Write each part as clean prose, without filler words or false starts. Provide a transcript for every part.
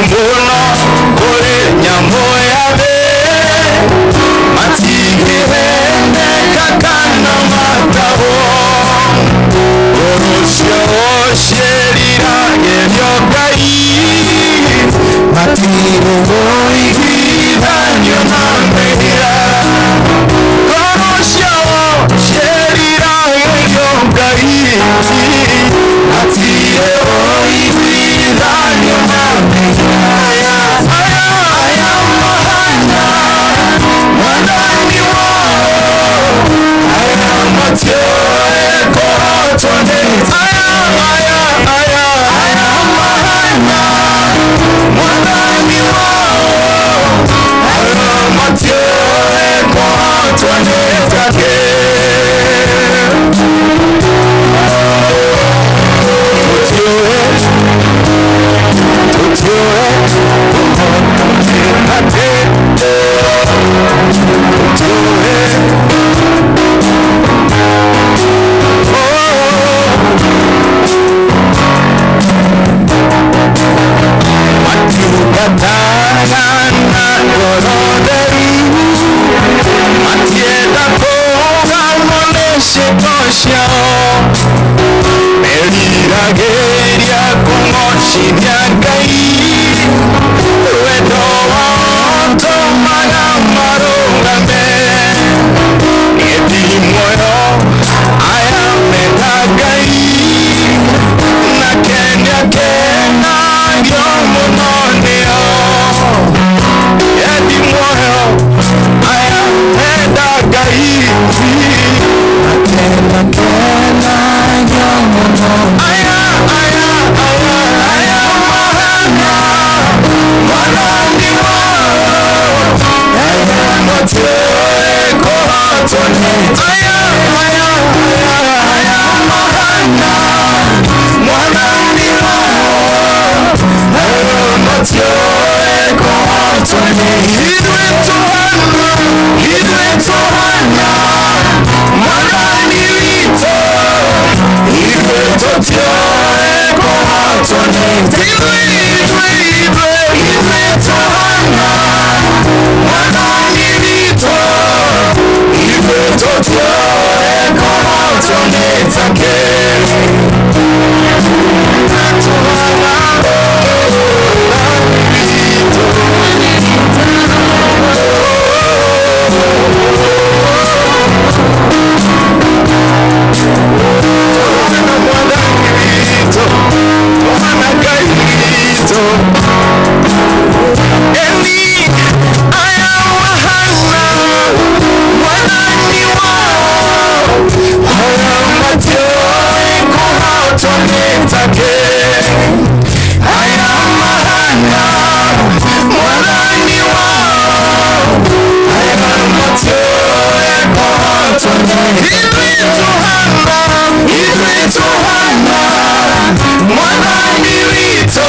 Mũno kũrĩ nyamũ ya thĩ, matingĩheneka kana matahwo. Ũrũcio ũciĩriragĩrio Ngai, matirĩ ũiguithanio na mehia. Ngoro ciao ciĩriragĩrio Ngai, matirĩ ũiguithanio na mehia. Aya, aya, aya mahana Mwathani wao, aya matiũĩ kũhotwo nĩ aya, aya, aya, aya mahana Mwathani wao, aya matiũĩ kũhotwo nĩ take. Tũtiũĩ, tũtiũĩ kũhotwo nĩ take. Tũtiũĩ. Oh. Matungataga na ngoro theru, matienda kũgamwo nĩ ciĩko ciao, meriragĩria kũgocithia Ngai, wendo wao ũtũmaga marũgame. Ĩndi muoyo aya menda Ngai, na kenia kenagio mũno nĩo. Endi muoyo aya menda Ngai, na kena kenagio mũno. Aya, aya, aya, aya mahana Mwathani wao, aya matiũĩ kũhotwo nĩ aya, aya, aya, aya mahana Mwathani wao, aya matiũĩ kũhotwo nĩ ithuĩ tũhana, ithuĩ tũhana Mwathani witũ, ithuĩ tũtiũĩ kũhotwo nĩ ithuĩ, ithuĩ, ithuĩ, ithuĩ tũhana Mwathani witũ, ithuĩ tũtiũĩ kũhotwo nĩ take. Tũhana Mwathani witũ. Tũhana Mwathani witũ, tũhana Ngai witũ. Eni aya mahana Mwathani wao, aya matiũĩ kũhotwo nĩ take. Aya mahana Mwathani wao, aya matiũĩ kũhotwo nĩ ithuĩ tũhana, ithuĩ tũhana Mwathani witũ,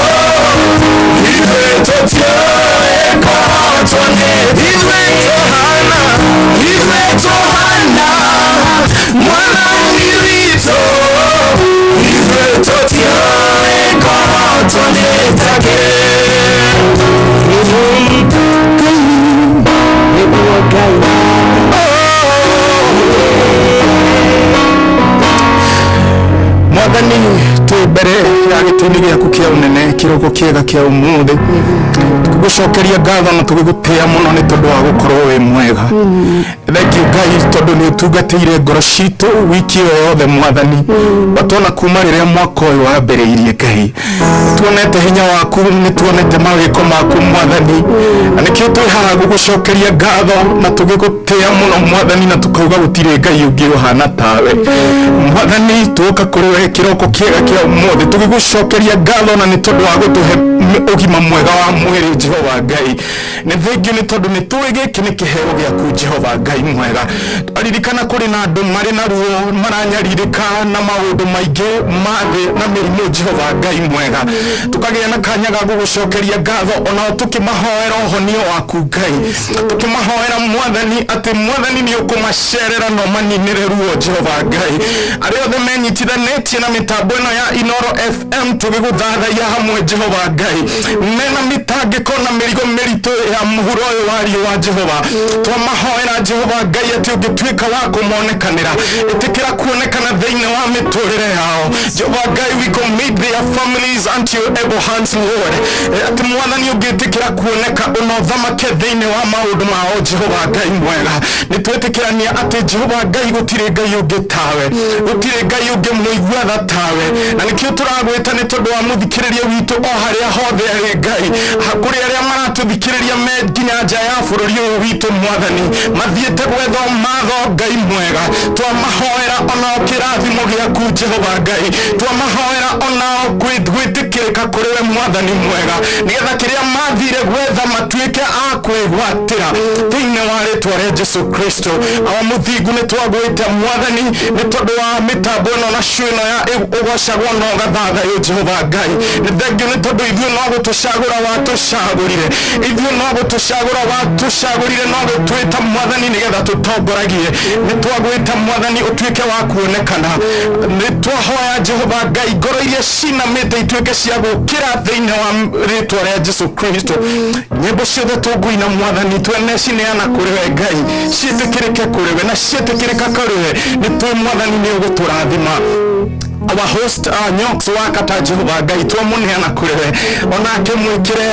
ithuĩ tũtiũĩ kũhotwo nĩ ithuĩ tũhana, ithuĩ tũhana Mwathani witũ, ithuĩ tũtiũĩ kũhotwo nĩ take. Nĩguo Ngai. Mwathani, twĩ mbere ya gĩtĩ-inĩ gĩaku kĩa ũnene kĩroko kĩega kĩa ũmũthĩ, tũgĩgũcokeria ngatho na tũgĩgũtĩa mũno nĩ tondũ wa gũkorwo wĩ mwega. Thank you Ngai, tondũ nĩ ũtungatĩire ngoro citũ wiki ĩyo yothe. Mwathani, watona kuma rĩrĩa mwaka ũyũ wambĩrĩirie, Ngai, tuonete hinya waku, nĩ tuonete mawĩko maku, Mwathani, na nĩkĩo twĩ haha gũgũcokeria ngatho na tũgĩgũtĩa mũno, Mwathani, na tũkauga gũtirĩ Ngai ũngĩ ũhana tawe. Mwathani, tuoka kũrĩ we kĩroko kĩega kĩa ũmũthĩ tũgĩgũcokeria ngatho na nĩ tondũ wa gũtũhe ũgima mwega wa mwĩrĩ. Jehova Ngai. Nĩ thengiũ nĩ tondũ nĩ tũĩ gĩkĩ nĩ kĩheo gĩaku Jehova Ngai mwega. Ririkana kũrĩ na andũ marĩ na ruo maranyarirĩka na maũndũ maingĩ ma thĩ na mĩrimũ Jehova Ngai mwega. Tũkagĩa na kanya ga gũgũcokeria ngatho onao tũkĩmahoera ũhonio waku Ngai, tũkĩmahoera Mwathani atĩ Mwathani nĩ ũkũmacerera na ũmaninĩre ruo Jehova Ngai. Arĩa othe menyitithanĩtie na mĩtambo ĩno ya Inoro FM tũgĩgũthathaiya hamwe Jehova Ngai, mena mĩtangĩko na mĩrigo mĩritũ ya mũhuro ũyũ wa riũa Jehova, twamahoera Jehova Ngai atĩ ũngĩtuĩka wa kũmonekanĩra, ĩtĩkĩra kuonekana thĩinĩ wa mĩtũrĩre yao Jehova Ngai. We commit their families unto your able hands, Lord. Atĩ Mwathani ũngĩtĩkĩra kuoneka ũna ũthamake thĩinĩ wa maũndũ mao Jehova Ngai mwega. Nĩ twĩtĩkĩrania atĩ Jehova Ngai gũtirĩ Ngai ũngĩ tawe, gũtirĩ Ngai ũngĩ mũigua tha tawe, na nĩkĩo tũragwĩta nĩ tondũ wa mũthikĩrĩria witũ o harĩa hothe arĩ Ngai. Kũrĩ arĩa maratũthikĩrĩria me nginya nja ya bũrũri ũyũ witũ Mwathani, mathiĩte gwetha matho Ngai mwega, twamahoera onao kĩrathimo gĩaku Jehova Ngai, twamahoera onao gwĩtĩkĩrĩka kũrĩ we Mwathani mwega, nĩgetha kĩrĩa mathire gwetha matuĩke a kwĩgwatĩra thĩinĩ wa rĩtwa rĩa Jesu Kristo. Awa mũthingu, nĩ twagwĩta Mwathani nĩ tondũ wa mĩtambo ĩno na show ĩno ya ũgocagwo na ũgathathaywo Jehova Ngai. Nĩ thengiũ nĩ tondũ ithuĩ no gũtũcagũra watũcagũrire, ithuĩ no gũtũcagũra watũcagũrire, no gũtwĩta Mwathani nĩgetha tũtongoragie. Nĩ twagwĩta Mwathani ũtuĩke wa kuonekana. Nĩ twahoya Jehova Ngai ngoro iria cinamĩte ituĩke cia gũkĩra thĩinĩ wa rĩtwa rĩa Jesu Kristo. Nyĩmbo ciothe tũngũina Mwathani twene cineana kũrĩ we Ngai, ciĩtĩkĩrĩke kũrĩ we, na ciĩtĩkĩrĩka kũrĩ we nĩ tũĩ Mwathani nĩ ũgũtũrathima. Our host, Nyox wakata Jehova Ngai, twamũneana kũrĩ we, onake mwĩkĩre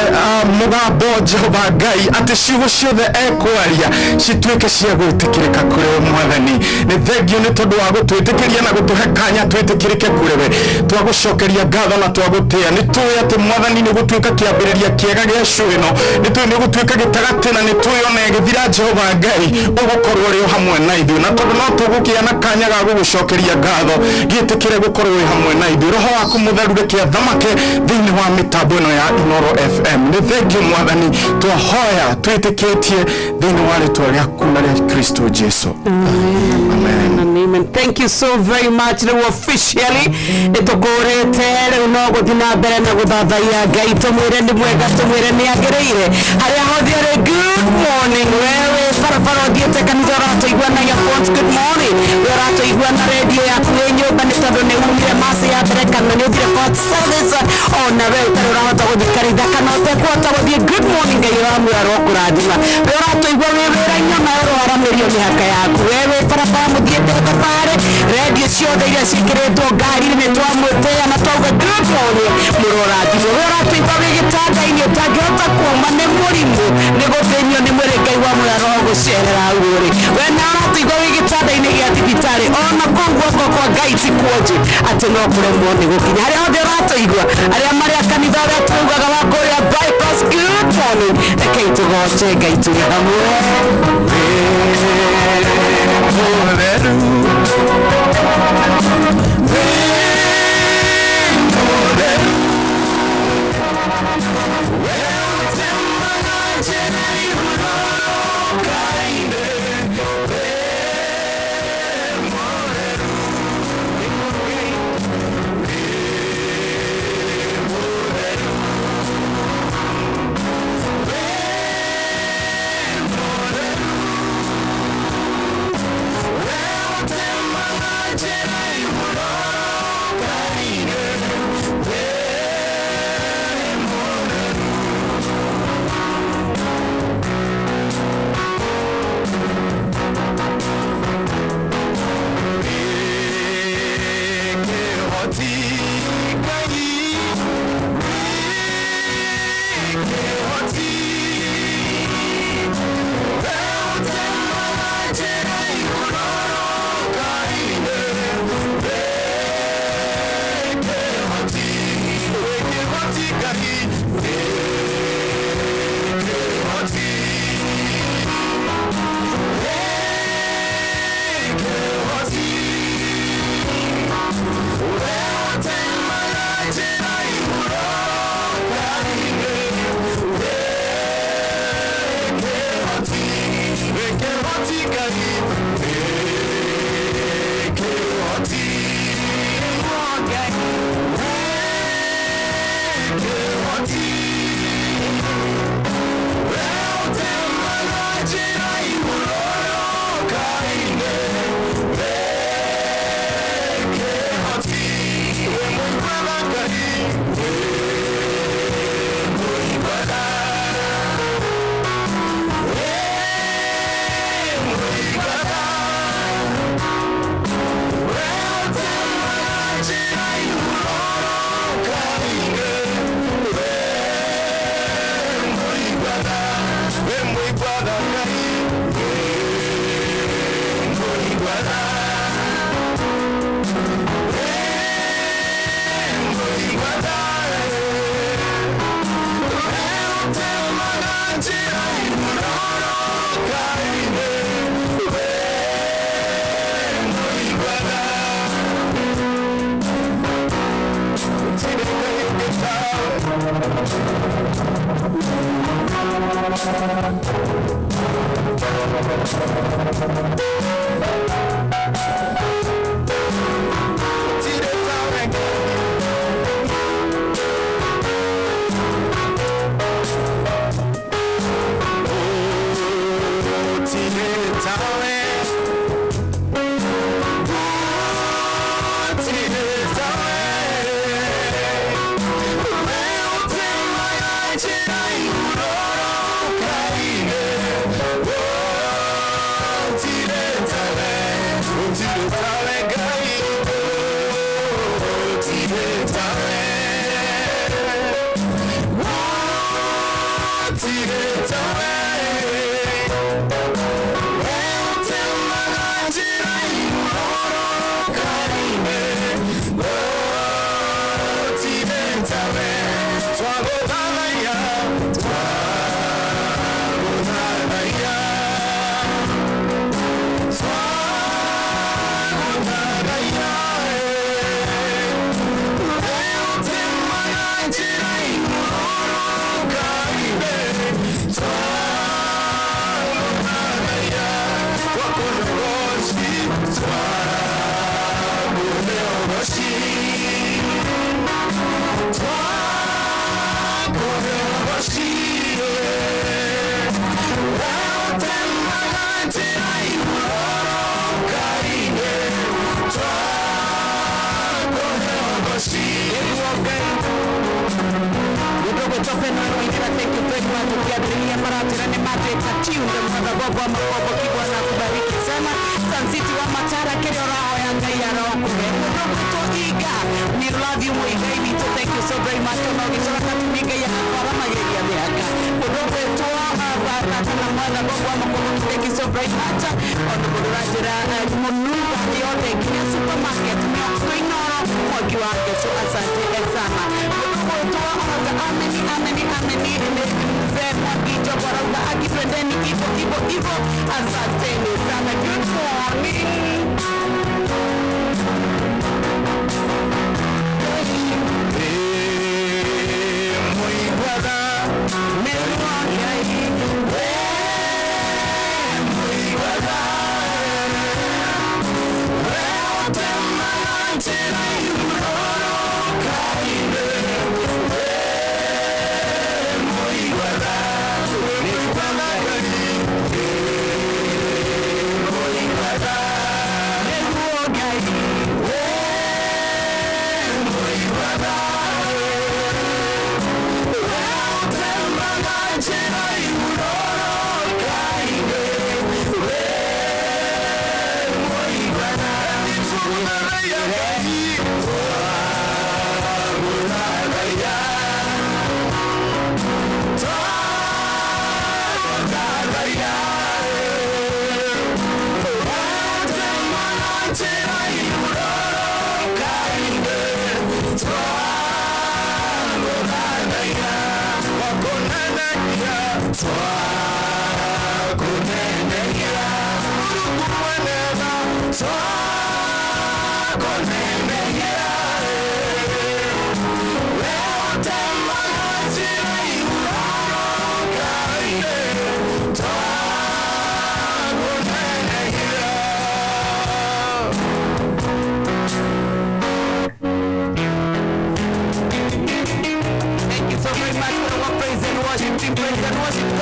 mũgambo Jehova Ngai atĩ ciugo ciothe ekwaria cituĩke cia gwĩtĩkĩrĩka kũrĩ we Mwathani. Nĩ thengio nĩ tondũ wa gũtwĩtĩkĩria na gũtũhe kanya twĩtĩkĩrĩke kũrĩ we. Twagũcokeria ngatho na twagũtĩa. Nĩ tũĩ atĩ Mwathani nĩ gũtuĩka kĩambĩrĩria kĩega gĩa show ĩno, nĩ tũĩ nĩ gũtuĩka gĩtagatĩ, na nĩ tũĩ ona ĩgĩthira Jehova Ngai ũgũkorwo ũrĩ o hamwe na ithuĩ. Na tondũ no tũgũkĩa na kanya ga gũgũcokeria ngatho, gĩtĩkĩre gũkorwo wĩ hamwe na ithuĩ. Roho waku mũtheru reke athamake thĩinĩ wa mĩtambo ĩno ya Inoro FM. Nĩ thengio Mwathani, twahoya twĩtĩkĩtie thĩinĩ wa rĩtwa rĩaku na rĩa Kristo Jesu. Amen. Amen. Thank you so very much. Rĩu officially nĩ tũkũrĩte, rĩu no gũthiĩ na mbere na gũthathaiya Ngai, tũmwĩre nĩ mwega, tũmwĩre nĩ agĩrĩire harĩa hothe ũrĩ. Good morning. Wewe barabara ũthiĩte kanitha ũratũigua na earphones, good morning. We ũratũigua na radio yaku wĩ nyũmba nĩ tondũ nĩ umire mass ya mbere kana nĩ ũthire first service, ona we ũtarĩ ũrahota gũthiĩ kanitha kana ũtekũhota gũthiĩ, good morning. Ngai ũramwĩra arokũrathima. We ũratũigua wĩ wĩra-inĩ ona ũroaramĩrio mĩhaka yaku, we wĩ barabara mũthiĩte thabarĩ, radio ciothe iria ciĩkĩrĩtwo ngari-inĩ nĩ twamwĩtĩa na twauga good morning, mũrorathimwo. We ũratũigua wĩ gĩtanda-inĩ ũtangĩhota kuma nĩ mũrimũ, nĩ gũthĩnio nĩ mwĩrĩ, Ngai wa mwĩra roho gũcerera hau ũrĩ. We na ũratũigua wĩ gĩtanda-inĩ gĩa thibitarĩ, ona kũu guoko kwa Ngai ti kuonje atĩ no kũremwo nĩ gũkinya. Harĩa hothe ũratũigua, arĩa marĩ a kanitha ũrĩa tugaga wa kũrĩa bypass, good morning. Rekei tũgoce Ngai tũrĩ hamwe. Mũtheru, wĩ mũtheru, we ũtemaga njĩra igũrũka-inĩ, wĩ mũtheru, wĩ mũtheru, wĩ mũtheru, we ũtemaga njĩra igũrũka-inĩ, wĩ mũtheru. Wĩ Ngai, wĩ kĩhoti, we ũtemaga njĩra igũrũka-inĩ, wĩ kĩhoti, wĩ kĩhoti Ngai, wĩ kĩhoti, wĩ kĩhoti, we ũtemaga njĩra igũrũka-inĩ, wĩ Bye.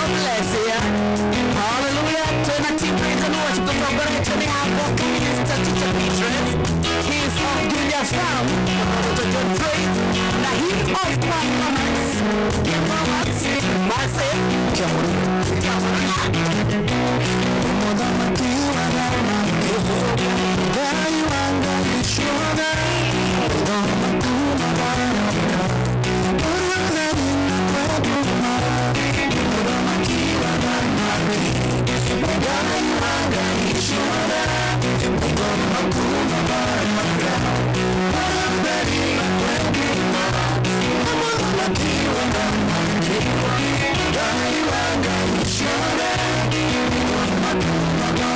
God bless you. Hallelujah. Twina team praise and worship tũtongoretio nĩ hapo Mr. Teacher Beatrice. He is of Julia Farm, John Praise, na he of Performance, Performance, Massive, Thank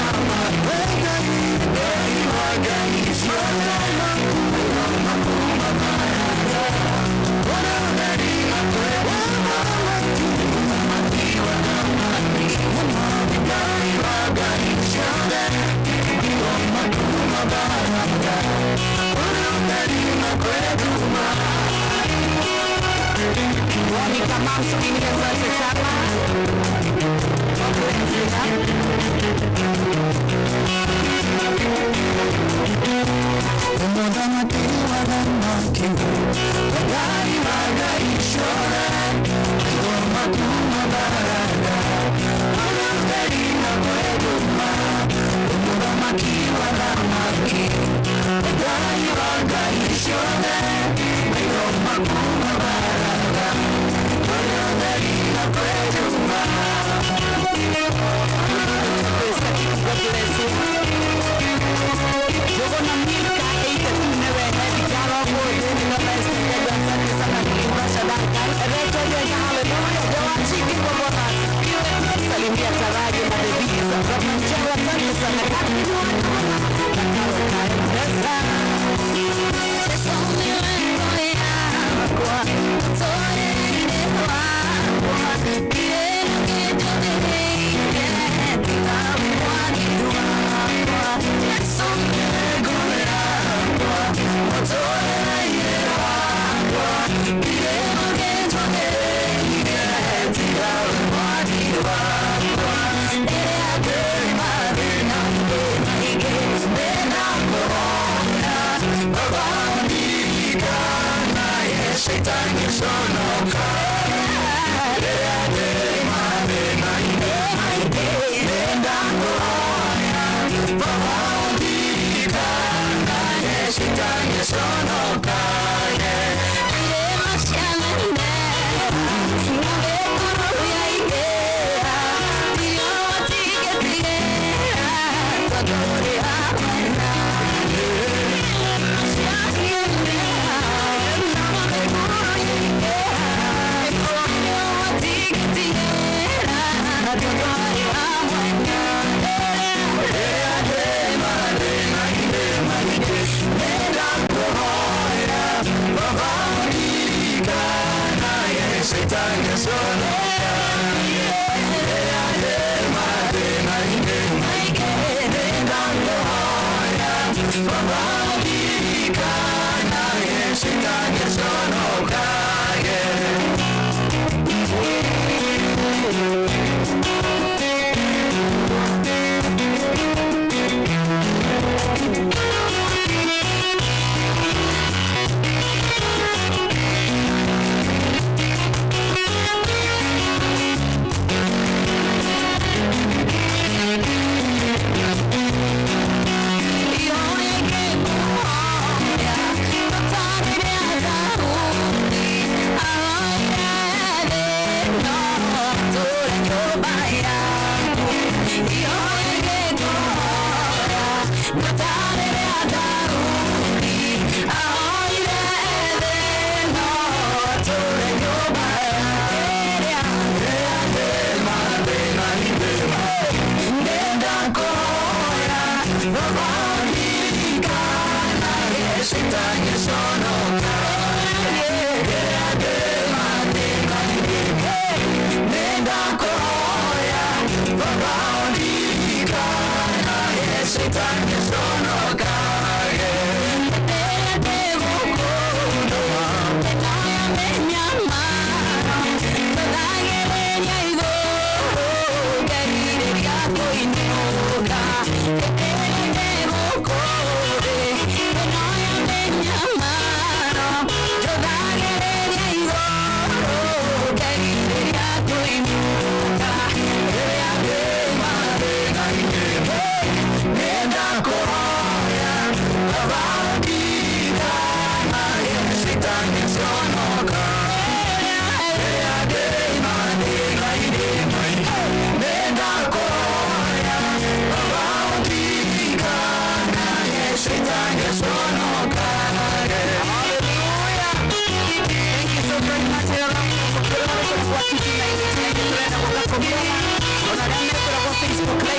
you. Mama asante sana. God bless you. God bless you. Jogona Milka 82 newe head girl of the best. Asante sana Nilimbasha Duncan. Recho Jenga, hallelujah. Jawachiki kwa Bwana asifiwe. Salimia Taraji na Debiza. Baba Mchanga, asante sana. Karibu na Karo Kaembesa.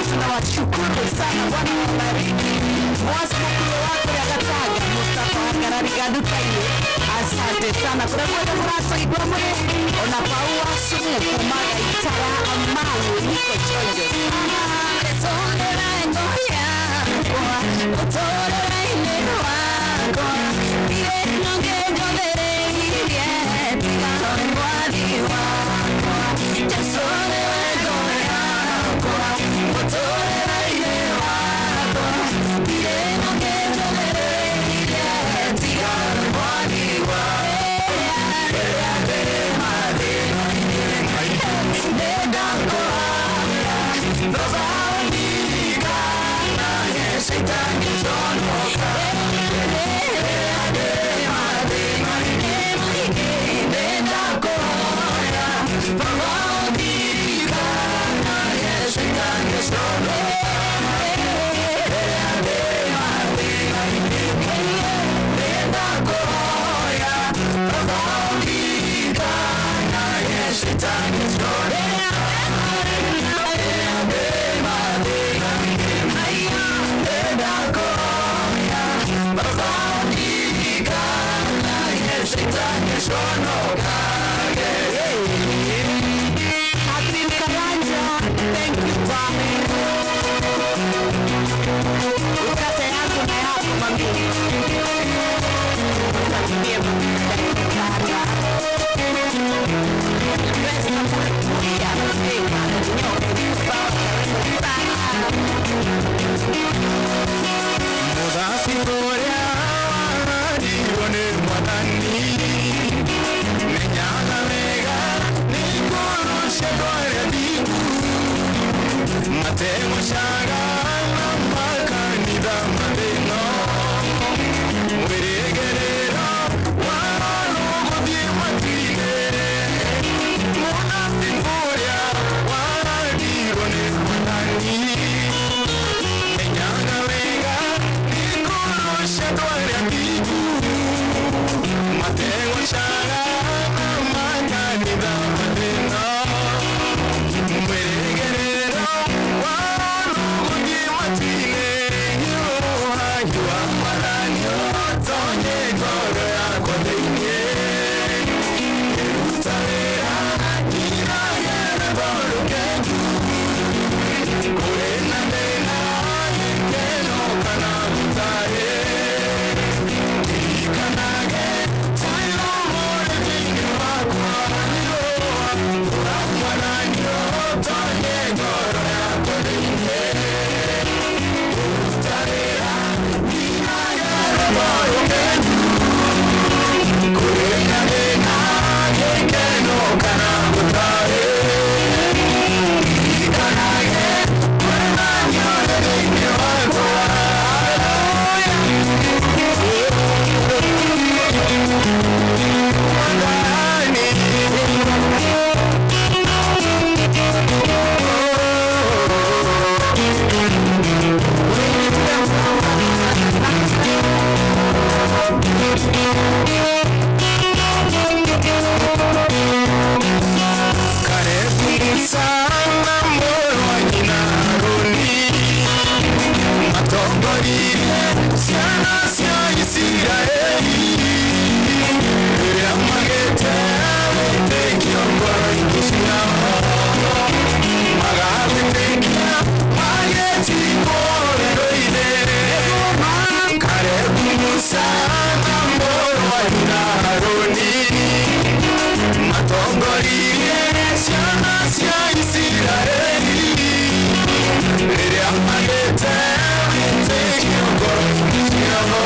Tunawashukuru sana, Bwana wabariki. Mwanzo mkuu wako ya Gataga Mustafa Wakararigadukaine, asante sana. Kuna muraso igomwe ona paua sumu kumaga itara amani niko chonjo sana. Matongoririe ciana cia Isiraeli rĩrĩa magĩte wĩtĩkio ngoro-inĩ ciao, magawĩtĩkia magĩtigwo werũ-inĩ. Kalebu, Musa na mũrũ wa nyina Harũni matongoririe ciana cia Isiraeli rĩrĩa magĩte wĩtĩkio ngoro-inĩ ciao.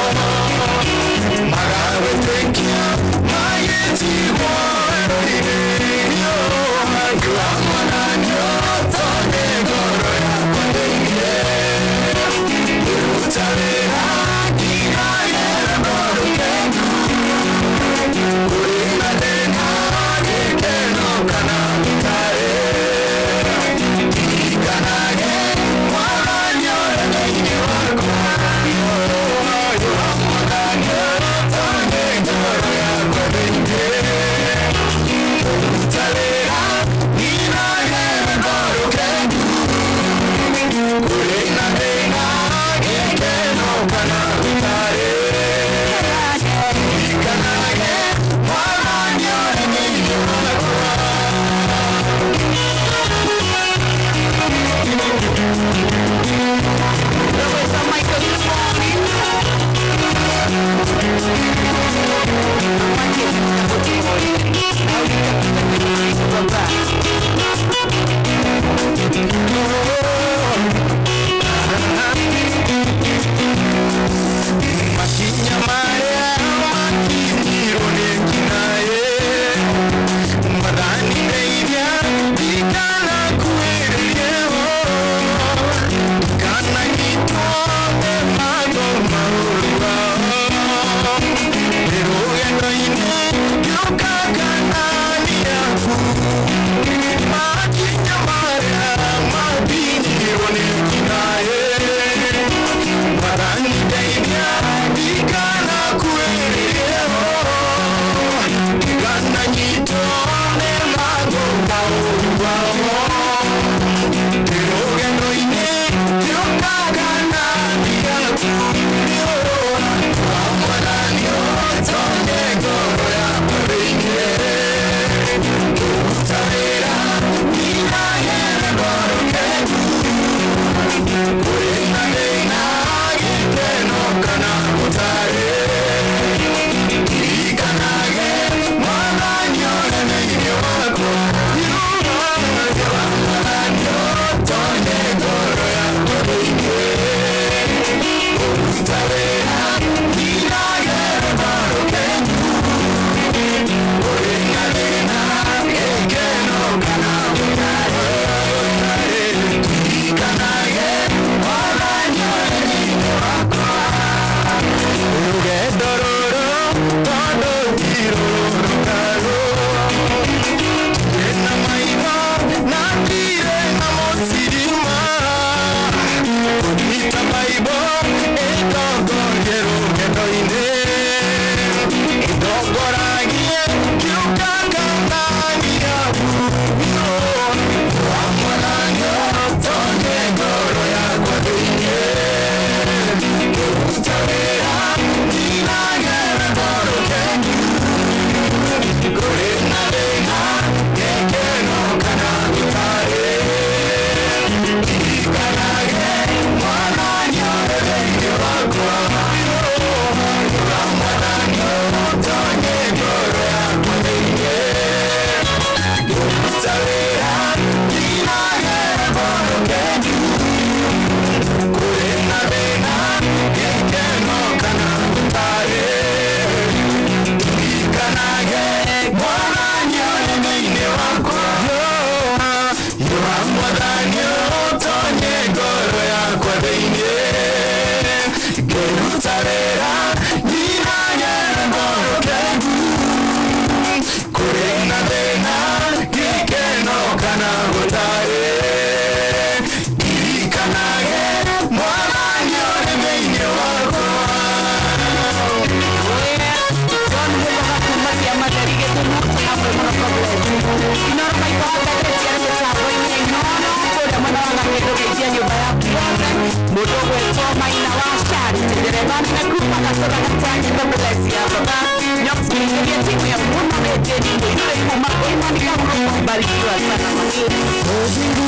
Rehema kuma Gatũra Gatani, God bless you baba. Nyokusikiliza timu ya Muno Mejeni Muirure kuma Imani Kahuru, barikiwa sana mami.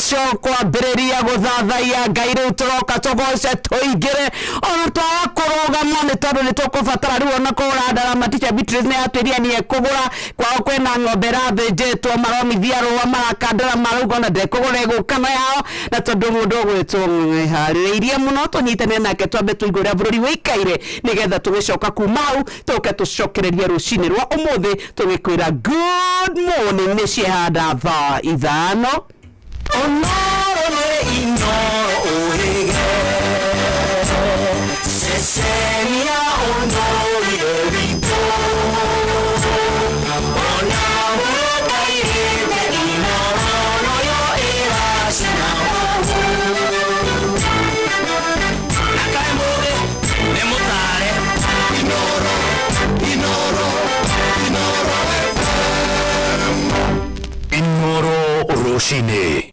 Kwambĩrĩria gũthathaiya Ngai. Rĩu tũroka tũgoce, tũingĩre ona twaga kũrũgama, nĩ tondũ nĩ tũkũbatara rĩu ona kũgũra ndarama. Teacher Beatrice nĩ atwĩria nĩ ekũgũra kwao, kwĩna ng'ombe ĩrathĩnjĩtwo, maromithia rũa, marakandĩra, marauga ona ndekũgũra, ĩgũka na yao. Na tondũ mũndũ ũgwĩtwo harĩrĩirie mũno, tũnyitanĩre nake, twambe tũigue ũrĩa bũrũri wĩikaire, nĩgetha tũgĩcoka kuma hau tũke tũcokererie rũcinĩ rwa ũmũthĩ tũgĩkwĩra good morning. Nĩ ciehanda thaa 5. Onoro nĩ Inoro ũhĩge ceceni ya ũndũire witũ, ona mũrũkairĩte Inoro noyo ĩracina. Na kaĩ mũgĩ nĩ mũtare. Inoro, Inoro, Inoro FM. Inoro rũcinĩ.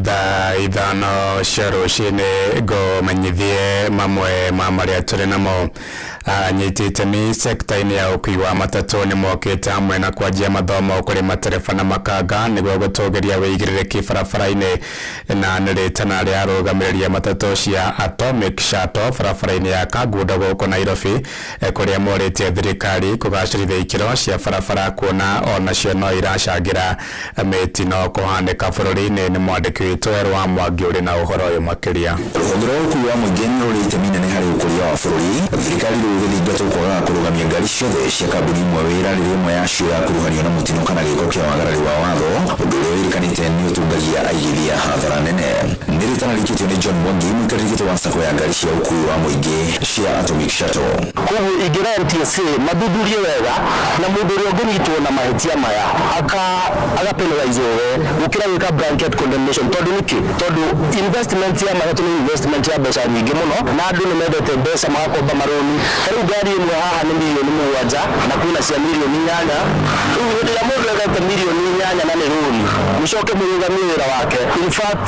Thaa 5 cia rũcinĩ, ngũmenyithie mamwe ma marĩa tũrĩ namo. Anyiti itemi sekta-inĩ ya ũkui wa matatũ nĩ mokĩte hamwe na kwanjia mathomo kũrĩ matereba na makanga nĩguo gũtũgĩria wĩigĩrĩrĩki barabara-inĩ. Na nĩ rĩtana rĩa arũgamĩrĩri a matatũ cia Atomic Shuttle barabara-inĩ ya Kangundo gũkũ Nairobi, kũrĩa morĩtie thirikari kũgacĩrithia ikĩro cia barabara, kuona onacio no iracangĩra mĩtino kũhanĩka bũrũri-inĩ. Nĩ mwandĩki witũ Werũ wa Mwangi ũrĩ na ũhoro ũyũ makĩria. Rũhonge rwa ũkui wa mũingĩ nĩ rũrĩ itemi inene harĩ ũkũria wa bũrũri. Thirikari rĩu ĩgĩthingatwo kwagaga kũrũgamia ngari ciothe cia kambuni ĩmwe wĩra rĩrĩa ĩmwe yacio yakuruhanio na mũtino kana gĩko kĩa wagarari wa watho, ũndũ ũrĩa wĩrĩkanĩte nĩ ũtungagia aigithia hathara nene. Nĩ rĩtana rĩikĩtio nĩ John Mwangi, mũikarĩri gĩtĩ wa sacco ya ngari cia ũkui wa mũingĩ cia Atomic Shuttle. Koguo ingĩra NTSA mathuthurie wega, na mũndũ ũrĩa ũngĩnyitwo na mahĩtia maya aka penalize we gũkĩra gwĩka blanket condemnation. Tondũ nĩkĩ? Tondũ investment ya matatũ nĩ investment ya mbeca nyingĩ mũno, na andũ nĩ mendete mbeca, magakomba marũni. Ta rĩu ngari ĩmwe haha nĩ mirioni 7, na kwĩna cia mirioni 8. Rĩu hĩndĩ ĩrĩa mũndũ ethete mirioni 8 na nĩ rũni, mũcoke mũrũgamie wĩra wake, in fact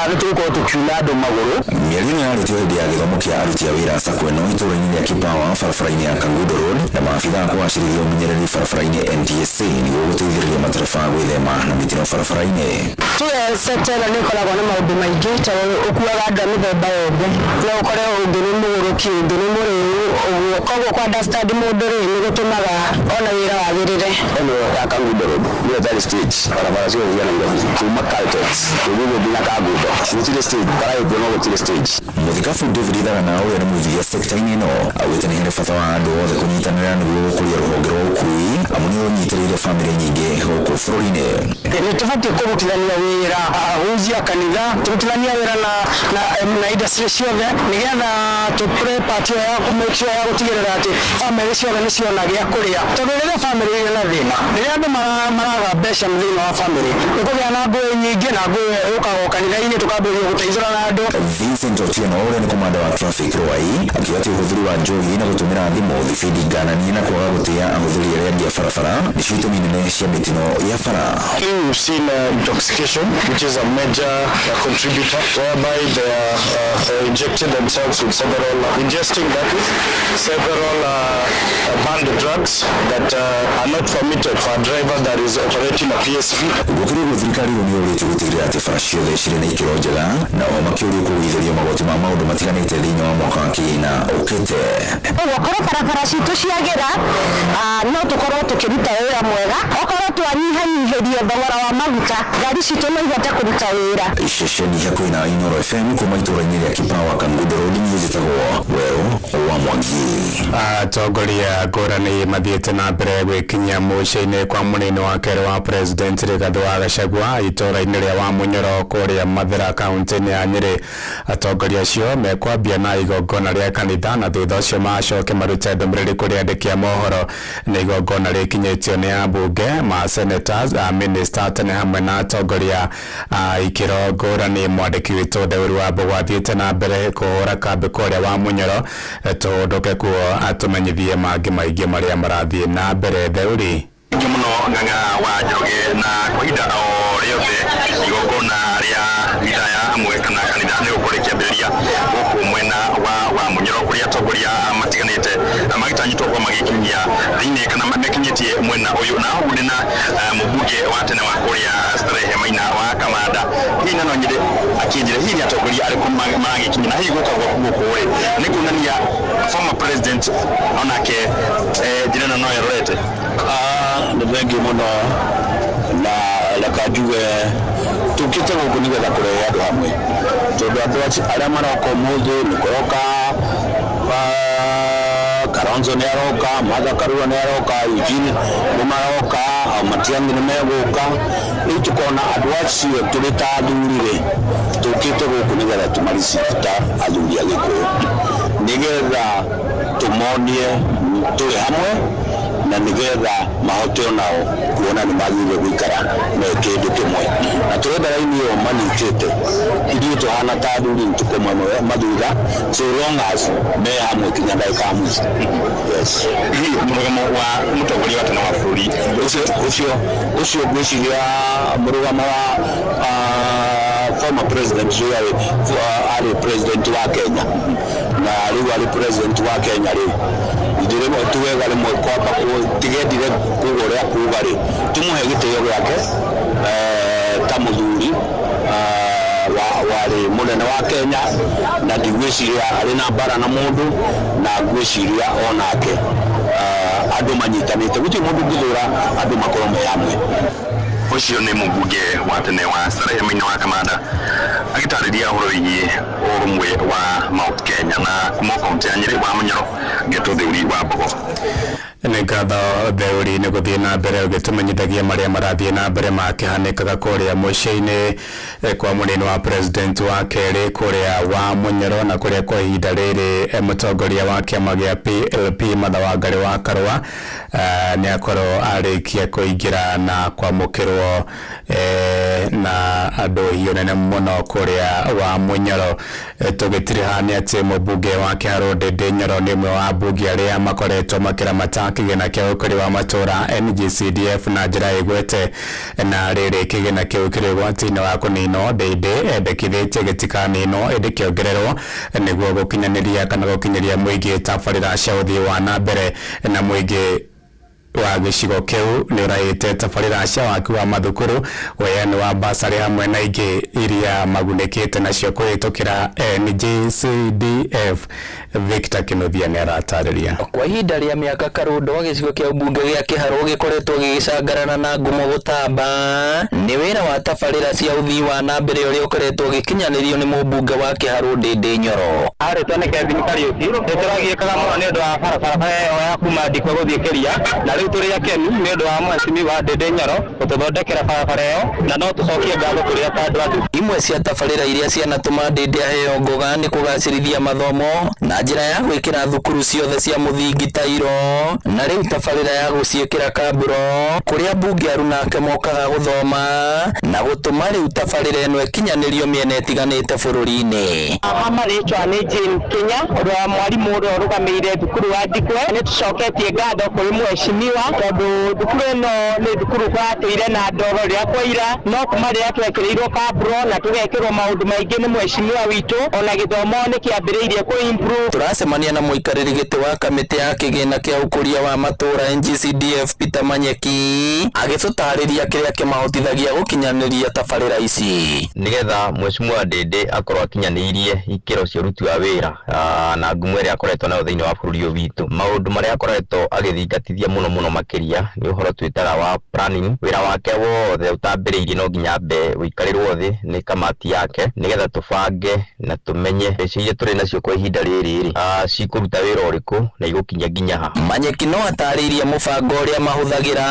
nĩ tũgũkorwo tũkiuna andũ magũrũ. Mĩario ĩno yarĩtio hĩndĩ ya gĩthomo kĩa aruti a wĩra a sacco ĩno itũũra-inĩ rĩa Kipawa, barabara-inĩ ya Kangundo Road, na maabitha a kũgacĩrithia ũmenyereri barabara-inĩ NTSA, nĩguo gũteithĩrĩria matereba gwĩthema na mĩtino barabara-inĩ. Tuge sector ĩno nĩ ĩkoragwo na maũndũ maingĩ, tondũ ũkuaga andũ a mĩthemba yothe. No ũkore ũngĩ nĩ mũgũrũki, ũngĩ nĩ mũrĩu ũguo. Koguo kũ understand mũndũ rĩ, nĩ gũtũmaga ona wĩra wagĩrĩre. Ĩno ya Kangundo Road nĩyo ĩtarĩ stage. Barabara ciothe cia Nairobi kuma Caltex gũthiĩ nginya Kangundo gũtirĩ stage. Bara ĩkuo no gũtirĩ stage. Mũthikabu David Thagana, ũrĩa nĩ mũigithia sekta-inĩ ĩno, augĩte nĩ harĩ bata wa andũ othe kũnyitanĩra nĩguo gũkũria rũhonge rwa ũkui, amu nĩ rũnyitĩrĩire bamĩrĩ nyingĩ gũkũ bũrũri-inĩ. Nĩ tũbatiĩ kũrutithania wĩra, ahunjia kanitha, tũrutithania wĩra na industry ciothe, nĩgetha tũ play part ĩyo ya kũ make sure ya gũtigĩrĩra atĩ bamĩrĩ ciothe nĩ ciona gĩa kũrĩa. Tondũ rĩrĩa bamĩrĩ ĩrĩ na thĩna, rĩrĩa andũ maraga mbeca thĩinĩ wa bamĩrĩ, nĩ kũgĩa na ngũĩ nyingĩ, na ngũĩ ĩyo yũkaga o kanitha-inĩ, tũkambĩrĩria gũteithũrana andũ. Vincent Otieno, ũrĩa nĩ komanda wa traffic Ruai, akiuga atĩ ũhũthĩri wa njohi na gũtũmĩra thimũ thibindi ngananie na kwaga gũtĩa ahũthĩri arĩa angĩ a barabara nĩcio itũmi nene cia mĩtino ya bara. We've seen intoxication, which is a major contributor, whereby they are injecting themselves with several, ingesting, that is, several banned drugs that are not permitted for a driver that is operating a PSV. Gũkĩrĩ ũguo, thirikari rĩu nĩ yũrĩtio gũtigĩrĩra atĩ bara ciothe cirĩ na ikĩro njega, na oho makĩũrio kũgũithĩrio magoti ma maũndũ matiganĩte thĩinĩ wa mwaka wa kĩgĩna ũkĩte. Ũguo korwo barabara citũ ciagĩra, no tũkorwo tũkĩruta wĩra mwega. Okorwo twanyihanyihĩrio thogora wa maguta, ngari citũ no ihote kũruta wĩra. Ceceni hakuhĩ na Inoro FM kuma itũũra-inĩ rĩa Kipawa, Kangundo Road, niĩ njĩtagwo Werũ wa Mwangi. Atongoria ngũrani mathiĩte na mbere gwĩkinyia mũciĩ-inĩ kwa mũnini wa kerĩ wa president Rigathĩ wa Gachagua, itũũra-inĩ rĩa Wamunyoro kũrĩa Mathĩra, kaunti-inĩ ya Nyĩrĩ. Atongoria acio mekwambia na igongona rĩa kanitha, na thutha ũcio macoke marute ndũmĩrĩri kũrĩ andĩki a mohoro. Nĩ igongona rĩkinyĩtio nĩ ambunge ma senators, a minister tene, hamwe na atongoria a ikĩro ngũrani. Mwandĩki witũ Deuri wa Mbũgũ athiĩte na mbere kũhũra kambĩ kũrĩa Wamunyoro. Tũhũndũke kuo atũmenyithie mangĩ maingĩ marĩa marathiĩ na mbere. Theuri. Thank you mũno, Ng'ang'a wa Njoroge. Na kwa ihinda o rĩothe igongona rĩa mitha ya hamwe kana kanitha nĩ gũkorwo rĩkĩambĩrĩria gũkũ mwena wa Wamunyoro, kũrĩa atongoria matiganĩte magĩtanyĩtwo gũkorwo magĩkinyia Maragĩkinya na hihi gũka gwaku gũkũ rĩ, nĩ kuonania former president onake njĩra ĩno no ĩrorete? Nĩ thengiũ mũno, na reka njuge tũkĩte gũkũ nĩgetha kũrehe andũ hamwe, tondũ andũ acio arĩa maroka ũmũthĩ nĩ kũroka Kalonzo nĩ aroka, Martha Karua nĩ aroka, Eugene nĩ maroka, Matiang'i nĩ megũka. Rĩu tũkona andũ acio tũrĩ ta athuri rĩ, tũkĩte gũkũ nĩgetha tũmareceive ta athuri a Gĩkũyũ, nĩgetha tũmonie tũrĩ hamwe na nĩgetha mahote onao kuona nĩ magĩrĩire gũikara me kĩndũ kĩmwe, na tũrenda raini ĩyo manyitĩte, ithuĩ tũhana ta athuri nĩ tũkũmwe mathutha so long as me hamwe kinya ndagĩka ya mũico, yes. Hihi mũrũgamo wa mũtongoria wa tene wa bũrũri? Ũcio ngwĩciria mũrũgamo wa former president ũcio arĩ president wa Kenya, na rĩu arĩ president wa Kenya rĩ, ithuĩ rĩmwe tuwega rĩmwe kwamba tigendire kuga ũrĩa kuga rĩ, tũmũhe gĩtĩo gĩake ta mũthuri warĩ mũnene wa Kenya, na ndigwĩciria arĩ na mbara na mũndũ, na ngwĩciria onake andũ manyitanĩte, gũtirĩ mũndũ ũngĩthũra andũ makorwo me hamwe. Ũcio nĩ mũmbunge wa tene wa Starehe Maina wa Kamanda agĩtarĩria ũhoro wĩgiĩ ũrũmwe wa Mount Kenya. Na kuma kaunti ya Nyĩrĩ wa Munyoro, ngetwo Theuri wa Mbogo. Nĩ ngatho, Theuri, nĩ gũthiĩ na mbere ũgĩtũmenyithagia marĩa marathiĩ na mbere makĩhanĩkaga kũrĩa mũciĩ-inĩ kwa mũnini wa president wa kerĩ kũrĩa wa Munyoro, na kũrĩa kwa ihinda rĩrĩ mũtongoria wa kĩama gĩa PLP Martha Wangari wa Karũa nĩ akorwo arĩkia kũingĩra na kwamũkĩrwo na andũ hiũ nene mũno kũrĩa wa Munyoro. Tũgĩtiriha nĩ atĩ mũmbunge wa Kĩharũ Ndĩndĩ Nyoro nĩ ũmwe wa ambunge arĩa makoretwo makĩramata kĩgĩna kĩa ũkũria wa matũũra NGCDF na njĩra ĩgwete, na rĩrĩ kĩgĩna kĩu kĩrĩ ũgwati-inĩ wa kũninwo. Ndĩndĩ endekithĩtie gĩtikaninwo ĩndĩ kĩongererwo nĩguo gũkinyanĩria kana gũkinyĩria mũingĩ tabarĩra cia ũthii wa na mbere, na mũingĩ wa gĩcigo kĩu nĩ ũrahĩte tabarĩra cia waki wa mathukuru, ũheani wa basarĩ hamwe na ingĩ iria magunĩkĩte nacio kũhĩtũkĩra NGCDF. Victor Kinuthia nĩ aratarĩria. Kwa ihinda rĩa mĩaka karũndo, gĩcigo kĩa ũmbunge gĩa Kĩharũ gĩkoretwo gĩgĩcangarana na ngumo gũtamba nĩ wĩra wa tabarĩra cia ũthii wa na mbere ũrĩa ũkoretwo ũgĩkinyanĩrio nĩ mũmbunge wa Kĩharũ Ndĩndĩ Nyoro. Arĩtwo nĩ Kevin Kariuki. Nĩ tũragiĩkaga mũno nĩ ũndũ wa barabara ĩyo ya kuma Ndikwe gũthiĩ Kĩria, na rĩu tũrĩ akenu nĩ ũndũ wa mheshimiwa Ndĩndĩ Nyoro gũtũthondekera barabara ĩyo, na no tũcokie ngatho kũrĩ andũ a Imwe cia tabarĩra iria cianatũma Ndĩndĩ aheo ngoga nĩ kũgacĩrithia mathomo na njĩra ya gwĩkĩra thukuru ciothe cia mũthingi tairo, na rĩu tabarĩra ya gũciĩkĩra kamburo kũrĩa mbunge arunake mokaga gũthoma, na gũtũma rĩu tabarĩra ĩno ĩkinyanĩrio mĩena ĩtiganĩte bũrũri-inĩ. Mama rĩtwa nĩ Jane Kenya, ũrĩa mwarimũ ũrĩa ũrũgamĩrĩire thukuru wa Ndikwe. Nĩ tũcoketie ngatho kũrĩ mheshimiwa, tondũ thukuru ĩno nĩ thukuru kũratũire na ndoro rĩrĩa kwaira, no kuma rĩrĩa twekĩrĩirwo kamburo na tũgekĩrwo maũndũ maingĩ nĩ mheshimiwa witũ, ona gĩthomo nĩ kĩambĩrĩirie kũ improve. Tũracemania na mũikarĩri gĩtĩ wa kamĩtĩ ya kĩgĩna kĩa ũkũria wa matũũra NGCDF Peter Manyeki agĩtũtarĩria kĩrĩa kĩmahotithagia gũkinyanĩria tabarĩra ici. Nigetha mheshimiwa Ndĩndĩ akorwo akinyanĩirie ikĩro cia ũruti wa wĩra na ngumo ĩrĩa akoretwo nayo thĩinĩ wa bũrũri ũyũ witũ, maũndũ marĩa akoretwo agĩthingatithia mũno mũno makĩria nĩ ũhoro twĩtaga wa planning. Wĩra wake wothe ũtambĩrĩirie no nginya ambe ũikarĩrwo thĩ nĩ kamati yake, nĩgetha tũbange na tũmenye mbeca iria tũrĩ nacio kwa ihinda rĩrĩ rĩ cikũruta wĩra ũrĩkũ na igũkinya nginya ha. Manyeki no atarĩirie mũbango ũrĩa mahũthagĩra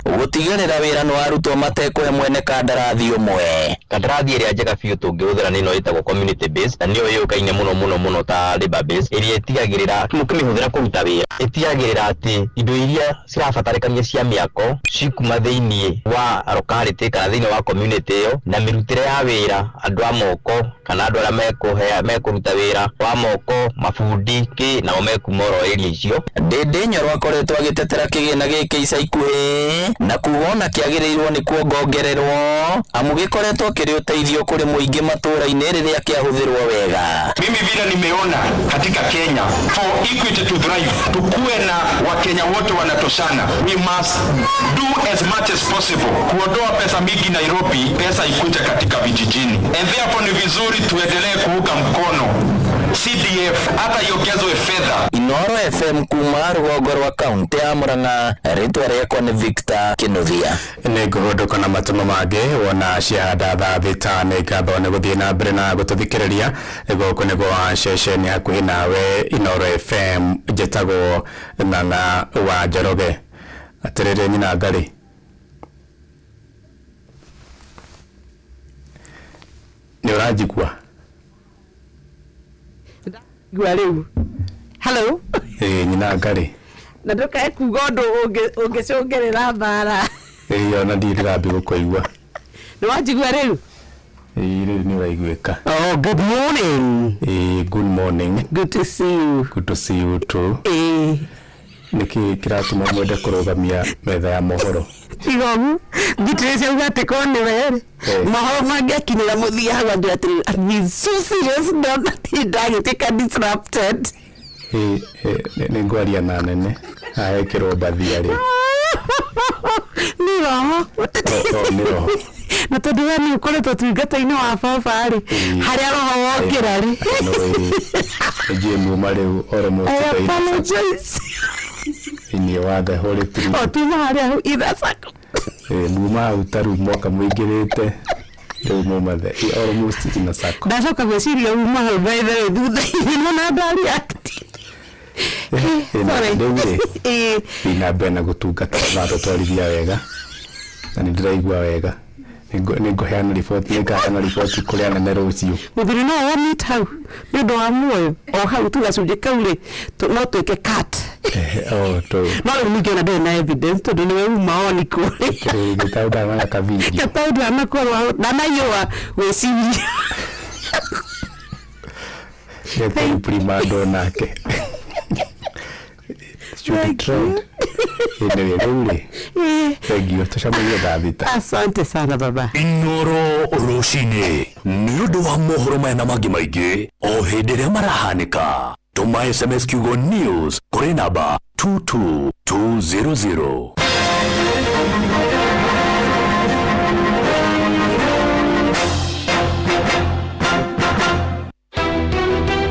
gũtigĩrĩra wĩra nĩ warutwo matekũhe mwene kandarathi ũmwe. Kandarathi ĩrĩa njega biũ tũngĩhũthĩra nĩ ĩno ĩtagwo community based, na nĩyo yũĩkaine mũno mũno mũno ta labor based, ĩrĩa ĩtigagĩrĩra mũkĩmĩhũthĩra kũruta wĩra, ĩtigagĩrĩra atĩ indo iria cirabatarĩkania cia mĩako cikuma thĩinĩ wa locality kana thĩinĩ wa community ĩyo, na mĩrutĩre ya wĩra andũ a moko kana andũ arĩa mekũhea mekũruta wĩra wa moko, mabundi kĩ nao mekuma oro area icio. Ndĩndĩ Nyoro akoretwo agĩtetera kĩgĩna gĩkĩ ica ikuhĩ na kuga ona kĩagĩrĩirwo nĩ kuongongererwo, amu gĩkoretwo kĩrĩ ũteithio kũrĩ mũingĩ matũũra-inĩ rĩrĩa kĩahũthĩrwo wega. Mimi vile nimeona katika Kenya, for equity to thrive, tukuwe na Wakenya wote wanatoshana. Tunatoshana. We must do as much as possible kuondoa pesa mingi Nairobi, pesa ikuje katika vijijini, and therefore ni vizuri tuendelee kuunga mkono CDF hata iongezwe fedha. Inoro FM kuma rũgongo rwa kaunti ya Murang'a rĩtwa rĩakwa nĩ Victor Kinuthia. Nĩ ngũhũndũka na matũmo mangĩ wona ciahanda thaa 6. Nĩ ngatho nĩ gũthiĩ na mbere na gũtũthikĩrĩria. Gũkũ nĩ gwa ceceni hakuhĩ nawe, Inoro FM. Njĩtagwo Ng'ang'a wa Njoroge. Atĩrĩrĩ, nyina ngarĩ nĩ ũranjigua? Igua rĩu. Hello. Ĩĩ, nyina ngarĩ. Na ndũkae kuga ũndũ ũngĩcũngĩrĩra mbara. Ĩĩ, ona ndirĩ ndĩrambi gũkũigua. Nĩ wanjigua rĩu? Ĩĩ, rĩu nĩ ũraiguĩka. Oh, good morning. Ĩĩ, good morning. Good to see you. Good to see you too. Ĩĩ. Nĩkĩ kĩratũma mwende kũrũgamia metha ya mohoro? Tigogu ngitĩrĩ ciauga atĩ korwo nĩwe rĩ, mohoro mangĩakinyĩra mũthia hau anjĩra atĩrĩrĩ, I'm so serious, ndona ndagĩtuĩka disrupted. Ĩĩ, nĩ ngwaria na nene ahekĩrwo mbathia rĩ. Nĩ roho. Oh, nĩ roho. Na tondũ we nĩ ũkoretwo ũtungata-inĩ wa baba rĩ, harĩa roho wokĩra rĩ. Nĩ muma rĩu almost I thaa ithatũ apologize. Thĩinĩ wa the Holy Trinity. O tuma harĩa hau ithacako. Ĩĩ, muma hau ta rĩu mwaka mũingĩrĩte rĩu muma the almost in a circle. Ndacoka gwĩciria uma hau, by the way, thutha-inĩ nona ndareact. Sorry. Rĩu rĩ, Ĩĩ. thiĩ na mbere na gũtungata na tũtwarithia wega na nĩ ndĩraigua wega. Nĩ ngũheana riboti, nĩ ngaheana riboti kũrĩ anene rũciũ. Mũthuri, no womit hau nĩ ũndũ wa muoyo o hau tu gacunjĩ kau rĩ, no twĩke cut. Oh, No rĩu ningĩ ona ndĩrĩ na evidence tondũ nĩwe uma on kũrĩa. Gĩtaũ ndanona kavideo. Gataũ ndanakorwo ndanaiyũa gwĩciria. Nĩekũriprimandwo nake. Should trend. Anyway, rĩu rĩ, thengiũ, tũcemanie thaa 6. Asante sana, baba. Inoro rũcinĩ nĩ ũndũ wa mohoro maya na mangĩ maingĩ o hĩndĩ ĩrĩa marahanĩka, tũma SMS kiugo news kũrĩ namba 22200.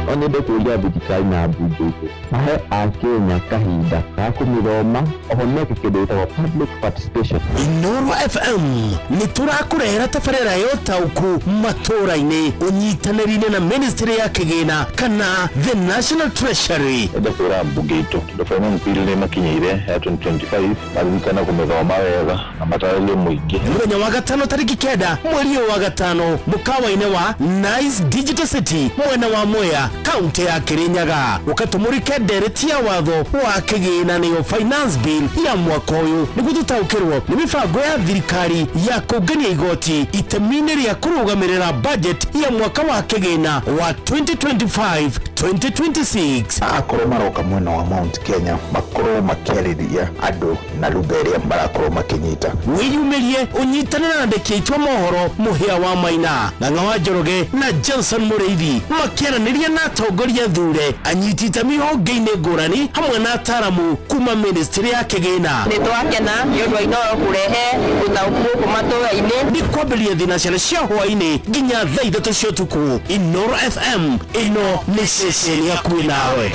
No nyende kũũria thirikari na mbunge itũ mahe akenya kahinda ga kũmĩthoma, oho meke kĩndũ gĩtagwo public participation. Inoro FM nĩ tũrakũrehera tabarĩra ya ũtaũku matũũra-inĩ ũnyitanĩri-inĩ na ministry ya kĩgĩna kana the National Treasury. Enda kwĩra mbunge itũ tondũ finance bill nĩ makinyĩire ya 2025, maririkana kũmĩthoma wega na matarĩrie mũingĩ. Mũthenya wa gatano tarĩki 9 mweri ũyũ wa gatano, mũkawa-inĩ wa Nice Digital City, mwena wa Mwea, kaunti ya Kirinyaga, ũkatũmũrĩke ndereti ya watho wa kĩgĩna, nĩyo finance bill ya mwaka ũyũ, nĩguo tũtaũkĩrwo nĩ mĩbango ya thirikari ya kũngania igoti itemi-inĩ rĩa kũrũgamĩrĩra budget ya mwaka wa kĩgĩna wa 2025 2026. Akorwo maroka mwena wa Mount Kenya, makorwo makĩarĩria andũ na lugha ĩrĩa marakorwo makĩnyita. Wĩyumĩrie ũnyitanĩre na andĩki aitũ a mohoro Mũhĩa wa Maina, Ng'ang'a wa Njoroge na Johnson Mũrĩithi makĩaranĩria na atongoria thure, anyiti itemi honge-inĩ ngũrani, hamwe na ataramu kuma ministry ya kĩgĩna. Nĩ twakena nĩ ũndũ wa Inoro kũrehe ũtaũku gũkũ matũra-inĩ. Nĩ kwambĩrĩria thinacara cia hwaĩ-inĩ nginya thaa 3 cia ũtukũ. Inoro FM, ĩno nĩ ceceni hakuhĩ nawe.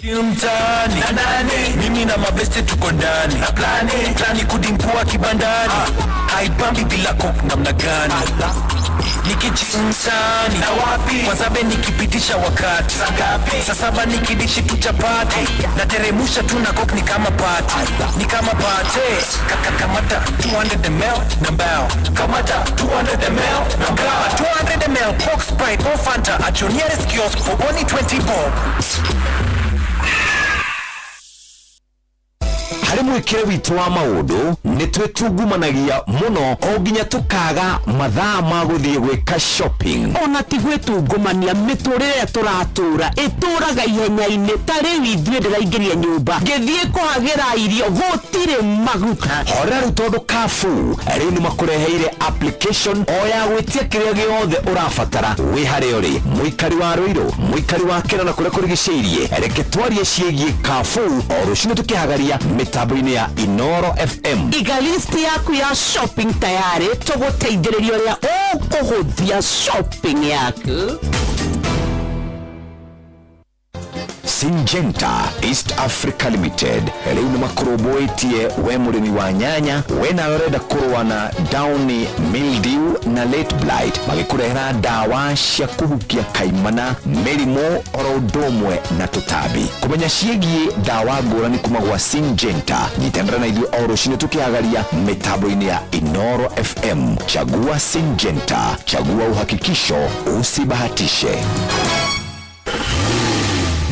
Mtaani mimi na mabeste tuko ndani na plani plani kudimpua kibandani, haipambi bila coke namna gani nikichimsani na wapi kwanza nikipitisha wakati saa 7 nikidishi tu chapati nateremusha tu na coke, ni kama party, ni kama party. Kamata 200 ml na mbao, kamata 200 ml na mbao, 200 ml Coke, Sprite or Fanta at your nearest kiosk for only 20 bob. Harĩ mwĩkĩre witũ wa maũndũ nĩ Nĩ twĩtungumanagia mũno o nginya tũkaga mathaa ma gũthiĩ gwĩka shopping. Ona ti gwĩtungumania, mĩtũrĩre ĩrĩa tũratũra ĩtũraga ihenya-inĩ. Ta rĩu ithuĩ ndĩraingĩria nyũmba ngĩthiĩ kũhagĩra irio gũtirĩ maguta. Horera rĩu, tondũ Carrefour rĩu nĩ makũreheire application o ya gwĩtia kĩrĩa gĩothe ũrabatara wĩ harĩa ũrĩ. Mũikari wa Rũirũ, mũikari wa Kĩra na kũrĩa kũrigicĩirie, reke twarie ciĩgiĩ Carrefour o rũcinĩ tũkĩhagaria mĩtambo-inĩ ya Inoro FM. Iga list yaku ya shopping tayarĩ, tũgũteithĩrĩria ũrĩa ũkũhũthia shopping yaku. Syngenta East Africa Limited rĩu nĩ makũrũmbũĩtie we mũrĩmi wa nyanya, we nawe ũrenda kũrũa na downy mildew na late blight, magĩkũrehera ndawa cia kũhukia kaimana, mĩrimũ oro ũndũ ũmwe na tũtambi. Kũmenya ciĩgiĩ ndawa ngũrani kuma gwa Syngenta, nyitanĩra na ithuĩ o rũcinĩ tũkĩhagaria mĩtambo-inĩ ya Inoro FM. Chagua Syngenta, chagua uhakikisho, usibahatishe.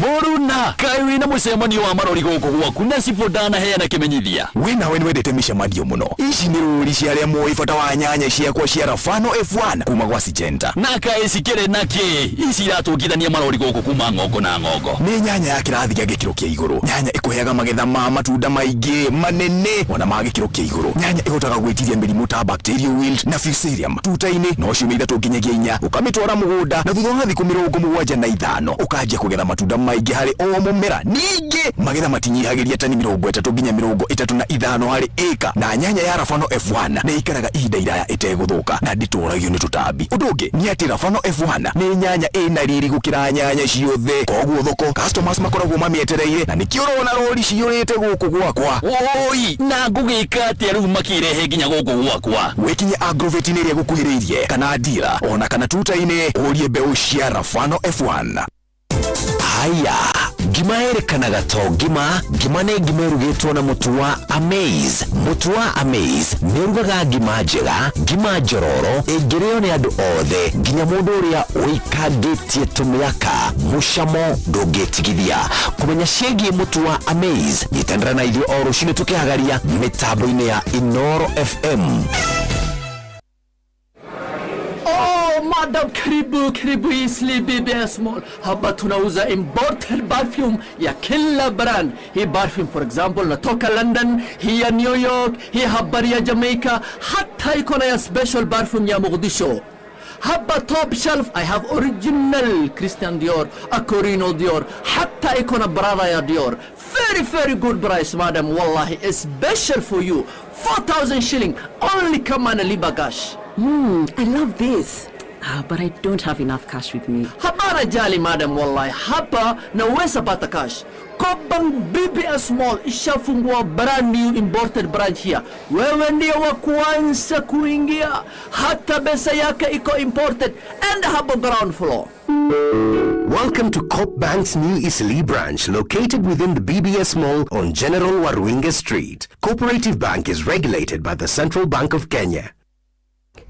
Mũruna, kaĩ wĩna mũcemanio wa marori gũkũ gwaku na cibũ ndanaheana kĩmenyithia? We nawe nĩ wendete mĩcemanio mũno. Ici nĩ rũri cia arĩa moĩ bata wa nyanya ciakwa cia Rafano F1 kuma gwa Syngenta. Na kaĩ cikĩrĩ na kĩ ici iratũngithania marori gũkũ kuma ng'ongo na ng'ongo? Nĩ nyanya ya kĩrathi gĩa gĩkĩro kĩa igũrũ, nyanya ĩkũheaga magetha ma matunda maingĩ manene ona ma gĩkĩro kĩa igũrũ, nyanya ĩhotaga gwĩtiria mĩrimũ ta bacterial wilt na fusarium tuta-inĩ no ciumia 3 nginyagia 4 ũkamĩtwara mũgũnda, na thutha wa thikũ 75 ũkanjia kũgetha matunda maingĩ harĩ o mũmera. Ningĩ magetha matinyihagĩria tani 30 nginya 35 harĩ ĩka, na nyanya ya Rafano F1 nĩ ikaraga ihinda iraya ĩtegũthũka na ndĩtũragio nĩ tũtambi. Ũndũ ũngĩ nĩ atĩ Rafano F1 nĩ nyanya ĩna riri gũkĩra nyanya ciothe, koguo thoko customers makoragwo mamĩetereire, na nĩkĩo ũrona rori ciyũrĩte gũkũ gwakwa. Oi, na ngũgĩka atĩa rĩu makĩrehe nginya gũkũ gwakwa? Wĩkinye agrovet-inĩ ĩrĩa gũkuhĩrĩirie kana dira ona kana tuta-inĩ ũrie mbeũ cia Rafano F1. Haya, ngima ĩrĩkanaga to ngima. Ngima nĩ ngima ĩrugĩtwo na mũtu wa Amaze. Mũtu wa Amaze nĩ ũrugaga ngima njega, ngima njororo ĩngĩrĩo nĩ andũ othe nginya mũndũ ũrĩa ũikangĩtie tũmĩaka. Mũcamo ndũngĩtigithia. Kũmenya ciĩgiĩ mũtu wa Amaze, nyitanĩra na ithuĩ o rũcinĩ tũkĩhagaria mĩtambo-inĩ ya Inoro FM. Oh, madam, karibu, karibu Eastleigh BBS Mall. Hapa tunauza imported perfume ya kila brand. Hii perfume, for example, natoka London, hii ya New York, hii habari ya Jamaica, hata iko na ya special perfume ya Mogadishu. Hapa top shelf I have original Christian Dior, Acorino Dior, hata iko na Prada ya Dior. Very very good price, madam, wallahi, special for you. 4,000 shilling only. Come and lipa cash. I love this. Ah, but I don't have enough cash with me. Hapana jali, madam, wallahi, hapa naweza pata cash. Co-op Bank BBS Mall ishafungua brand new imported branch here. Wewe ndio wa kwanza kuingia, hata pesa yake iko imported and hapo ground floor. Welcome to Co-op Bank's new Eastleigh branch located within the BBS Mall on General Waruinge Street. Cooperative Bank is regulated by the Central Bank of Kenya.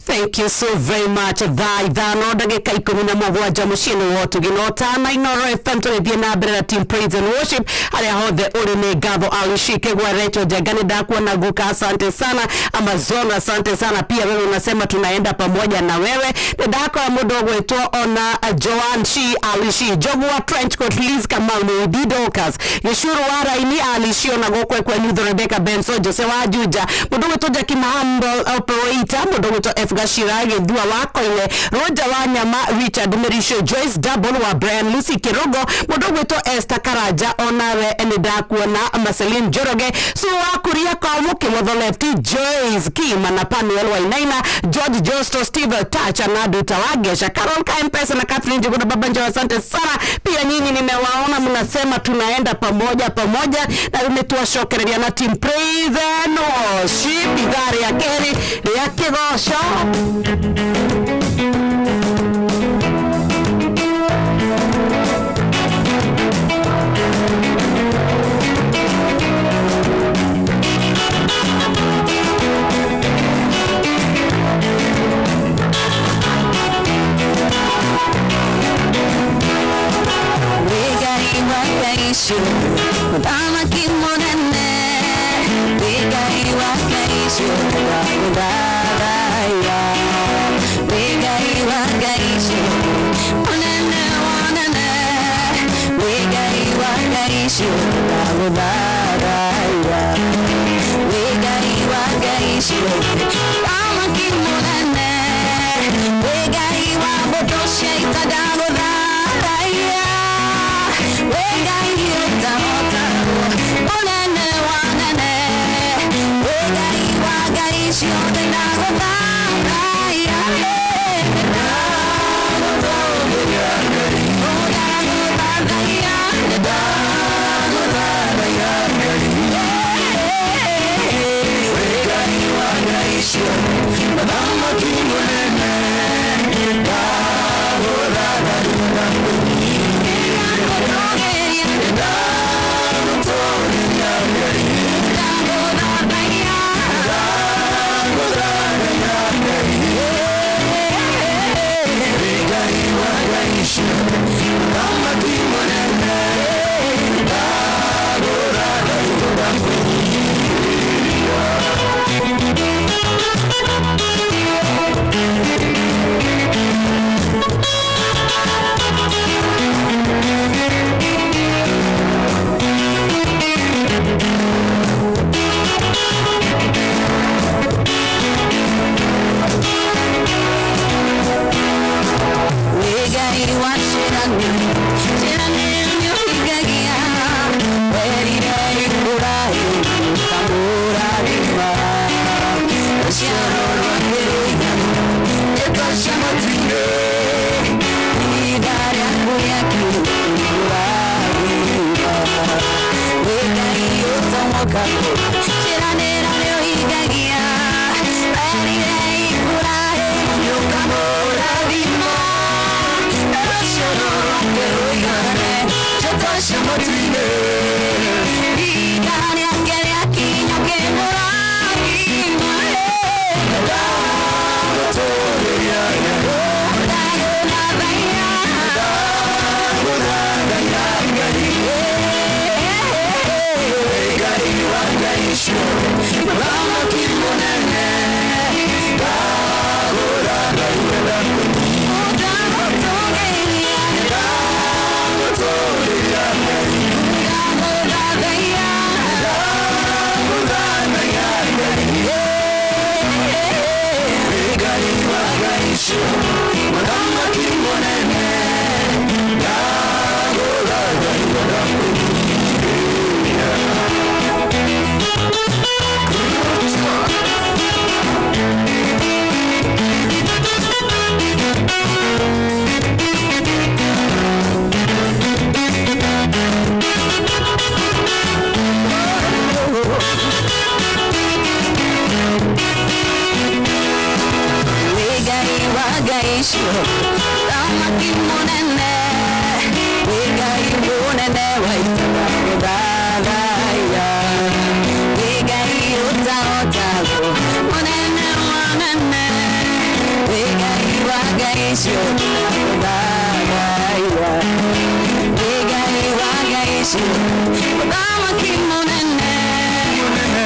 Thank you so very much. Thaa 5:17 mũciĩ-inĩ wa ũtugi na ũtana Inoro FM, tũgĩthiĩ na mbere na team praise and worship. Harĩa hothe ũrĩ nĩ ngatho. Alishike gwa Rachel Njenga, nĩ ndakuona guka, asante sana. Amazon, asante sana pia wewe, unasema tunaenda pamoja na wewe. Nĩ ndakora mũndũ ũgwĩtwo ona Joan Shi Alishi Njogu wa trench coat, Liz Kamau nĩ Idi Dorcas Gĩcuru wa Raini Alishi, ona gũkwe kwenyu Rebecca Benson Jose wa Juja, mũndũ ũgwĩtwo Jackie Mahambo operator, mũndũ ũgwĩtwo F Gashira Gĩthua wa Koine, Roger wa Nyama, Richard Merisho, Joyce Double wa Brian, Lucy Kirogo, mũndũ ũgwĩtwo Esther Karanja, onawe nĩ ndakuona, Marceline Njoroge, Su wa Kuria kwa Mũkĩmotho Lefty, Joyce Kima na Panuel Wainaina, George Josto, Steve Tacha na Duta wa Gesha, Carol Kampesa na Catherine Njuguna Baba Njoo, asante sana pia nyinyi, nimewaona mnasema tunaenda pamoja pamoja na nĩtwacokereria na team praise and worship ithaa rĩa kerĩ rĩa kĩgoco. Ngai wa Kaishu, mũthamaki mũnene. Wĩ Ngai wa Kaishu. ciothe ndagũthathaiya. Wĩ Ngai wa ngai ciothe, mũnene wa anene. Wĩ Ngai wa ngai ciothe ndagũthathaiya. Wĩ Ngai wa ngai ciothe, thamaki mũnene. Wĩ Ngai wa mbũtũ cia ita ndagũthathaiya. Wĩ Ngai ũtahotagwo, mũnene wa anene. Wĩ Ngai wa ngai ciothe ndagũthathaiya. Ndagũtũũgĩria Ngai, ndagũthathaiya, ndagũthathaiya Ngai. Wĩ Ngai wa ngai ciothe, mũthamaki mũnene. Ndagũthathaiya, ndagũtũũgĩria, ndagũtũũgĩria Ngai. Ndagũthathaiya, ndagũthathaiya Ngai. Wĩ Ngai wa ngai ciothe, mũthamaki mũnene. Ndagũthathaiya, ndagũtũũgĩria. Wĩ Ngai wa ciĩranĩro, ciĩranĩro nĩũhingagia. Werire Iburahĩmu ũkamũrathima. Rũciaro rwake rũigana njata cia matu-inĩ. Ihinda rĩaku rĩakinya nĩũrathima. Wĩ Ngai ũtomokaga, ciĩranĩro nĩũhingagia. Werire Iburahĩmu nĩũkamũrathima. Rũciaro rwake rũigane njata cia matu-inĩ. Ihinda rĩake rĩakinya ũkĩmũrathima. Ndagũtũũgĩria Ngai, ndagũthathaiya, ndagũthathaiya Ngai. Wĩ Ngai wa ngai ciothe, mũthamaki mũnene. Ndagũthathaiya, ndagũtũũgĩria, ndagũtũũgĩria Ngai. Ndagũthathaiya, ndagũthathaiya Ngai. Wĩ Ngai wa ngai ciothe, mũthamaki mũnene. Ndagũthathaiya, ndagũtũũgĩria. Wĩ Ngai wa ngai ciothe, thamaki mũnene. Wĩ Ngai mũnene wa ita ndagũthathaiya. Wĩ Ngai ũtahotagwo, mũnene wa anene. Wĩ Ngai wa ngai ciothe ndagũthathaiya. Wĩ Ngai wa ngai ciothe, mũthamaki mũnene.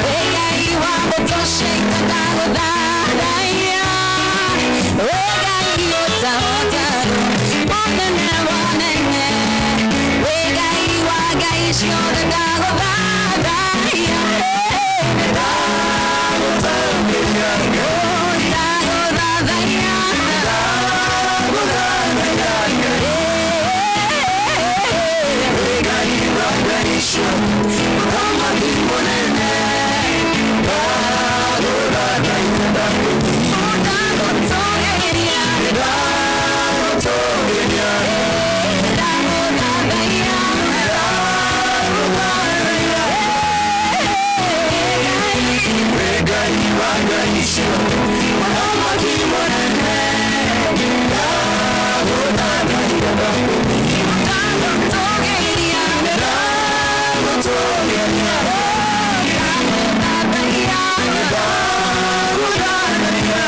Wĩ Ngai wa mbũtũ cia ita ndagũthathaiya. Wĩ Ngai ũtahotagwo, mũnene wa anene. Wĩ Ngai wa ngai ciothe ndagũthathaiya. Ndagũtũũgĩria Ngai, ndagũthathaiya, ndagũthathaiya Ngai. Wĩ Ngai wa ngai ciothe, mũthamaki mũnene. Ndagũthathaiya, ndagũtũũgĩria, ndagũtũũgĩria, ndagũthathaiya, ndagũthathaiya. Wĩ Ngai wa ngai ciothe, mũthamaki mũnene. Ndagũthathaiya, ndagũtũũgĩria, ndagũtũũgĩria, ndagũthathaiya, ndagũthathaiya.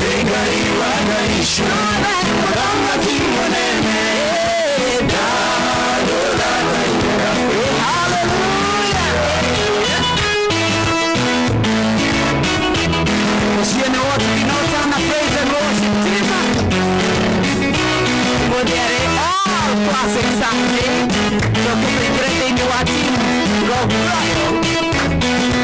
Wĩ Ngai wa ngai ciothe, mũthamaki mũnene. Ndagũthathaiya. Hallelujah. Classic Saturday. Coke tũingĩre thĩinĩ wa team Rock Royal.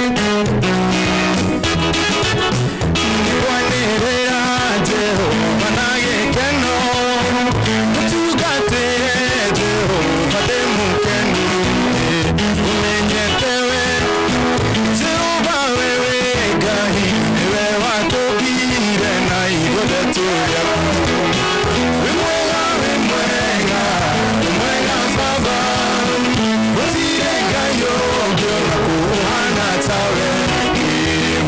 Kwanĩrĩra Jehova na gĩkeno, mũtungatĩre Jehova ndĩ mũkenu, ũmenyete we Jehova wewe Ngai nĩwe watũmbire na ithuothe tũrĩ aku. Wĩ mwega, wĩ mwega, wĩ mwega Baba, gũtirĩ Ngai ũngĩ ona kũhana tawe,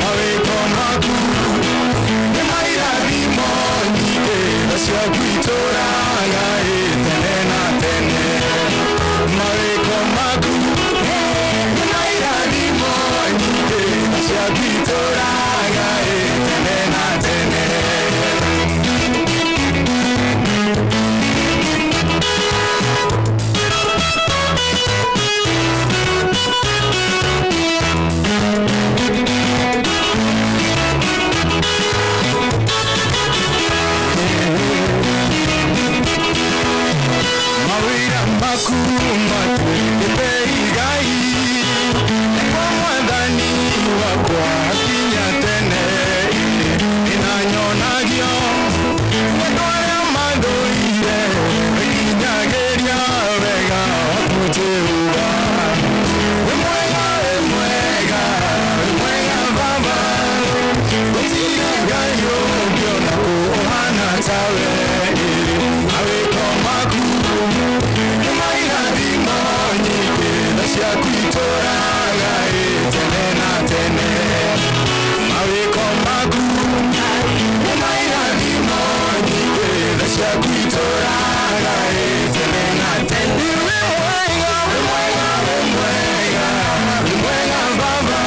mawĩko maku nĩ mairathimo nyingĩ ciaku itũũraga ĩ tene na tene. Mawĩko maku nĩ mairathimo nyingĩ ciaku itũũraga ĩ tene na tene. Mawĩra maku matuĩkĩte igai kwa mwathani wakwa kinya tene, ĩnanyonagio andũ arĩa mathũire ĩkinyagĩria wega waku Jehova. Wĩ mwega, wĩ mwega, wĩ mwega Baba, gũtirĩ Ngai ũngĩ ona kũhana tawe, mawĩko maku nĩ mairathimo nyingĩ tha ciaku itũũraga ĩ tene na tene. Mawĩko maku nĩ mairathimo nyingĩ tha ciaku itũũraga ĩ tene na tene. Wĩ mwega, wĩ mwega, wĩ mwega, wĩ mwega Baba,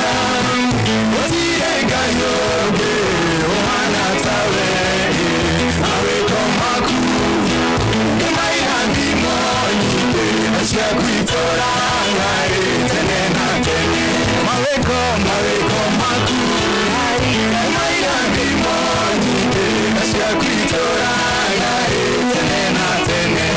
gũtirĩ Ngai ũngĩ ũhana tawe, mawĩko maku nĩ mairathimo nyingĩ tha ciaku itũũraga ĩ tene na tene. Mawĩko, mawĩko maku nĩ mairathimo nyingĩ tha ciaku itũũraga ĩ tene na tene.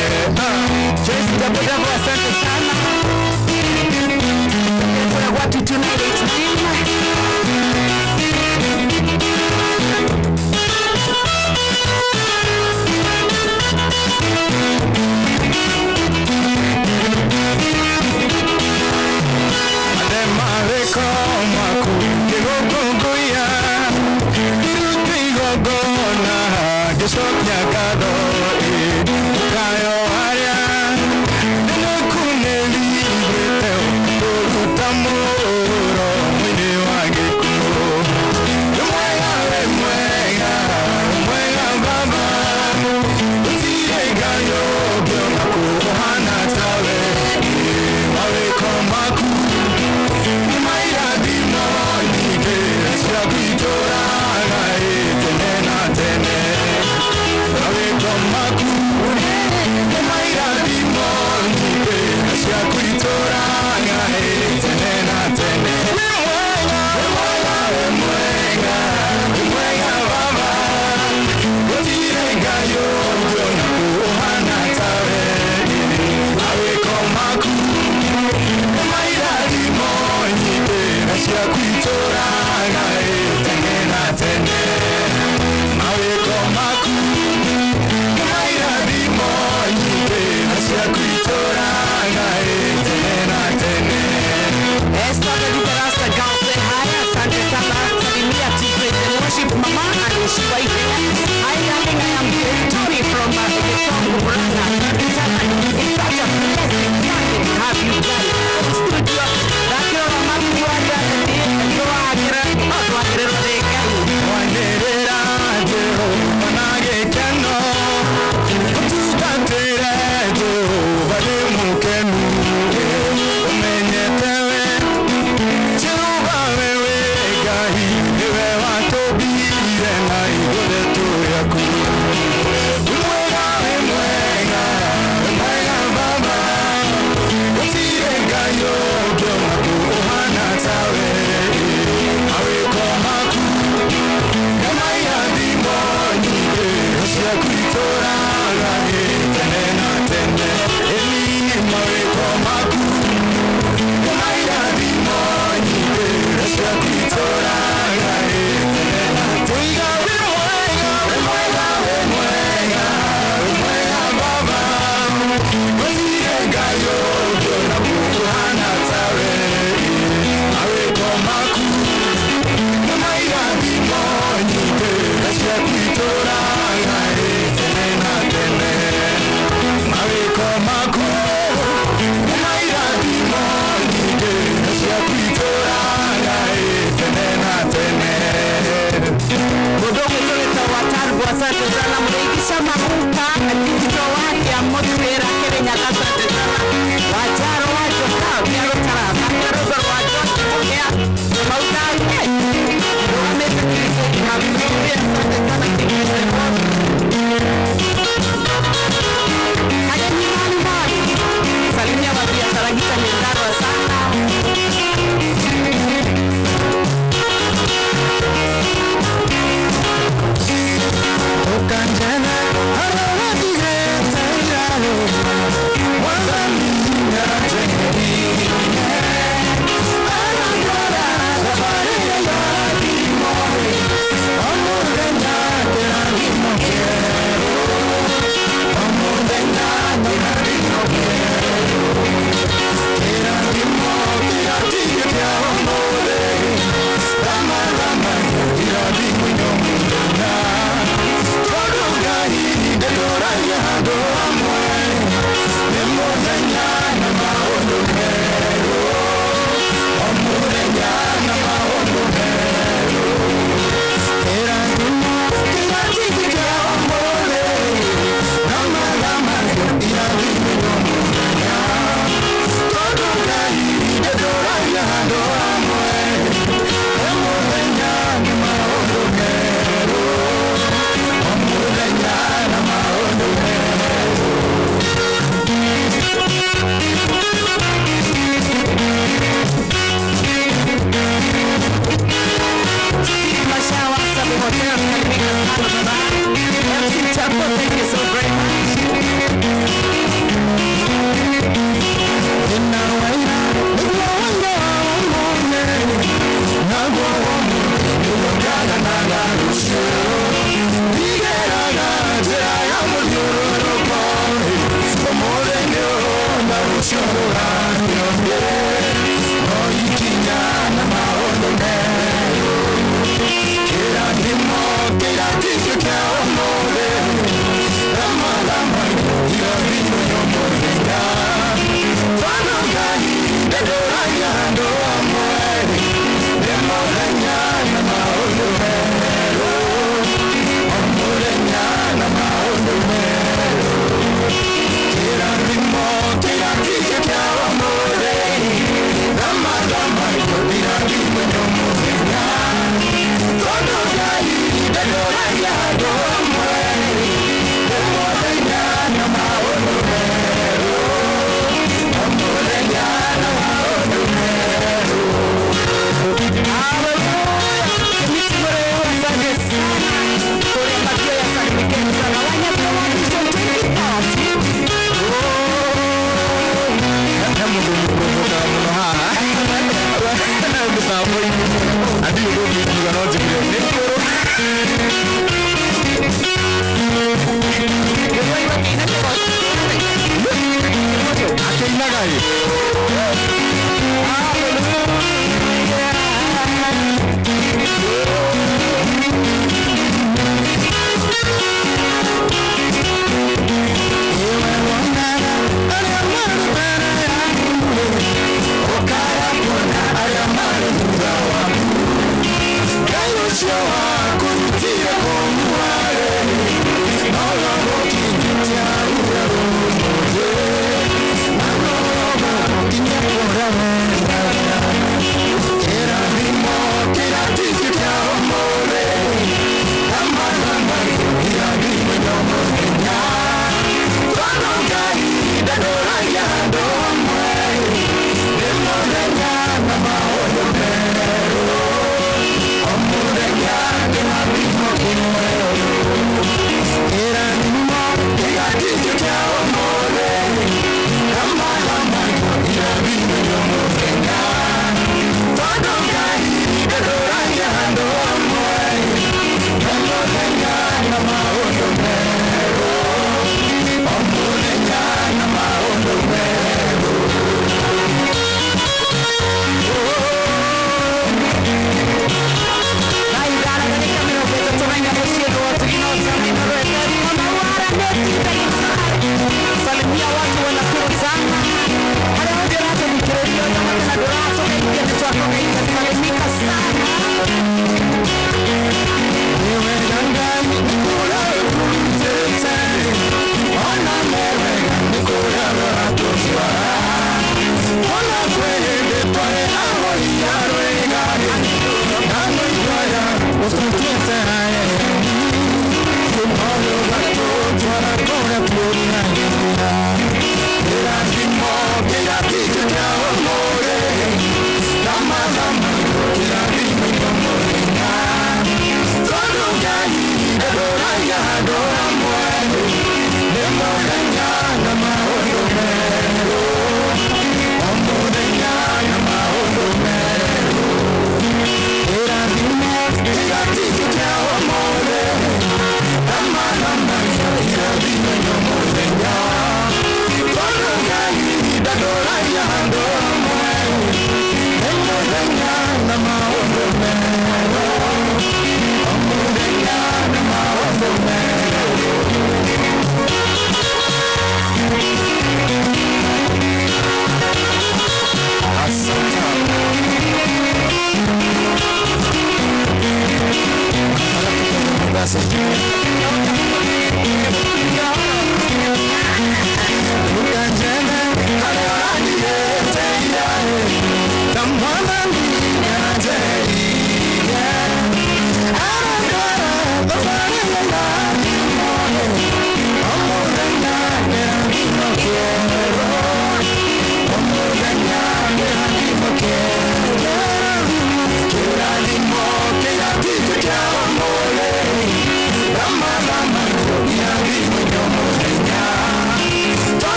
Thank you so very much.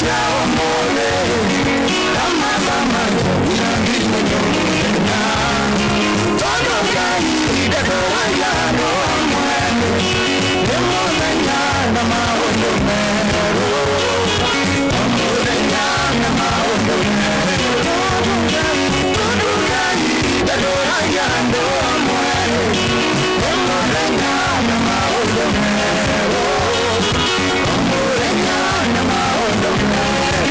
kĩa ũmũthĩ na mathaa marĩa nginya mũthenya tondũ Ngai ndatũragia andũ amwe nĩ mũthenya na maũndũ merũ o mũthenya na maũndũ merũ tondũ Ngai ndatũragia andũ amwe nĩ mũthenya na maũndũ merũ o mũthenya na maũndũ merũ.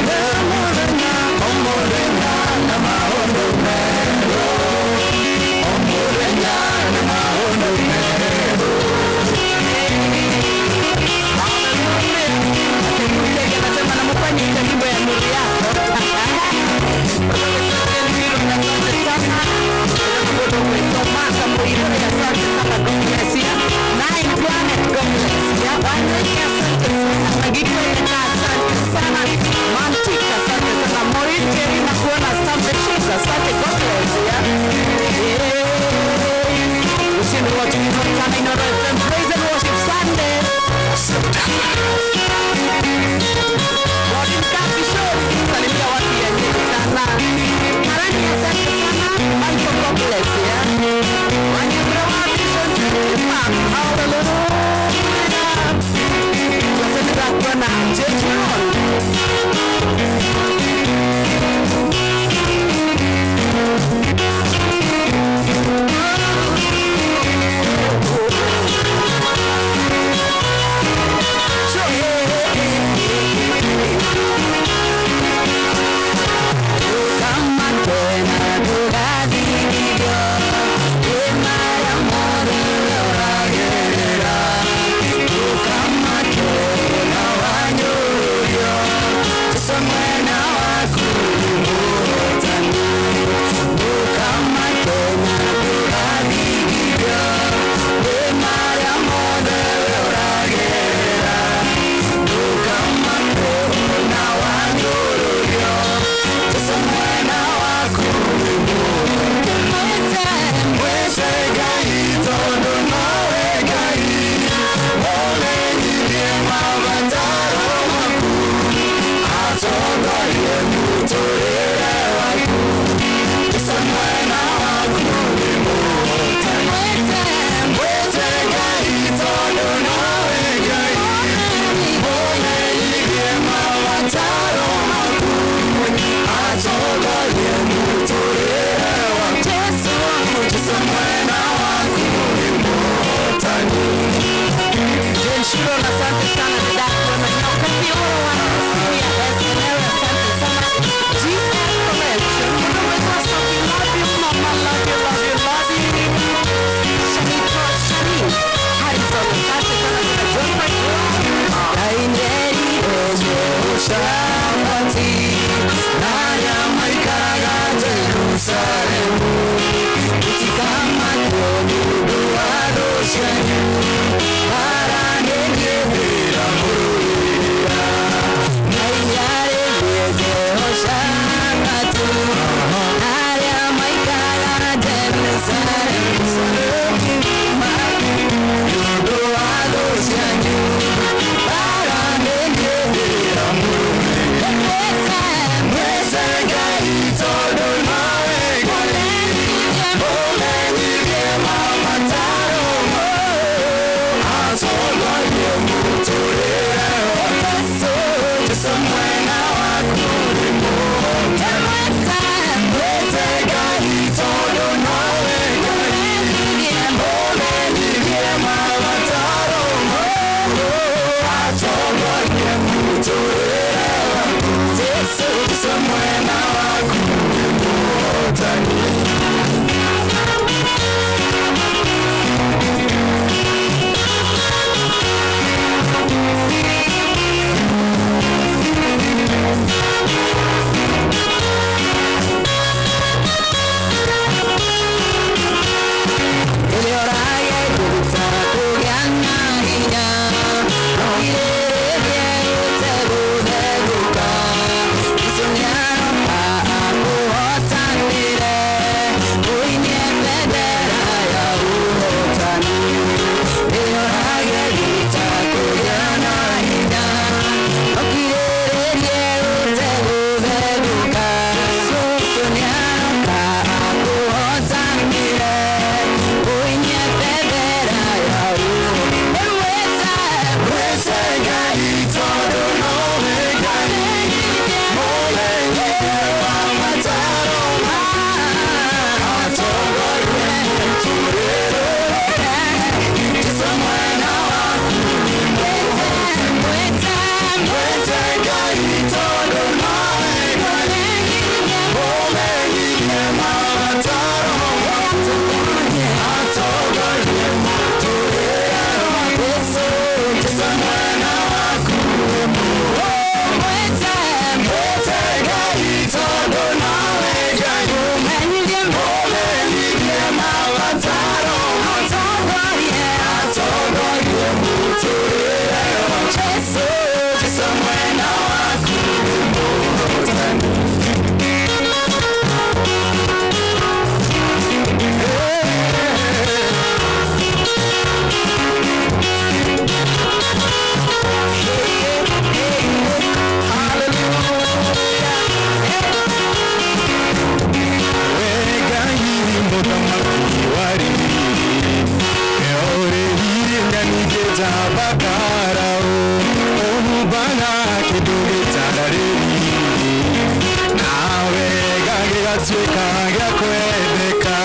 gĩgatuĩka gĩa kwendeka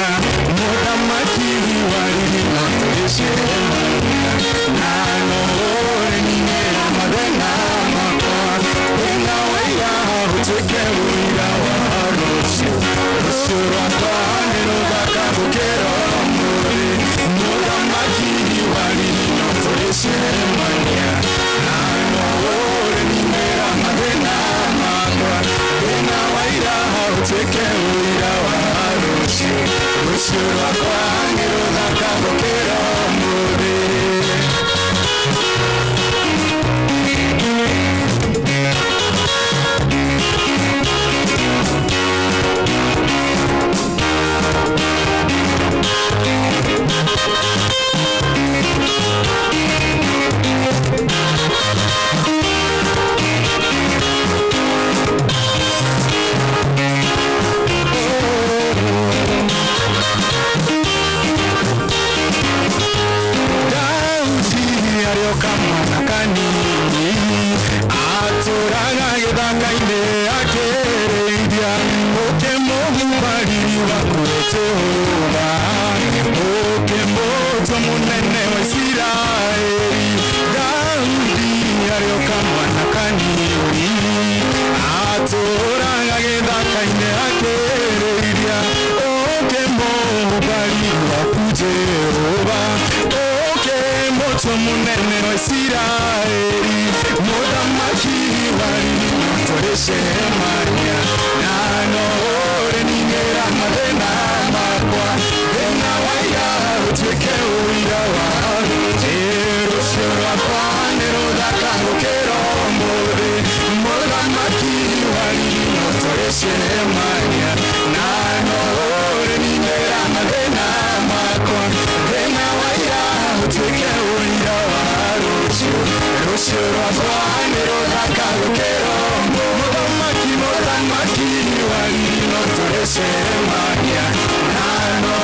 mũthamaki wa riri no tũrĩcemania na no ũrĩninĩra mathĩna makwa thĩna wa ira ũtuĩke ũira wa rũciũ rũciũ rwakwa nĩ rũthaka gũkĩra ũmũthĩ mũthamaki wa riri no tũrĩcemania na no ũrĩninĩra mathĩna makwa thĩna wa ira ũtuĩke ũira wa rũciũ rũciũ rwakwa nĩ rũthaka gũkĩra ũmũthĩ. Daudi arĩ o kamwana kanini atũraga gĩthaka-inĩ akĩrĩithia ũkĩmũhuba riri waku Jehova ũkĩmũtua mũnene wa Isiraeli. Daudi arĩ o kamwana kanini atũraga gĩthaka-inĩ akĩrĩithia ũkĩmũhuba riri waku Jehova ũkĩmũtua mũnene wa Isiraeli mũthamaki wa riri no tũrĩcemania na no ũrĩninĩra mathĩna makwa thĩna wa ira ũtuĩke ũira wa rũciũ rwakwa nĩ rũthaka gũkĩra ũmũthĩ mũthamaki wa riri no tũrĩcemania na no ũrĩninĩra mathĩna makwa thĩna wa ira ũtuĩke ũira wa rũciũ rũciũ rwakwa nĩ rũthaka gũkĩra mũthamaki mũthamaki wa riri no tũrĩcemania na no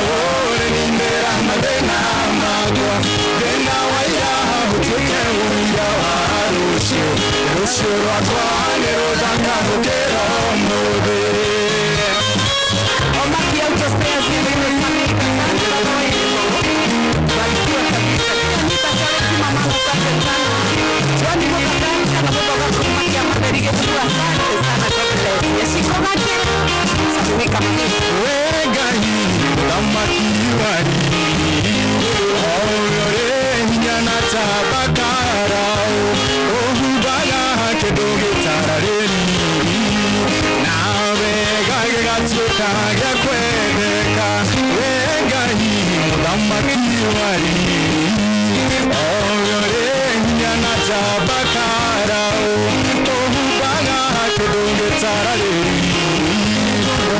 ũrĩninĩra mathĩna makwa thĩna wa ira ũtuĩke ũira wa rũciũ rũciũ rwakwa nĩ rũthaka gũkĩra ũmũthĩ. Omaki Auto Spares imesameika sana baba wetu. Barikiwa kabisa. Anita Charity mama asante sana. John Mutaganja na kutoka Kumaki Amaderige tu asante sana God bless. Yeshiko gake. Salimika mami. We Ngai mũthamaki wa riri ũrĩa ũrĩ hinya na ta bakara ũhumbaga kĩndũ gĩtararĩ riri na wega gĩgatuĩka gĩa kwendeka we Ngai mũthamaki wa riri ũrĩa ũrĩ hinya na ta bakara ũhumbaga kĩndũ gĩtararĩ riri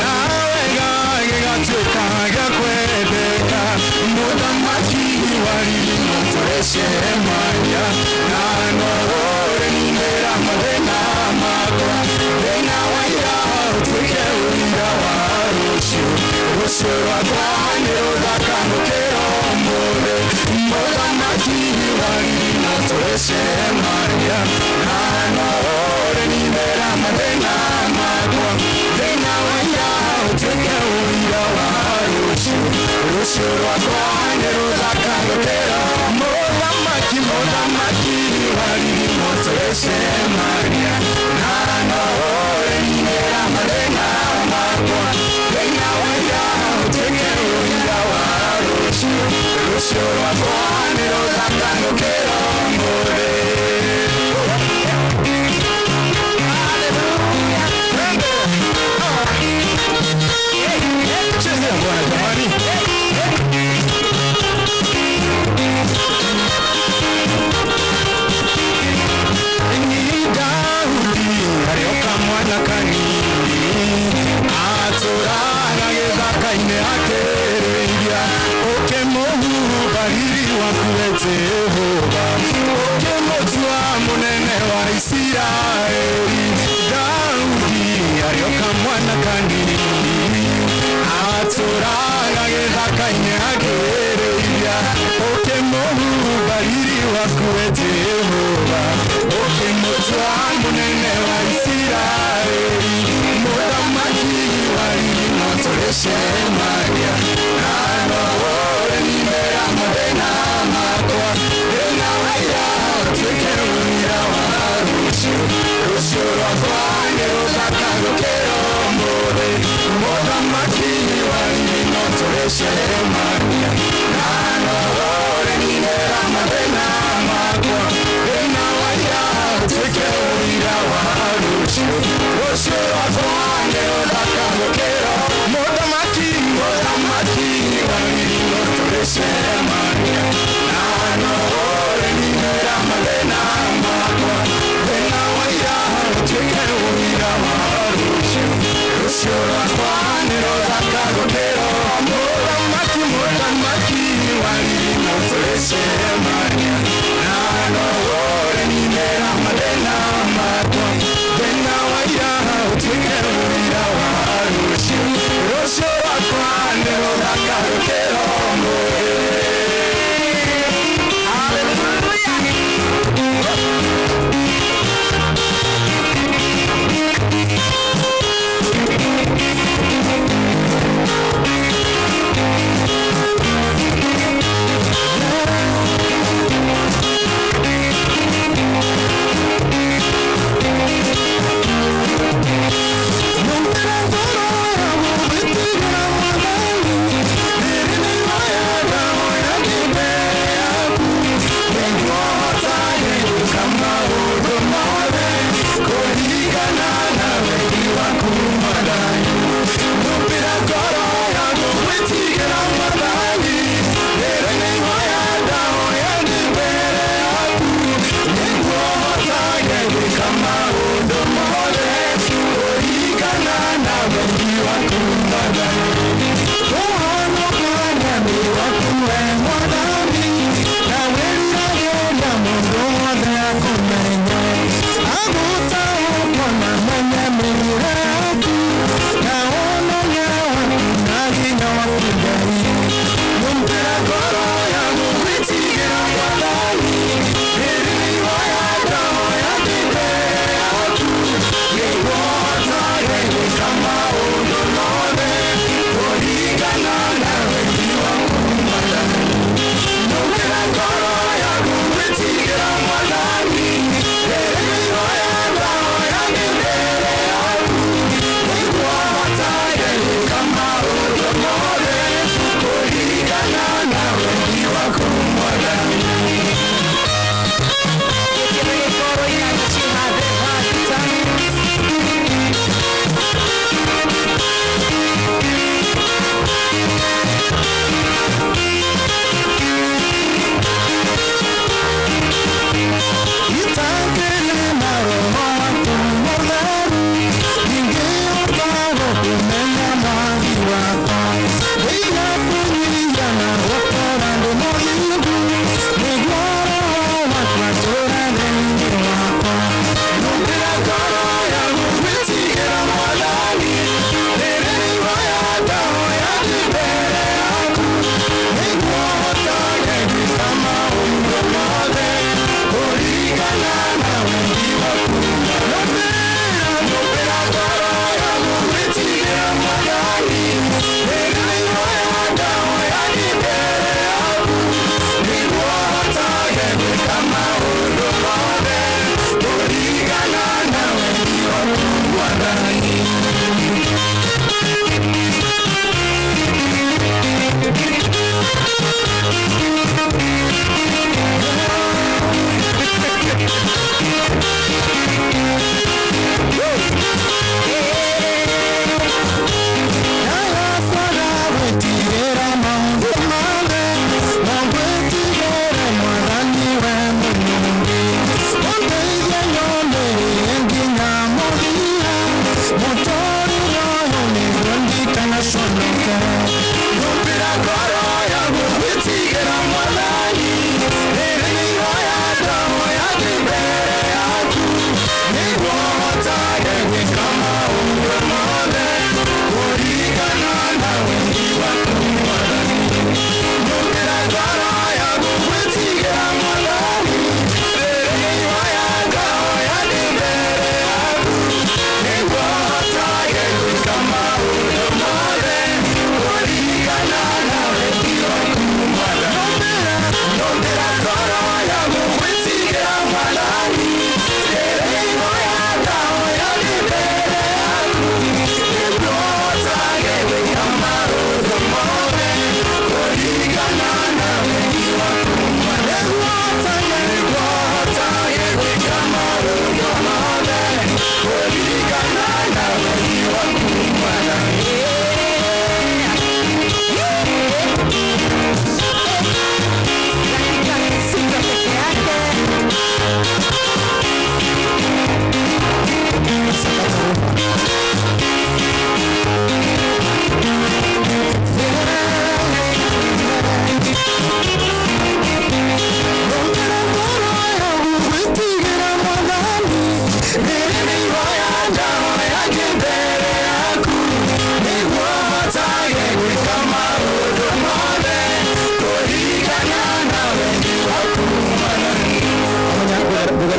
na wega gĩgatuĩka gĩa kwendeka mũthamaki wa riri no tũrĩcemania na no ũrĩninĩra mathĩna makwa thĩna wa ira ũtuĩke ũira wa rũciũ rũciũ rwakwa nĩ rũthaka gũkĩra ũmũthĩ mũthamaki wa riri no tũrĩcemania na no ũrĩninĩra mathĩna makwa thĩna wa ira ũtuĩke ũira wa rũciũ rũciũ rwakwa nĩ rũthaka gũkĩra mũthamaki mũthamaki wa riri no tũrĩcemania na no ũrĩninĩra mathĩna makwa thĩna wa ira ũtuĩke ũira wa rũciũ rũciũ rwakwa nĩ rũthaka gũkĩra ũmũthĩ. Chezea bwana jamani. Ni Daudi arĩ o kamwana kanini atũraga gĩthaka-inĩ akĩrĩithia ũkĩmũhuba riri waku we Jehova ũkĩmũtua mũnene wa Isiraeli. Daudi arĩ o kamwana kanini atũraga gĩthaka-inĩ akĩrĩithia ũkĩmũhuba riri waku we Jehova ũkĩmũtua mũnene wa Isiraeli mũthamaki wa riri no Tũrĩcemania na no ũrĩninĩra mathĩna makwa. Thĩna wa ira ũtuĩke ũira wa rũciũ, rũciũ rwakwa nĩ rũthaka gũkĩra mũthamaki, mũthamaki wa mĩrimũ. Tũrĩcemania na no ũrĩninĩra mathĩna makwa. Thĩna wa ira ũtuĩke ũira wa rũciũ, rũciũ rwakwa nĩ rũthaka gũkĩra mũthamaki, mũthamaki.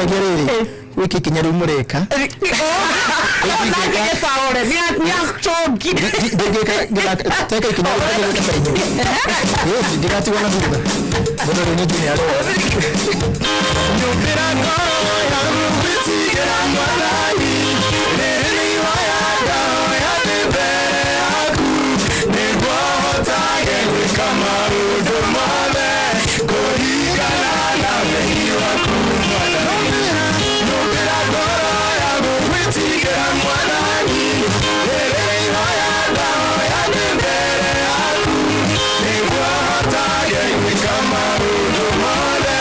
Ndĩciragia rĩrĩ, gwĩka ikinya rĩu mũreka. Nangĩgĩtaũre nĩacongire. Teka ikinya rĩu ngĩgĩka ta inyuĩ. Ĩĩ, ndigatigwo na thutha. Mũndũ rĩu nĩ junior rĩu. Nyũmbĩra ngoro yaku gwĩtigĩra Mwathani, rĩrĩ nĩ ihoya ndahoya ndĩ mbere yaku, nĩguo hotage gwĩka maũndũ mothe kũringana na wendi waku Mwathani. Nyũmbĩra ngoro yaku gwĩtigĩra Mwathani, rĩrĩ nĩ ihoya ndahoya ndĩ mbere yaku, nĩguo hotage gwĩka maũndũ mothe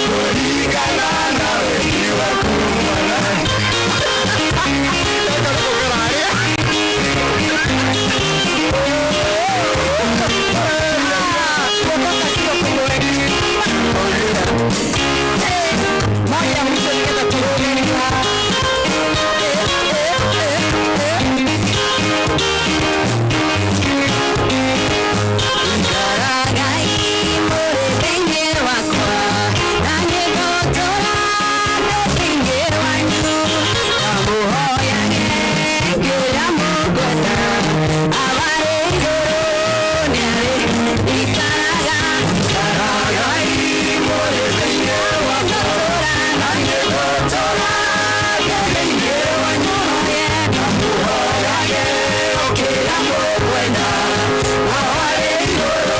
kũringana na wendi waku Mwathani. Moja mwisho nigetha tũrũgĩrĩra. Ikaragai mũrĩ thĩinĩ wakwa, na niĩ ngũtũũra ndĩ thĩinĩ wanyu. Namũhoyage kĩrĩa mũkwenda, Awa arĩ igũrũ nĩarĩ. Ikaraga, ikaragai mũrĩ thĩinĩ wakwa, na niĩ ngũtũũra ndĩ thĩinĩ wanyu. Namũhoyage kĩrĩa mũkwenda, Awa arĩ igũrũ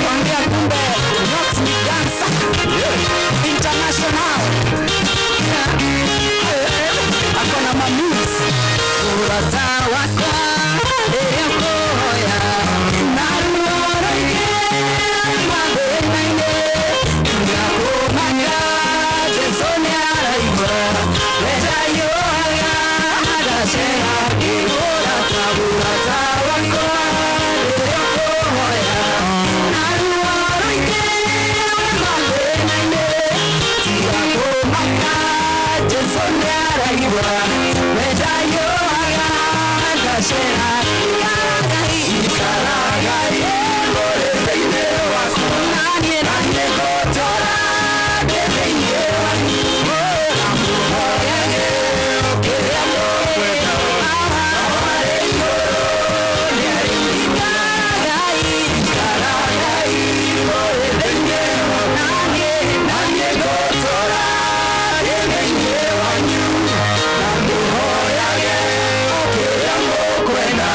Kwambia kumbe not ni dancer international akona mamoves urata wakwa rĩrĩa ngũhoya na ruo rũingĩ mathĩna-inĩ ngakũmaka Jesũ nĩaraigua wendaiyũaga ndacera ngĩgũrata ũrata wakwa rĩrĩa ngũhoya na ruo rũingĩ mathĩna-inĩ tiga kũmaka Jesũ nĩaraigua wendaiyũaga ndacera ikaragai mũrĩ thĩinĩ wakwa na niĩ ngũtũũra ndĩ thĩinĩ wanyu namũhoyage kĩrĩa mũkwenda Awa arĩ igũrũ nĩarĩikaragai ikaragai mũrĩ thĩinĩ wakwa na niĩ ngũtũũra ndĩ thĩinĩ wanyu namũhoyage kĩrĩa mũkwenda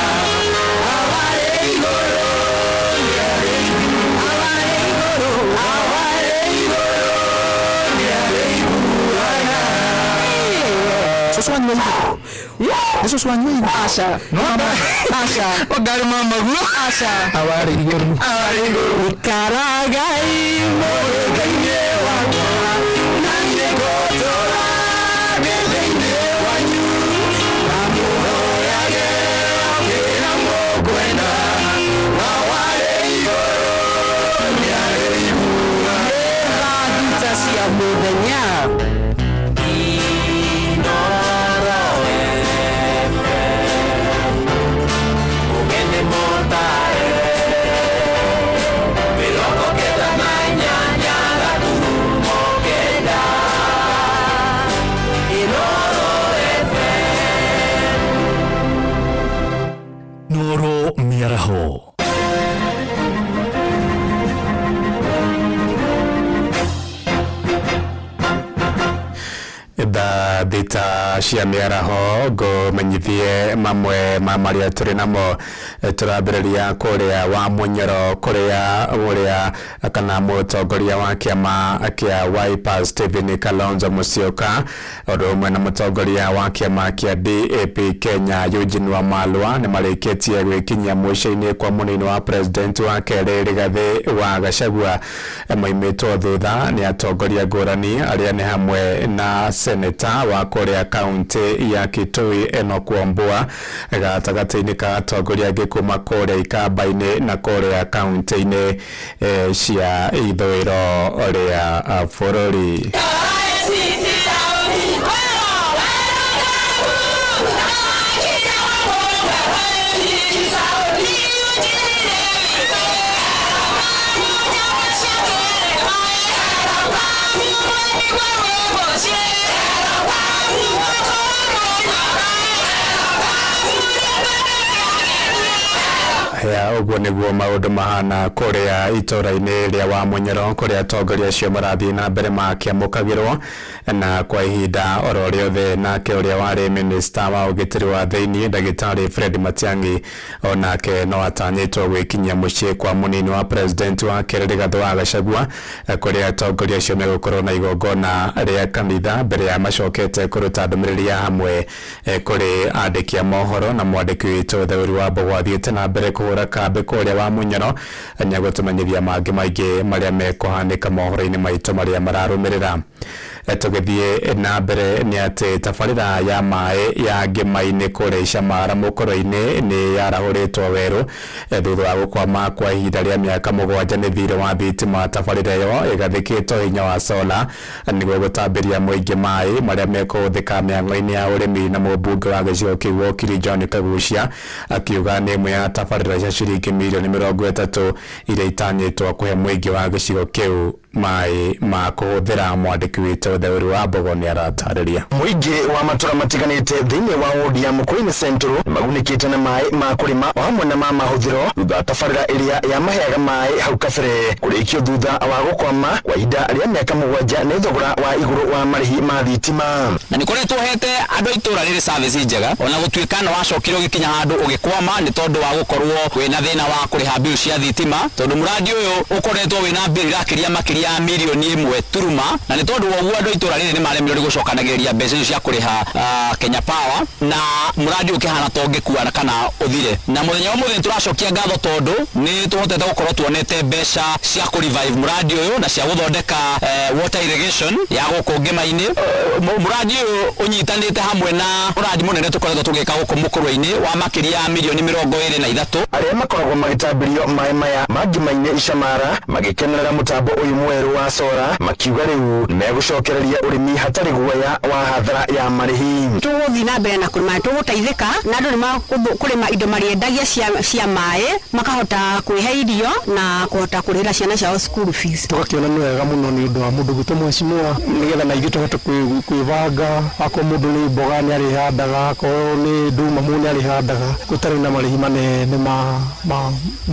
Awa arĩ igũrũ nĩarĩiguaga Awa arĩ igũrũ Awa arĩ igũrũ nĩarĩiguaga. Cũcũ wanyu nĩ Nĩ cũcũ wanyu wa igũrũ? Aca. Aca. Wangarĩ mamaguo? Aca. Awarĩ igũrũ. Awarĩ igũrũ. Ikaragai mũrĩthĩ-inĩ wakwa na niĩ ngũtũũra ndĩ thĩinĩ wanyu na mũhoyage o kĩrĩa mũkwenda awarĩ igũrũ nĩarĩiguaga. Thaa thita cia mũthenya. Ugeni motare 98 gaturumo 9 Inoro FM. Noro Mĩaraho. Thaa thita cia mĩaraho ngũmenyithie mamwe ma marĩa tũrĩ namo. Tũrambĩrĩria kũrĩa wa Mũnyoro kũrĩa ũrĩa kana mũtongoria wa kĩama kĩa Wiper Stephen Kalonzo Musyoka ũndũ ũmwe na mũtongoria wa kĩama kĩa DAP Kenya Eugene Wamalwa nĩ marĩkĩtie gwĩkinyia mũciĩ-inĩ kwa mũnini wa president wa kerĩ Rigathĩ wa Gachagua. Moimĩtwo thutha nĩ atongoria ngũrani arĩa nĩ hamwe na seneta wa kũrĩa kaunti ya Kitui Enoch Wambua gatagatĩ-inĩ ka atongoria angĩ kuma kũrĩa ikamba-inĩ na kũrĩa kaunti-inĩ cia ithũĩro rĩa bũrũri. Ya ũguo nĩguo maũndũ mahana kũrĩa itũũra-inĩ rĩa Wamunyoro kũrĩa atongoria acio marathiĩ na mbere makĩamũkagĩrwo na kwa ihinda oro rĩothe. Nake ũrĩa warĩ minista wa ũgitĩri wa thĩinĩ ndagĩtarĩ Fred Matiang'i onake no atanyĩtwo gwĩkinyia mũciĩ kwa mũnini wa president wa kerĩ Rigathĩ wa Gachagua kũrĩa atongoria acio megũkorwo na igongona rĩa kanitha mbere ya macokete kũruta ndũmĩrĩri ya hamwe kũrĩ andĩki a mohoro. Na mwandĩki witũ Theuri wa Mbogo athiĩte na mbere kũhũra kambĩ kũrĩa Wamunyoro nĩegũtũmenyithia mangĩ maingĩ marĩa mekũhanĩka mohoro-inĩ maitũ marĩa mararũmĩrĩra. Tũgĩthiĩ na mbere nĩ atĩ tabarĩra ya maĩ ya Ngĩma-inĩ kũrĩa Icamara mũkũrũ-inĩ nĩ yarahũrĩtwo werũ thutha wa gũkwama kwa ihinda rĩa mĩaka 7 nĩ thirĩ wa thitima. Tabarĩra ĩyo ĩgathĩkĩtwo hinya wa sola nĩguo gũtambĩria mũingĩ maĩ marĩa mekũhũthĩka mĩhang'o-inĩ ya ũrĩmi. Na mũmbunge wa gĩcigo kĩu Wakiri John Kagucia akiuga nĩ ĩmwe ya tabarĩra cia ciringi mirioni 30 iria itanyĩtwo kũhe mũingĩ wa gĩcigo kĩu maĩ ma kũhũthĩra. Mwandĩki witũ Theuri wa Mbogo nĩ aratarĩria. Mũingĩ wa matũra matiganĩte thĩinĩ wa wodi ya Mũkũrũinĩ Central nĩmagunĩkĩte na maĩ ma kũrĩma o hamwe na ma mahũthĩro thutha wa tabarĩra ĩrĩa yamaheaga maĩ hau kabere kũrĩkio thutha wa gũkwama kwa ihinda rĩa mĩaka 7 nĩ thogora wa igũrũ wa marĩhi ma thitima. Na nĩ koretwo hete andũ a itũra rĩrĩ service njega ona gũtuĩka nĩ wacokire ũgĩkinya handũ ũgĩkwama nĩ tondũ wa gũkorwo wĩna thĩna wa kũrĩha bill cia thitima tondũ mũradi ũyũ ũkoretwo wĩna bill irakĩria makĩria ya mirioni 1 turuma na nĩ tondũ wa ũguo andũ a itũra rĩrĩ nĩ maremirwo nĩ gũcokanagĩrĩria mbeca icio cia kũrĩha Kenya Power na mũradi ũkĩhana ta ũngĩkua kana ũthire. Na mũthenya wa ũmũthĩ nĩ tũracokia ngatho tondũ nĩ tũhotete gũkorwo tuonete mbeca cia kũ revive mũradi ũyũ na cia gũthondeka water irrigation ya gũkũ Ngĩma-inĩ. Mũradi ũyũ ũnyitanĩte hamwe na mũradi mũnene tũkoretwo tũgĩka gũkũ Mũkũrwe-inĩ wa makĩria ya mirioni 23. Arĩa makoragwo magĩtambĩrio maĩ maya ma Ngĩma-inĩ Icamara magĩkenerera mũtambo ũyũ mwerũ wa sora makiuga rĩu nĩmegũcokereria ũrĩmi hatarĩ guoya wa hathara ya marĩhi. Tũgũthiĩ na mbere na kũrĩma tũgũteithĩka na andũ nĩmakũrĩma indo marĩendagia cia maĩ makahota kwĩhe irio na kũhota kũrĩhĩra ciana ciao school fees. Tũgakĩona nĩ wega mũno nĩ ũndũ wa mũndũ gwitũ mheshimiwa nĩgetha na ithuĩ tũhote kwĩbanga akorwo mũndũ nĩ mboga nĩ arĩhandaga akorwo nĩ nduma mũndũ nĩ arĩhandaga gũtarĩ na marĩhi manene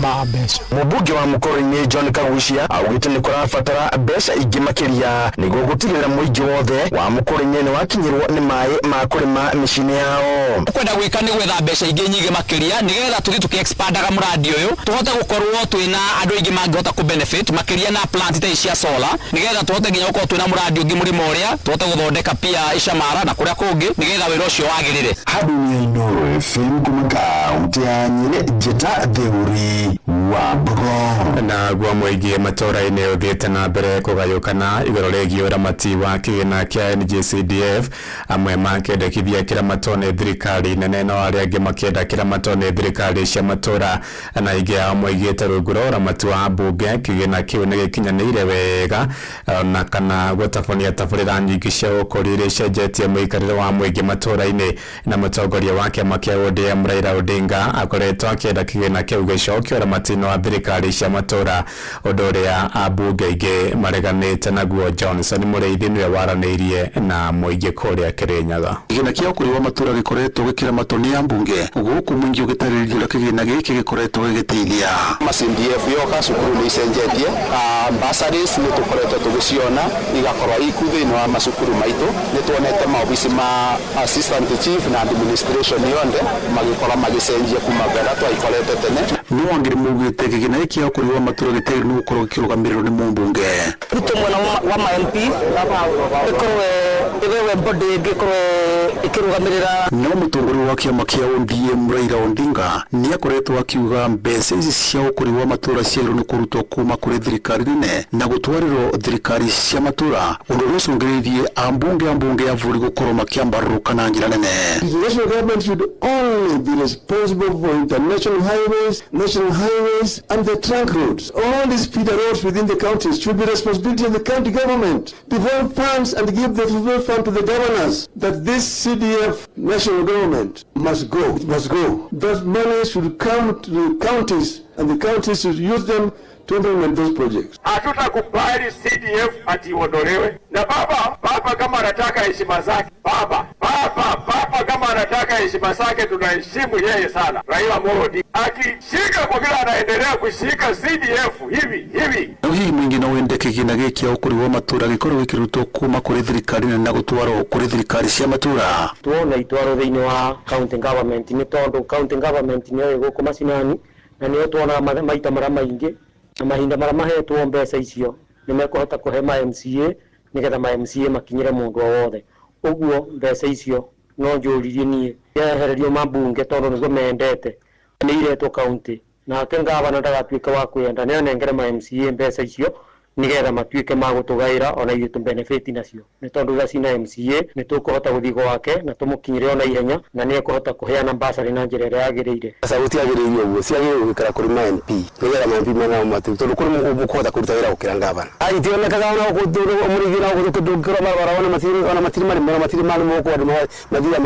ma mbeca. Mũmbunge wa Mũkũrũinĩ John Kagucia augĩte nĩ kũrabatara mbeca ingĩ makĩria nĩguo gũtigĩrĩra gũtigĩrĩra mũingĩ wothe wa Mũkũrĩ-inĩ nĩ wakinyĩrwo nĩ maĩ ma kũrĩma mĩciĩ-inĩ yao. Kwenda gwĩka nĩ gwetha mbeca ingĩ nyingĩ makĩria nĩgetha tũthiĩ tũkĩ-expandaga mũrandi ũyũ tũhote gũkorwo twĩna andũ aingĩ mangĩhota kũ benefit makĩria na plant ta ici cia solar nĩgetha tũhote nginya gũkorwo twĩna mũrandi ũngĩ mũrĩmo ũrĩa tũhote gũthondeka pia Icamara na kũrĩa kũngĩ nĩgetha wĩra ũcio wagĩrĩre. Dunia Inooro FM kuma kaunti ya Nyeri njĩta Theuri wa Mbogo. Naguo mũingĩ matũũra-inĩ ũthiĩte na mbere kũgayũkana igũrũ rĩgiĩ ũramati wa kĩgĩna kĩa NGCDF, amwe makĩendekithia kĩramatwo nĩ thirikari nene no arĩa angĩ makĩenda kĩramatwo nĩ thirikari cia matũũra, na aingĩ ao moigĩte rungu rwa ũramati wa mbunge kĩgĩna kĩu nĩ gĩkinyanĩire wega na kana gũtabania tabarĩra nyingĩ cia ũkũria iria icenjetie mũikarĩre wa mũingĩ matũũra-inĩ. Na mũtongoria wa kĩama kĩa ODM Raila Odinga akoretwo akĩenda kĩgĩna kĩu gĩcokio ũramati-inĩ wa thirikari cia matũũra, ũndũ ũrĩa ambunge aingĩ mareganĩte naguo. Johnson Mũrĩithi nĩwe waranĩirie na mũingĩ kũrĩa Kĩrĩnyaga. Kĩgĩna kĩa ũkũria wa matũũra gĩkoretwo gĩkĩramatwo nĩ ambunge gũkũ mũingĩ ũgĩtarĩria ũrĩa kĩgĩna gĩkĩ gĩkoretwo gĩgĩteithia. Ma CDF yoka cukuru nĩ icenjetie, bursaries nĩ tũkoretwo tũgĩciona igakorwo iku thĩinĩ wa macukuru maitũ, nĩ tuonete maobici ma assistant chief na administration yonthe magĩkorwo magĩcenjia kuma mbere twaikorete tene. No angĩ nĩmaugĩte kĩgĩna gĩkĩ kĩa ũkũria wa matũũra gĩtiagĩrĩirwo nĩ gũkorwo gĩkĩrũgamĩrĩrwo nĩ mũmbunge. Rutwo mwena wa ma MP ĩkorwo ĩbewe body ĩngĩ ĩkorwo ĩkĩrũgamĩrĩra. No mũtongoria wa kĩama kĩa ODM Raila Odinga nĩ akoretwo akiuga mbeca ici cia ũkũria wa matũũra ciagĩrĩirwo nĩ kũrutwo kuma kũrĩ thirikari nene na gũtwarĩrwo thirikari cia matũũra, ũndũ ũrĩa ũcũngĩrĩirie ambunge ya bũrũri gũkorwo makĩambarũrũka na njĩra nene. The national government should only be responsible for international highways, national highways and the trunk roads. All these feeder roads within the counties should be responsibility of the county government. Devolve funds and give the devolved fund to the governors that this CDF national government must go. It must go. That money should come to the counties and the counties should use them to implement those projects. Hatutakubali CDF ati iondolewe. Na baba kama anataka heshima zake, baba kama anataka heshima zake, tunaheshimu yeye sana. Raila Amolo Odinga akishika kwa kila anaendelea kushika CDF hivi hivi. No hihi mũingĩ no wende kĩgĩna gĩkĩ kĩa ũkũria wa matũũra gĩkorwo gĩkĩrutwo kuma kũrĩ thirikari nene na gũtwarwo kũrĩ thirikari cia matũũra? Tuona itwarwo thĩinĩ wa county government nĩ tondũ county government nĩyo ĩgũkũ macinani na nĩyo tuonaga maita marĩa maingĩ na mahinda marĩa mahetwo mbeca icio nĩ mekũhota kũhe ma MCA nĩgetha ma MCA makinyĩre mũndũ o wothe. Ũguo mbeca icio no njũririe niĩ yehererio mambunge tondũ nĩcio mendete nĩ iretwo county nake ngavana ndagatuĩke wa kwenda nĩ anengere ma MCA mbeca icio nĩgetha matuĩke ma gũtũgaĩra ona ithuĩ tũ benefit nacio nĩ tondũ thaa cina MCA nĩ tũkũhota gũthiĩ gwake na tũmũkinyĩre ona ihenya na nĩ ekũhota kũheana bursary na njĩra ĩrĩa yagĩrĩire. Mbeca gũtiagĩrĩire ũguo, ciagĩrĩirwo gũikara kũrĩ ma MP nĩgetha ma MP manao matu tondũ kũrĩ mũkũhota kũruta wĩra gũkĩra ngavana. Itionekaga ona mũrĩithi na gũkũ ndũngĩkorwo barabara ona matirĩ ona matirĩ marĩme ona matirĩ marĩme gũkũ andũ mathiaga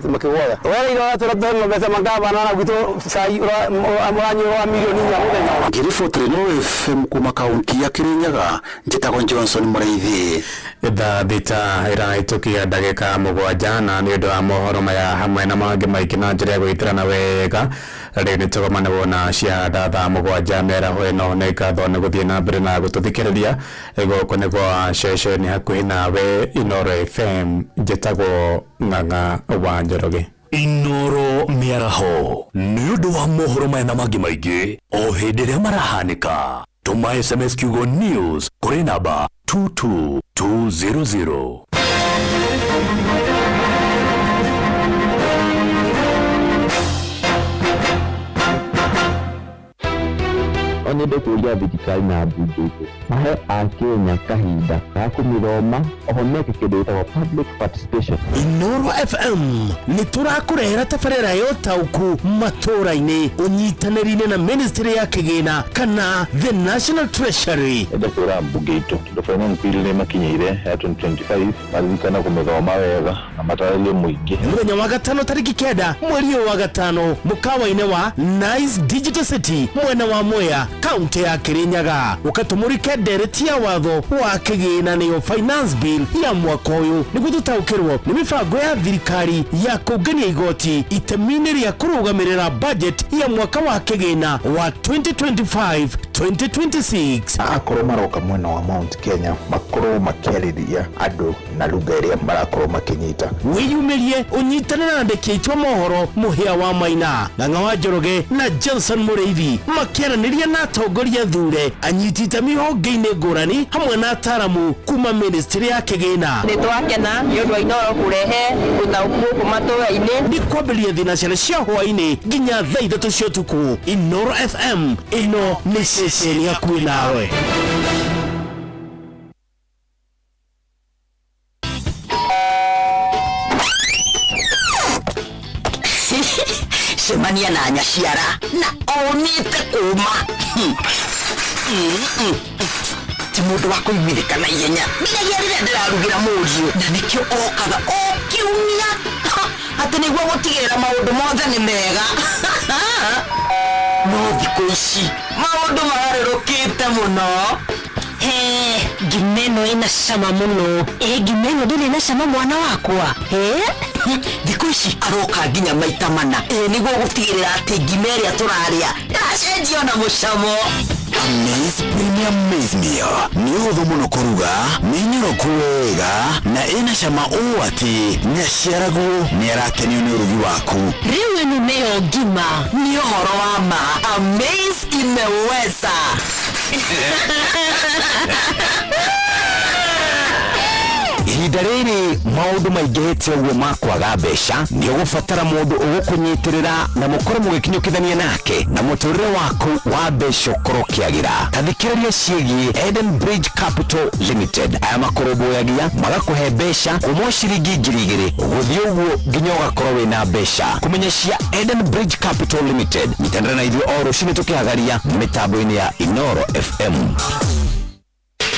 makĩgũaga. Wereire ũratũra tũhe mbeca ma ngavana na gwitũ cai ũranyua wa mirioni inya mũthenya. Ngĩriboti Inooro FM kuma kaunti ya Kirinyaga, njĩtagwo Johnson Mũrĩithi. Thaa thita ĩrahĩtũkia ndagĩka 7 na nĩ ũndũ wa mohoro maya hamwe na mangĩ maingĩ na njĩra ya gũgĩtĩrana wega rĩu nĩ tũgomane wona ciahanda thaa 7 mĩaraho ĩno. Nĩ ngatho nĩ gũthiĩ na mbere na gũtũthikĩrĩria. Gũkũ nĩ gwa ceceni hakuhĩ nawe Inooro FM, njĩtagwo Ng'ang'a wa Njoroge. Inooro mĩaraho nĩ ũndũ wa mohoro maya na mangĩ maingĩ o hĩndĩ ĩrĩa marahanĩka. Tũma SMS kiugo news kũrĩ namba 22200. Nyende kũũria thirikari na mbunge itũ mahe akenya kahinda ka kũmĩthoma oho meke kĩndũ gĩtagwo public participation. Inooro FM nĩ tũrakũrehera tabarĩra ya ũtaũku matũũra-inĩ ũnyitanĩri-inĩ na ministry ya kĩgĩna kana the National Treasury. Nyende kwĩra mbunge itũ tondũ finance bill nĩ ĩmakinyĩire ya 2025 maririkane kũmĩthoma wega na matarĩrie mũingĩ. Mũthenya wa gatano tarĩki 9 mweri ũyũ wa gatano mũkawa-inĩ wa Nice Digital City mwena wa Mwea kaunti ya Kirinyaga ũkatũmũrĩke ndereti ya watho wa kĩgĩna nĩyo finance bill ya mwaka ũyũ nĩguo tũtaũkĩrwo nĩ mĩbango ya thirikari ya kũngania igoti itemi-inĩ rĩa kũrũgamĩrĩra budget ya mwaka wa kĩgĩna wa 2025 2026. Akorwo maroka mwena wa Mount Kenya makorwo makĩarĩria andũ na lugha ĩrĩa marakorwo makĩnyita. Wĩyumĩrie ũnyitane na andĩki aitũ a mohoro Mũhĩa wa Maina, Ng'ang'a wa Njoroge na Johnson Mũrĩithi makĩaranĩria na atongoria thure, anyiti itemi honge-inĩ ngũrani hamwe na ataramu kuma ministry ya kĩgĩna. Nĩ twakena nĩ ũndũ wa Inooro kũrehe ũtaũku gũkũ matũra-inĩ. Nĩ kwambĩrĩria thinacara cia hwaĩ-inĩ nginya thaa 3 cia ũtukũ. Inooro FM, ĩno nĩ ceceni hakuhĩ nawe. Cemania na nyaciara na onite kuma ti mũndũ wa kũiguithĩka na ihenya nginyagia rĩrĩa ndĩrarugĩra mũriũ, na nĩkĩo okaga o kiumia atĩ nĩguo gũtigĩrĩra maũndũ mothe nĩ mega. No thikũ ici maũndũ magarũrũkĩte mũno. He, ngima ĩno ĩna cama mũno. Ĩ ngima ĩno ndĩrĩ na cama mwana wakwa. He? Thikũ ici aroka nginya maita mana, ĩ nĩguo gũtigĩrĩra atĩ ngima ĩrĩa tũrarĩa ĩracenjio na mũcamo. Amaze Premium Maize Meal nĩ ũhũthũ mũno kũruga, nĩ nyoroku wega na ĩna cama ũũ atĩ nyaciaraguo nĩ arakenio nĩ ũrugi waku. Rĩu ĩno nĩyo ngima. Nĩ ũhoro wa ma, Amaze imeweza. Ihinda rĩrĩ maũndũ maingĩhĩte ũguo ma kwaga mbeca, nĩ ũgũbatara mũndũ ũgũkũnyitĩrĩra na mũkorwo mũgĩkinyũkithania nake na mũtũrĩre waku wa mbeca ũkorwo ũkĩagĩra. Ta thikĩrĩria ciĩgiĩ Eden Bridge Capital Limited. Aya makũrũmbũyagia magakũhe mbeca kuma o ciringi 2,000 gũthiĩ ũguo nginya ũgakorwo wĩna mbeca. Kũmenya cia Eden Bridge Capital Limited, nyitanĩra na ithuĩ o rũcinĩ tũkĩhagaria mĩtambo-inĩ ya Inooro FM.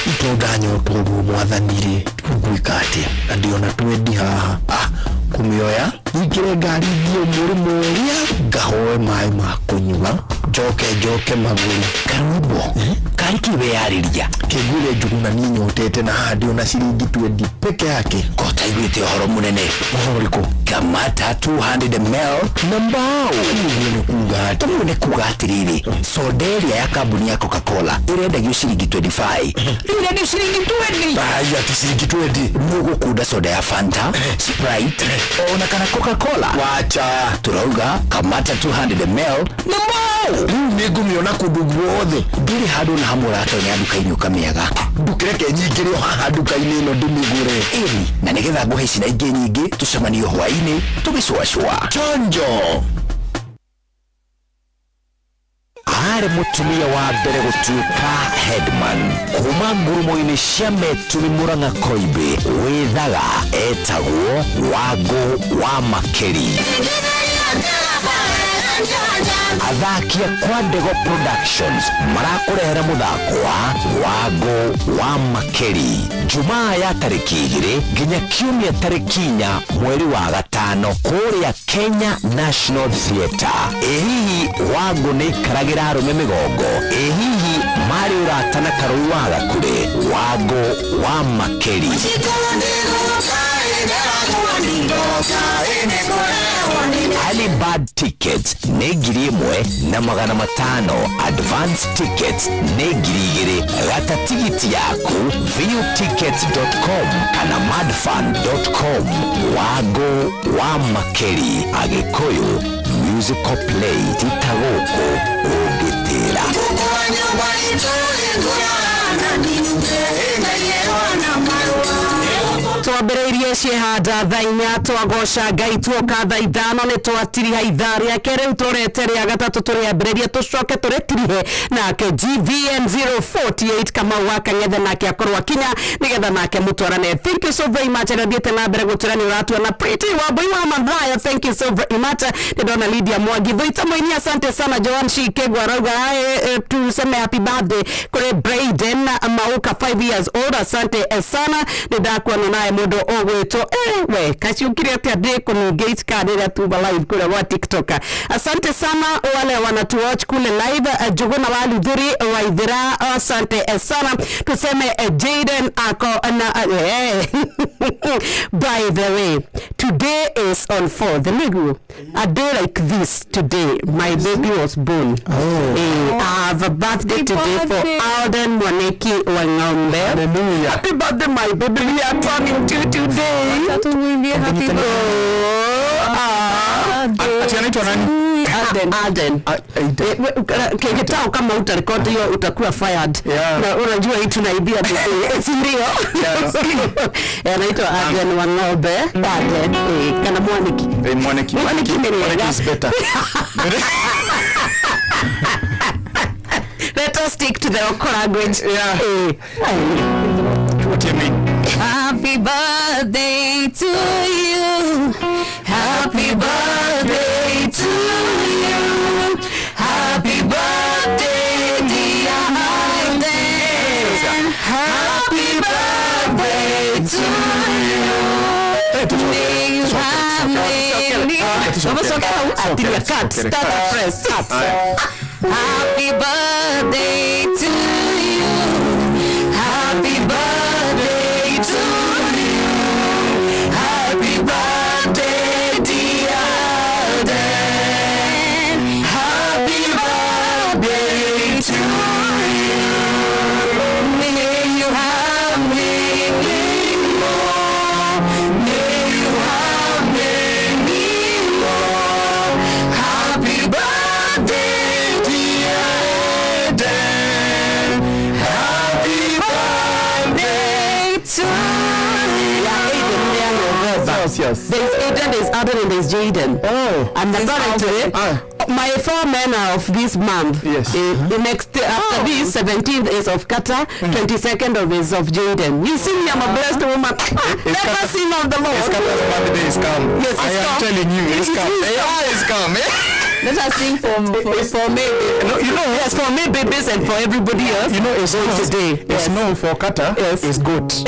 Itondanyota ũguo mwathani rĩ, ngwĩka atĩa na ndĩona twendi haha, kũmĩoya nyingĩre ngari thiĩ mũrĩmo ũrĩa ngahoe maĩ ma kũnyua, njoke njoke magũrũ. Karwĩmbo karĩ kĩ weyarĩria? Kĩngwĩre Njuguna niĩ nyotete na haha ndĩona ciringi twendi peke yake. Ko taiguĩte ũhoro mũnene? Ũhoro ũrĩkũ? Kamata 200 ml na mbao. Ũguo nĩ kuga atĩ? Ũguo nĩ kuga atĩrĩrĩ, soda ĩrĩa ya kambuni ya Coca-Cola ĩrendagio ciringi 25, rĩu ĩrendio ciringi 20. Ai, atĩ ciringi 20? Nĩũgũkunda soda ya Fanta, Sprite ona kana Coca-Cola. Wacha. Turauga kamata 200 ml na mbao. Rĩu nĩ ngũmĩona kũndũ guothe. Ndũrĩ handũ na hamwe ũratonya nduka-inĩ ũkamĩaga. Ndũkĩreke nyingĩre o haha nduka-inĩ ĩno ndĩmĩgũre. Ĩni, na nĩgetha ngũhe ici na ingĩ nyingĩ, tũcemanio hwaĩ-inĩ tũgĩcũacũa. Chonjo. Arĩ mũtumia wa mbere gũtuĩka headman kuma ngurumo-inĩ cia Metumi Murang'a Koimbĩ wĩthaga, etagwo Wangũ wa Makeri. Athaki a Kwandego Productions marakũrehera mũthako wa Wangũ wa Makeri Jumaa ya tarĩki 2 nginya Kiumia tarĩki 4 mweri wa 5 kũrĩa Kenya National Theatre. Ĩ hihi Wangũ nĩ ikaragĩra arũme mĩgongo? Ĩ hihi marĩ ũrata na Karũi wa Gakure? Wangũ wa Makeri. Early bird tickets nĩ 1,500, advance tickets nĩ 2,000. Gata tigiti yaku viewtickets.com kana madfun.com. Wangũ wa Makeri, Agĩkũyũ musical play, ti ta gũkũ ũngĩtĩra. Twambĩrĩirie ciehanda thaa 4, twagoca Ngai tuoka thaa 5, nĩ twatiriha ithaa rĩake. Rĩu tũrorete rĩa gatatũ tũrĩambĩrĩrie tũcoke tũrĩtirihe nake GVN 048 Kamau wa Kang'ethe nake akorwo akinya nĩgetha nake mũtwarane. Thank you so very much. Arĩa thiĩte na mbere gũtwĩra nĩ ũratuona Pretty Wambui wa Mathaya, thank you so very much. Nĩ ndona Lydia Mwangi Thuita Mũini, asante sana. Joan Shikegwa arauga tuseme happy birthday kũrĩ Brayden Mauka 5 years old, asante sana. Nĩ ndakuona naye mũndũ ũgwĩtwo we kaciũkire atĩa ndĩkũnungia itikanĩrĩa tuba live kũrĩa gwa TikTok. Asante sana wale wanatuwatch kule live. Njuguna wa Luthuri Waithira, asante sana. Tuseme Jaden ako na By the way, today is on 4th niguo, a day like this today my baby was born. Oh. I have a birthday today for Alden Mwaniki Wang'ombe. Hallelujah. Happy birthday, my baby. We are turning 2 today. Happy Ati anaitwa nani? Alden. Alden. Kikitao kama utarekodi hiyo utakuwa fired. Yeah. Na unajua hii tunaibia bebe, si ndio? Yeah. Anaitwa Alden Wang'ombe. Alden. Kana Mwaniki. Eh, Mwaniki. Mwaniki ni Mwaniki is better. Let us stick to the local language. Yeah. Tupatie mi. Happy birthday to you. Happy birthday to you. Happy birthday, dear Alden. Happy birthday to you. May you have many. Cut, start afresh, start. Happy birthday to you. Happy birthday to you. Happy birthday, dear Alden. Happy birthday to you. May you have many more. May you have many more. Happy birthday, dear Eden. Happy birthday to you. Yes, yes. There's Aiden, there's Alden, and there's Jaden. Oh. And apparently, my four men are of this month. Yes. The next, after this, 17th is of Kata, 22nd of is of Jaden. You see me, I'm a blessed woman. It's Never seen of the Lord. It's Kata's birthday is come. Yes, it's I am come. telling you, it's It's come. come. Yeah, it's come. Let us sing for me. No, you know, yes, for me, babies, and for everybody else. You know, it's Born no, today. It's Yes. no for Kata. Yes. It's goat.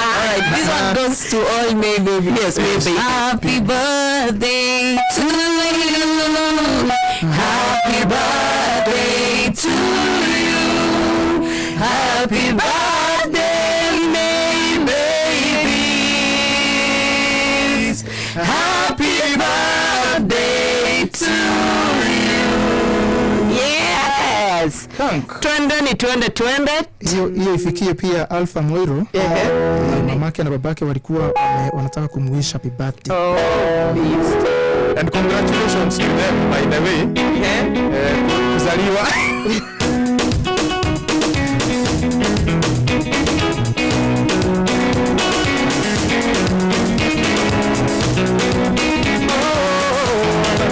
All right, this one goes to all May babies. Yes, May babies. Happy birthday to you. Happy birthday to you. Happy birthday, May babies. Happy birthday to you. Yes. Thank. Twendeni, twende, twende. Hiyo ifikie pia Alpha Moiro. Mamake na babake walikuwa wanataka kumwish happy birthday. Oh, And congratulations to them, by the way. Kuzaliwa.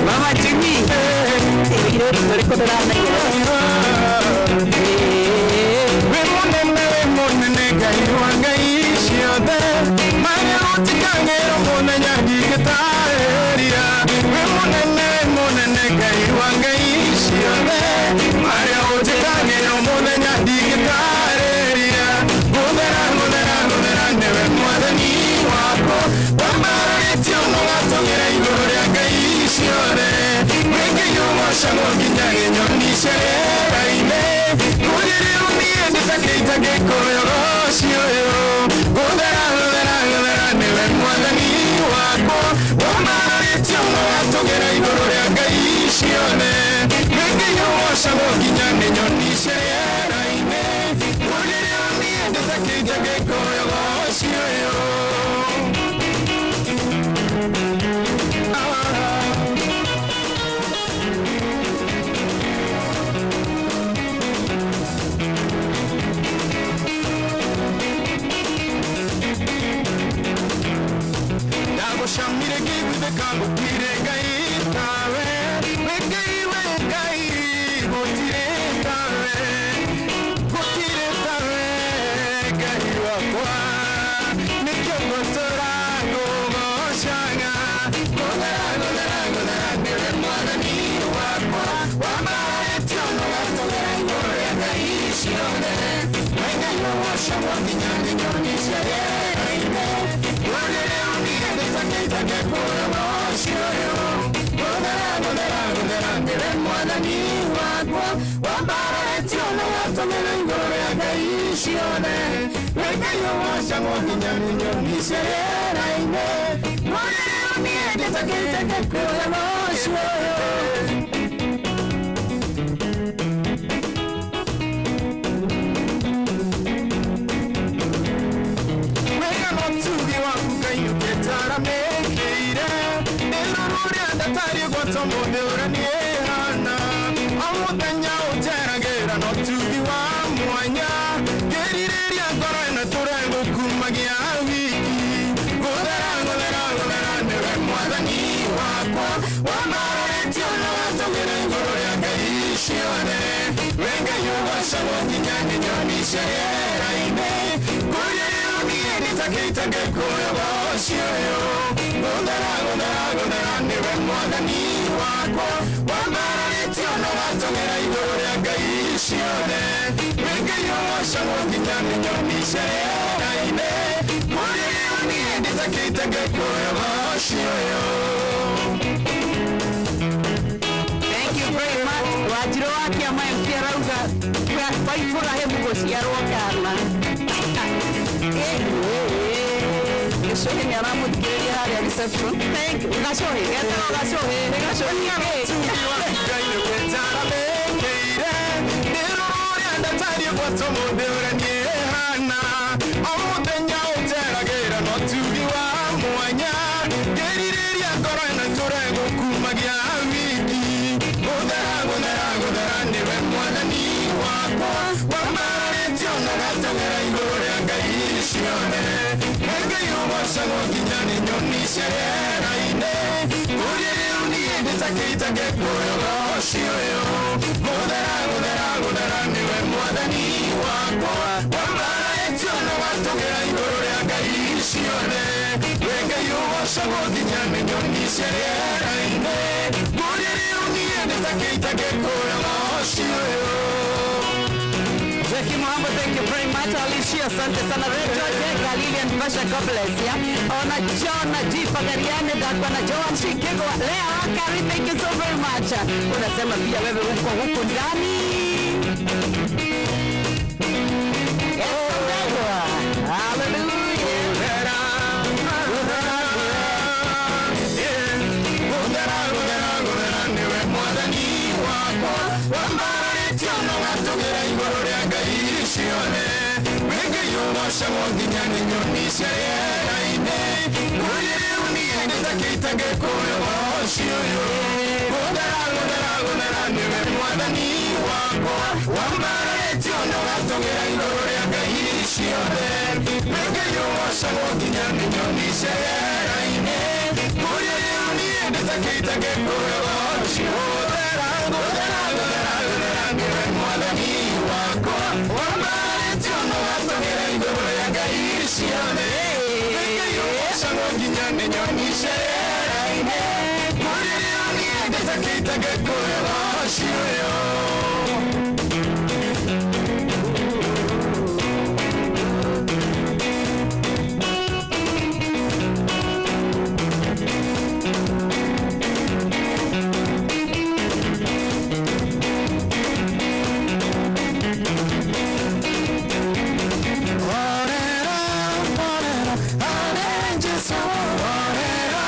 Mama Jimmy. We munene, we munene, Ngai wa Ngai ciothe. Marĩa ũtikagĩrwo mũthenya ndingĩtarĩria. We munene, we munene, Ngai wa Ngai ciothe. Marĩa ũtikagĩrwo mũthenya ndingĩtarĩria. Ngũthera, ngũthera, ngũthera, nĩwe mwathani wakwa. Wambararĩtio na ũgatũgĩra igũrũ rĩa Ngai ciothe. Wĩ Ngai ũgocagwo nginya nyoni cia rĩera-inĩ. Ngũrĩrĩu niĩ ndĩtakĩte ngĩkũhe ũgoci ũyũ. Ngũthera, ngũthera, ngũthera, nĩwe mwathani wakwa. Wambararĩtio na ũgatũgĩra igũrũ rĩa Ngai ciothe. Wĩ Ngai ũgocagwo nginya nĩ nyoni cia rĩera-inĩ. Ngũrĩrĩu niĩ ndĩtakĩte ngĩkũhe ũgoci ũyũ. Ndagũcamire ngĩiguithĩka ngũtire Ngai tawe. We Ngai, we Ngai, gũtirĩ tawe. Gũtirĩ tawe, Ngai wakwa. Nĩkĩo ngũtũũra ngũgoocaga. Ngũthera, ngũthera, ngũthera, nĩwe mwathani wakwa. Wambararĩtio na ũgatũgĩra igũrũ rĩa Ngai ciothe. We Ngai ũgocagwo nginya nĩ nyoni cia rĩera-inĩ. Ngũrĩrĩu niĩ ndĩtakĩte ngĩkũhe ũgoci ũyũ. Ngũthera, ngũthera, ngũthera, nĩwe mwathani wakwa. Wambararĩtio na ũgatũgĩra igũrũ rĩa Ngai ciothe. ciothe we Ngai ũgocagwo nginya nĩ nyoni cia rĩera-inĩ mũrĩo niĩ ndĩtakĩte ngĩkũhe ũcio ũyũ. Wega motugi waku Ngai ũkĩtaramĩkĩire Ĩruru rĩa ndatariĩ gwata ũmũthĩ ũrĩa niĩ hana O mũthenya ũnjeragĩra na ũtugi wa mwanya Ngĩrirĩria ngoro ĩno tũre gũkumagia wiki Gũthera gũthera gũthera nĩwe mwathani wakwa Wambararĩtio na watũgĩra igũrũ rĩa ngai ciothe We Ngai ũgocagwo nginya nĩ nyoni cia rĩera-inĩ Kũrĩa rĩu niĩ ndĩtakĩte ngĩkũhe ũcio ũyũ Gũthera gũthera gũthera nĩwe mwathani wakwa Wambararĩtio na watũgĩra igũrũ rĩa ngai ciothe We Ngai ũgocagwo nginya nĩ nyoni cia rĩera-inĩ Kũrĩa rĩu niĩ ndĩtakĩte ngĩkũhe ũcio ũyũ. Thank you very much. Wanjirũ wa kĩama MC arauga kwa Iburahĩmu gũciarwo kana. Gĩcũhĩ nĩ aramũthikĩrĩria harĩa reception. Thank you. Gacũhĩ, getagwo gacũhĩ. Nĩ gacũhĩ Nginya nĩ nyoni cia rĩera-inĩ kũrĩa rĩu niĩ ndĩtakĩte ngĩkũhe ũcio ũyũ Gũthera gũthera gũthera nĩwe mwathani wakwa Wambararĩtio na watũgĩra igũrũ rĩa ngai ciothe We Ngai ũgocagwo nginya nĩ nyoni cia rĩera-inĩ kũrĩa rĩu niĩ ndĩtakĩte ngĩkũhe ũcio ũyũ. Jackie Muhammad, thank you very much. Alicia, asante sana. Rachel Jega, Lilian Pasha, God bless ya. Ona John G. Pagariane, Dakwa na Joan Shikego, Lea Wakari, thank you so very much. Unasema pia wewe uko huku ndani. Yes, Ndegwa. Hallelujah. Gũthera gũthera gũthera nĩwe mwathani wakwa Wambararĩtio na watũgĩra igũrũ rĩa ngai ciothe We Ngai ũgocagwo nginya nĩ nyoni cia rĩera-inĩ Kũrĩa rĩu niĩ ndĩtakĩte ngĩkũhe ũcio ũyũ Gũthera gũthera gũthera nĩwe mwathani wakwa Wambararĩtio na watũgĩra igũrũ rĩa ngai ciothe We Ngai ũgocagwo nginya nĩ nyoni cia rĩera-inĩ Kũrĩa rĩu niĩ ndĩtakĩte ngĩkũhe ũcio Gũthera gũthera gũthera gũthera nĩwe mwathani wakwa Wambararĩtio na watũgĩra igũrũ rĩa ngai ciothe We Ngai ũgocagwo nginya nĩ nyoni cia rĩera-inĩ Kũrĩa rĩu niĩ ndĩtakĩte ngĩkũhe ũcio ũyũ. Orera, orera, are Jesu. Orera,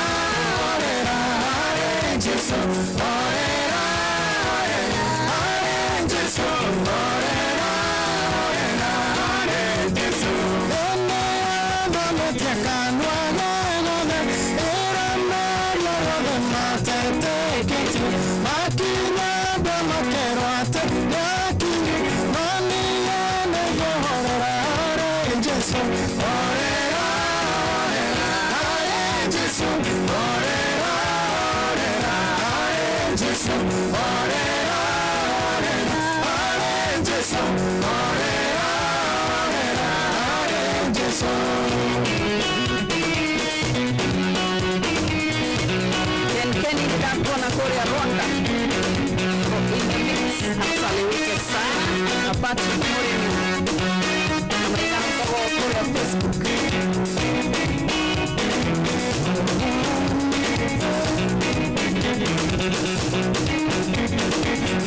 orera, are Jesu. Orera, orera, are Jesu. Orera, orera, are Jesu. Ene anda kanwa gogothe, era maria yothe matetekete, makinya andũ makerwo atĩ nĩakinyu, no niĩ nĩngũhorera harĩ Jesũ. Horera, horera, harĩ Jesũ. Horera, horera, harĩ Jesũ. Horera, horera, harĩ Jesũ. Horera, horera, harĩ Jesũ. Ken Kenny nĩndakuona kũrĩa Rwanda. In the mix, asalimike sana na Patrick Mũrĩmi. Na maitha kũrĩa Facebook.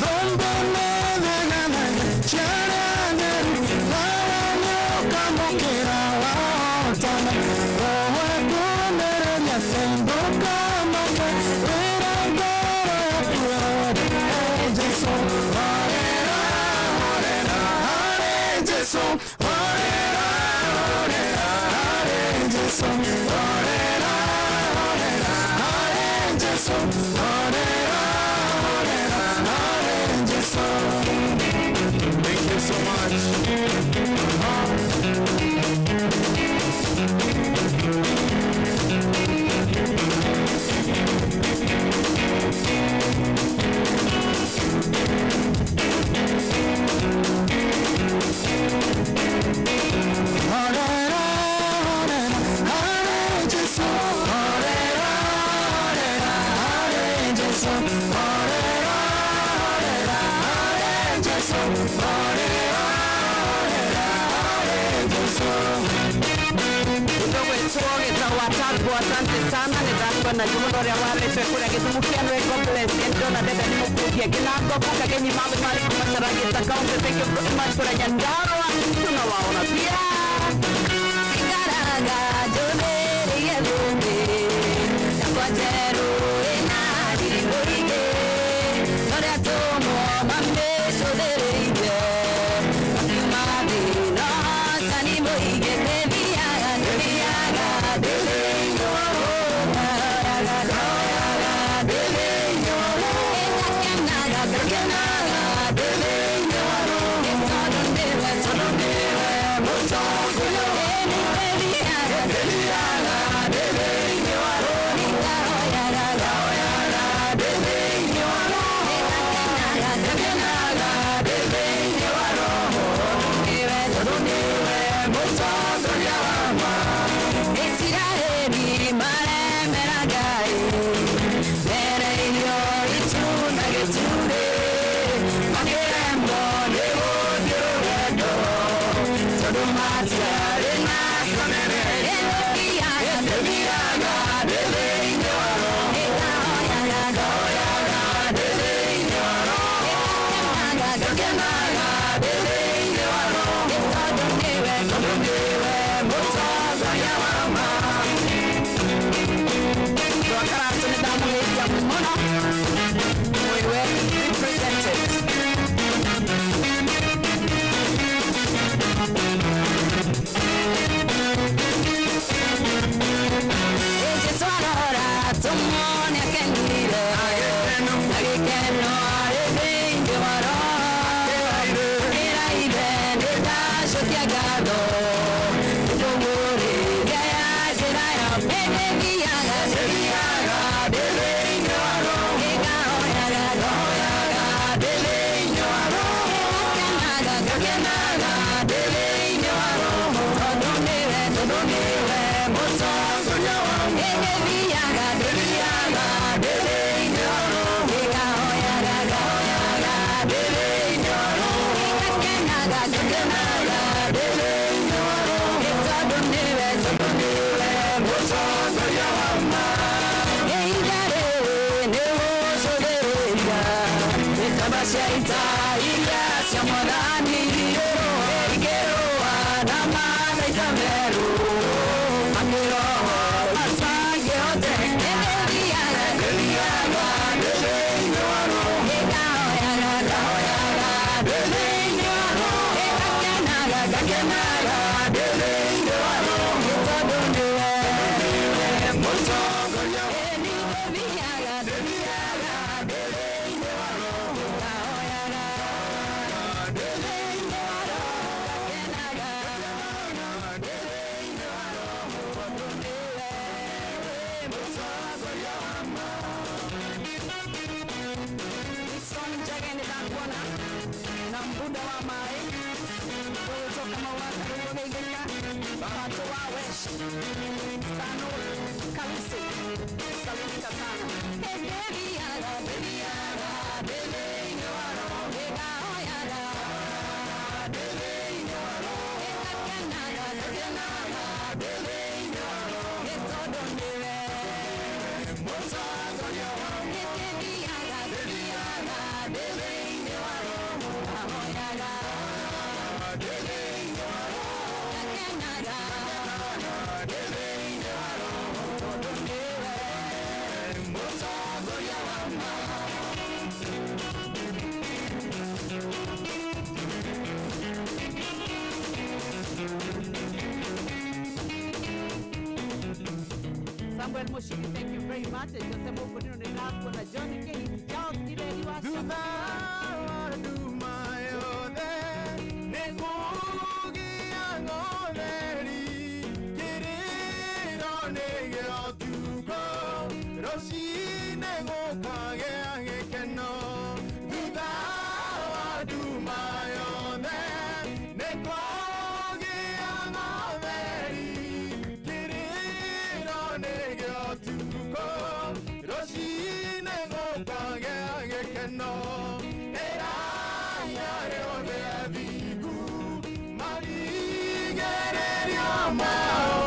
Thombo nĩ thegethege, ciarĩa theru, nawe nĩ Jesu, horera, horera, harĩ Jesu, horera, horera, harĩ Jesu. Thank you so much. Horera, horera, harĩ Jesu, horera, horera, harĩ Jesu, horera, horera, harĩ Jesu, horera, horera, harĩ Jesu. Ũgwĩtwo gĩtagwo Atangwo, asante sana nĩ ndakuona mũno ũrĩa warĩtwe kũrĩa gĩthumo kĩa Nwe, God bless you. Ndĩrona Dede nĩ mũkundia Kĩnango Kagenyi Mami Mari kuma Charagita County, thank you very much kũrĩa Nyandarua tunawaona pia. Ikaraga njũthĩrĩirie thũmbĩ yakwa njerũ ĩna riri mũingĩ ũrĩa tũmwo mamĩcũthĩrĩirie makiuma thĩ no hotani mũingĩ ndĩthiaga ndĩthiaga ndĩthĩinĩ wa ndoyaga ndoyaga ndĩthĩinĩ wa ngakenaga ngakenaga ndĩthĩinĩ wa nĩ tondũ nĩwe tondũ nĩwe mũtongoria Isiraeli maremera Ngai mbere irio itunda gĩtune makĩremwo nĩ gũthiĩ rũgendo tondũ matiarĩ na kĩonereria. Ndĩthiaga ndĩ thĩinĩ wa Roho, ngahoyaga ndĩ thĩinĩ wa Roho, ngakenaga ndĩ thĩinĩ wa Roho, tondũ nĩwe mũtongoria wa ma. Rwakaratũ nĩ ndamũgeithia mũno mwiwe represented. Jesu arora tumuone akenire na gĩkeno arĩ thĩinĩ wa Roho akĩra ithe nĩndacokia ngatho nĩndũmũrĩria ya njĩra ya ndĩthiaga ndĩthiaga ndĩ thĩinĩ wa Roho ngahoyaga ngahoyaga ndĩ thĩinĩ wa Roho ngakenaga ngakenaga ndĩ thĩinĩ wa Roho tondũ nĩwe mũtongoria wa ndĩthiaga ndĩthiaga ndĩ thĩinĩ wa Roho ngahoyaga ngahoyaga ndĩ thĩinĩ wa Roho ngakenaga ngakenaga ndĩ thĩinĩ wa Roho tondũ nĩwe mũtongoria wa ma. Ihinda rĩrĩ nĩ gũcũthĩrĩria itamba cia ita iria cia mwathani ikĩrũa na mathaita merũ makĩroho matangĩhoteka. Ndĩthiaga ndĩthiaga ndĩ thĩinĩ wa Roho ngahoyaga ngahoyaga ndĩ thĩinĩ wa Roho ngakenaga ngakenaga ndĩ thĩinĩ wa Roho tondũ nĩwe mũtongoria ndĩthiaga ndĩthiaga ndĩ thĩinĩ wa Roho ngahoyaga ndĩ thĩinĩ wa Roho ngakenaga ndĩ thĩinĩ wa Roho tondũ nĩwe mũtongoria wa ma. Wilson Njege nĩ ndakuona na mbuda wa maĩ gũgĩcoka mawaka rũgũgeithĩka Pato wa Wesh Stano Kalusi salimika sana. Ndĩthiaga ndĩthiaga ndĩ thĩinĩ wa Roho ngahoyaga ndĩ thĩinĩ wa Roho ngakenaga ngakenaga ndĩ thĩinĩ wa Roho tondũ nĩwe mũtongoria wa ndĩthiaga ndĩthiaga ndĩ thĩinĩ wa Roho ngahoyaga ndĩ thĩinĩ wa Roho ngakenaga ndĩ thĩinĩ wa Roho tondũ nĩwe mũtongoria wa ma. Samuel Mushiri, thank you very much. Jose Mukunino nĩ ndakuona, John Kehiti, Charles Ireri wa Thutha wa nduma yothe nĩkũgĩa ng'otheri, kĩrĩro nĩ gĩa ũtukũ, rũcinĩ gũkagĩa gĩkeno. Thutha wa nduma yothe nĩkũgĩa ng'otheri, kĩrĩro nĩ gĩa ũtukũ, rũcinĩ gũkagĩa gĩkeno. Ĩraya rĩothe athingu marigĩrĩrio mao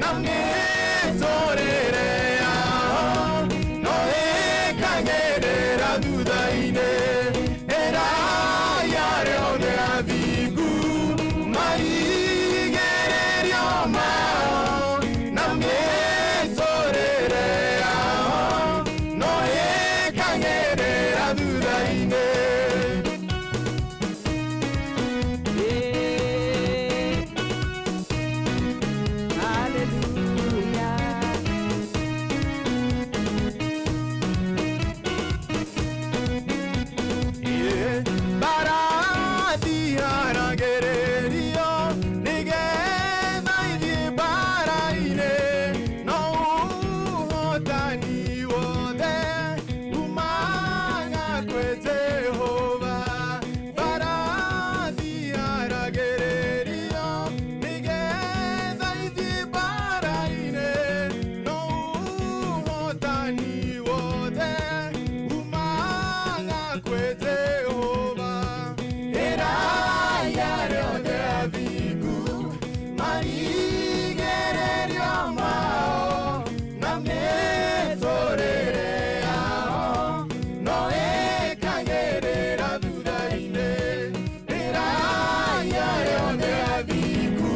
na mĩtũrĩre yao no ĩkagĩrĩra thutha-inĩ. Ĩraya rĩothe athingu marigĩrĩrio mao na mĩtũrĩre yao no ĩkagĩrĩra thutha-inĩ. Mbarathi haragĩrĩrio nĩgetha ithiĩ mbara-inĩ, no ũhotani wothe umaga kwĩ Jehova. Mbarathi haragĩrĩrio nĩgetha ithiĩ mbara-inĩ, no ũhotani wothe umaga kwĩ Jehova. Ĩraya rĩothe athingu marigĩrĩrio mao na mĩtũrĩre yao no ĩkagĩrĩra thutha-inĩ. Ĩraya rĩothe athingu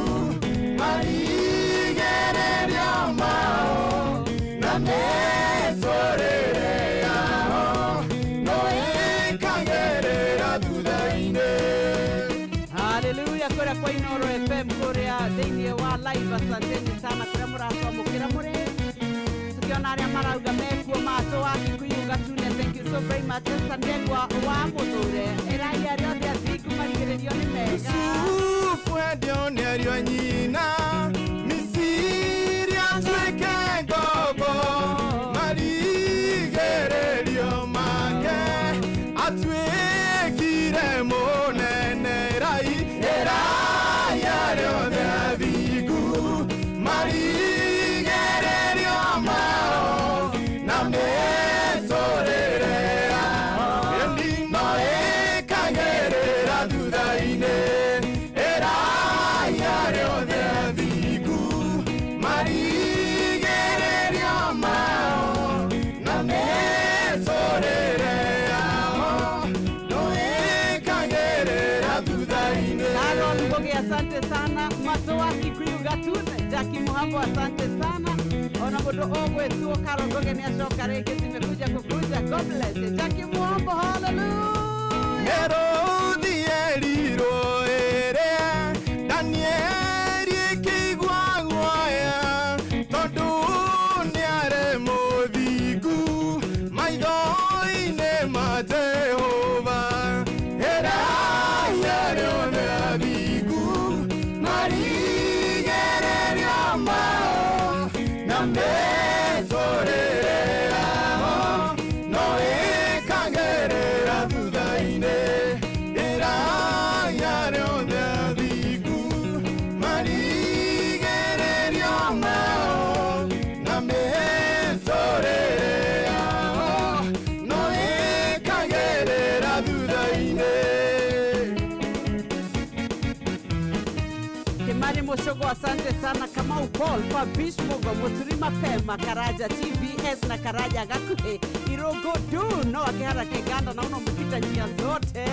marigĩrĩrio mao na mĩtũrĩre yao no ĩkagĩrĩra thutha-inĩ. Haleluya, kuria kwa Inoro FM kuria thiini wa live, asanteni sana kuria muratwamukira muri tukiona aria marauga mekuo matũ wa Kikuyu Gatune, thank you so very much. Esther Ndegwa wa Mũthure, ĩraia rĩothe athingu marigĩrĩrio nĩ mega. Yusufu endio nĩ ariũ a nyina, Misiri atuĩke ngombo, marigĩrĩrio make atuĩkire mũnene. Rai ĩraya rĩothe athingu marigĩrĩrio mao na mĩtũrĩre yao no ĩkagĩrĩra thutha-inĩ. Ĩraya rĩothe athingu marigĩrĩrio mao na mĩtũrĩre yao no ĩkagĩrĩra thutha-inĩ. Aaron Mboge, asante sana. Matoa Kikuyu Gatune, Jackie Muhambo, asante sana. Ona mũndũ ũgwĩtwo Carol Ngoge nĩ acoka rĩngĩ, zimekuja kukuja. God bless you. Jackie Muhambo, hallelujah. Mĩrũthi yerirwo ĩrĩa Danieli ĩkĩigua guoya, tondũ nĩarĩ mũthingu maitho-inĩ ma Jehova. Ĩraya rĩothe athingu marigĩrĩrio mao na mĩtũrĩre yao no ĩkagĩrĩra thutha-inĩ. Ĩraya rĩothe athingu marigĩrĩrio mao na mĩtũrĩre yao no ĩkagĩrĩra thutha-inĩ. Kimani Moshogo, asante sana. Kamau Paul, Fabish Mugo, Muturima Pema, Karaja TVS na Karaja Gakuhe, Irogo Du, no Akihara Keganda, naona umepita njia zote.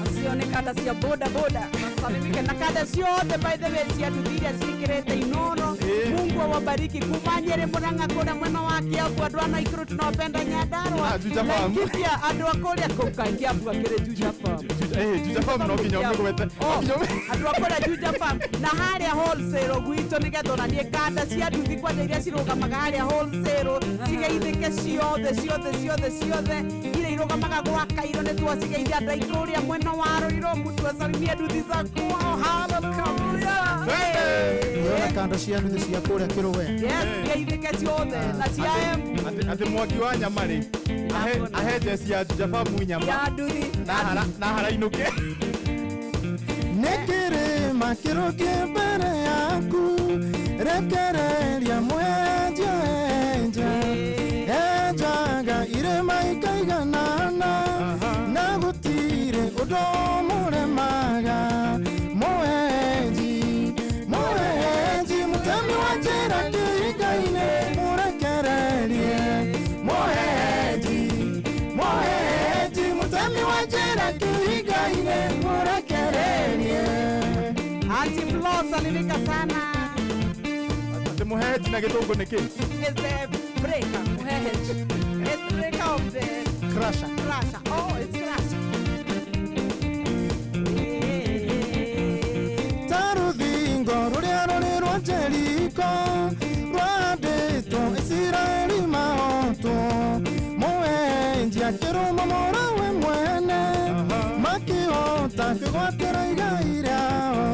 Usione kanda cia boda boda. Salimike na kanda ciothe, by the way, cia nduthi iria ciĩkĩrĩte Inoro. Mungu awabariki kuma Nyeri, Murang'a, kũrĩa mwena wa Kiambu, andũ a Naikuru tunawapenda, Nyandarua, Ah, Juja Farm. Laikipia, andũ a kũrĩa kũu Kiambu akĩrĩ Juja Farm. Juja Farm no nginya ũmĩgwete. Oh, andũ a kũrĩa Juja Farm na harĩa wholesale gwitũ nĩgetha ona niĩ kanda cia nduthi kwanja iria cirũgamaga harĩa wholesale cigeithĩke ciothe ciothe ciothe ciothe iria irũgamaga gwa kairo nĩ twacigeithia andũ aitũ ũrĩa mwena wa Rũirũ mũtu asalimie nduthi za kwao. Hallelujah. Niona kando cia nduthi cia kũrĩa Kĩrũwe. Yes, geithĩke ciothe na cia Embu. Atĩ mwaki wa nyama rĩ ahe jeci ya Jababu nyama ya nduthi na harainũke. Nĩ kĩrĩma kĩrũngiĩ mbere yaku, rekereria mwenja enja enjaga irĩma ikaiganana na gũtirĩ ũndũ mũremaga. Mũenji, mũenji, mũtemi wa njĩra kĩhinga-inĩ, mũrekererie. Mũenji, mũenji, mũtemi wa njĩra kĩhinga-inĩ, mũrekererie. Auntie Flo, salimika sana. Atĩ mũhehenji na gĩthũngũ nĩ kĩ? Is the breaker. Muheheji. It's the breaker of the crusher. Crusher. Oh, it's crusher. Ta rũthingo rũrĩa rũrĩ rwa Jeriko rwandĩtwo Isiraeli mahotwo, mũenji akĩrũmomora we mwene, makĩhota kwĩgwatĩra igai rĩao.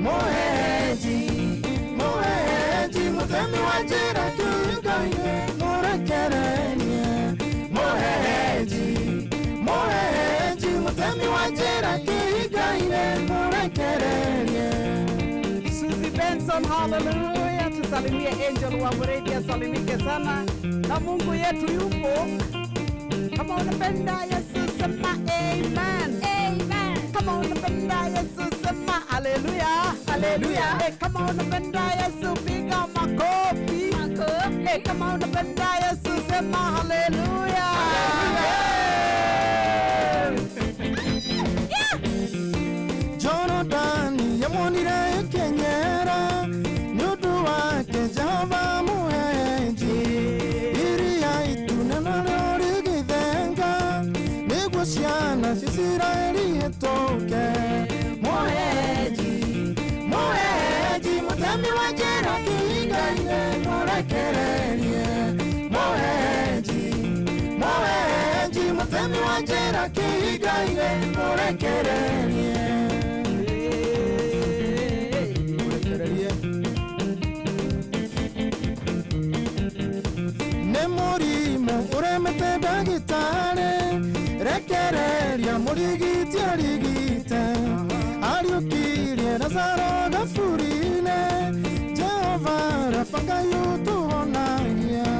Mũenji, mũenji, mũtemi wa njĩra kĩhingo-inĩ, mũrekererie. Mũenji, mũenji, mũtemi wa njĩra kĩhingo-inĩ, mũrekererie. Susie Benson, hallelujah. Tusalimie Angel wa Muredi, asalimike sana. Na Mungu yetu yupo. Kama unapenda Yesu sema amen. Amen. Kama unapenda Yesu sema hallelujah. Hallelujah. Hey, kama unapenda Yesu piga makofi. Makofi. Hey, kama unapenda Yesu sema hallelujah. Hallelujah. Jorodani yamuonire ĩkĩnyera nĩ ũndũ wake Jehova mũenji, iria itune narĩo rĩgĩthenga nĩguo ciana cia Isiraeli ihĩtũke. Mũenji, mũenji, mũtemi wa njĩra kĩhinga-inĩ, mũrekererie. Mũenji, mũenji, mũtemi wa njĩra kĩhinga-inĩ, mũrekererie. Mũrekererie. Nĩ mũrimũ ũremete ndagĩtarĩ, rekereria mũrigiti arigite, ariũkirie Lazaro gaburi-inĩ, Jehova Rafa Ngai ũtũhonagia.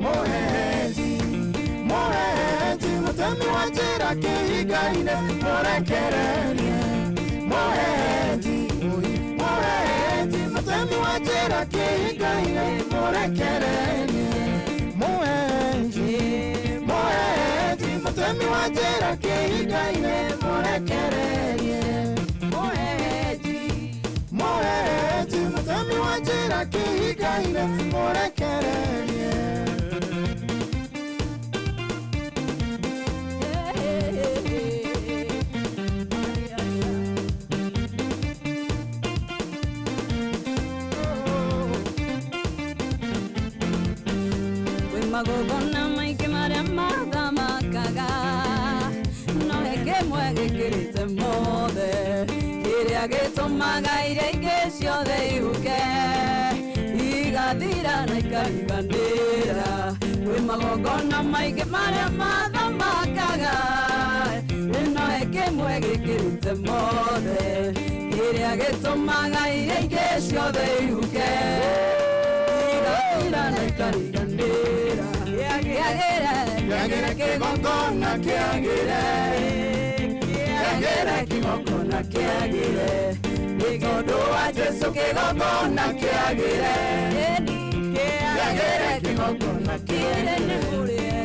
Mũenji, mũenji, mũtemi wa njĩra kĩhinga-inĩ, mũrekererie. Mũenji, mũenji, mũtemi wa njĩra kĩhinga-inĩ, mũrekererie. Mũenji, mũenji, mũtemi wa njĩra kĩhinga-inĩ, mũrekererie. Mũenji, mũenji, mũtemi wa njĩra kĩhinga-inĩ, mũrekererie. Kwĩ magongona maingĩ marĩa mathamakaga, no he kĩmwe gĩkĩrĩte mothe, kĩrĩa gĩtũmaga iria ingĩ ciothe ihuke, igathira na ikariganĩra. Kwĩ magongona maingĩ marĩa mathamakaga, no he kĩmwe gĩkĩrĩte mothe, kĩrĩa gĩtũmaga iria ingĩ ciothe ihuke, igathira na ikariganĩra. Kĩagĩre, kĩagĩre kĩgongona kĩagĩre, kĩagĩre kĩgongona kĩagĩre, nĩ tondũ wa Jesũ kĩgongona kĩagĩre, kĩagĩre kĩgongona kĩagĩre,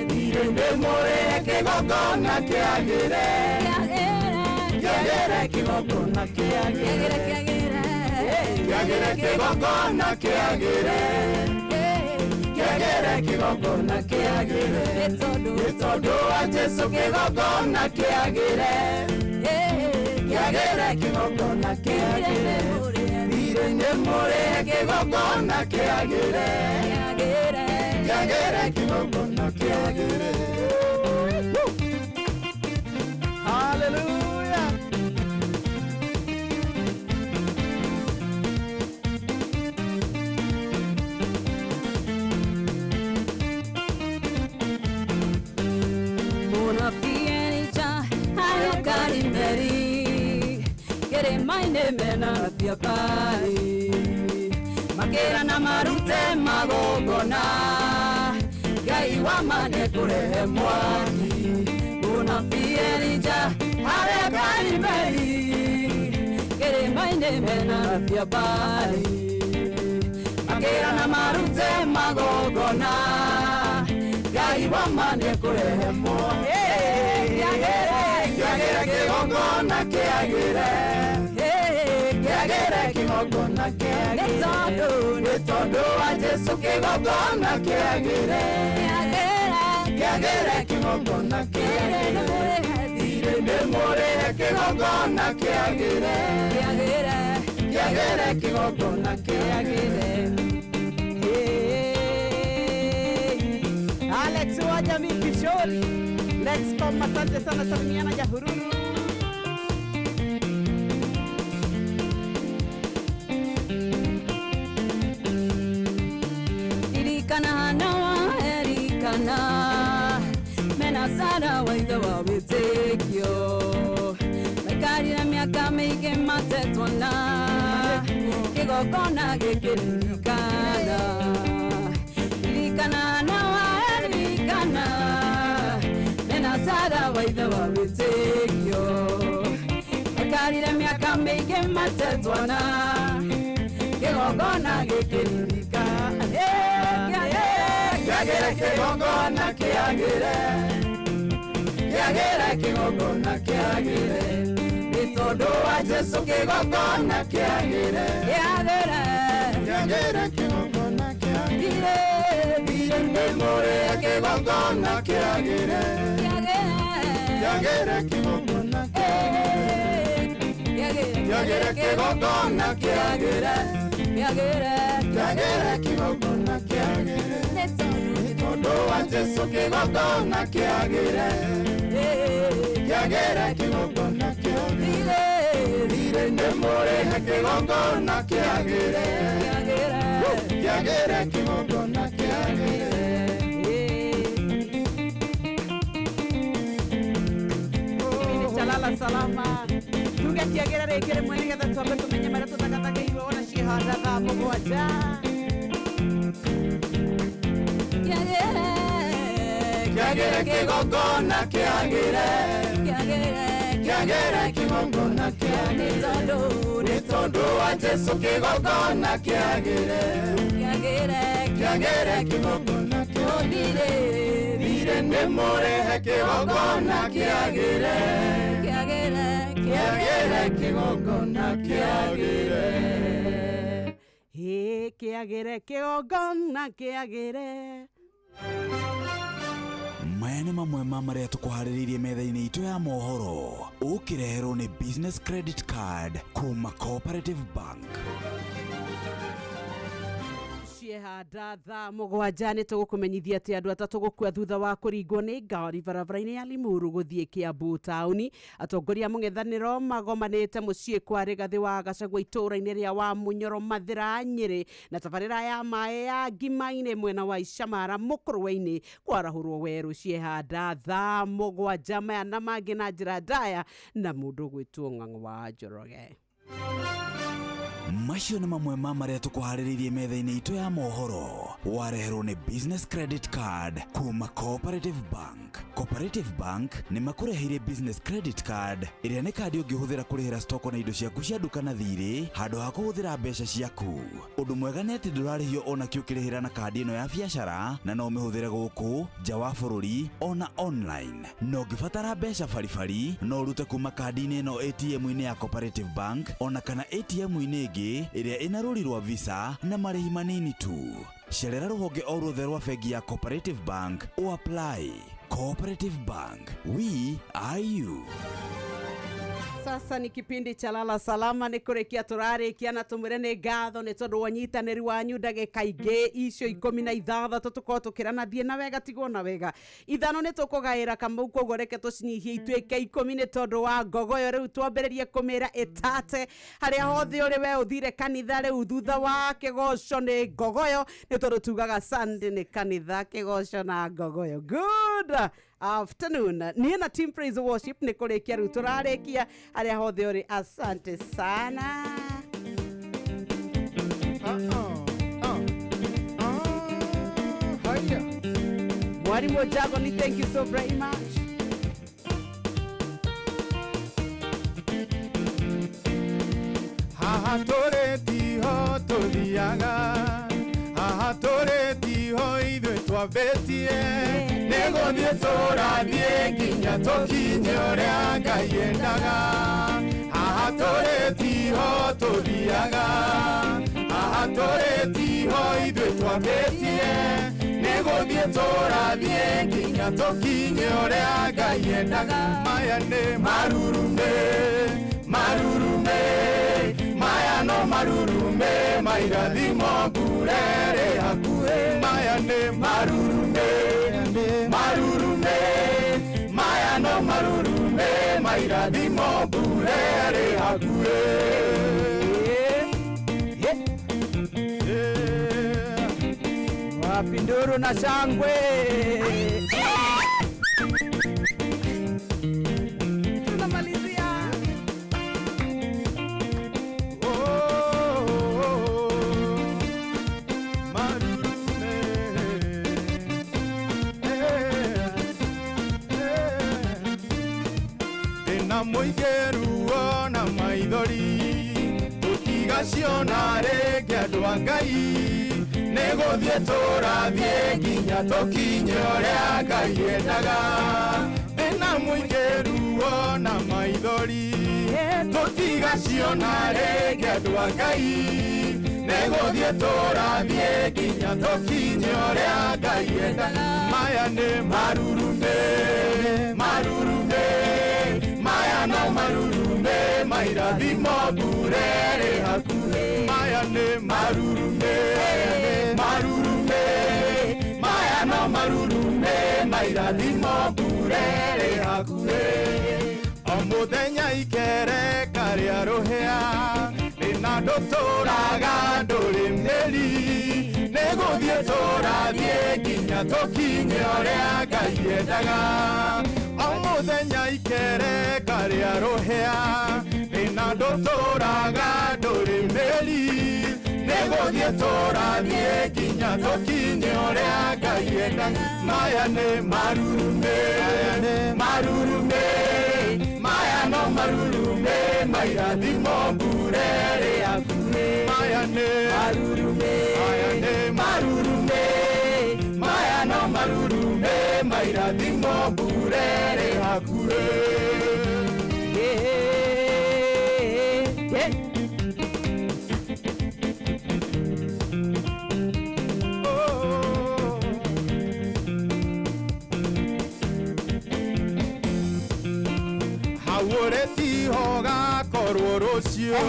ndirĩ ndĩmũrĩhe kĩgongona kĩagĩre, kĩagĩre kĩgongona kĩagĩre, kĩagĩre kĩgongona kĩagĩre, kĩagĩre kĩgongona kĩagĩre, nĩ tondũ wa Jesũ kĩgongona kĩagĩre, kĩagĩre kĩgongona kĩagĩre. Thirĩ nĩ mũrĩhe kĩgongona kĩagĩre kĩagĩre kĩgongona kĩagĩre. Hallelujah. Unafienija hayo karimeri kere maine mena piapari makera na marute magogona Ngai wa mane kurehe mwaki unafienija hayo karimeri kere maine mena piapari makera na marute magogona Ngai wa mane kurehe mwaki Kĩagĩre kĩgongona kĩagĩre kĩagĩre kĩgongona kĩagĩre nĩ tondũ wa Jesũ kĩgongona kĩagĩre kĩagĩre kĩgongona kĩagĩre thirĩ nĩ mũrĩhe kĩgongona kĩagĩre kĩagĩre kĩgongona kĩagĩre. Alex wa jamii Kishori. Let's come, asante sana, salimiana Jahururu. Ririkana na wa Erikana mena Sara wa ithe wa wĩtĩkio maikarire mĩaka mĩingĩ matetwo na kĩgongona gĩkĩririkana ririkana na wa Erikana mena Sara wa ithe wa wĩtĩkio maikarire mĩaka mĩingĩ matetwo na kĩgongona gĩkĩririkana Kĩagĩre kĩgongona kĩagĩre kĩagĩre kĩgongona kĩagĩre nĩ tondũ wa Jesũ kĩgongona kĩagĩre kĩagĩre kĩgongona kĩagĩre thirĩ nĩ mũrĩhe kĩgongona kĩagĩre kĩagĩre kĩgongona kĩagĩre kĩagĩre kĩgongona kĩagĩre kĩagĩre kĩgongona kĩagĩre nĩ tondũ wa Jesũ kĩgongona kĩagĩre kĩagĩre kĩgongona kĩagĩre thirĩ nĩ mũrĩhe kĩgongona kĩagĩre kĩagĩre kĩgongona kĩagĩre. Kĩbindi cha lala salama tuge kĩagĩre rĩngĩ rĩmwe nĩgetha twambe tũmenye marĩa tũthagathageirwo ona ciĩhanda thaa mũgwanja. Kĩagĩre kĩgongona kĩagĩre kĩagĩre kĩgongona kĩagĩre nĩ tondũ wa Jesũ kĩgongona kĩagĩre kĩagĩre kĩgongona kĩagĩre thirĩ nĩ mũrĩhe kĩgongona kĩagĩre kĩagĩre kĩgongona kĩagĩre. Ĩ kĩagĩre kĩgongona kĩagĩre. Maya nĩ mamwe ma marĩa tũkũharĩrĩirie metha-inĩ itũ ya mohoro ũkĩreherwo nĩ business credit card kuma Cooperative Bank. Ciehanda thaa mũgwanja nĩ tũgũkũmenyithia atĩ andũ atatũ gũkua thutha wa kũringwo nĩ ngari barabara-inĩ ya Limuru gũthiĩ Kiambu taũni. Atongoria a mũng'ethanĩro magomanĩte mũciĩ kwa Rigathĩ wa Gachagua itũũra-inĩ rĩa Wamunyoro Mathĩra Nyĩrĩ na tabarĩra ya maĩ ya Ngima-inĩ mwena wa Icamara Mũkũrwe-inĩ kwarahũrwo werũ. Ciehanda thaa mũgwanja maya na mangĩ na njĩra ndaya na mũndũ ũgwĩtwo Ng'ang'o wa Njoroge. Macio nĩ mamwe ma marĩa tũkũharĩrĩirie metha-inĩ itũ ya mohoro wareherwo nĩ business credit card kuma Cooperative Bank. Cooperative Bank nĩ makũreheire business credit card ĩrĩa nĩ kandi ũngĩhũthĩra kũrĩhĩra stoko na indo ciaku cia nduka na thirĩ handũ ha kũhũthĩra mbeca ciaku. Ũndũ mwega nĩ atĩ ndũrarĩhio ona kĩ ũkĩrĩhĩra na kandi ĩno ya biacara na no ũmĩhũthĩre gũkũ nja wa bũrũri ona online. Na ũngĩbatara mbeca baribari no ũrute kuma kandi-inĩ ĩno ATM-inĩ ya Cooperative Bank ona kana ATM-inĩ ĩngĩ ĩrĩa ĩna rũri rwa Visa na marĩhi manini tu. Cerera rũhonge o ruothe rwa bengi ya Cooperative Bank o apply. Cooperative Bank, we are you. Sasa ni kipindi cha lala salama nä kå rä kia tå rarä kia na tå mwä re nä ngatho nä tondå wa nyitanä ri wanyu ndagä ka ingä icio 16 tå korwo tå kä rana thiä na wega tigwo na wega ithano nä tå kå gaä ra kamau koguo reke tå cinyihie ituä ke 10 nä tondå wa ngogoyo rä u twambä rä rie kå mä ra ä tate harä a hothe å rä we å thire kanitha rä u thutha wa kä goco nä ngogoyo nä tondå tugaga Sunday nä kanitha kä goco na ngogoyo. Good afternoon. Niä na team praise worship nä kå rä kia rä u tå rarä kia harä a hothe å rä, asante sana. Haya. Mwalimu Jagoni, thank you so very much. Haha tũrĩ tiho tũthiaga, haha tũrĩ tiho ithuĩ twambĩtie, nĩ gũthiĩ tũrathiĩ nginya tũkinye ũrĩa Ngai endaga. Haha tũrĩ tiho tũthiaga, haha tũrĩ tiho ithuĩ twambĩtie, nĩ gũthiĩ tũrathiĩ nginya tũkinye ũrĩa Ngai endaga. Maya nĩ marurume, marurume, maya no marurume, mairathimo mbure hakuhĩ. Maya nĩ marurume, marurume, maya no marurume, mairathimo mbure hakuhĩ. Wapi nduru na shangwe? Tunamalizia. Ndĩna mũingĩ ruo na maithori tũtigaciona rĩngĩ andũ a Ngai, nĩ gũthiĩ tũrathiĩ nginya tũkinye ũrĩa Ngai endaga. Ndĩna mũingĩ ruo na maithori tũtigaciona rĩngĩ andũ a Ngai, nĩ gũthiĩ tũrathiĩ nginya tũkinye ũrĩa Ngai endaga. Maya nĩ marurume, marurume, maya no marurume, mairathimo mbure rĩ hakuhĩ. Maya nĩ marurume, marurume, maya no marurume, mairathimo mbure rĩ hakuhĩ. O mũthenya ikereka rĩa rũhĩa rĩna ndũtũraga ndũrĩ mĩri, nĩ gũthiĩ tũrathiĩ nginya tũkinye ũrĩa Ngai endaga. O mũthenya ikereka rĩa rũhĩa rĩna ndũtũraga ndũrĩ mĩri, nĩ gũthiĩ tũrathiĩ nginya tũkinye ũrĩa Ngai endaga. Maya nĩ marurume, marurume, maya no marurume, mairathimo mbure rĩ hakuhĩ. Maya nĩ marurume, maya nĩ marurume, maya no marurume, mairathimo mbure rĩ hakuhĩ. Hau ũrĩ tiho gakorwo rũciũ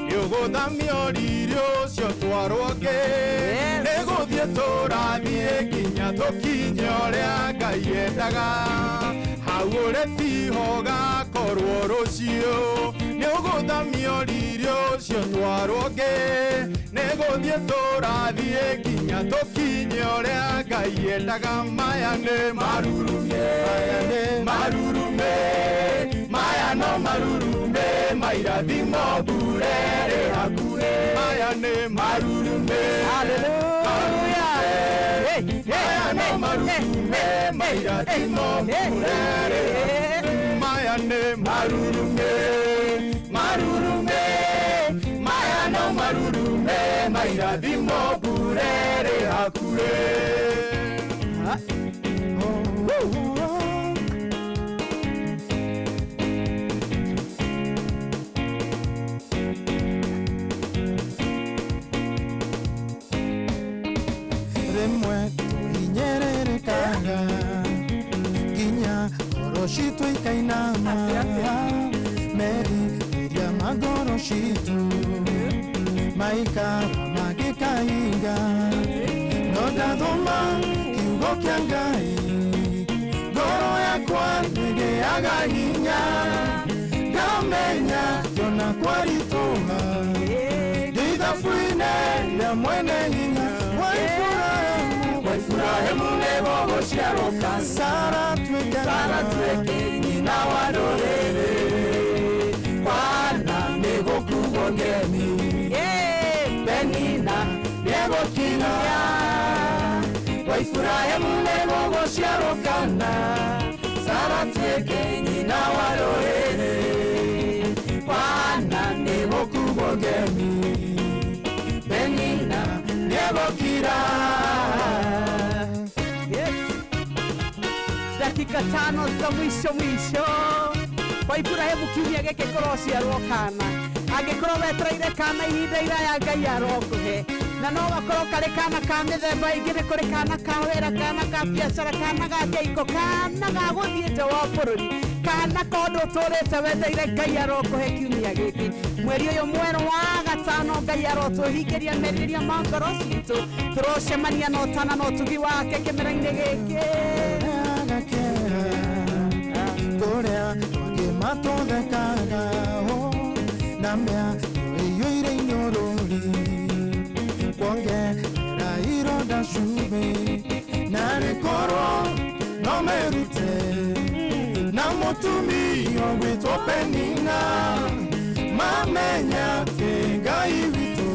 nĩ ũgũthamio riri ũcio twarwo ngĩ, nĩ gũthiĩ tũrathiĩ nginya tũkinye ũrĩa Ngai endaga. Hau ũrĩ tiho gakorwo rũciũ nĩ ũgũthamio riri ũcio twarwo ngĩ, nĩ gũthiĩ tũrathiĩ nginya tũkinye ũrĩa Ngai endaga. Maya nĩ marurume, marurume, maya no marurume, mairathimo mbure rĩ hakuhĩ. Maya nĩ marurume, maya no marurume, mairathimo mbure rĩ hakuhĩ. Maya nĩ marurume, marurume, maya no marurume, mairathimo mbure rĩ hakuhĩ. Rĩmwe tũhinyĩrĩrĩkaga nginya ngoro citũ ikainama. Meriria ma ngoro citũ maikara magĩkahinga no ndathoma kiugo kĩa Ngai ngoro yakwa nĩgĩaga hinya ngamenya ona kwaritũha ndĩ ithabu-inĩ rĩa mwene hinya wa Iburahĩmu wa Iburahĩmu nĩguo gũciarwo kana Sara tuĩke Sara tuĩke nyina wa ndũrĩrĩ Bwana nĩgũkuo ngemi Penina nĩegũkinya wa Iburahĩmu nĩguo gũciarwo kana Sara tuĩke nyina wa ndũrĩrĩ Bwana nĩgũkuo ngemi Penina nĩegũkira. Yes. Dakika 5 za mwisho mwisho kwa Iburahĩmu kiumia gĩkĩ kũrociarwo kana angĩkorwo wetereire kana ihinda iraya Ngai arokũhe na no gakorwo karĩ kana ka mĩthemba ĩngĩ nĩ kũrĩ kana ka wĩra kana ka biacara kana ga kĩhiko kana ga gũthiĩ nja wa bũrũri kana ka ũndũ ũtũrĩte wetereire Ngai arokũhe kiumia gĩkĩ mweri ũyũ mwerũ wa gatano Ngai arotũhingĩria merirĩria ma ngoro citũ tũrocemania na ũtana na ũtugi wake kĩmera-inĩ gĩkĩ kũrĩa matũthekaga na mĩario ĩiyũire inyũrũri kuongerera ironda cumbĩ narĩ korwo no merute na mũtumia ũgwĩtwo Penina mamenya atĩ Ngai witũ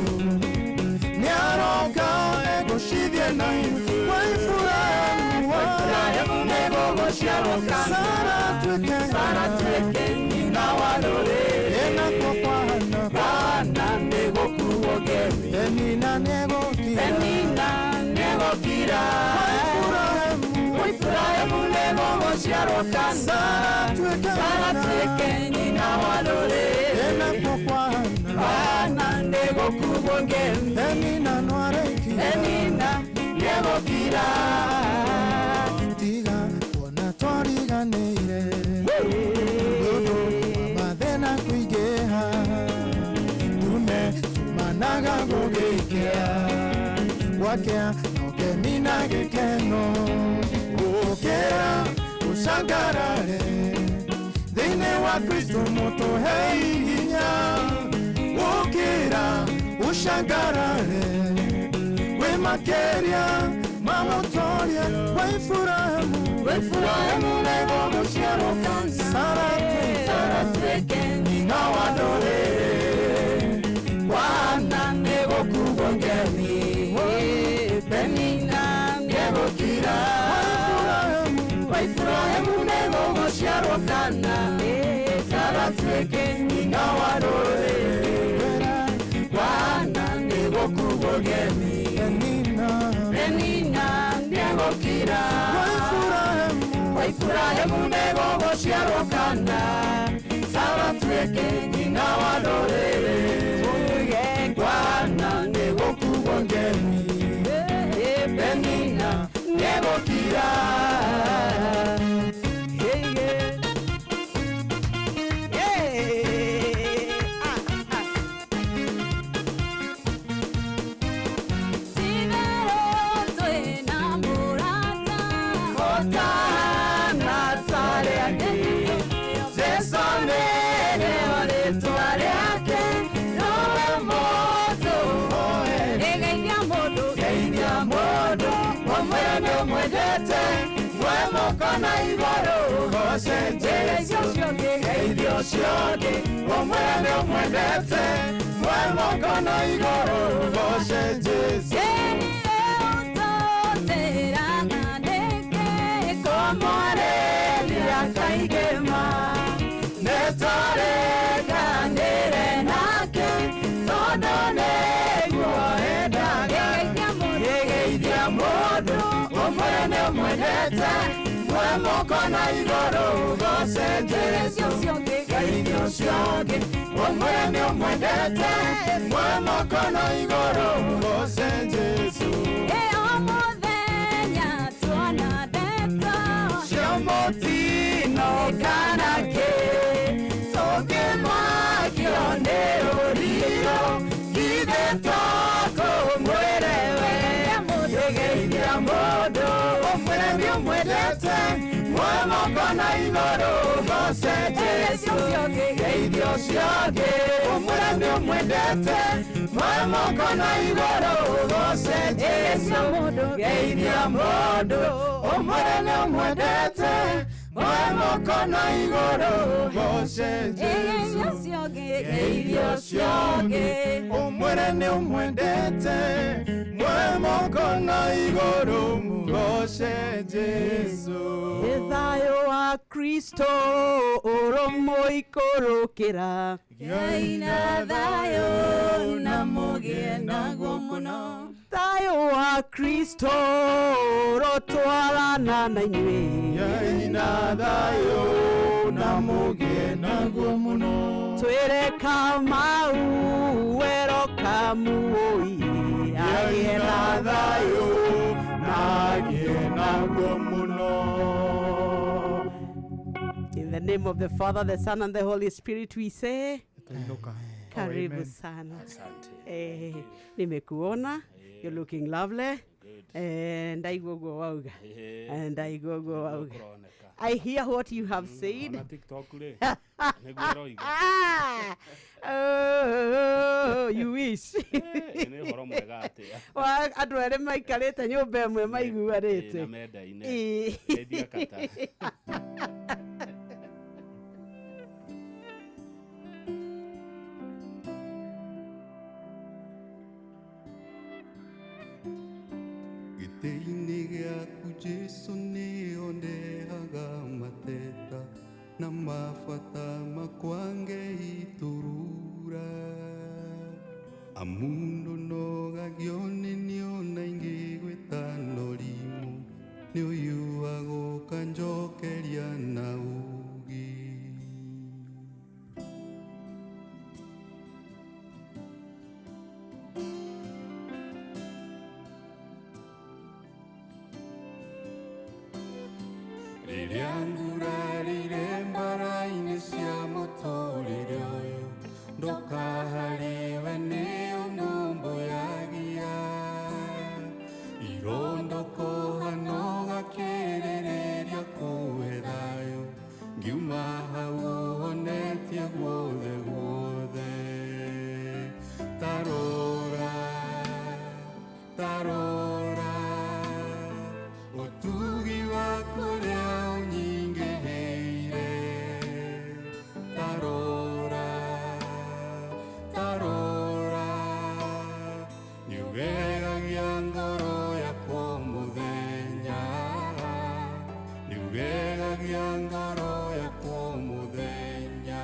nĩaroka egũcithie na ithuĩ wa Iburahĩmu wa Iburahĩmu nĩguo gũciarwo kana Sara tuĩke Sara tuĩke nyina wa ndũrĩrĩ nakuo kwana Bwana nĩgũkuo ngemi Penina nĩegũkira Penina nĩegũkira wa Iburahĩmu nĩguo gũciarwo kana Sara tuĩke nyina wa ndũrĩrĩ nakuo kwana Bwana nĩgũkuo ngemi Penina nĩarĩkia Penina nĩegũkira tiga kuona twariganĩire nĩũndũ wa mathĩna kũingĩha ndume tumanaga gũgĩkĩa gwakĩa nokemi na gĩkeno gũkĩra ũcangarare thĩinĩ wa Kristo mũtũhe hinya gũkĩra ũcangarare wĩ makĩria ma mũtoria wa Iburahĩmu wa Iburahĩmu nĩguo gũciarwo kana Sara tuĩke nyina wa ndũrĩrĩ Bwana nĩgũkuo ngemi Penina nĩegũkira wa Iburahĩmu nĩguo gũciarwo kana Sara tuĩke nyina wa ndũrĩrĩ Bwana nĩgũkuo ngemi Penina nĩegũkira wa Iburahĩmu nĩguo gũciarwo kana Sara tuĩke nyina wa ndũrĩrĩ Bwana nĩgũkuo ngemi Penina nĩegũkira. Mwendete mwemoko na igũrũ goce Jesũ geithio ũcio ũngĩ ũmwĩre nĩ ũmwendete mwemoko na igũrũ goce Jesũ kũmwarĩria kaigĩma nĩtũrĩkanĩre nake tondũ nĩguo endaga geithia mũndũ ũmwĩre nĩ ũmwendete mwemoko na igũrũ goce Jesũ geithia ũcio ũngĩ ũmwĩre nĩ ũmwendete mwemoko na igũrũ goce Jesũ cia mũtino kana kĩ tũngĩmenya igũrũ ũgoce Jesũ. Geithia ũcio ũngĩ ũmwĩre nĩ ũmwendete. Moe moko na igũrũ ũgoce Jesũ. Geithia mũndũ ũmwĩre nĩ ũmwendete. Moe moko na igũrũ ũgoce Jesũ. Geithia ũcio ũngĩ ũmwĩre nĩ ũmwendete. Moe moko na igũrũ mũgoce Jesũ. Thayũ wa Kristo ũrũmũikũrũkĩra. Ngai na thayũ na mũgĩe naguo mũno. Thayũ wa Kristo ũrotwarana na inyuĩ. Ngai na thayũ na mũgĩe naguo mũno. Twĩre Kamau wero kamuoi Ngai na thayũ na agĩe naguo mũno. In the name of the Father, the Son, and the Holy Spirit, we say, Karibu Amen. sana. Nimekuona. You're looking lovely. Ndaigua ũguo wauga. Ndaigua ũguo wauga. I hear what you have said. Ona TikTok rĩ nĩguo ĩroiga. Oh, you wish. Nĩ ũhoro mwega atĩa. Wa andũ erĩ maikarĩte nyũmba ĩmwe maiguanĩte. Na mendaine. Ĩĩ. Geithia kata. Gĩtĩ-inĩ gĩaku Jesũ nĩho ndehaga mateta na mabata makwa ngeiturura amu ndũnogagio nĩ niona ingĩgwĩta norimũ nĩ ũyuaga ũkanjokeria na ũũgĩ. Rĩrĩa ngurarire mbara-inĩ cia mũtũrĩre ũyũ ndoka harĩwe nĩ ũnũmbũyagia irondokoha gakĩrĩrĩria kũhe thayũ ngiuma hau ũhonetie guothe guothe. Tarora tarora ũtugi waku ũrĩa ũnyingĩhĩire. Tarora tarora nĩũgegagia ngoro yakwa mũthenya nĩũgegagia ngoro yakwa mũthenya.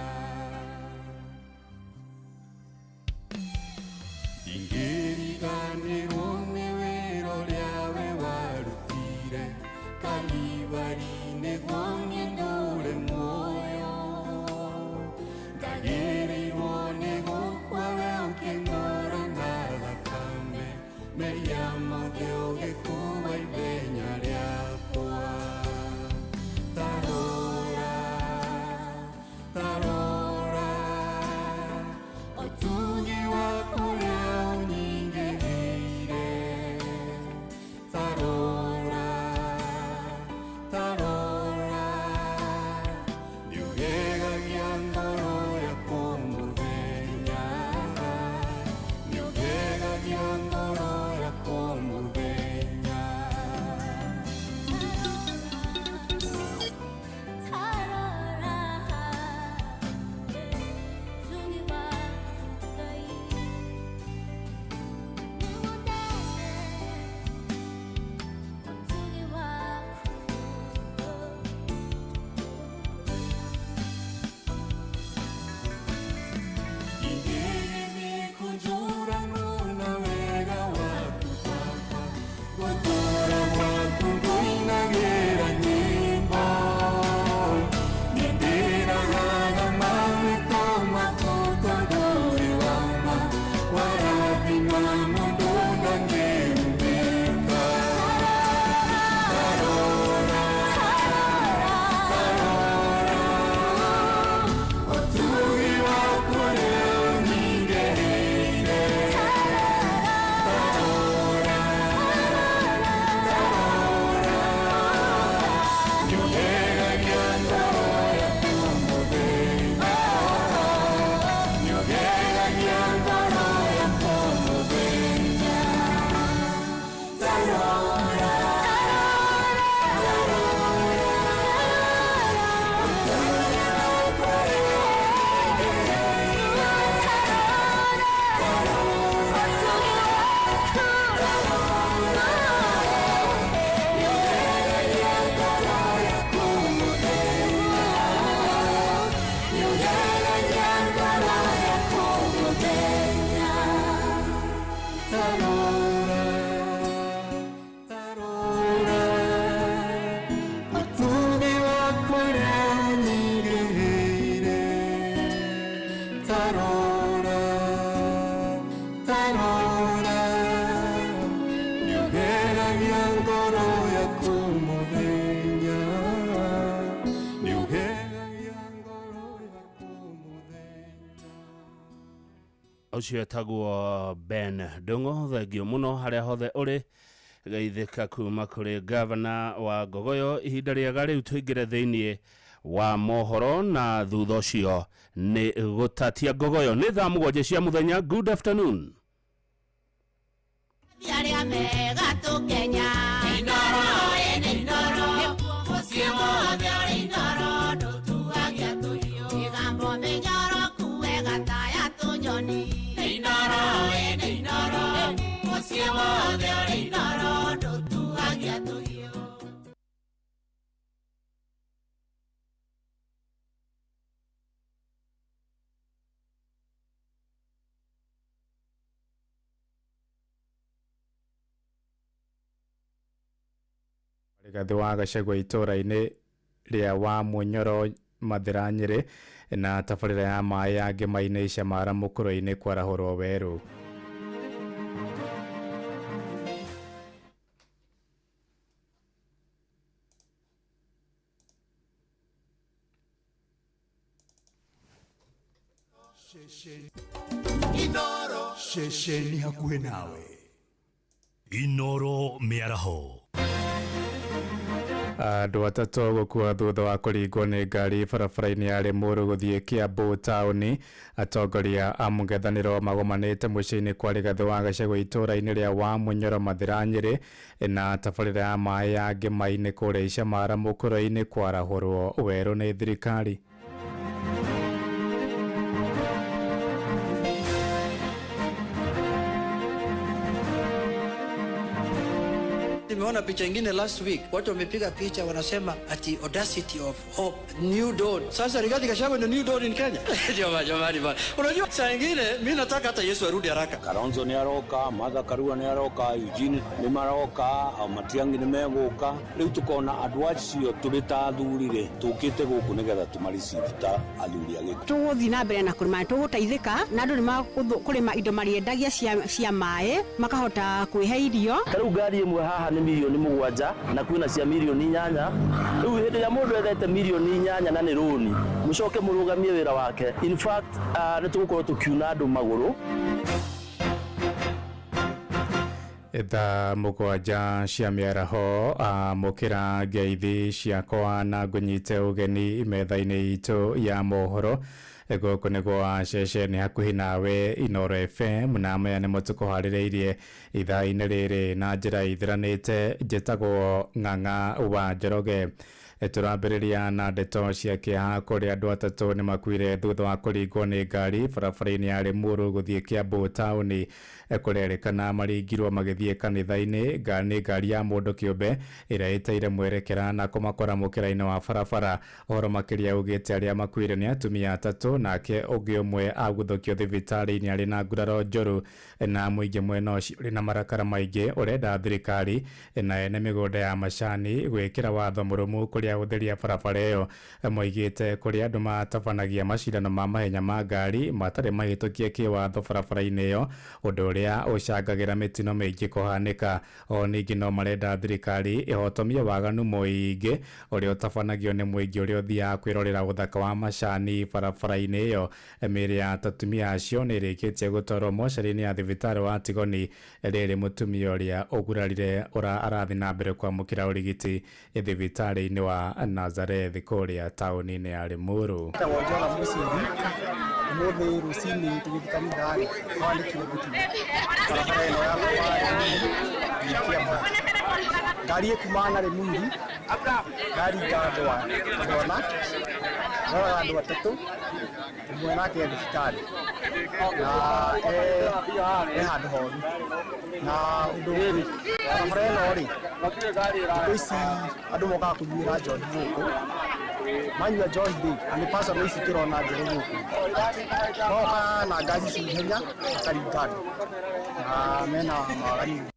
Ingĩriganĩrwo nĩ wĩra ũrĩa we warutire Kalivari nĩguo niĩ ndũre muoyo ndagĩrĩirwo nĩ gũkua we ũkĩngora na thakame mehia mothe ũgĩkua ithenya rĩakwa. Tarora tarora ũtugi waku ũrĩa ũnyingĩhĩire. Tarora tarora nĩũgegagia ngoro yakwa mũthenya nĩũgegagia ngoro yakwa mũthenya. Ũcio etagwo Ben Ndung'u. Thengio mũno harĩa hothe ũrĩ, geithĩka kuma kũrĩ gavana wa Ngogoyo. Ihinda rĩega rĩu tũingĩre thĩinĩ wa mohoro, na thutha ũcio nĩ gũtatia Ngogoyo. Nĩ thaa 7 cia mũthenya. Good afternoon. Arĩa mega tũkenya Inoro ĩnĩ Inoro mũciĩ wothe ũrĩ Inoro ndũtuagia tũhiũ mĩgambo mĩnyoroku wega ta ya tũnyoni Inoro ĩnĩ Inoro mũciĩ wothe ũrĩ Inoro ndũtuagia tũhiũ. Rigathi wa Gachagua itũra-inĩ rĩa Wamunyoro Mathira Nyĩrĩ na tabarĩra ya maĩ ya Ngĩma-inĩ Icamara mũkũrwe-inĩ kwarahũrwo werũ. Inoro ceceni hakuhĩ nawe. Inoro mĩaraho. Andũ atatũ gũkua thutha wa kũringwo nĩ ngari barabara-inĩ ya Limuru gũthiĩ Kiambu taũni. Atongoria a mũng'ethanĩro magomanĩte mũciĩ-inĩ kwa Rigathi wa Gachagua itũra-inĩ rĩa Wamunyoro Mathira Nyĩrĩ na tabarĩra ya maĩ ya Ngĩma-inĩ kũrĩa Icamara mũkũrwe-inĩ kwarahũrwo werũ nĩ thirikari. Nimeona picha ingine last week, watu wamepiga picha wanasema ati audacity of hope, new dawn. Sasa Rigathi Gachagua ni new dawn in Kenya. Jamani bana. Unajua saa ingine mimi nataka hata Yesu arudi haraka. Kalonzo ni aroka, Martha Karua ni aroka, Eugene ni maroka, Matiang'i ni megũka. Rĩu tukona andũ acio tũrĩ ta athuri rĩ, tũkĩte gũkũ nĩgetha tũmariceive ta athuri a gĩkundi. Tũgũthiĩ na mbere na kũrĩma, tũgũteithĩka na andũ nĩ kũrĩma indo marĩendagia cia maĩ makahota kwĩhe irio. Ta rĩu ngari ĩmwe haha nĩ mirioni 7 na kwĩna cia mirioni 8. Rĩu hĩndĩ ĩrĩa mũndũ ethete mirioni 8 na nĩ rũni, mũcoke mũrũgamie wĩra wake. In fact, nĩ tũgũkorwo tũkiuna andũ magũrũ. Thaa 7 cia mĩaraho, amũkĩra ngeithi ciakwa na ngũnyite ũgeni metha-inĩ itũ ya mohoro. Gũkũ nĩ gwa ceceni hakuhĩ nawe Inoro FM, na maya nĩmo tũkũharĩrĩirie ithaa-inĩ rĩrĩ na njĩra ithiranĩte. Njĩtagwo Ng'ang'a wa Njoroge. Tũrambĩrĩria na ndeto cia kĩeha kũrĩa andũ atatũ nĩ makuire thutha wa kũringwo nĩ ngari barabara-inĩ ya Limuru gũthiĩ Kiambu taũni. Kũrerĩkana maringirwo magĩthiĩ kanitha-inĩ nĩ ngari ya mũndũ kĩũmbe ĩrĩa ĩteire mwerekera na kũmakora mũkĩra-inĩ wa barabara. Ũhoro makĩria ugĩte arĩa makuire nĩ atumia atatũ, nake ũngĩ ũmwe aguthũkio thibitarĩ-inĩ arĩ na nguraro njũru. Na mũingĩ mwena ũcio ũrĩ na marakara maingĩ ũrenda thirikari na ene mĩgũnda ya macani gwĩkĩra watho mũrũmu kũrĩa gũtheria barabara ĩyo. Moigĩte kũrĩa andũ matabanagia macindano ma mahenya ma ngari matarĩ mahĩtũkie kĩwatho barabara-inĩ ĩyo, ũndũ ũrĩa ũcangagĩra mĩtino mĩingĩ kũhanĩka. O ningĩ no marenda thirikari ĩhotomie waganu mũingĩ ũrĩa ũtabanagio nĩ mũingĩ ũrĩa ũthiaga kwĩrorera ũthaka wa macani barabara-inĩ ĩyo. Mĩĩrĩ ya atumia acio nĩ ĩrĩkĩtie gũtwarwo mocarĩ-inĩ ya thibitarĩ wa Tigoni, rĩrĩ mũtumia ũrĩa ũgurarire arathiĩ na mbere kwamũkĩra ũrigiti thibitarĩ-inĩ wa Nazareth kũrĩa taũni-inĩ ya Limuru. Njĩtagwo Njola Mũciiri. Ũmũthĩ rũcinĩ tũgĩthiĩ kanitha-rĩ, kwanĩkire mũtino barabara ĩno ya kuma Limuru nginya Kiambu. Ngari ĩkuma na Limuru, ngaringa andũ ana, roraga andũ atatũ, ũmwe nake e thibitarĩ na e handũ horu. Na ũndũ barabara ĩno rĩ, thikũ ici andũ mokaga kũnyuĩra njohi gũkũ, manyua njohi rĩ, na nĩ personal ici tũrona njerũ gũkũ, mokaga na ngari cia ihenya makaringa andũ na mena mawaganu.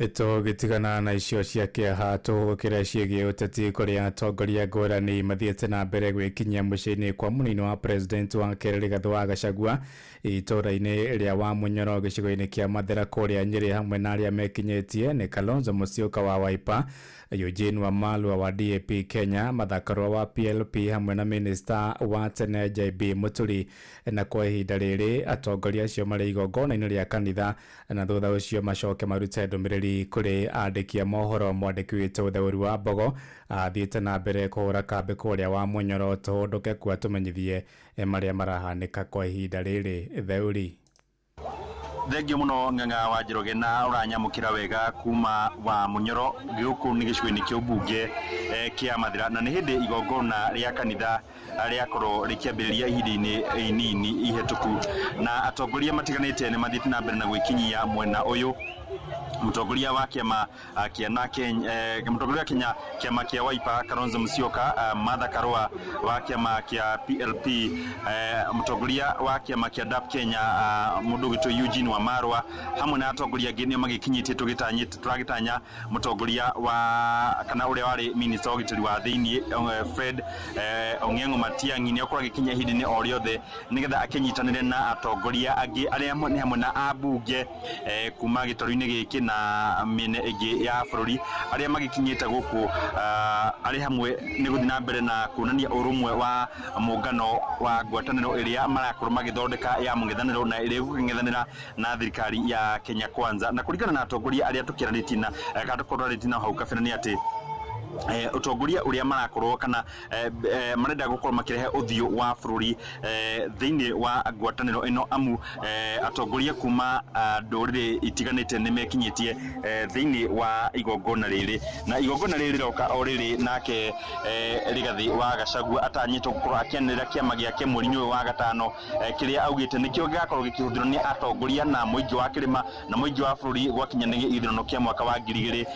Tũgĩtigana na icio cia kĩeha tũgũkĩra ciĩgiĩ ũteti kũrĩa atongoria ngũrani mathiĩte na mbere gwĩkinyia mũciĩ-inĩ kwa mũnini wa president wa kerĩ Rigathĩ wa Gachagua itũũra-inĩ rĩa Wamunyoro gĩcigo-inĩ kĩa Mathĩra kũrĩa Nyĩrĩ. Hamwe na arĩa mekinyĩtie nĩ Kalonzo Musyoka wa Wiper, Eugene Wamalwa wa DAP Kenya, Martha Karua wa PLP hamwe na minista wa tene JB Muturi. Na kwa ihinda rĩrĩ atongoria acio marĩ igongona-inĩ rĩa kanitha na thutha ũcio macoke marute ndũmĩrĩri kũrĩ andĩki a mohoro. Mwandĩki witũ Theũri wa Mbogo athiĩte na mbere kũhũra kambĩ kũrĩa Wamunyoro. Tũhũndũke kuo atũmenyithie marĩa marahanĩka kwa ihinda rĩrĩ. Theũri. Thengio muno Ng'ang'a wa Njoroge na ũranyamũkĩra wega kuma wa Munyoro. Gũkũ nĩ gĩcigo-inĩ kĩa ũmbunge kĩa Mathĩra, na nĩ hĩndĩ igongona rĩa kanitha rĩakorwo rĩkĩambĩrĩria ihinda-inĩ inini ihĩtũku, na atongoria matiganĩte nĩ mathiĩte na mbere na gwĩkinyia mwena ũyũ. Mũtongoria wa kĩama kĩa na Kenya, mũtongoria wa Kenya kĩama kĩa Wiper Kalonzo Musyoka, Martha Karua wa kĩama kĩa PLP, mũtongoria wa kĩama kĩa DAP Kenya mũndũ ũgwĩtwo Eugene Wamalwa hamwe na atongoria angĩ nĩo magĩkinyĩtie. Tũragĩtanya mũtongoria wa kana ũrĩa warĩ minista wa ũgitĩri wa thĩiniĩ Fred Ong'eng'o Matiang'i nĩ akorwo agĩkinya ihinda-inĩ o rĩothe nĩgetha akĩnyitanĩre na atongoria angĩ arĩa nĩ hamwe na ambunge kuma gĩtarũ-inĩ gĩkĩ na mĩena ĩngĩ ya bũrũri arĩa magĩkinyĩte gũkũ arĩ hamwe nĩ gũthiĩ na mbere na kuonania ũrũmwe wa mũngano wa ngwatanĩro ĩrĩa marakorwo magĩthondeka ya mũng'ethanĩro na ĩrĩa ĩgũkĩng'ethanĩra na thirikari ya Kenya Kwanza. Na kũringana na atongoria arĩa tũkĩaranĩtie na kana tũkorwo twarĩtie nao hau kabere nĩ atĩ ũtongoria ũrĩa marakorwo kana marenda gũkorwo makĩrehe ũthiũ wa bũrũri thĩinĩ wa ngwatanĩro ĩno, amu atongoria kuma ndũrĩrĩ itiganĩte nĩ mekinyĩtie thĩinĩ wa igongona rĩrĩ. Na igongona rĩrĩ rĩroka o rĩrĩ nake Rigathĩ wa Gachagua atanyĩtwo gũkorwo akĩanĩrĩra kĩama gĩake mweri-inĩ ũyũ wa gatano, kĩrĩa augĩte nĩkĩo gĩgakorwo gĩkĩhũthĩrwo nĩ atongoria na mũingĩ wa kĩrĩma na mũingĩ wa bũrũri gwakinya nĩ gĩthurano kĩa mwaka wa 2027.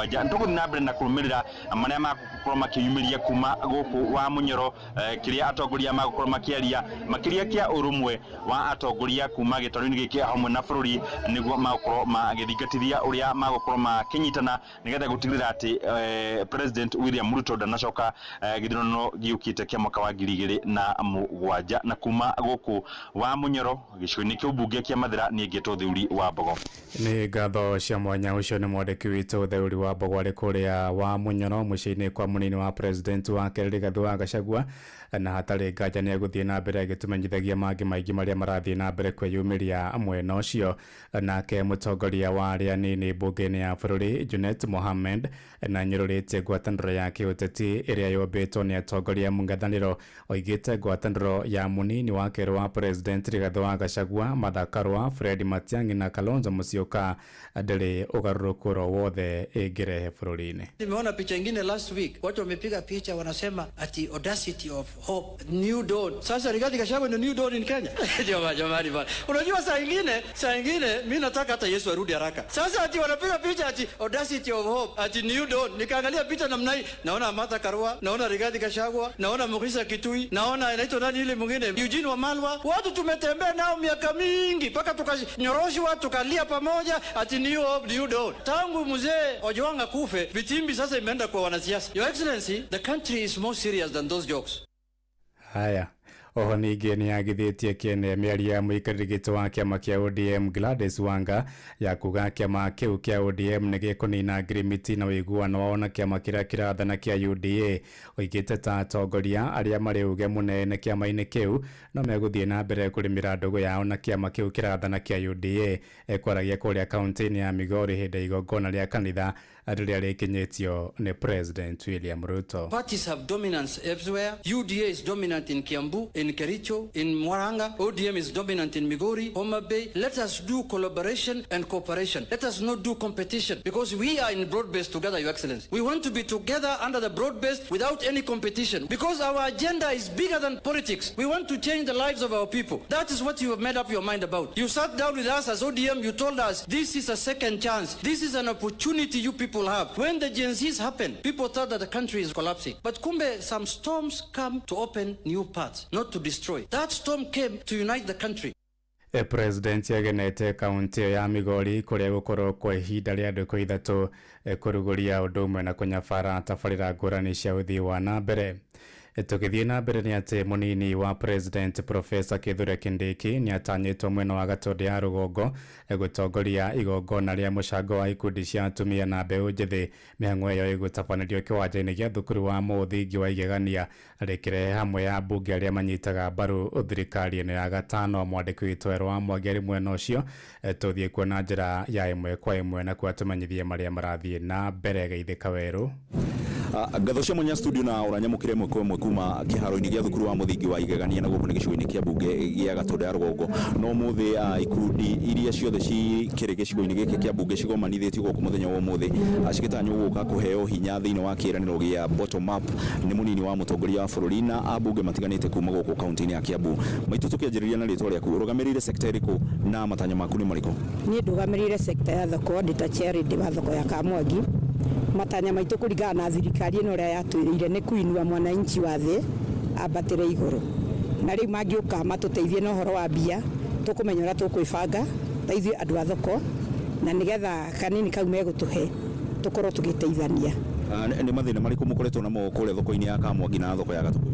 Tũgũthiĩ na mbere na kũrũmĩrĩra marĩa magũkorwo makĩyumĩria kuma gũkũ wa Munyoro, kĩrĩa atongoria magũkorwo makĩaria makĩria kĩa ũrũmwe wa atongoria kuma gĩtarũ-inĩ gĩkĩ hamwe na bũrũri, nĩguo magũkorwo magĩthingatithia ũrĩa magũkorwo makĩnyitana nĩgetha gũtigĩrĩra atĩ President William Ruto ndanacoka gĩthurano gĩũkĩte kĩa mwaka wa 2007. Na kuma gũkũ wa Munyoro gĩcigo-inĩ kĩa ũmbunge kĩa Mathĩra, niĩ ngĩtwo Theuri wa Mbogo. Nĩ ngatho cia mwanya. Ũcio nĩ mwandĩki witũ Theuri wa Mbogo arĩ kũrĩa wa Munyoro mũciĩ-inĩ kwa mũnini wa president wa kerĩ Rigathĩ wa Gachagua, na hatarĩ nganja nĩ egũthiĩ na mbere agĩtũmenyithagia mangĩ maingĩ marĩa marathiĩ na mbere kwĩyumĩria mwena ũcio. Nake mũtongoria wa arĩa anini mbunge-inĩ ya bũrũri Junet Mohamed na nyũrũrĩtie ngwatanĩro ya kĩũteti ĩrĩa yũmbĩtwo nĩ atongoria mũng'ethanĩro. Oigĩte ngwatanĩro ya mũnini wa kerĩ wa president Rigathĩ wa Gachagua, Martha Karua, Fred Matiang'i na Kalonzo Musyoka ndĩrĩ ũgarũrũku oro wothe ĩngĩrehe bũrũri-inĩ. Nimeona picha ingine last week, watu wamepiga picha wanasema ati audacity of hope, new dawn. Sasa Rigathi Gachagua ni new dawn in Kenya. Jamani bana, unajua saa ingine mimi nataka hata Yesu arudi haraka. Sasa ati wanapiga picha ati audacity of hope, ati new dawn. Nikaangalia picha namna hii, naona Martha Karua, naona Rigathi Gachagua, naona Mukhisa Kitui, naona inaitwa nani ile mwingine, Eugene Wamalwa. Watu tumetembea nao miaka mingi mpaka tukanyoroshwa, tukalia pamoja ati new hope, new dawn. Tangu mzee Ojwang akufe, vitimbi sasa imeenda kwa wanasiasa. Your Excellency, the country is more serious than those jokes. Haya, oho ningĩ nĩ agithĩtie kĩene mĩario ya mũikarĩri gĩtĩ wa kĩama kĩa ODM Gladys Wanga ya kuga kĩama kĩu kĩa ODM nĩ gĩkũnina ngirimiti na ũiguano wao na kĩama kĩrĩa kĩrathana kĩa UDA. Oigĩte ta atongoria arĩa marĩ uge mũnene kĩama-inĩ kĩu no megũthiĩ na mbere kũrĩmĩra ndũgũ yao na kĩama kĩu kĩrathana kĩa UDA. Ekwaragia kũrĩa kaunti-inĩ ya Migori hĩndĩ ya igongona rĩa kanitha rĩrĩa rĩkinyĩtio nĩ President William Ruto. Parties have dominance everywhere. UDA is dominant in Kiambu, in Kericho, in Murang'a. ODM is dominant in Migori, Homa Bay. Let us do collaboration and cooperation. Let us not do competition, because we are in broad base together, Your Excellency. We want to be together under the broad base without any competition, because our agenda is bigger than politics. We want to change the lives of our people. That is what you have made up your mind about. You sat down with us as ODM, you told us this is a second chance. This is an opportunity you people have. When the Gen Zs happened, people thought that the country is collapsing. But kumbe, some storms come to open new paths, not to destroy. That storm came to unite the country. President agenete kaunti ya Migori kuria gukorwo kwa ihinda ria ndukũ 3 kuruguria undu umwe na kunyabara tabarira ngurani cia uthii wa na mbere. Tũgĩthiĩ na mbere nĩ atĩ mũnini wa President Professor Kithure Kindiki nĩ atanyĩtwo mwena wa Gatũndũ ya rũgongo gũtongoria igongona rĩa mũcango wa ikundi cia atumia na mbeũ njĩthĩ. Mĩhang'o ĩyo ĩgũtabanĩrio kĩwanja-inĩ gĩa thukuru wa mũthingi wa Igegania rĩkĩrehe hamwe ya mbunge arĩa manyitaga mbaru thirikari ĩno ya gatano. Mwandĩki witũ Erwa wa Mwangi arĩ mwena ũcio, tũthiĩ kuo na njĩra ya ĩmwe kwa ĩmwe na kuo atũmenyithie marĩa marathiĩ na mbere. Geithĩka Werũ. Ngatho cia mwanya studio na uranyamukire mwe kwa mwe kuma kiharo-inĩ gĩa thukuru wa mũthingi wa Igegania na gũkũ nĩ gĩcigo-inĩ kĩa mbunge gĩa Gatũndũ ya rũgongo. No mũthĩ ikundi iria ciothe cikĩrĩ gĩcigo-inĩ gĩkĩ kĩa mbunge cigomanithĩtio gũkũ mũthenya wa ũmũthĩ cigĩtanywo gũka kũheo hinya thĩinĩ wa kĩĩranĩro gĩa bottom up nĩ mũnini wa mũtongoria wa bũrũri na ambunge matiganĩte kuma gũkũ kaunti-inĩ ya Kiambu. Maitũ tũkĩanjĩrĩria na rĩtwa rĩaku, ũrũgamĩrĩire sekta ĩrĩkũ na matanya maku nĩ marĩkũ? Niĩ ndũgamĩrĩire sekta ya thoko, ndĩ ta chair wa thoko ya Kamwangi. Matanya maitũ kũringana na thirikari ĩno ũrĩa yatwĩrĩire nĩ kuinua mwananchi wa thĩ ambatĩre igũrũ, na rĩu mangĩũka matũteithie na ũhoro wa mbia tũkũmenya ũrĩa tũkwĩbanga ta ithuĩ andũ a thoko, na nĩgetha kanini kau megũtũhe tũkorwo tũgĩteithania. Nĩ mathĩna marĩkũ mũkoretwo namo kũrĩa thoko-inĩ ya Kamwangi na thoko ya Gatũkũyũ?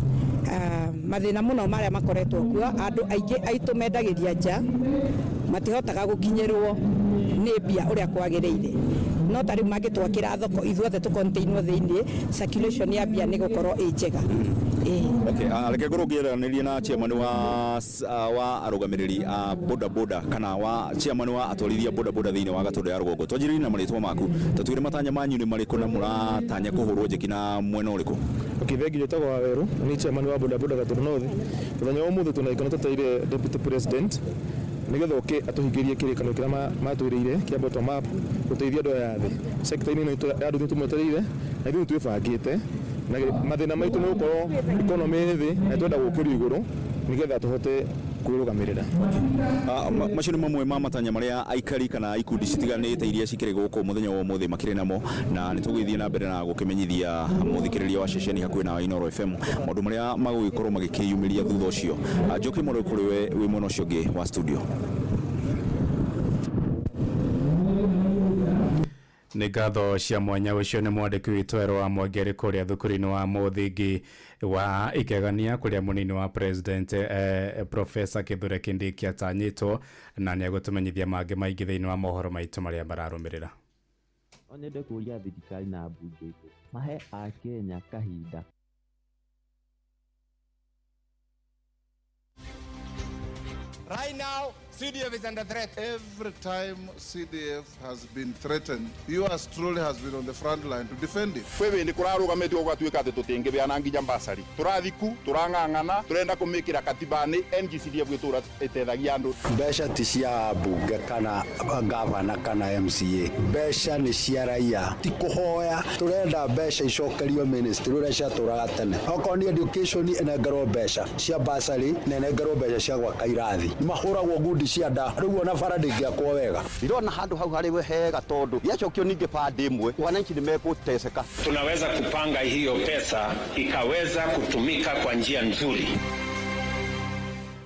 Mathĩna mũno marĩa makoretwo kuo, andũ aingĩ aitũ mendagĩria nja matihotaga gũkinyĩrwo nĩ mbia ũrĩa kwagĩrĩire, no ta rĩu mangĩtwakĩra thoko ithuothe tũkontainwo thĩinĩ, circulation ya mbia nĩ gũkorwo ĩ njega. Okay, reke ngorwo ngĩaranĩria na chairman wa arũgamĩrĩri a boda boda kana wa chairman wa atwarithia boda boda thĩinĩ wa Gatũndũ ya rũgongo. Twanjĩrĩrie na marĩtwa maku, tatwĩre matanya manyu nĩ marĩkũ na mũratanya kũhũrwo njeki na mwena ũrĩkũ? Okay, thengi njĩtagwo Wawerũ, ni chairman wa boda boda Gatũndũ North. Mũthenya wa ũmũthĩ twĩna gĩkeno tũteire deputy president nigetha oke atũhingĩrie kĩrĩkanĩro kĩrĩa matwĩrĩire kĩa bottom up gũteithia andũ aya thĩ sekta-inĩ ĩno ya andũ nĩtũmwetereire na ithuĩ nĩtwĩbangĩte na mathĩna maitũ nĩ gũkorwo economy ĩ thĩ na twenda gũkĩrio igũrũ nigetha tũhote kwĩrũgamĩrĩra. Macio nĩ mamwe ma matanya marĩa aikari kana ikundi citiganĩte iria cikĩrĩ gũkũ mũthenya wa ũmũthĩ makĩrĩ namo, na nĩ tũgũgĩthiĩ na mbere na gũkĩmenyithia mũthikĩrĩria wa ceceni hakuhĩ na Inooro FM maũndũ marĩa magũgĩkorwo magĩkĩyumĩria thutha ũcio. Njoki mũrĩ kũrĩ we wĩ mwena ũcio ũngĩ wa studio. Nĩ ngatho cia mwanya ũcio nĩ mwandĩki witũ Erwa wa Mwangi arĩ kũrĩa thukuru-inĩ wa mũthingi wa Igegania kũrĩa mũnini wa president Professor Kithure Kindiki atanyĩtwo, na nĩ egũtũmenyithia mangĩ maingĩ thĩinĩ wa mohoro maitũ marĩa mararũmĩrĩra. No nyende kũũria thirikari na mbunge itũ mahe Akenya kahinda. Right now, CDF is under threat. Every time CDF has been threatened, yours truly has been on the front line to defend it. Kwi hindi kurarugamitio gugatuika ati tutingibeana nginya basari turathiku turang'ang'ana turenda kumikira katiba-ini NGCDF gwitura itethagia andu. Mbeca ti cia mbunge kana gavana kana MCA, mbeca ni cia raia, ti kuhoya. Turenda mbeca icokerio ministry uria ciaturaga tene. Okorwo ni education inengerwo mbeca cia basari na inengerwo mbeca cia gwaka irathi, mahuragwo ngundi cia nda riu ona bara ndingiakwo wega. Ndirona handu hau hari wega tondu yacokio ningi pande imwe wananchi nimekuteseka. Tunaweza kupanga hiyo pesa ikaweza kutumika kwa njia nzuri.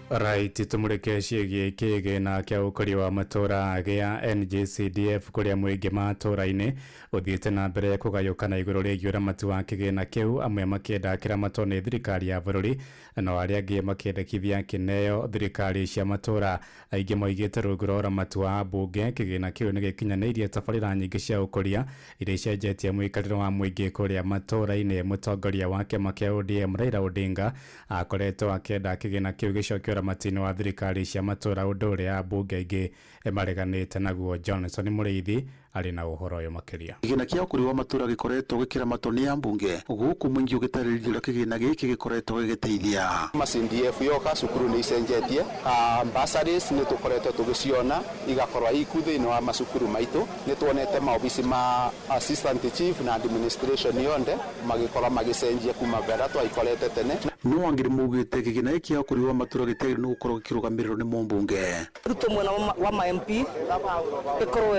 Right, tumurike ciĩgiĩ kĩgĩna kĩa ũkũria wa matũra gĩa NGCDF kũrĩa mũingĩ matũra-inĩ ũthiĩte na mbere kũgayũkana igũrũ rĩgiĩ ũramati wa kĩgĩna kĩu, amwe makĩenda kĩramatwo nĩ thirikari ya bũrũri no arĩa angĩ makĩendekithia kĩneo thirikari cia matũra. Aingĩ moigĩte rungu rwa ũramati wa mbunge kĩgĩna kĩu nĩ gĩkinyanĩirie tabarĩra nyingĩ cia ũkũria iria icenjetie mũikarĩre wa mũingĩ kũrĩa matũra-inĩ. Mũtongoria wa kĩama kĩa ODM Raila Odinga akoretwo akĩenda kĩgĩna kĩu gĩcokio ũramati-inĩ wa thirikari cia matũra, ũndũ ũrĩa ambunge aingĩ mareganĩte naguo. Johnson Mũrĩithi arĩ na ũhoro ũyũ makĩria. Kĩgĩna kĩa ũkũria wa matũra gĩkoretwo gĩkĩramatwo nĩ ambunge gũkũ mũingĩ ũgĩtarĩria ũrĩa kĩgĩna gĩkĩ gĩkoretwo gĩgĩteithia. CDF yoka cukuru nĩ icenjetie, bursaries nĩ tũkoretwo tũgĩciona igakorwo iku thĩinĩ wa macukuru maitũ. Nĩ tuonete maobici ma assistant chief na administration yonthe magĩkorwo magĩcenjia kuma mbere twaikorete tene. No angĩ nĩmaugĩte kĩgĩna gĩkĩ kĩa ũkũria wa matũra gĩtiagĩrĩirwo nĩ gũkorwo gĩkĩrũgamĩrĩrwo nĩ mũmbunge. Ruto mwena wa ma MP ĩkorwo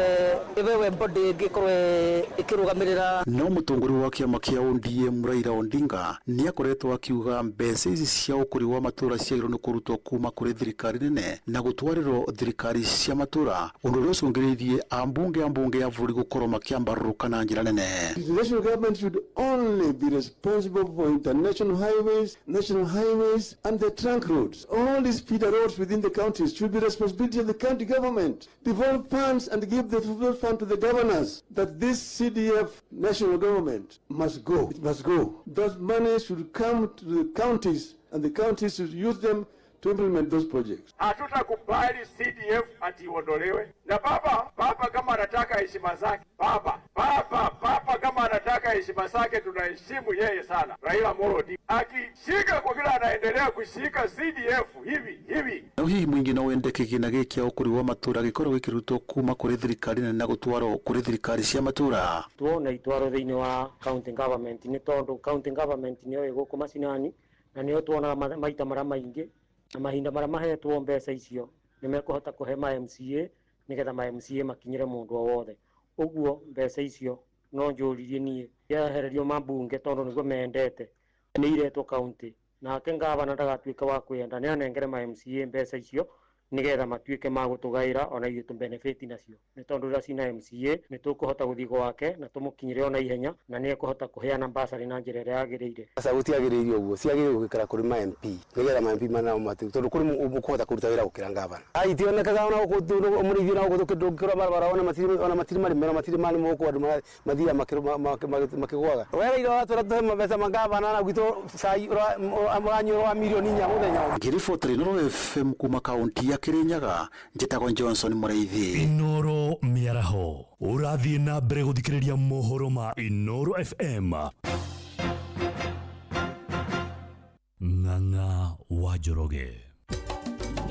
ĩbewe nĩwe body ĩngĩkorwo ĩkĩrũgamĩrĩra. No mũtongoria wa kĩama kĩa ODM Raila Odinga nĩ akoretwo akiuga mbeca ici cia ũkũria wa matũra ciagĩrĩirwo nĩ kũrutwo kuma kũrĩ thirikari nene na gũtwarĩrwo thirikari cia matũra, ũndũ ũrĩa ũcũngĩrĩirie ambunge a mbunge ya bũrũri gũkorwo makĩambarũrũka na njĩra nene. The national government should only be responsible for international highways, national highways, and the trunk roads. All these feeder roads within the counties should be responsibility of the county government. Devolve funds and give the devolved fund to the governors. That this CDF national government must go. It must go. Those money should come to the counties, and the counties should use them to implement those projects. Hatutakubali CDF ati iondolewe. Na baba kama anataka heshima zake, baba kama anataka heshima zake, tunaheshimu yeye sana. Raila Amolo Odinga akishika kwa kila anaendelea kushika CDF hivi hivi. No hihi mũingĩ no wende kĩgĩna gĩkĩ kĩa ũkũria wa matũra gĩkorwo gĩkĩrutwo kuma kũrĩ thirikari nene na gũtwarwo kũrĩ thirikari cia matũra? Tuona itwarwo thĩinĩ wa county government nĩ tondũ county government nĩyo ĩgũkũ macinani na nĩyo tuonaga maita marĩa maingĩ na mahinda marĩa mahetwo mbeca icio nĩ mekũhota kũhe ma MCA nĩgetha ma MCA makinyĩre mũndũ o wothe. Ũguo mbeca icio no njũririe niĩ yehererio mambunge tondũ nĩguo mendete nĩ iretwo county nake ngavana ndagatuĩka wa kwenda nĩ anengere ma MCA mbeca icio nĩgetha matuĩke ma gũtũgaĩra ona ithuĩ tũbenefit nacio nĩ tondũ rĩrĩa cina MCA nĩ tũkũhota gũthiĩ gwake na tũmũkinyĩre ona ihenya na nĩ ekũhota kũheana bursary na njĩra ĩrĩa yagĩrĩire. Aca gũtiagĩrĩire ũguo, ciagĩrĩire gũikara kũrĩ ma MP nĩgetha ma MP manao matu tondũ kũrĩ mũkũhota kũruta wĩra gũkĩra ngavana. Ai itionekaga ona gũkũ mũrĩithi na gũkũ ndũngĩkĩrwo barabara ona matirĩ ona matirĩ marĩme ona matirĩ marĩmwo gũkũ andũ mathiaga makĩgũaga. Wera ira watwĩra tũhe mbeca ma ngavana na gwitũ cai ũranyuĩrwo wa mirioni 4 mũthenya. Ngĩribotera Inooro FM kuma kaunti ya Kirinyaga, njĩtagwo Johnson Mũrĩithi. Inooro mĩaraho ũrathiĩ na mbere gũthikĩrĩria mohoro ma Inooro FM. Ng'ang'a wa Njoroge.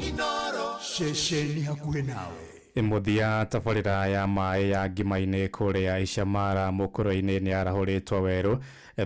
Inooro ceceni hakuhĩ nawe. Mũthia tabarĩra ya maĩ ya ngima-inĩ kũrĩa Icamara mũkũrũ-inĩ nĩ yarahũrĩtwo werũ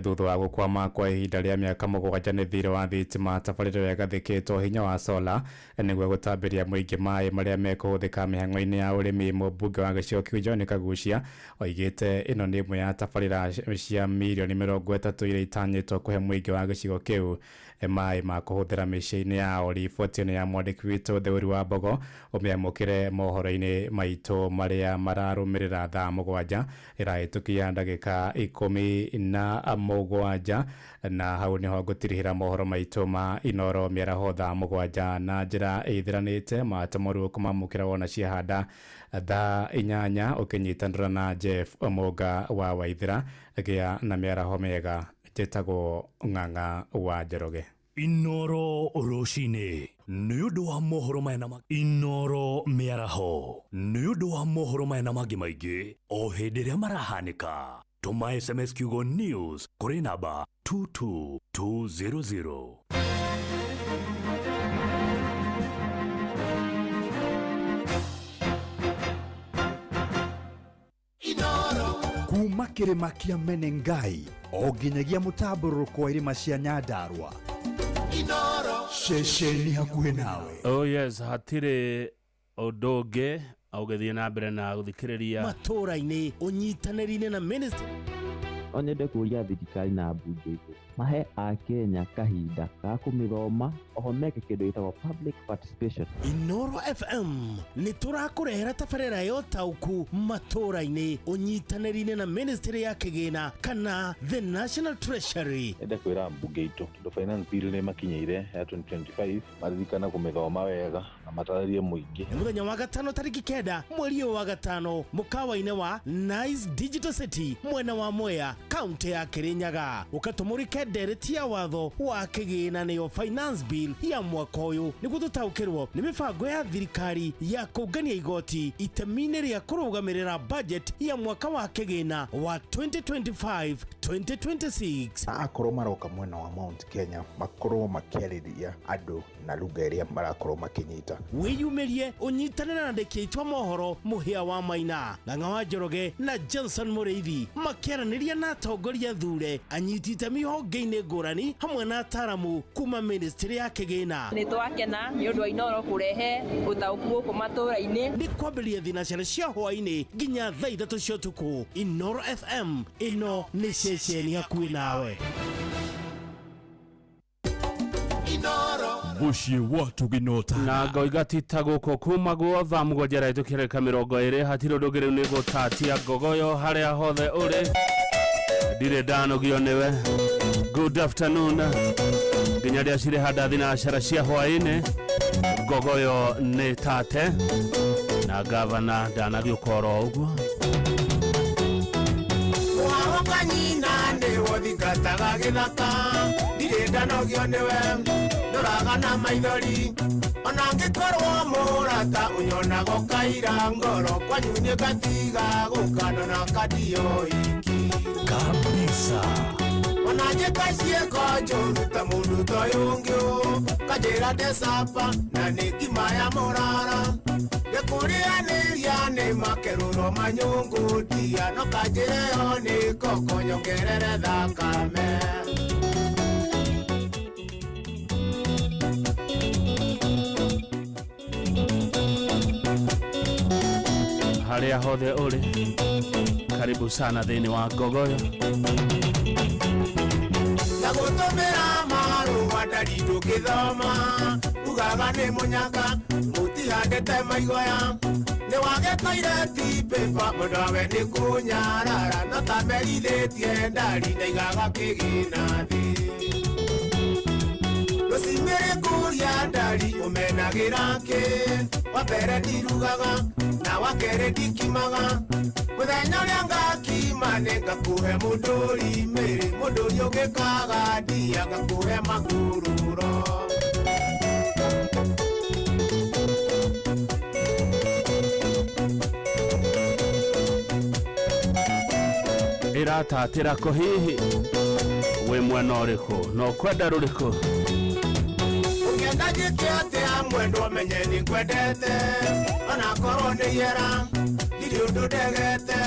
thutha wa gũkwama kwa ihinda rĩa mĩaka 7 nĩ thirĩ wa thitima. Tabarĩra ĩyo ĩgathĩkĩtwo hinya wa sola nĩguo gũtambĩria mũingĩ maĩ marĩa mekũhũthĩka mĩhang'o-inĩ ya ũrĩmi. Mũmbunge wa gĩcigo kĩu John Kagucia oigĩte ĩno nĩ ĩmwe ya tabarĩra cia mirioni 30 iria itanyĩtwo kũhe mũingĩ wa gĩcigo kĩu maĩ ma kũhũthĩra mĩciĩ-inĩ yao. Riboti ĩno ya mwandĩki witũ Theuri wa Mbogo ũmĩamũkĩre mohoro-inĩ maitũ marĩa mararũmĩrĩra thaa 7 ĩrahĩtũkia ndagĩka 17 na hau nĩho ngũtirihĩra mohoro maitũ ma Inooro mĩaraho thaa 7 na njĩra ĩthiranĩte matũmũrũ kũmamũkĩra wona ciahanda thaa 8 ũkĩnyitanĩra na Jeff Omonga wa Waithĩra. Gĩa na mĩaraho mĩega. Njĩtagwo Ng'ang'a wa Njoroge. Inooro rũcinĩ nĩ ũndũ wa mohoro maya na Inooro mĩaraho nĩ ũndũ wa mohoro maya na mangĩ maingĩ o hĩndĩ ĩrĩa marahanĩka. Tũma SMS kiugo news kũrĩ namba 22200. Kuma kĩrĩma kĩa Menengai o nginyagia mũtambũrũrũko wa irĩma cia Nyandarua. Inooro ceceni hakuhĩ nawe. Oh yes, hatirĩ ũndũ ũngĩ ũgĩthiĩ na mbere na gũthikĩrĩria matũra-inĩ ũnyitanĩri-inĩ na ministry. No nyende kũria thirikari na mbunge itũ mahe akenya kahinda ga kũmĩthoma oho meke kĩndũ gĩtagwo public participation. Inooro FM nĩ tũrakũrehera tabarĩra ya ũtaũku matũra-inĩ ũnyitanĩri-inĩ na ministry ya kĩgĩna kana the National Treasury. Ende kwĩra mbunge itũ tondũ finance bill nĩ makinyĩire ya 2025 maririkana kũmĩthoma wega na matarĩrie mũingĩ. Nĩ mũthenya wa gatano tarĩki 9 mweri ũyũ wa gatano mũkawa-inĩ wa Nice Digital City mwena wa Mwea kaunti ya Kirinyaga ũkatũmũrĩke ndereti ya watho wa kĩgĩna nĩyo finance bill ya mwaka ũyũ nĩguo tũtaũkĩrwo nĩ mĩbango ya thirikari ya kũngania igoti itemi-inĩ rĩa kũrũgamĩrĩra budget ya mwaka wa kĩgĩna wa 2025 2026. Akorwo maroka mwena wa Mount Kenya makorwo makĩarĩria andũ na lugha ĩrĩa marakorwo makĩnyita. Wĩyumĩrie ũnyitanĩre na andĩki aitũ a mohoro Mũhĩa wa Maina, Ng'ang'a wa Njoroge na Johnson Mũrĩithi makĩaranĩria na atongoria thure anyiti itemi honge mbunge-inĩ ngũrani hamwe na ataramu kuma ministry ya kĩgĩna. Nĩ twakena nĩ ũndũ wa Inoro kũrehe ũtaũku gũkũ matũũra-inĩ. Nĩ kwambĩrĩria thinacara cia hwaĩ-inĩ nginya thaa 3 cia ũtukũ. Inoro FM, ĩno nĩ ceceni hakuhĩ nawe. Mũciĩ wa Tũginota. Na ngoiga ti ta gũkũ kuma guo thaa 7 rahĩtũkĩrĩka 20 hatirĩ ũndũ ũngĩ rĩu nĩ gũtatia ngogoyo harĩa hothe ũrĩ. Ndirĩ ndanogio nĩwe. Good afternoon. Nginya rĩrĩa cirĩ handa thinacara cia hwaĩ-inĩ. Ngogoyo nĩ tate na gavana ndanagĩũka oro ũguo. Mwahoka nyina nĩwe ũthingataga gĩthaka, ndirĩ ndanogio nĩwe, ndoraga na maithori, ona angĩkorwo mũrata ũnyonaga ũkaira ngoro, kwanyu nĩ ngatiga gũka ndona kandio iki kabisa. Ona njĩka ciĩko njũru ta mũndũ ta ũyũ ũngĩ ũ, kanjĩra ndecapa na nĩ ngima ya mũrara, gĩkũrĩanĩria nĩ makerũro manyũngũ ndia, no kanjĩre yo nĩ koko nyongerere thakame. Harĩa hothe ũrĩ, karibu sana thĩinĩ wa ngogoyo. Na gũtũmĩra marũa ndari ndũngĩthoma, ugaga nĩ mũnyaka mũtihandĩte maigoya, nĩ wage toilet paper mũndũ awe nĩ kũnyarara, no ta merithĩtie ndari ndaigaga kĩgĩna thĩ. Rũcinĩ rĩkũria ndari ũmenagĩra kĩ, wa mbere ndirugaga na wa kerĩ ndikimaga, mũthenya ũrĩa ngakima nĩ ngakũhe mũndũri mĩrĩ, mũndũri ũngĩkaga ndia ngakũhe makũrũro. Ĩratatĩra kũ hihi wĩ mwena ũrĩkũ na ũkwenda rũrĩkũ? Ũngĩenda njĩke atĩa mwendwa menye nĩ ngwendete, onakorwo nĩ iera ndirĩ ũndũ ndegete,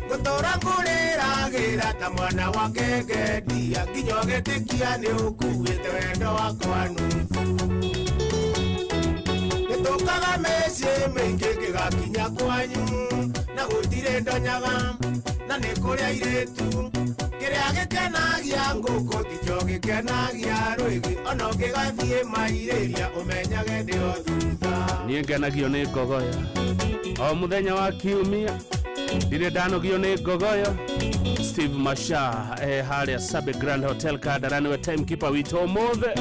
ngũtũra ngũrĩragĩra ta mwana wa ngenge ndia, nginya ũgĩtĩkia nĩ ũkuĩte wendo wakwa nuthu. Nĩtũkaga mĩciĩ mĩingĩ ngĩgakinya kwanyu, na gũtirĩ ndonyaga na nĩ kũrĩ airĩtu, kĩrĩa gĩkenagia ngũkũ tikĩo gĩkenagia rwĩgĩ, ona ũngĩgathiĩ mairĩria ũmenyage ndĩ o thutha. Niĩ ngenagio nĩ ngogoyo o mũthenya wa kiumia, ndirĩ ndanogio nĩ ngogoyo. Steve Masha harĩa Sabe Grand Hotel Kandara nĩwe timekeeper witũ ũmũthĩ.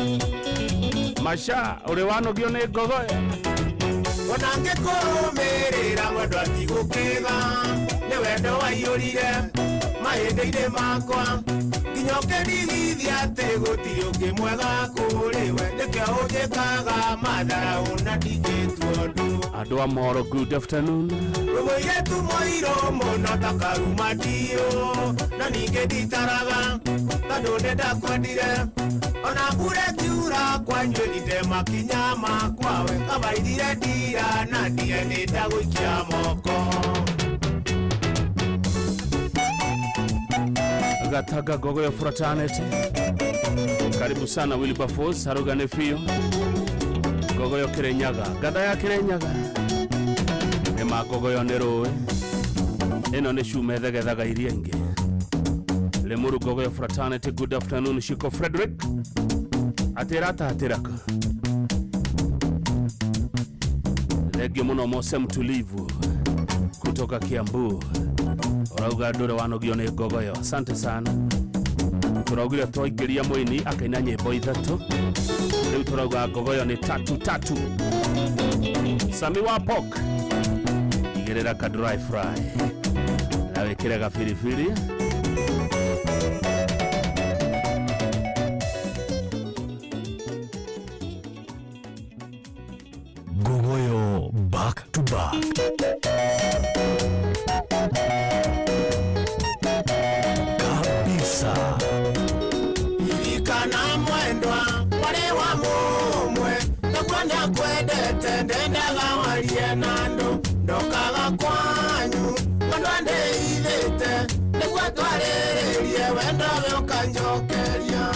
Masha, ũrĩ wanogio nĩ ngogoyo? Ona ngĩkũrũmĩrĩra mwendwa tigũkĩga, nĩ wendo waiyũrire mahĩndĩ-inĩ makwa, nginya ũkĩndigithia atĩ gũtirĩ ũngĩ mwega kũrĩ we, nĩkĩo ũnjĩkaga matharaũ na ndingĩtua ũndũ. Andũ a mohoro, good afternoon. Wĩ mũirĩtu mũirũ mũno ta karuma ndiũ, na ningĩ nditaraga tondũ nĩ ndakwendire, ona mbura ĩkiura kwanyu ĩrinde makinya makwa, we kabaithire ndira na ndie nĩ ndagũikia moko. Gataga Gogoyo Fraternity, karibu sana Wilberforce harugane fiyo Gogoyo Kirinyaga, gatha ya Kirinyaga nĩ ma Gogoyo nĩ rũĩ, ĩno nĩ cuma ĩthegethaga iria ingĩ. Limuru Gogoyo Fraternity, good afternoon. Shiko Frederick atĩratatĩra kũ? Thengio mũno Mose Mtulivu kutoka Kiambu, ũrauga ndũrĩ wanogio nĩ ngogoyo. Asante sana. Tũraugire twaingĩria mũini akaina nyĩmbo 3, rĩu tũrauga ngogoyo nĩ tatu tatu. Sami wa Pok, igĩrĩra ka dry fry na wĩkĩre gabiribiri. Ngogoyo back to back. Kabisa. Kana mwendwa wale wa mumwe, nakwenda kwendete ndendaga warie na andũ, ndokaga kwanyu mwendwa ndeithĩte, nĩguo twarĩrĩrie wendo we ũkanjokeria.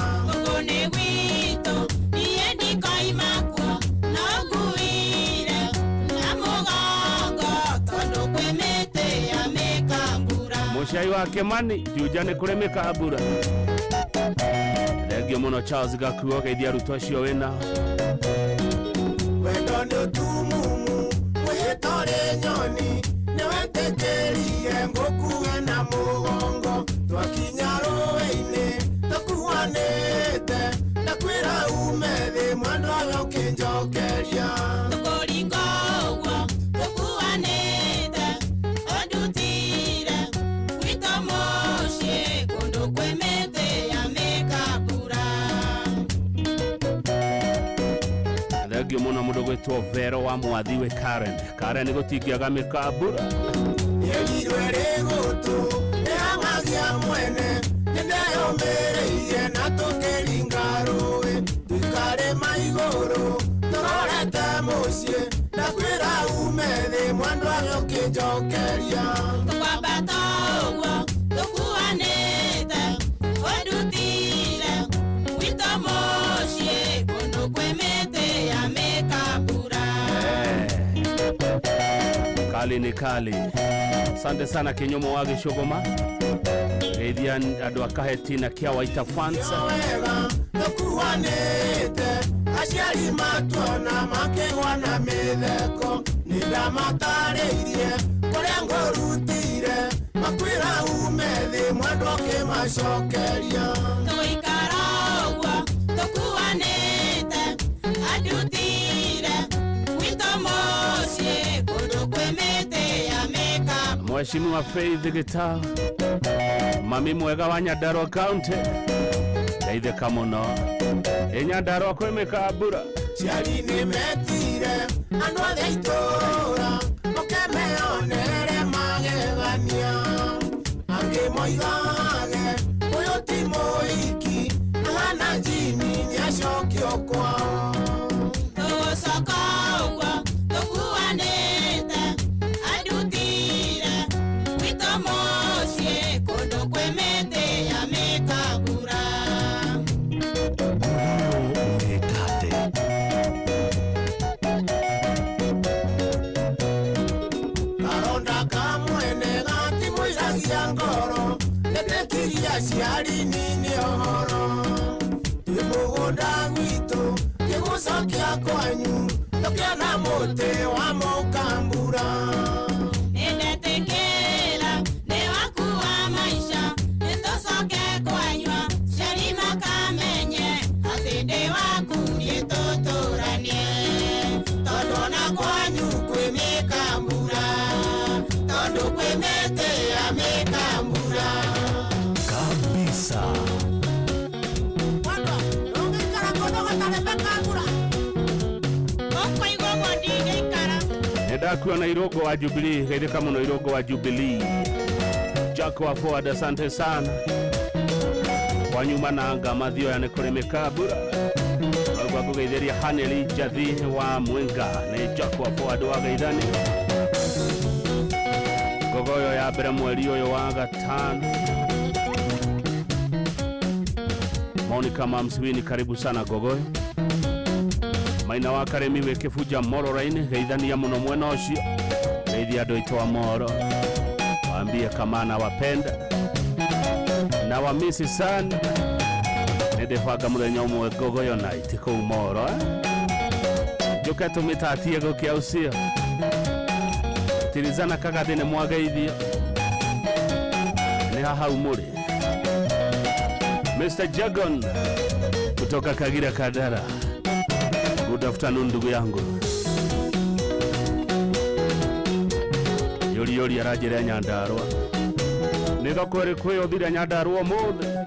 Gachai wa Kimani Juja nĩ kũrĩ mĩkambura. Thengio mũno Charles Gakuo geithia arutwo acio wĩna. Wendo nĩ ũtumumu wĩtore nyoni nĩwetĩkĩrie ngũkuwe na mũgongo twakinya rũĩ-inĩ tũkuanĩte ndakwĩra ume thĩ mwendwa we ũkĩnjokeria. Tũkũringa ũguo tũkuanĩte ũndutire gwitũ mũciĩ kũndũ kwĩ mĩtĩ ya mĩkambura. Thengio mũno mũndũ gwĩtwo Vero wa Mwathi wĩ Karen. Karen gũtingĩaga mĩkambura. Yerirwe rĩgũtũ nĩhang'agia mwene nĩndeyũmĩrĩirie na tũkĩringa rũĩ tũikarĩma igũrũ tũrorete mũciĩ ndakwĩra ume thĩ mwendwa we ũkĩnjokeria. Tũkwambata ũguo tũkuanĩte ũndutire gwitũ mũciĩ kũndũ kwĩ mĩtĩ ya mĩkambura. Kali ni kali. Asante sana Kinyumo wa Gĩcũgũma. Geithia andũ a Kaheti na Kia Waita fans. Wega tũkuanĩte aciari matuona makĩgwa na mĩtheko nĩndamatarĩirie kũrĩa ngũrutire makwĩra ume thĩ mwendwa ũkĩmacokeria. Tũgũikara ũguo tũkuanĩte andutire gwitũ mũciĩ kũndũ kwĩ mĩtĩ ya mĩkambura. Mheshimiwa Faith Gitau, mami mwega wa Nyandarua County, ndeithĩka mũno. Ĩ Nyandarua kwĩ mĩkambura. Ciari nĩmetire andũ othe itũũra moke meyonere magegania angĩ moigage ũyũ ti mũhiki ahana njini nĩacokio kwao. Tũgũcoka ũguo tũkuanĩte andutire gwitũ mũciĩ kũndũ kwĩ mĩtĩ ya mĩkambura. Karonda ka mwene gatimũiragia ngoro nĩtĩkirie aciari nini ũhoro twĩ mũgũnda gwitũ ngĩgũcokia kwanyu tũkĩona mũtĩ wa mũkambura. Nĩndetĩkĩra nĩ waku wa maica nĩtũcoke kwanyua ciari makamenye atĩ ndĩ waku niĩ tũtũranie tondũ ona kwanyu kwĩ mĩkambura tondũ kwĩ mĩtĩ ya mĩkambura. Kabisa. Mwendwa ndũngĩikara kũndũ gũtarĩ mĩkambura. Ũkũigua ũguo ndingĩikara. Nĩndakuona Irũngũ wa Jubilee, geithĩka mũno Irũngũ wa Jubilee. Jack wa Forward, asante sana. Kwa nyuma na anga mathioya nĩ kũrĩ mĩkambura. Ũguo ngũgeithĩria Haneli Njathi wa Mwinga nĩ Jack wa Forward wa geithani. Ngogoyo ya mbere mweri ũyũ wa gatano. Monica Mamswini, karibu sana Gogoyo. Maina wa Karemi wĩ Kĩbunja Mororainĩ, geithania mũno mwena ũcio. Geithia andũ aitũ a Moro, waambie kama nawapenda na wamisi sana. Nĩndĩbanga mũthenya ũmwe Ngogoyo night kũu Moro, eh? Njũke tũmĩtatie gũkĩa ũcio. Tirizana Kagathĩ nĩ mwageithio. Nĩ haha mũrĩ. Mr. Jagon kutoka Kagira Kadara. Good afternoon ndugu yangu. Yori yori aranjĩra Nyandarua. Nĩ thoko ĩrĩkũ ĩyo ũthire Nyandarua ũmũthĩ?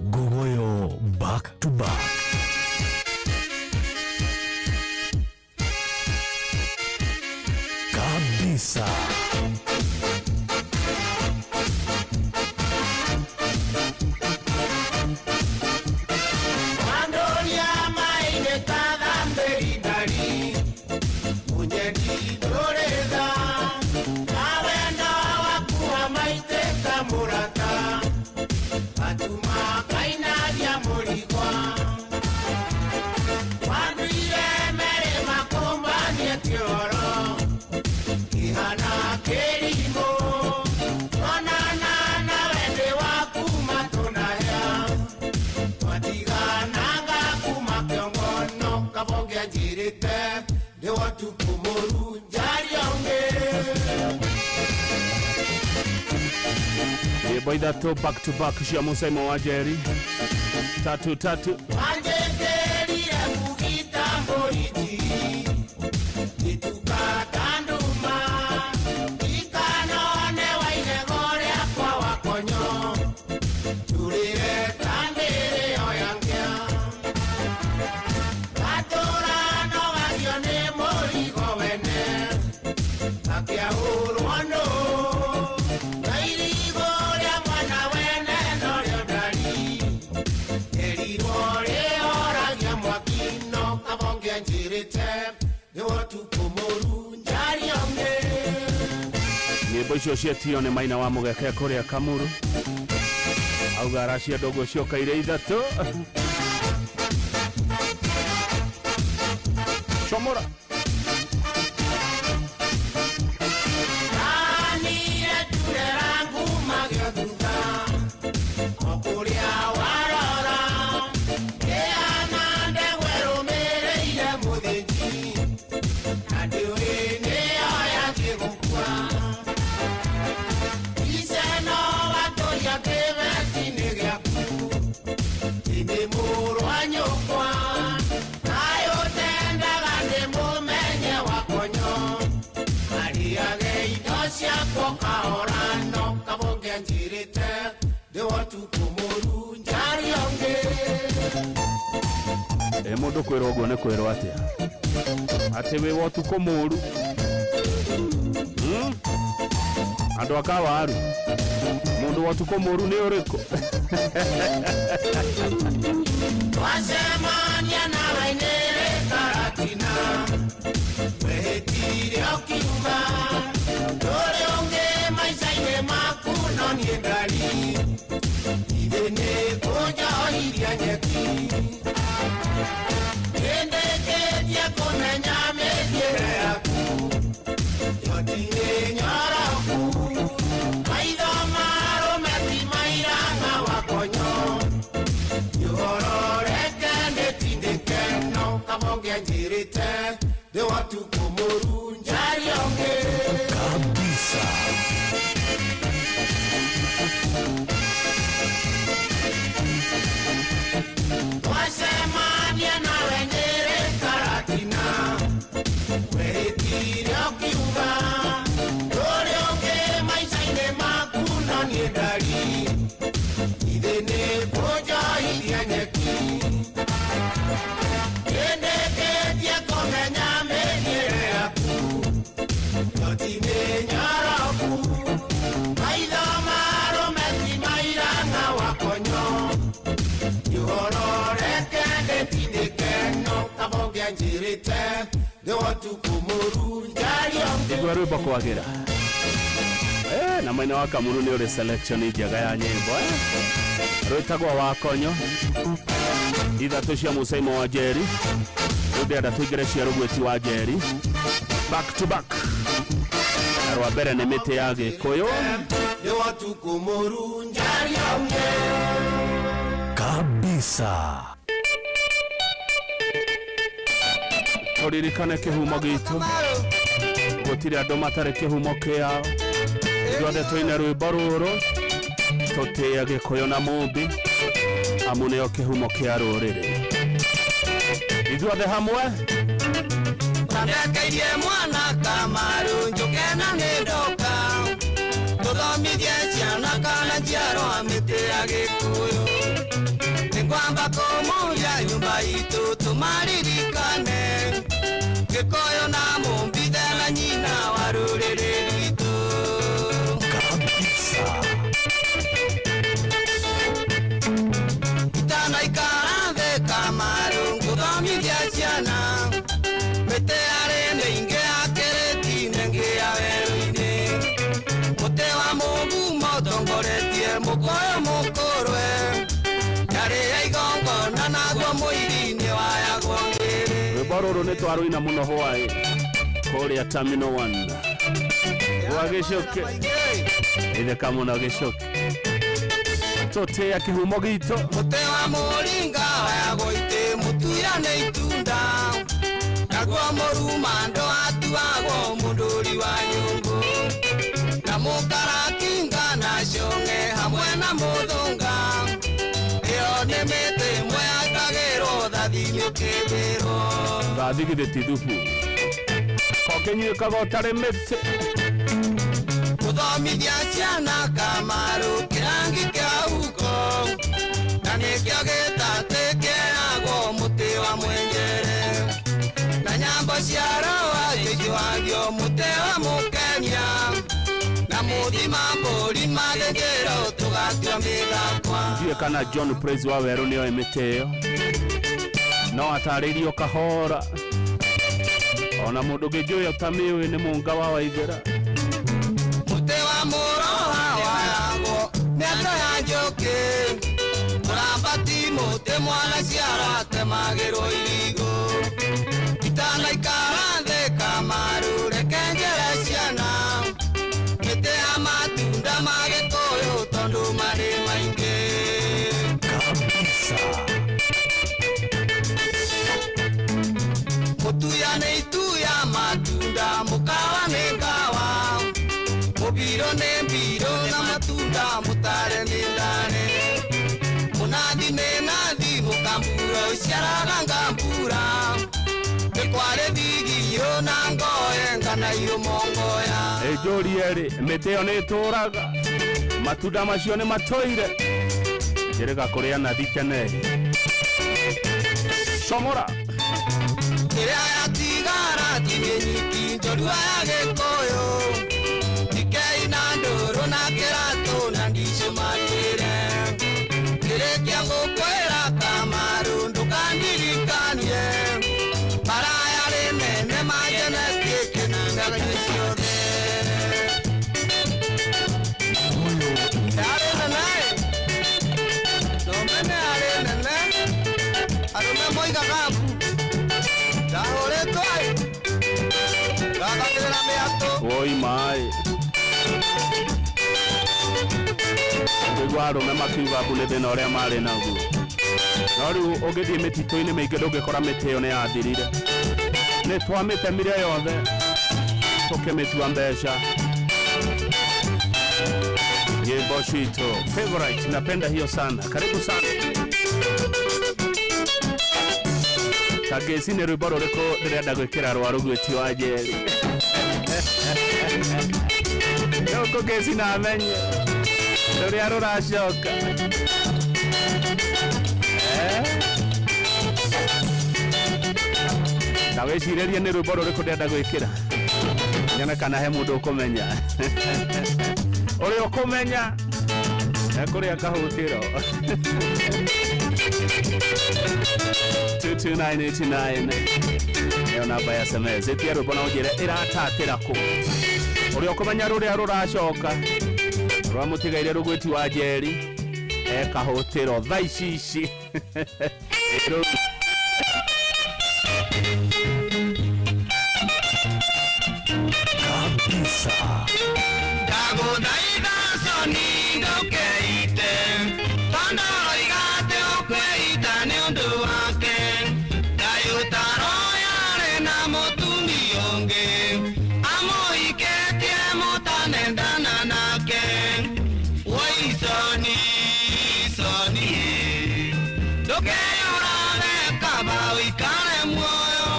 Ngogoyo back to back. Kabisa. Wandoria maine kathambĩri ndari mũnyendi ndũrĩtha na wendo waku wa maitĩka mũrata gatuma kainagia mũrigwa wanduire merĩ makũmbanie kĩoro. ũngĩanjĩrĩte nĩ wotukũ mũru njaria ũngĩ. Nyĩmbo ithatũ back to back cia Musaimo wa Njeri, tatu tatu. Wanjĩkĩrire mugita mũriti ituka nduma ikanone waigego rĩakwa wakonyo turire tandĩrĩo yangĩa gatũra nogagio nĩ mũrigo wene akĩahũrwo nũ na irigo rĩa mwana wene norĩo ndari erirwo rĩoragia mwaki no kabonge njĩrĩte nĩ wotukũ mũru njaria ũngĩ. Nyĩmbo icio cietio nĩ Maina wa Mũgeke kũrĩa Kamuru, auga aracienda ũguo ciokaire ithatũ. Chomora. Anire turera ngumagio thutha o kũrĩa warora ĩana ndegwa ĩrũmĩrĩire mũthĩnji na ndĩũĩ nĩyo yanjĩ gũkua iceno watũria kĩbeti-inĩ gĩaku ĩndĩ mũrũ wa nyũkwa nayo tendaga ndĩmũmenye wakonyo ariage indo ciakwa kahora no kabonge njĩrĩte ndĩ wotukũ mũru njaria ũngĩ. Ĩ mũndũ kwĩrwo ũguo nĩ kwĩrwo atĩa? Atĩ wĩ wa ũtukũ mũru. Andũ a Kawaru, mũndũ wa ũtukũ mũru nĩ ũrĩkũ? Twacemania nawe nĩrĩ karatina wehĩtire ũkiuga ndũrĩ ũngĩ maica-inĩ maku no niĩ ndari ithe nĩ kũnjohiria nyeki ndĩndĩkĩtie kũmenya mĩthiĩre yaku yoti nĩ nyoroku maitho marũme ti mairanga wakonyo ũhoro ndĩtindĩke no kabonge njĩrĩte ndĩ wotukũ mũru njaria ũngĩ. Kabisa. Twacemania nawe nĩrĩ karatina wehĩtire ũkiuga ndũrĩ ũngĩ maica-inĩ maku no niĩ ndari ithe nĩ kũnjohiria nyeki ndĩndĩkĩtie kũmenya mĩthiĩre yaku yoti nĩ nyoroku maitho marũme ti mairanga wakonyo ũhoro reke ndĩtindĩke no kabonge njĩrĩte ndĩ wotukũ mũru njaria ũngĩ. Igua rwĩmbo kwagĩra. Na Maina wa Kamuru nĩ ũrĩ selection njega ya nyĩmbo. Rwĩtagwo Wakonyo, ithatũ cia Musaimo wa Njeri, rĩu ndĩrenda tũingĩre cia Rũgwĩti wa Njeri back to back. Na rwa mbere nĩ mĩtĩ ya Gĩkũyũ. Ndĩ wotukũ mũru njaria ũngĩ. Kabisa. Tũririkane kĩhumo gitũ, gũtirĩ andũ matarĩ kĩhumo kĩao. Ithuothe tũine rwĩmbo rũrũ tũtĩe Gĩkũyũ na Mũmbi, amu nĩo kĩhumo kĩa rũrĩrĩ. Ithuothe hamwe. Ndekeirie mwana Kamaru njũke na nĩ ndoka tũthomithie ciana kana njiarwa mĩtĩ ya Gĩkũyũ nĩngwamba kũmũria nyũmba itũ tũmaririkane Gĩkũyũ na Mũmbi the na nyina wa rũrĩrĩ rwitũ. Kabisa. Itanaikara thĩ Kamaru ngũthomithia ciana mĩtĩ yarĩ mĩingĩ ya kĩrĩti-inĩ ĩngĩ ya werũ-inĩ mũtĩ wa mũgumo ũtongoretie mũkũyũ mũkũrwe yarĩ ya igongona naguo mũiri-inĩ wayagwo ngĩrĩ. Rwĩmbo rũrũ nĩ twarũina mũno hwaĩ kũrĩa Terminal 1 gwa Gĩcũkĩ, itheka mũno Gĩcũkĩ, tũtĩe kĩhumo gitũ. Mũtĩ wa mũringa wayagwo itĩ mũtuira nĩ itunda Naguo mũrumando atuagwo mũndũri wa nyũngũ. Na mũkarakinga na cong'e hamwe na mũthũnga. Ĩyo nĩ mĩtĩ ĩmwe yakagĩrwo thathi nĩũkĩmbĩrwo. Thathi githĩ ti thubu kokĩnyuĩkaga ũtarĩ mĩtĩ. Gũthomithia ciana Kamaru kĩrangi kĩa huko. Na nĩkĩo gĩtatĩ kĩeragwo mũtĩ wa mwenjere. Na nyambo cia rũa cijuagio mũtĩ wa mũkenia. Na mũthima mbũri mathĩnjĩrwo tũgatua mĩthakwa. Ndiũĩ kana John Praise wa Werũ nĩoĩ mĩtĩ ĩyo, no atarĩirio kahora. Ona mũndũ ũngĩ njũĩ ũtamĩũĩ nĩ Mũnga wa Waithera. Mũtĩ wa mũroha wayagwo mĩatũ ya njũkĩ. Mũrambati mũtĩ mwana ciara atemagĩrwo irigũ. Itanaikara thĩ Kamaru reke njĩre ciana. Mĩtĩ ya matunda ma Gĩkũyũ tondũ marĩ maingĩ. Kabisa. Mũtuya nĩ ituya matunda, mũkawa nĩ ngawa. Mũbirũ nĩ mbirũ na matunda, mũtare nĩ ndare. Mũnathi nĩ nathi, mũkambura ũciaraga ngambura. Nĩ kwarĩ thigiyũ na ngoe nganaiyũ mongoya. Ĩnjũrie rĩ, mĩtĩ ĩyo nĩ ĩtũraga, matunda macio nĩ matũire. Njĩrĩga kũrĩa nathi tene. Comora. Kĩrĩa yatigara ti mĩnyiki njorua ya Gĩkũyũ. Ndikei na ndũrũ na kĩratũ na ndicũmatĩre. Kĩrĩkia ngũkwĩra Kamaru ndũkandirikanie. Bara yarĩ nene manjenetie kĩnanda ciothe. Yarĩ nene ĩ, no mene yarĩ nene. Arũme moigaga mbu. Ndahũrĩtwo ĩ, ngathagĩrĩra mĩatũ. Woi maĩ. Ũngĩigua arũme makiuga mbu nĩ thĩna ũrĩa marĩ naguo. No rĩu ũngĩthiĩ mĩtitũ-inĩ mĩingĩ ndũngĩkora mĩtĩ ĩyo nĩ yathirire. Nĩ twamĩtemire yothe tũkĩmĩtua mbeca. Nyimbo citũ favorite, napenda hiyo sana. Karibu sana. Kageci nĩ rwĩmbo rũrĩkũ ndĩrenda gwĩkĩra rwa Rũgwĩti wa Njeri? Rĩu kũgeci na amenye rũrĩa rũracoka. Ta wĩcirĩrie nĩ rwĩmbo rũrĩkũ ndĩrenda gwĩkĩra, nyone kana he mũndũ ũkũmenya. Ũrĩa ũkũmenya ekũrĩa kahũtĩro. 22989 nĩyo namba ya SMS. Ĩtia rwĩmbo na ũnjĩre ĩratatĩra kũ. Ũrĩa ũkũmenya rũrĩa rũracoka rwa mũtigaire Rũgwĩti wa Njeri ekahũtĩro thaa ici ici. Kabisa. Ndagũthaitha Soni ndũkeite, tondũ ũroiga atĩ ũkwĩita nĩ ũndũ wake. Ndayũtaro yarĩ na mũtumia ũngĩ, amũhikĩtie mũtanendana nake. Woi Soni, Soni, ndũkeyũrage kaba ũikare muoyo.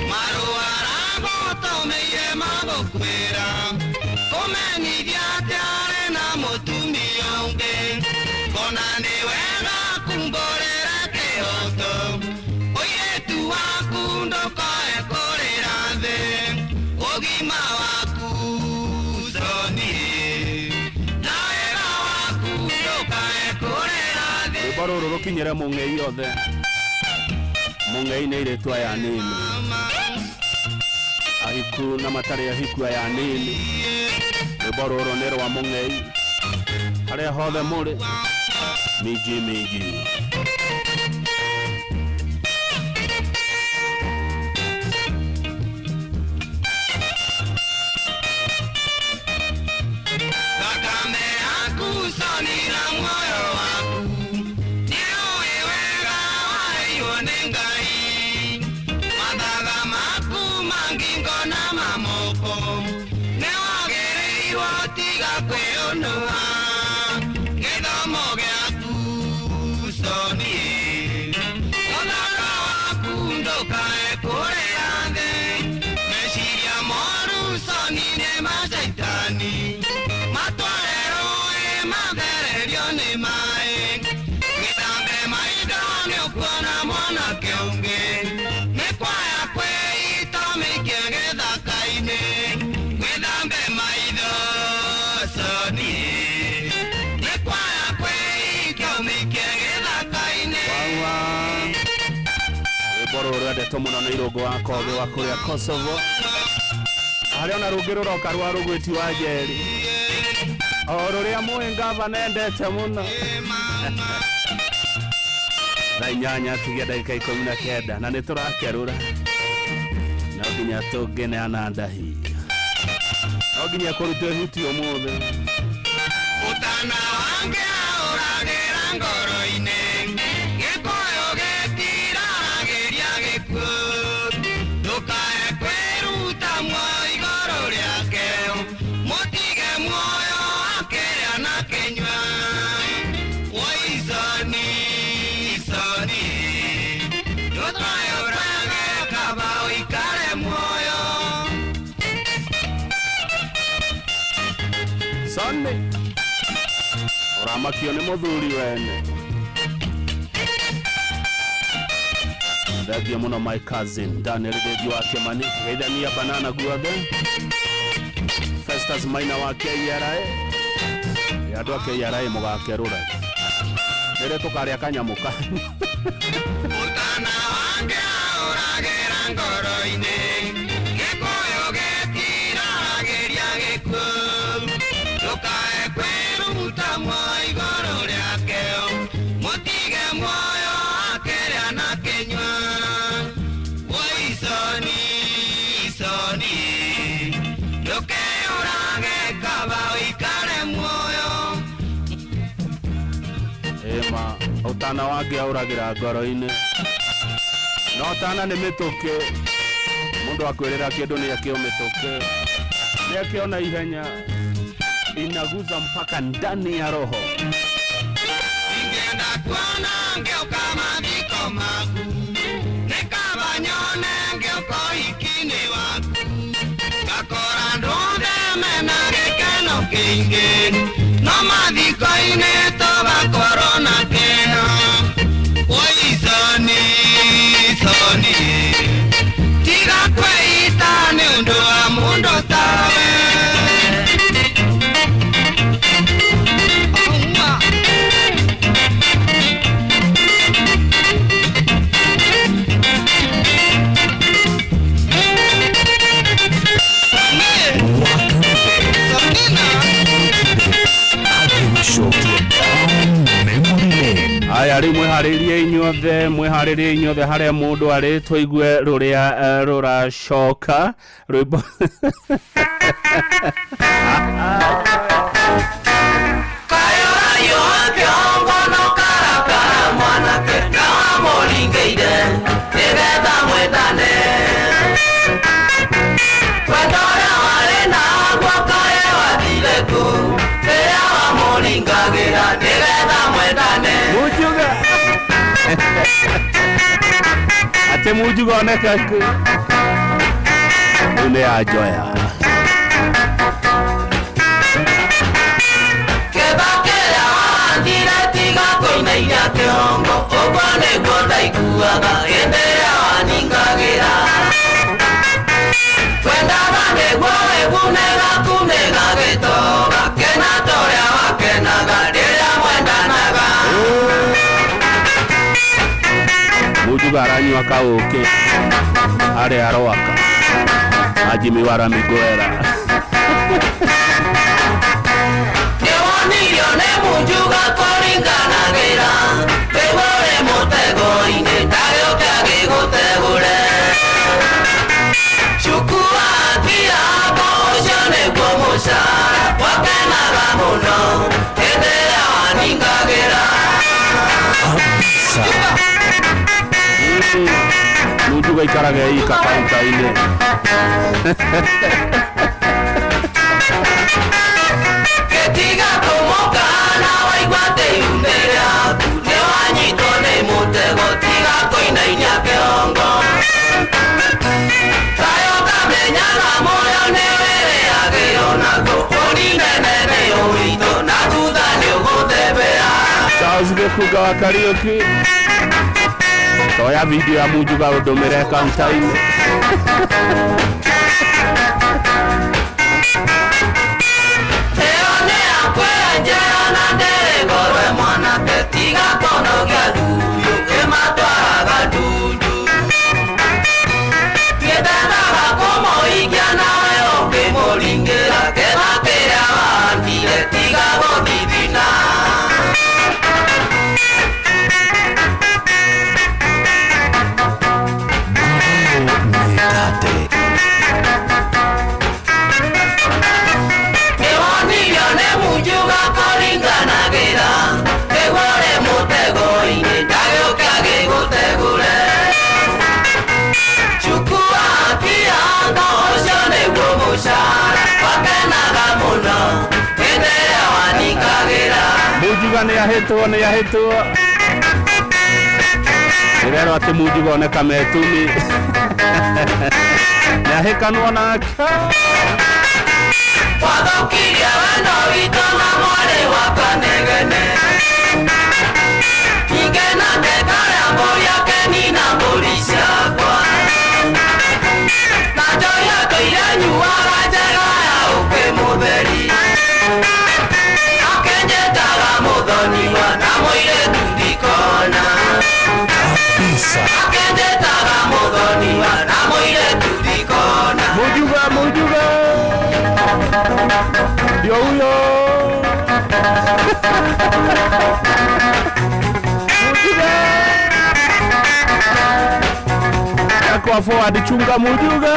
Marũa aragũtũmĩire magũkwĩra, kũmenyithia atĩ arĩ na mũtumia ũngĩ. Kona nĩ wega kumbũrĩra kĩhoto, ũirĩtu waku ndũkae kũrĩra thĩ. Ũgima waku Soni, na wĩra waku ndũkae kũrĩra thĩ. Rwĩmbo rũrũ rũkinyĩre mũng'ei yothe. Mũng'ei nĩ airĩtu aya nini, ahiku na matarĩ ahiku aya nini. Rwĩmbo rũrũ nĩ rwa mũng'ei harĩa hothe mũrĩ, miji miji. Thakame yaku Soni na muoyo waku, nĩũĩ wega waheirwo nĩ Ngai. Mathaga maku Tiga kwĩũnũha gĩthomo gĩaku Soni, ũthaka waku ndũkae kũrĩa thĩ. Meciria moru Soni nĩ macaitani, matware rũĩ mathererio nĩ maĩ. Gĩthambe maitho nĩ ũkuona mwanake ũngĩ, nĩ kwaya kwĩita mĩikie gĩthaka-inĩ. Gwĩthambe maitho Soni, nĩ kwaya kwĩita mĩikie gĩthaka-inĩ. Rwĩmbo rũrũ rwendetwo mũno nĩ Irũngũ wa Kogĩ wa kũrĩa Kosovo. Harĩ ona rũngĩ rũroka rwa Rũgwĩti wa Njeri, o rũrĩa mũĩ ngavana endete mũno. Thaa 8 tigia ndagĩka 19, na nĩ tũrakerũra. No nginya tũngĩneana ndahi, no nginya kũrutwo ihuti ũmũthĩ. Ũtana wange aũragĩra ngoro-inĩ, gĩkũyũ gĩtiraragĩria gĩkuũ. Ndũkae kwĩruta muoyo igũrũ rĩake, mũtige muoyo akĩrĩa na kĩnyua. Woi Soni, Soni, ndũkae ũrage, kaba ũikare muoyo. Soni, ũramakio nĩ mũthuri wene. Thengiũ mũno, my cousin Daniel Thĩngi wa Kĩmani, geithania banana guothe. Festus Maina wa KRA, andũ a KRA mũgakerũra rĩrĩa tũkarĩa kanyamũ kanyu. Ũtana wange aũragĩra ngoro-inĩ, gĩkũyũ gĩtiraragĩria gĩkuũ. Ndũkae kwĩruta muoyo igũrũ rĩake, mũtige muoyo akĩrĩa na kĩnyua. Woi Soni, Soni, ndũkeũrage, kaba ũikare muoyo. Ĩma ũtana wange aũragĩra ngoro-inĩ, no tana nĩ mĩtũkĩ. Mũndũ akwĩrĩra kĩndũ nĩ akĩo mĩtũkĩ, nĩ akĩona ihenya, inaguza mpaka ndani ya roho. Ingĩenda kuona ngĩũka mathiko maku, nĩ kaba nyone ngĩũka ũhiki-inĩ waku. Ngakora andũ othe mena gĩkeno kĩingĩ, no mathiko-inĩ tũgakorwo na kĩeha. Woi Soni, Soni, tiga kwĩita nĩ ũndũ wa mũndũ tawe. Aya, rĩu mwĩharĩrie inyuothe, mwĩharĩrie inyuothe harĩa mũndũ arĩ, tũigue rũrĩa rũracoka rwĩmbo. Kayũrayũ kĩongo no karakara mwanake na wamũringĩire nĩgetha mwendane. Wendo ũrĩa warĩ naguo kaĩ wathire kũ, rĩrĩa wamũringagĩra nĩgetha mwendane? Mujuga atĩ Mujuga oneka kũ? Rĩu nĩ ya Njoya. Kĩba kĩrĩa wathire tiga kũinainia kĩongo, ũguo nĩguo ndaiguaga hĩndĩ ĩrĩa waningagĩra. Twendaga nĩguo wĩgune gaku nĩ gagĩtoga, kena ta ũrĩa wakenaga rĩrĩa mwendanaga. Mujuga aranyua kaũkĩ harĩa aroaka Ajimi wara migwera. Nĩwonirio nĩ Mujuga kũringanagĩra, rĩu ũrĩ mũtego-inĩ ndagĩũke agĩgũtegũre. Cukua kiapo ũcio nĩguo mũcara, wakenaga mũno hĩndĩ ĩrĩa waningagĩra. Mujuga ikaraga ika kaunta-inĩ. Tayo kamenyaga muoyo nĩ wĩrĩagĩrwo naguo ũrinene nĩ ũritũ na thutha nĩ ũgũthebea. Charles Gĩkunga wa Kariũki, toya video ya Munjuga ũndũmĩre kaunta-inĩ. Ĩyo nĩ yakwenjera na ndĩrĩ ngorwe mwanake tiga kũnogia thuri ũkĩmatwaraga ndundu. Nĩndendaga kũmũhikia nawe ũkĩmũringĩra kĩra kĩrĩa wahandire tiga gũthithina. Nĩwonirio nĩ Munjuga kũringanagĩra nĩguo ũrĩ mũtego-inĩ ndagĩũke agĩgũtegũre. Chukua kĩanga ũcio nĩguo mũcara wakenaga mũno hĩndĩ ĩrĩa wanikagĩra. Munjuga nĩ ahĩtwo, nĩ ahĩtwo. Ndĩrerwo atĩ Munjuga oneka metumi nĩ ahĩkanwo nake. Wathũkirie wendo witũ na mwarĩ wa Kanegene. Ningĩ nake karĩa mbũri akenina mbũri ciakwa. Na njohi atũire nyuaga njega ya ũkĩ mũtheri. Akenjetaga mũthoniwa na mũirĩtu ndikona. Akenjetaga mũthoniwa na mũirĩtu ndikona. Munjuga, Munjuga ndio huyo. Munjuga yakwa forward, chunga Munjuga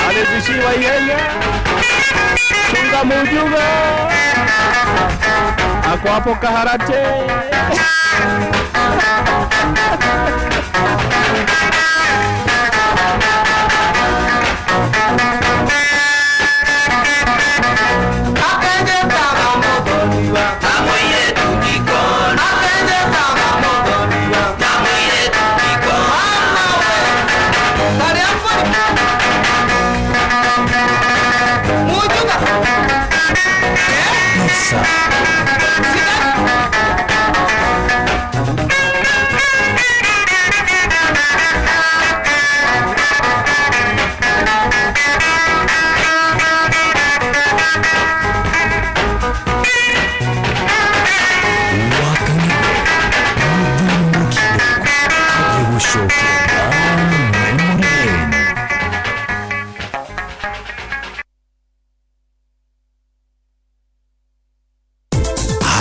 alizishiwa ihenya. Chunga Munjuga ako hapo Kaharate. Akenjetaga mũthoniwa na mũirĩtu ndikona. Akenjetaga mũthoniwa na mũirĩtu ndikona. Munjuga.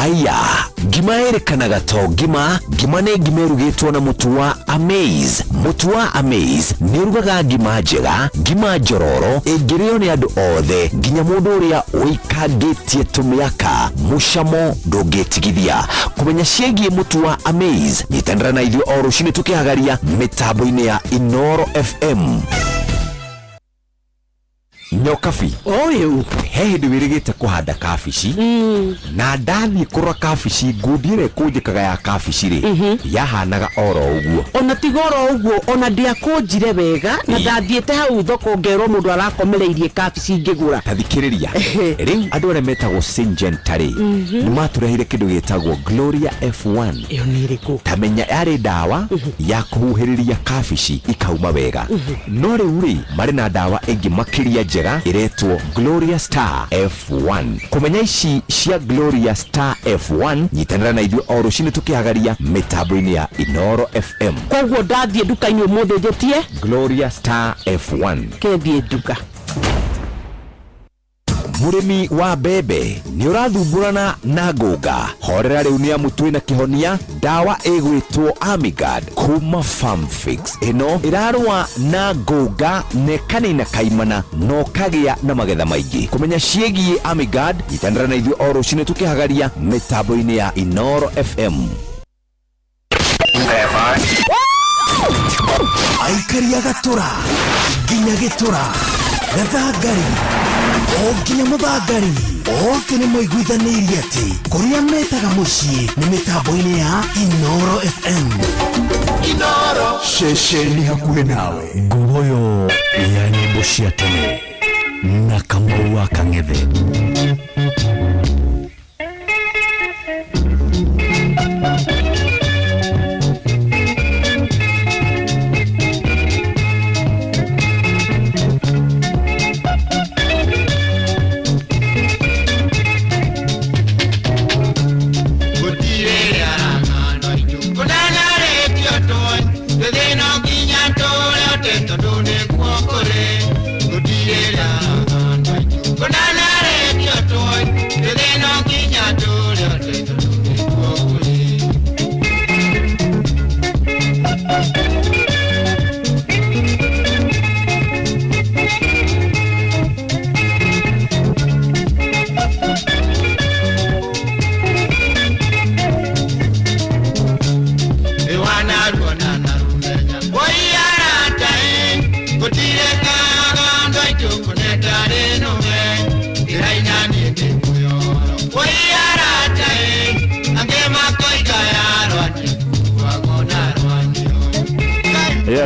Haya, ngima ĩrĩkanaga to ngima. Ngima nĩ ngima ĩrugĩtwo na mũtu wa Amaze. Mũtu wa Amaze nĩ ũrugaga ngima njega, ngima njororo ĩngĩrĩo nĩ andũ othe, nginya mũndũ ũrĩa ũikangĩtie tũmĩaka. Mũcamo ndũngĩtigithia. Kũmenya ciĩgiĩ mũtu wa Amaze, nyitanĩra na ithuĩ o rũcinĩ tũkĩhagaria mĩtambo-inĩ ya Inoro FM. Nyokabi, ũyũ he hĩndĩ wĩrĩgĩte kũhanda kabici na ndathiĩ kũrora kabici, ngundi ĩrĩa ĩkũnjĩkaga ya kabici rĩ, yahanaga oro ũguo. Ona tiga oro ũguo, ona ndiakũnjire wega na ndathiĩte hau thoko ngerwo mũndũ arakomereirie kabici ngĩgũra. Ta thikĩrĩria, rĩu andũ arĩa metagwo Syngenta rĩ, nĩ matũreheire kĩndũ gĩtagwo Gloria F1. Ĩyo nĩ ĩrĩkũ? Tamenya yarĩ ndawa ya kũhuhĩrĩria kabici ikauma wega, no rĩu rĩ, marĩ na ndawa ĩngĩ makĩria njega ĩretwo Gloria Star F1. Kũmenya ici cia Gloria Star F1, nyitanĩra na ithuĩ o rũcinĩ tũkĩhagaria mĩtambo-inĩ ya Inoro FM. Koguo ndathiĩ nduka-inĩ ũmũthĩ njĩtie Gloria Star F1. Kethiĩ nduka. Mũrĩmi wa mbembe, nĩ ũrathumbũrana na ngũnga? Horera rĩu, nĩ amu twĩna kĩhonia, ndawa ĩgwĩtwo Amigard kuma Farmfix. Ĩno ĩrarũa na ngũnga na ĩkanina kaimana na ũkagĩa na magetha maingĩ. Kũmenya ciĩgiĩ Amigard, nyitanĩra na ithuĩ o rũcinĩ tũkĩhagaria mĩtambo-inĩ ya Inoro FM. Aikaria gatũra nginya gĩtũra. Gathangari o nginya Mũthangari, othe nĩ maiguithanĩirie atĩ kũrĩa metaga mũciĩ nĩ mĩtambo-inĩ ya Inoro FM. Inoro ceceni hakuhĩ nawe. Nguoyo ya nyĩmbo cia tene na Kamau wa Kang'ethe.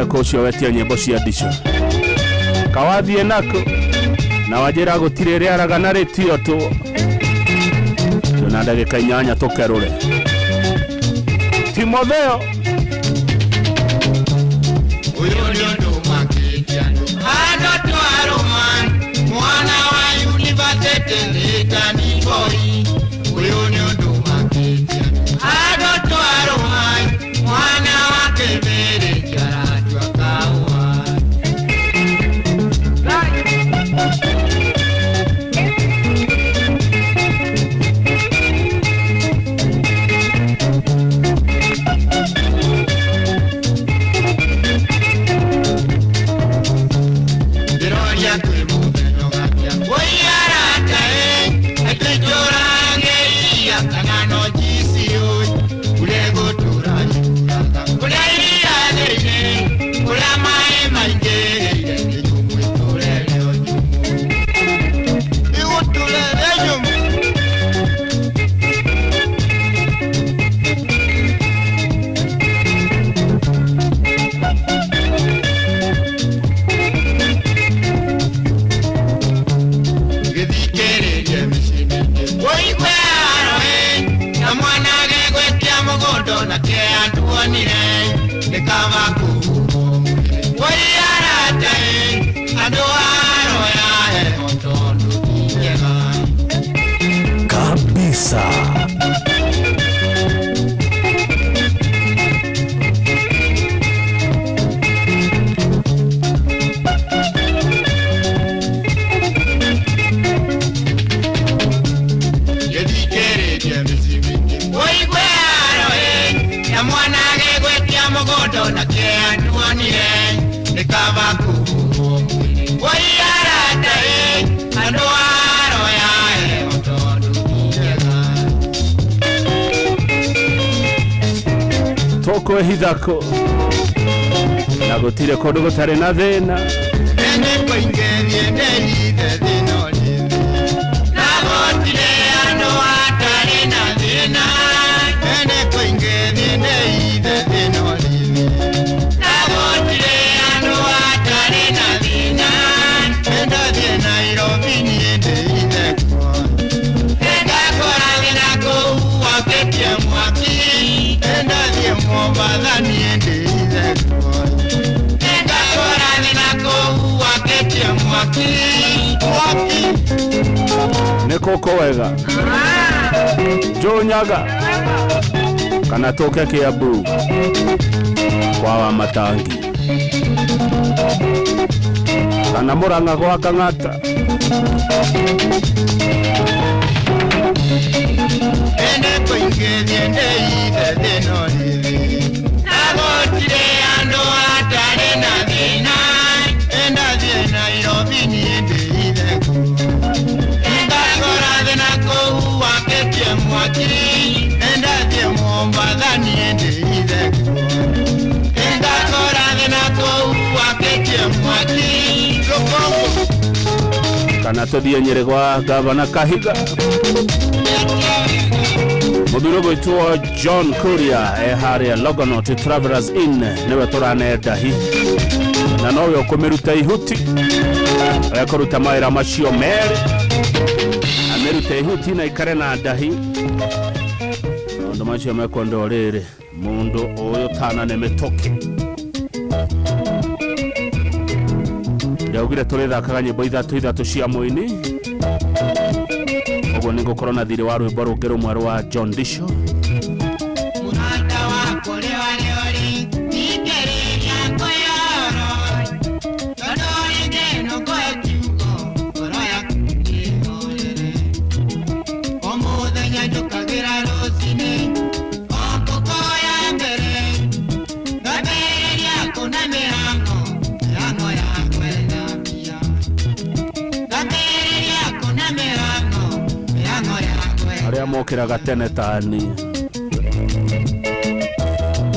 Ko ũcio wetia nyĩmbo cia ndico kawathiĩ nako na wanjĩra gũtirĩ rĩaraga na rĩtio tũ twĩna ndagĩka 8 tũkerũre. Timotheo ũyũ nĩ ũndũ makĩtia andũ twarũma mwana wa yunivasĩtĩ nĩtani boy ũyũ nĩ ũndũ makĩtia andũ twarũma mwana wa kĩbĩrĩ. Kabisa. Tũkwĩhithako na gũtirĩ kũndũ gũtarĩ na thĩna. Nĩ kũkũ wega Njũnyaga kana tũke Kiambu kwa wa Matangi kana Murang'a gwa Kang'ata. Mwaki, Kana tũthiĩ Nyĩrĩ gwa gavana Kahiga. Mũthuri ũgwĩtwo John Kuria e harĩa Longonot Travelers Inn, nĩwe tũrane ndahi na nowe ũkũmĩruta ihuti, ekũruta mawĩra macio merĩ, amĩrute ihuti na ikare na ndahi. Maũndũ macio mekwenda rĩrĩ mũndũ ũyũ tana nĩ mĩtũkĩ. Ndaugire tũrĩthakaga nyĩmbo ithatũ ithatũ cia mũini, ũguo nĩ ngũkorwo na thirĩ wa rwĩmbo rũngĩ rũmwe rwa John Disho. Mũrata wakwa ũrĩa warĩ ũrĩ thikĩrĩria kwĩyoro, tondũ rĩngĩ no ngũhe kiugo ngoro yaku ĩhorere. O mũthenya njũkagĩra rũcinĩ o ngũkũ ya mbere, ngambĩrĩria kũna mĩhang'o, mĩhang'o ya gwetha mbia, ngambĩrĩria kũna mĩhang'o, mĩhang'o ya gwetha. Arĩa mokĩraga tene tani,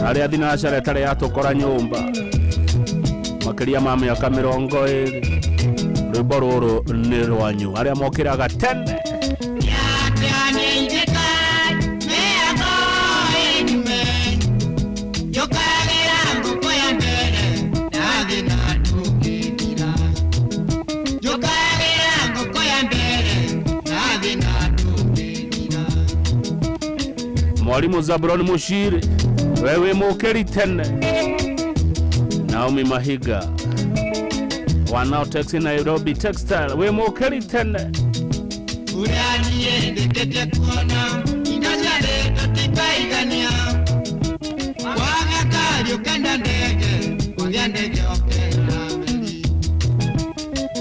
arĩa thinacara ĩtarĩ yatũkora nyũmba makĩria ma mĩaka 20, rwĩmbo rũrũ nĩ rwanyu. Arĩa mokĩraga tene. Mwalimu Zabron Mushiri, wewe mukeri tene. Naomi Mahiga wanao taxi Nairobi Textile, we mukeri tene. Ũrĩa ndĩkĩtie kuona indo ciarĩ tũtikaigania, waga ngari ũkenda ndege, wagĩa ndege ũkenda meri.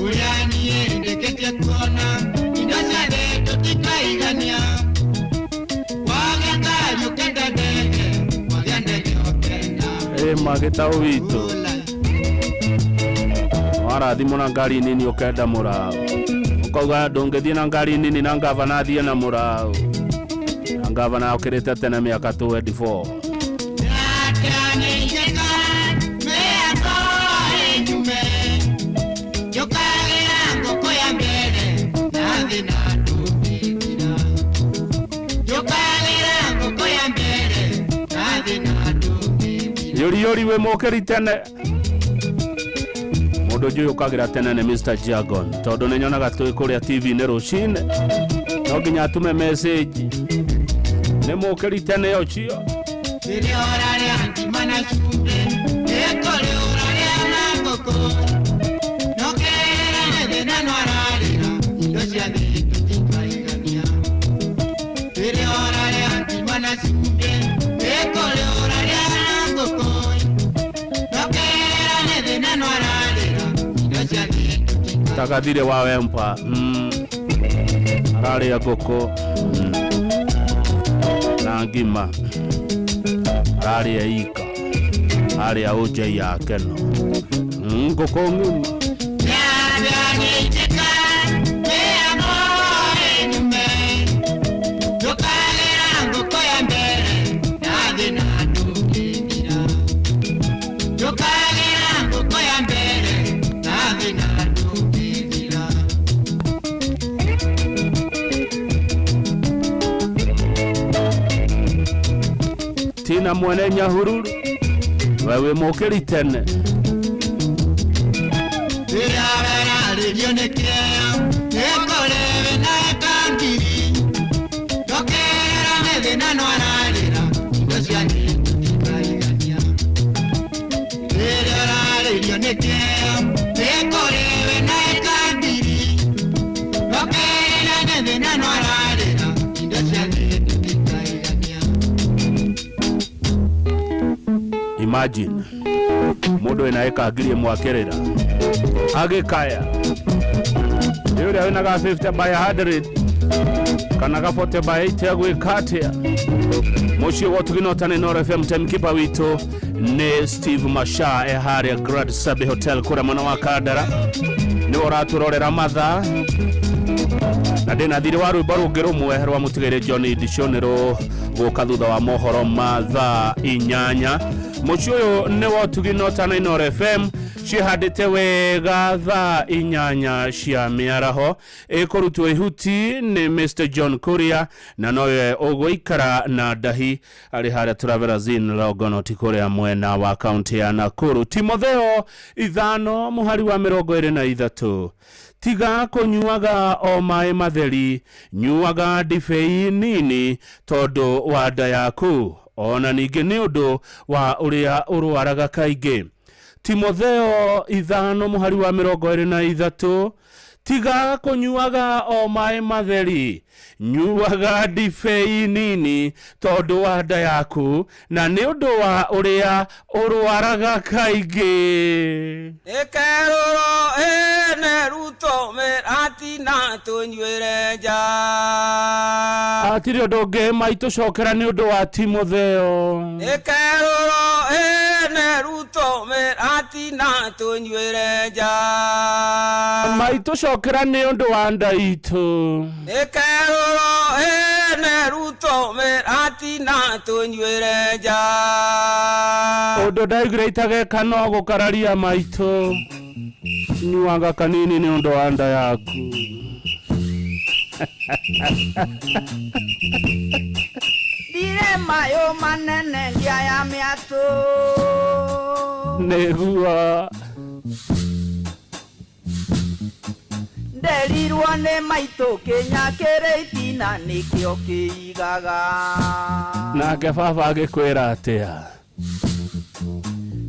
Ũrĩa niĩ ndĩkĩtie kuona indo ciarĩ tũtikaigania, waga ngari ũkenda ndege, wagĩa ndege ũkenda. Ĩ magĩtaũ witũ warathimwo na ngari nini ũkenda mũraũ, ũkauga ndũngĩthiĩ na ngari nini na ngavana athiĩ na mũraũ, na ngavana okĩrĩte tene mĩaka 24. Yori yori we mokeri tene. Mũndũ njũĩ ũkagĩra tene nĩ Mr. Jagon, tondũ nĩ nyonaga twĩ kũrĩa TV-inĩ rũcinĩ, no nginya atũme message nĩ mũkĩri tene ũcio. Rĩrĩa ũrarĩa ngima na cumbĩ, nĩkũrĩ ũrarĩa na ngũkũ, no kĩrĩra nĩ thĩna no ararĩra, indo cia thĩ tũtikaigania. Rĩrĩa ũrarĩa ngima na cumbĩ, nĩkũrĩ ũrarĩa na ngũkũ, no kĩrĩra nĩ thĩna no ararĩra, indo cia thĩ. Tagathire wa wempa ararĩa ngũkũ na ngima, ararĩa ika, arĩa ũnjei yake no ngũkũ ng'ima. Tina mwene Nyahururu, wewe mokeri tene. Rĩrĩa ũrarĩrio nĩ kĩeya, nĩkũrĩ wĩna ĩka ngiri, ndũkĩrĩra nĩ thĩna no ararĩra, indo cia thĩ tũtikaigania. Rĩrĩa ũrarĩrio nĩ kĩeya, nĩkũrĩ wĩna ĩka ngiri, ndũkĩrĩra nĩ thĩna no ararĩra, indo cia thĩ tũtikaigania. Imagine mũndũ wĩna ĩka 1000 akĩrĩra agĩkaya, nĩ ũrĩa wĩna ga 50 by 100 kana ga 40 by 80 agwĩka atĩa? Mũciĩ wa Ũtugi na Inooro FM, timekeeper witũ nĩ Steve Masha e harĩa Grand Sabi Hotel kũrĩa mwena wa Kandara, nĩwe ũratũrorera mathaa, na ndĩna thirĩ wa rwĩmbo rũngĩ rũmwe rwa mũtigĩrĩ John Disho nĩ rũgũka thutha wa mohoro ma thaa 8. Mũciĩ ũyũ nĩ wa ũtugi no tana Inooro FM ciĩhandĩte wega thaa 8 cia mĩaraho. Ĩkũrutwo ihuti nĩ Mr John Kuria na nowe ũgũikara na ndahi arĩ harĩa Travelers Inn Longonot kũrĩa mwena wa kaunti ya Nakuru. Timotheo 5 mũhari wa 23. Tiga kũnyuaga o maĩ matheri, nyuaga ndibei nini tondũ wa nda yaku, ona ningĩ nĩ ũndũ wa ũrĩa ũrwaraga kaingĩ. Timotheo 5 mũhari wa 23. Tiga kũnyuaga o maĩ matheri, nyuaga ndibei nini tondũ wa nda yaku na nĩ ũndũ wa ũrĩa ũrwaraga kaingĩ. Ĩkerũro ĩne Ruto mĩratina tũnyuĩre nja. Hatirĩ ũndũ ũngĩ maitũcokera nĩ ũndũ wa Timotheo. Ĩkerũro ĩne Ruto mĩratina tũnyuĩre nja. Maitũcokera nĩ ũndũ wa nda itũ. Ĩkerũro ĩne Ruto mĩratina tũnyuĩre nja. Ũndũ ndaiguire itageka no gũkararia maitũ. Nyuaga kanini nĩ ũndũ wa nda yaku. Ndirĩ mayũ manene ndia ya mĩatũ. Nĩguo nderirwo nĩ maitũ kĩnya kĩrĩ itina nĩkĩo kĩigaga. Nake baba agĩkwĩra atĩa?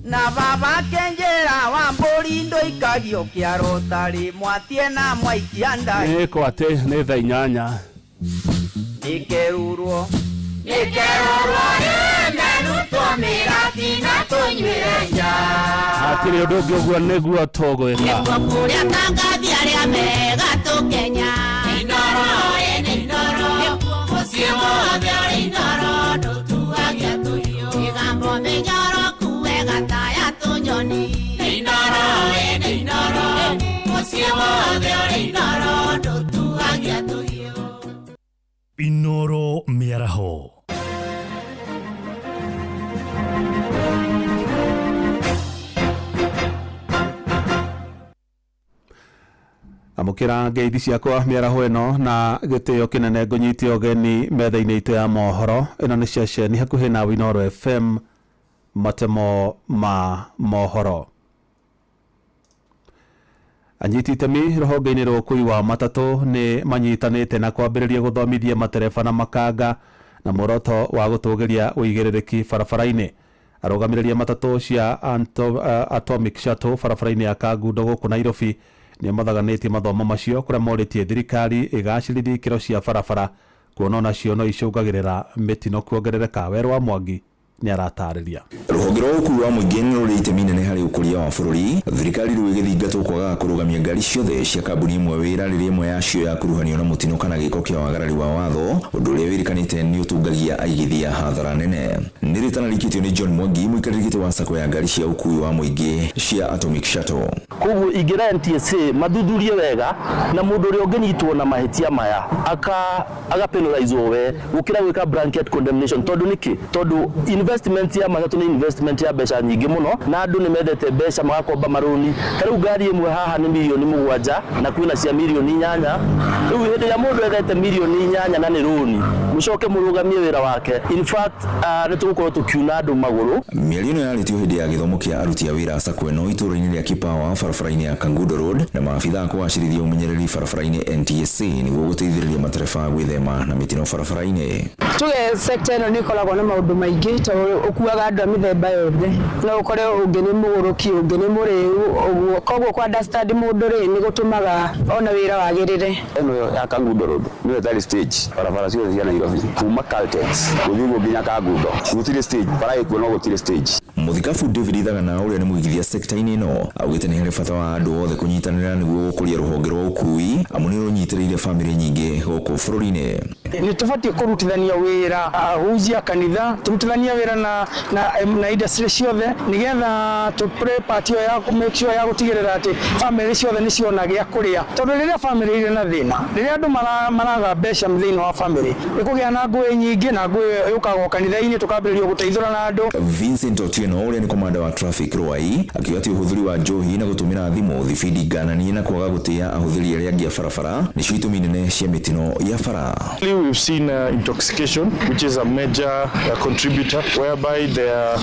Na baba akĩnjĩra wa mbũri ndũikagio kĩaro tarĩ mwatie na mwaikia ndai. Nĩkũ atĩ nĩ thaa 8. Nĩkerũrwo Nĩkerũrwo ĩne Ruto mĩratina tũnyuĩre nja. Hatirĩ ũndũ ũngĩ ũguo nĩguo tũgwĩka. Nĩguo kũrĩa tangathi arĩa mega tũkenya. Inooro ĩne Inooro, mũciĩ wothe ũrĩ Inooro ndũtuagia tũhiũ. Mĩgambo mĩnyoroku wega ta ya tũnyoni. Inooro ĩne Inooro, mũciĩ wothe ũrĩ Inooro ndũtuagia tũhiũ. Inooro mĩaraho. Amũkĩra ngeithi ciakwa mĩaraho ĩno na gĩtĩo kĩnene ngũnyite ũgeni metha-inĩ itũ ya mohoro. Ĩno nĩ ceceni hakuhĩ na Inooro FM, matemo ma mohoro. Anyiti itemi rũhonge-inĩ rwa ũkui wa matatũ nĩ manyitanĩte na kwambĩrĩria gũthomithia matereba na makanga na muoroto wa gũtũgĩria ũigĩrĩrĩki barabara-inĩ. Arũgamĩrĩri a matatũ cia Atomic Shuttle barabara-inĩ ya Kangundo gũkũ Nairobi nĩ mathaganĩtie mathomo macio kũrĩa morĩtie thirikari ĩgacĩrithie ikĩro cia barabara kuona onacio no icũngagĩrĩra mĩtino kuongerereka. Werũ wa Mwangi nĩ aratarĩria. Rũhonge rwa ũkui wa mũingĩ nĩ rũrĩ itemi inene harĩ ũkũria wa bũrũri. Thirikari rĩu ĩgĩthingatwo kwagaga kũrũgamia ngari ciothe cia kambuni ĩmwe wĩra rĩrĩa ĩmwe yacio yakuruhanio na mũtino kana gĩko kĩa wagarari wa watho, ũndũ ũrĩa wĩrĩkanĩte nĩ ũtungagia aigithia hathara nene. Nĩ rĩtana rĩikĩtio nĩ John Mwangi, mũikarĩri gĩtĩ wa sacco ya ngari cia ũkui wa mũingĩ cia Atomic Shuttle. Koguo ingĩra NTSA mathuthurie wega na mũndũ ũrĩa ũngĩnyitwo na mahĩtia maya agapenalizwo we gũkĩra gwĩka blanket condemnation. Tondũ nĩkĩ? Tondũ investment ya matatũ nĩ investment ya mbeca nyingĩ mũno na andũ nĩ mendete mbeca magakomba marũni. Ta rĩu ngari ĩmwe haha nĩ mirioni 7 na kwĩna cia mirioni 8. Rĩu hĩndĩ ĩrĩa mũndũ ethete mirioni 8 na nĩ rũni, mũcoke mũrũgamie wĩra wake. In fact, nĩ tũgũkorwo tũkiuna andũ magũrũ. Mĩario ĩno yarĩtio hĩndĩ ya gĩthomo kĩa aruti a wĩra a sacco ĩno itũũra-inĩ rĩa Kipawa barabara-inĩ ya Kangundo Road na maabitha a kũgacĩrithia ũmenyereri barabara-inĩ NTSA nĩguo gũteithĩrĩria matereba gwĩthema na mĩtino barabara-inĩ. Tuge sector ĩno nĩ ĩkoragwo na maũndũ maingĩ tondũ ũkuaga andũ a mĩthemba yothe. No ũkore ũngĩ nĩ mũgũrũki, ũngĩ nĩ mũrĩu, ũguo. Koguo kũ understand mũndũ rĩ nĩ gũtũmaga ona wĩra wagĩrĩre. Ĩno ya Kangundo Road nĩyo ĩtarĩ stage barabara ciothe cia Nairobi kuma Caltex gũthiĩ ũguo nginya Kangundo gũtirĩ stage, bara ĩkuo no gũtirĩ stage. Mũthikabu David Ithagana ũrĩa nĩ mũigithia sekta-inĩ ĩno augĩte nĩ harĩ bata wa andũ othe kũnyitanĩra nĩguo gũkũria rũhonge rwa ũkui amu nĩ rũnyitĩrĩire bamĩrĩ nyingĩ gũkũ bũrũri-inĩ. Nĩ tũbatiĩ kũrutithania wĩra ahunjia kanitha, tũrutithania wĩra na industry ciothe nĩgetha tũ play part ĩyo ya make sure ya gũtigĩrĩra atĩ family ciothe nĩ ciona gĩa kũrĩa, tondũ rĩrĩa family irĩ na thĩna, rĩrĩa andũ maraga mbeca thĩinĩ wa family, nĩ kũgĩa na ngũĩ nyingĩ, na ngũĩ yũkaga o kanitha-inĩ, tũkambĩrĩria gũteithũrana andũ. Vincent Otieno ũrĩa nĩ komanda wa traffic Ruai akiuga atĩ ũhũthĩri wa njohi na gũtũmĩra thimũ thibindi ngananie na kwaga gũtĩa ahũthĩri arĩa angĩ a barabara nĩcio itũmi nene cia mĩtino ya bara. We've seen intoxication, which is a major contributor, whereby they are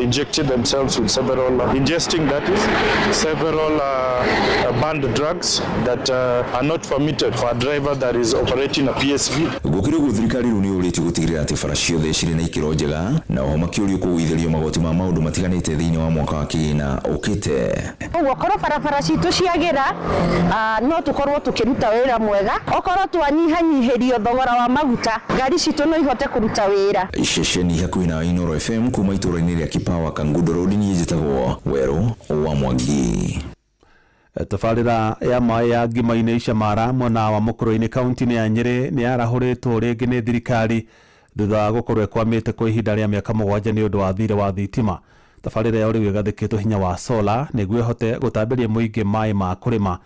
injected themselves with several, ingesting that is, several banned drugs that are not permitted for a driver that is operating a PSV. Gũkĩrĩ ũguo thirikari rĩu nĩ yũrĩtio gũtigĩrĩra atĩ bara ciothe cirĩ na ikĩro njega na oho makĩũrio kũgũithĩrio magoti ma maũndũ matiganĩte thĩinĩ wa mwaka wa kĩgĩna ũkĩte. Ũguo korwo barabara citũ ciagĩra, no tũkorwo tũkĩruta wĩra mwega, okorwo twanyihanyihĩrio thogora wa maguta, ngari citũ no ihote kũruta wĩra. Ceceni hakuhĩ na Inooro FM kuma itũũra-inĩ rĩa Kipawa Kangundo Road, niĩ njĩtagwo Werũ wa Mwangi. Tabarĩra ya maĩ ya Ngima-inĩ Icamara mwena wa Mũkũrũ-inĩ kaunti-inĩ ya Nyĩrĩ nĩ yarahũrĩtwo rĩngĩ nĩ thirikari thutha wa gũkorwo ĩkwamĩte kwa ihinda rĩa mĩaka 7 nĩ ũndũ wa thirĩ wa thitima. Tabarĩra ĩyo rĩu ĩgathĩkĩtwo hinya wa sola nĩguo ĩhote gũtambĩria mũingĩ maĩ ma kũrĩma.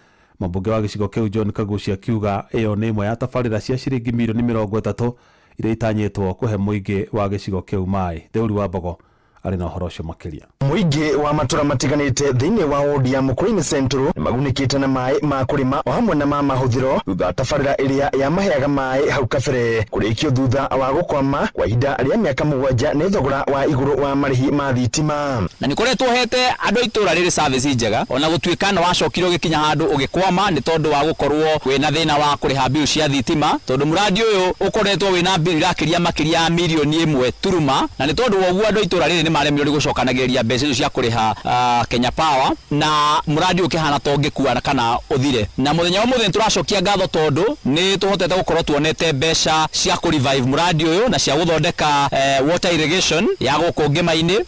Mũmbunge wa gĩcigo kĩu John Kagucia akiuga ĩyo nĩ ĩmwe ya tabarĩra cia ciringi mirioni 30 iria itanyĩtwo kũhe mũingĩ wa gĩcigo kĩu maĩ. Theuri wa Mbogo arĩ na ũhoro ũcio makĩria. Mũingĩ wa matũra matiganĩte thĩinĩ wa wodi ya Mũkũrũ-inĩ Central nĩmagunĩkĩte na maĩ ma kũrĩma o hamwe na ma mahũthĩro thutha wa tabarĩra ĩrĩa yamaheaga maĩ hau kabere kũrĩkio thutha wa gũkwama kwa ihinda rĩa mĩaka 7 nĩ thogora wa igũrũ wa marĩhi ma thitima. Na nĩ koretwo hete andũ a itũra rĩrĩ service njega, ona gũtuĩka nĩ wacokire ũgĩkinya handũ ũgĩkwama nĩ tondũ wa gũkorwo wĩna thĩna wa kũrĩha bill cia thitima, tondũ mũradi ũyũ ũkoretwo wĩna bill irakĩria makĩria ya mirioni 1 turuma, na nĩ tondũ wa ũguo andũ a itũra rĩrĩ nĩ maremirwo nĩ gũcokanagĩrĩria mbeca icio cia kũrĩha Kenya Power, na mũradi ũkĩhana ta ũngĩkua kana ũthire. Na mũthenya wa ũmũthĩ nĩtũracokia ngatho tondũ nĩ tũhotete gũkorwo tuonete mbeca cia kũ revive mũradi ũyũ na cia gũthondeka water irrigation ya gũkũ Ngima-inĩ.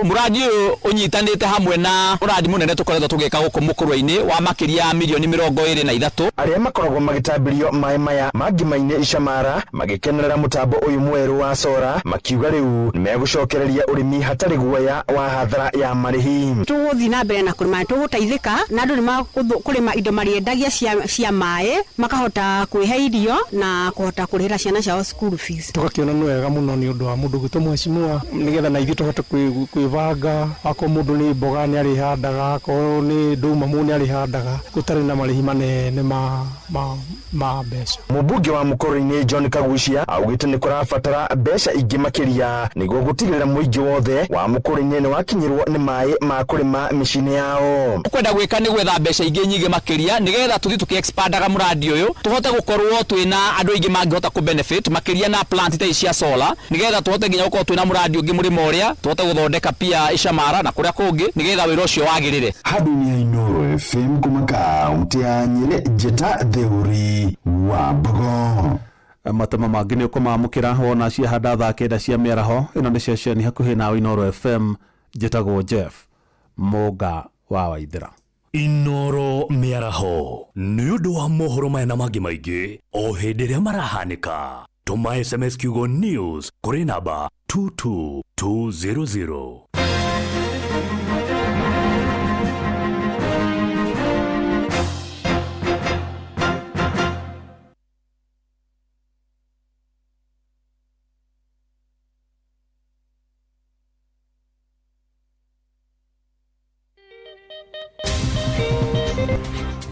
Mũradi ũyũ ũnyitanĩte hamwe na mũradi mũnene tũkoretwo tũgĩka gũkũ Mũkũrũ-inĩ wa makĩria ya mirioni 23. Arĩa makoragwo magĩtambĩrio maĩ maya ma Ngima-inĩ Icamara magĩkenerera mũtambo ũyũ mwerũ wa sora makiuga rĩu nĩmegũcokereria ũrĩmi hatarĩ guoya wa hathara ya marĩhi. Tũgũthiĩ na mbere na kũrĩma, tũgũteithĩka na andũ nĩmakũrĩma indo marĩendagia cia maĩ, makahota kwĩhe irio na kũhota kũrĩhĩra ciana ciao school fees. Tũgakĩona nĩ wega mũno nĩ ũndũ wa mũndũ gwĩtwo mheshimiwa, nĩgetha na ithuĩ tũhote kwĩbanga, akorwo mũndũ nĩ mboga nĩ arĩhandaga, akorwo nĩ ndũma mũndũ nĩ arĩhandaga, gũtarĩ na marĩhi manene ma mbeca. Mũmbunge wa Mũkũrũ-inĩ John Kagucia augĩte nĩ kũrabatara mbeca ingĩ makĩria nĩguo gũtigĩrĩra mũingĩ wothe wa Mũkũrũ-inĩ nĩ wakinyĩrwo nĩ maĩ ma kũrĩma mĩciĩ-inĩ yao. Kwenda gwĩka nĩ gwetha mbeca ingĩ nyingĩ makĩria nĩgetha tũthiĩ tũkĩ-expandaga mũradi ũyũ tũhote gũkorwo twĩna andũ aingĩ mangĩhota kũ benefit makĩria na plant ta ici cia solar, nĩgetha tũhote nginya gũkorwo twĩna mũradi ũngĩ mũrĩmo ũrĩa tũhote gũthondeka pia Icamara na kũrĩa kũngĩ nĩgetha wĩra ũcio wagĩrĩre. Handũ-inĩ ya Inooro FM kuma kaunti ya Nyĩrĩ, Njĩta Theuri wa Mbogo. Matemo mangĩ nĩ ũkũmamũkĩra wona ciahanda thaa 9 cia mĩaraho. Ĩno nĩ ceceni hakuhĩ nawe Inooro FM, njĩtagwo Jeff Mũnga wa Waithĩra. Inooro mĩaraho nĩ ũndũ wa mohoro maya na mangĩ maingĩ o hĩndĩ ĩrĩa marahanĩka. Tũma SMS kiugo news kũrĩ namba 22200.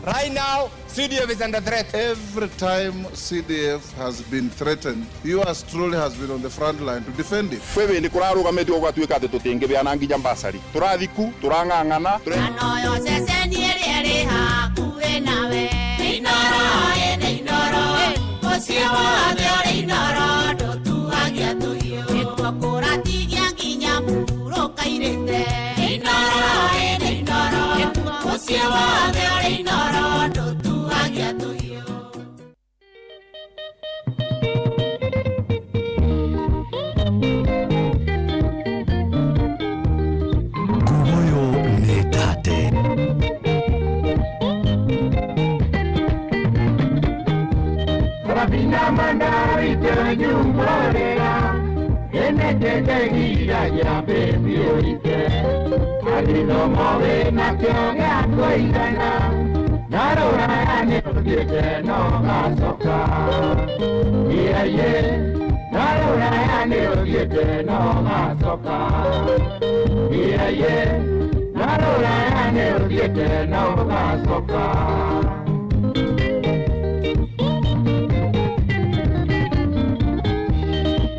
Right now, CDF is under threat. Every time CDF has been threatened, yours truly has been on the front line to defend it. Kwewe ndi kurarugamĩtio gũgatuĩka atĩ tũtingĩbĩana nginya mbasari tũrathiku tũrang'ang'ana. Anoyo ceceni ĩrĩa ĩrĩ hakuhĩ nawe. Inooro ĩnĩ Inooro, mũciĩ wothe ũrĩ Inooro, ndũtuagia tũhiũ. Nĩkuo kũratigia nginya mũhurũka irĩte. Inooro ĩnĩ Inooro, mũciĩ wothe ũrĩ Inooro, ndũtuagia tũhiũ. Nguoyo nĩ tate. Sarafina mandarite nyumborera Enetetegira ya bebi oite Agithomo wĩnakĩo gĩa kũigana Na rũraya nĩ ũthiĩte na ũgacoka Iaiĩ Na rũraya nĩ ũthiĩte na ũgacoka Iaiĩ Na rũraya nĩ ũthiĩte na ũgacoka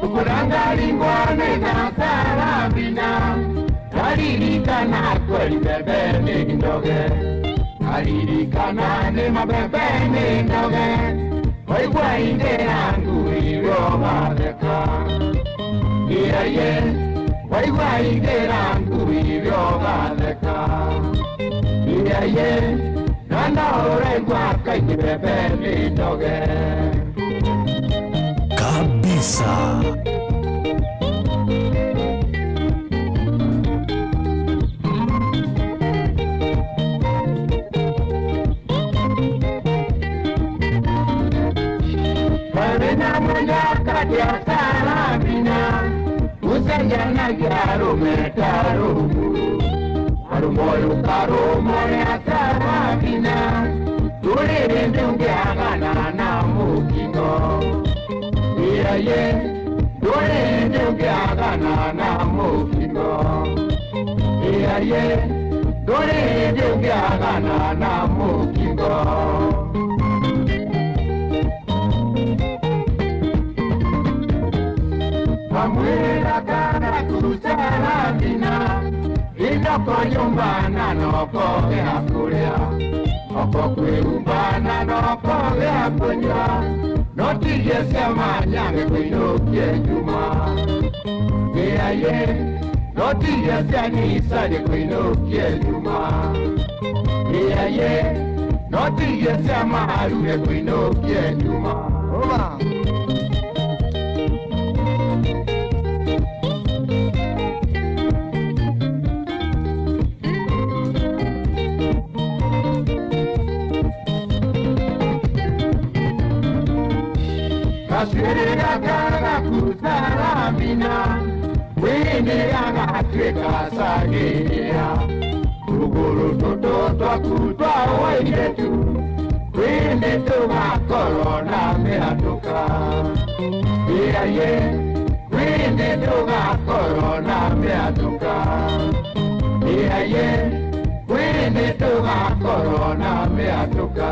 Kurangaringwa nĩ Sarafina Naririkana kweli bebe nĩ ndoge Naririkana nĩ mabebe nĩ ndoge Waigua ingĩra ngui ũgatheka Iaiĩ Waigua ingĩra ngui ũgatheka Iaiĩ Na no ũraigua kaingĩ bebe nĩ ndoge Kabisa. Wena munyaka dia Sarafina Usajanagia arume tarumu Arumoyo karumo ya Sarafina Tulire ndungiagana na mukino Iaiĩ Ndũrĩ ndũngĩagana na mũkingo Iaiĩ Ndũrĩ ndũngĩagana na mũkingo Kamwĩra kana kusaramina Inoko nyumbana noko gĩa kũrĩa Oko kwĩhumbana noko gĩa kũnyua No tigie ciama nyange kũinũkie njuma Iaiĩ No tigie cia Nissan kũinũkie njuma Iaiĩ No tigie cia Maruge kũinũkie njuma Oma. Kashirira kaga kusaramina Wini agatuĩka sagĩria Tũgũrũ tũtũ twaku twa ũirĩtu Wini tũgakorwo na mĩatũka Iaiĩ Wini tũgakorwo na mĩatũka Iaiĩ Wini tũgakorwo na mĩatũka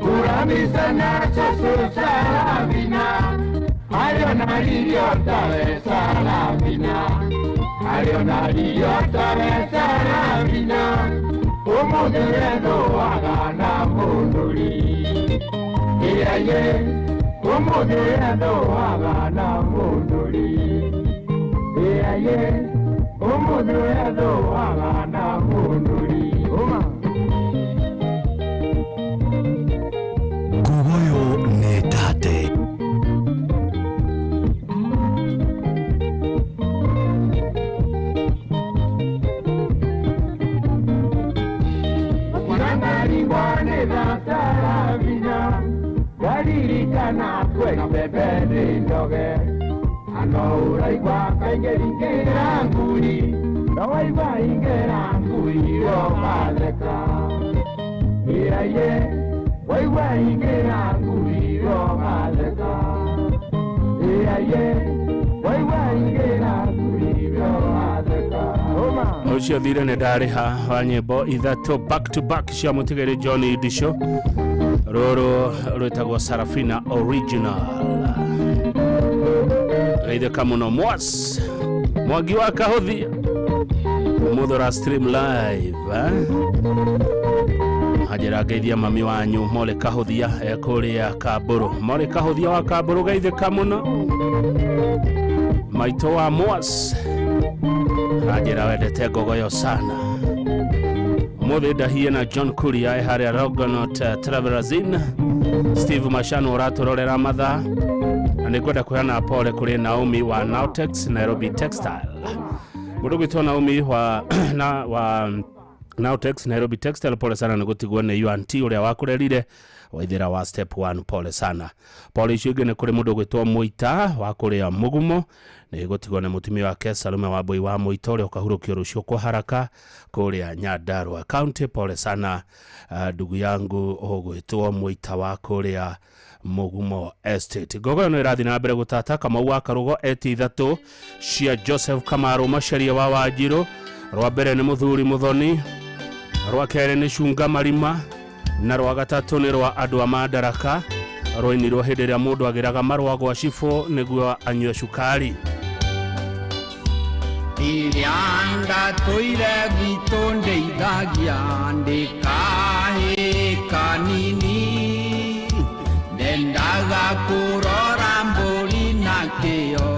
Kuramisana soso Sarafina Aliona liliota Sarafina Aliona liliota Sarafina Ũmũthĩ wetũaga na mũndũri Iaiĩ Ũmũthĩ wetũaga na mũndũri Iaiĩ Ũmũthĩ wetũaga na mũndũri Uma. Ngugoyo nĩ tate. Kurangaringwa nĩ Sarafina Ngaririkana kwĩna mbembe nĩ ndoge Ano ũraigua kaingĩ ingĩra ngui No waigua ingĩra ngui ũgatheka Iaiĩ Waigua ingĩra ngui ũgatheka Iaiĩ Waigua ingĩra ngui ũgatheka Oma. Ũcio thire nĩ ndarĩha wa nyĩmbo ithatũ back to back cia mũtigĩrĩ John Idisho rũrũ rwĩtagwo Sarafina Original geithĩka mũno Mwas Mwangi wa Kahuthia ũmũthĩ ũra stream live eh? Hajera ngeithia mami wanyu Mole Kahuthia ekũrĩa Kambũrũ Mole Kahuthia wa Kambũrũ geithĩka mũno maitũ wa Mwas Hajera wendete ngogoyo sana Ũmũthĩ ndahie na John Kuria e harĩa Rogonot Travelers Inn Steve Mashano ũratũrorera mathaa na nĩngwenda kũheana pole kũrĩ Naomi wa Nautex Nairobi Textile mũndũ gwĩtwo Naomi wa na wa Nautex Nairobi Textile, pole sana nĩ gũtigwo nĩ UNT ũrĩa wakũrerire waithĩra wa step 1, pole sana. Pole icio ingĩ nĩ kũrĩ mũndũ ũgwĩtwo Mũita wa kũrĩa Mũgumo, nĩ gũtigwo nĩ mũtumia wake Salome wa Mbui wa Mũita ũrĩa ũkahurũkio rũciũ kwa haraka kũrĩa Nyandarua County, pole sana ndugu yangu ũgwĩtwo Mũita wa kũrĩa Mugumo Estate. Ngogoyo no ĩrathiĩ na mbere gũtata. Kamau wa Karugo eti ithatũ cia Joseph Kamaru Macharia wa Wanjiru. Rwa mbere nĩ mũthuri Muthoni, rwa kerĩ nĩ Cunga Marima, na rwa gatatũ nĩ rwa andũ a Madaraka. Rwainirwo hĩndĩ ĩrĩa mũndũ agĩraga marũa gwa cibũ nĩguo anyue cukari. Iria ndatũire gwitũ ndeithagia ndĩkahĩka nini, ndendaga kũrora mbũri na kĩo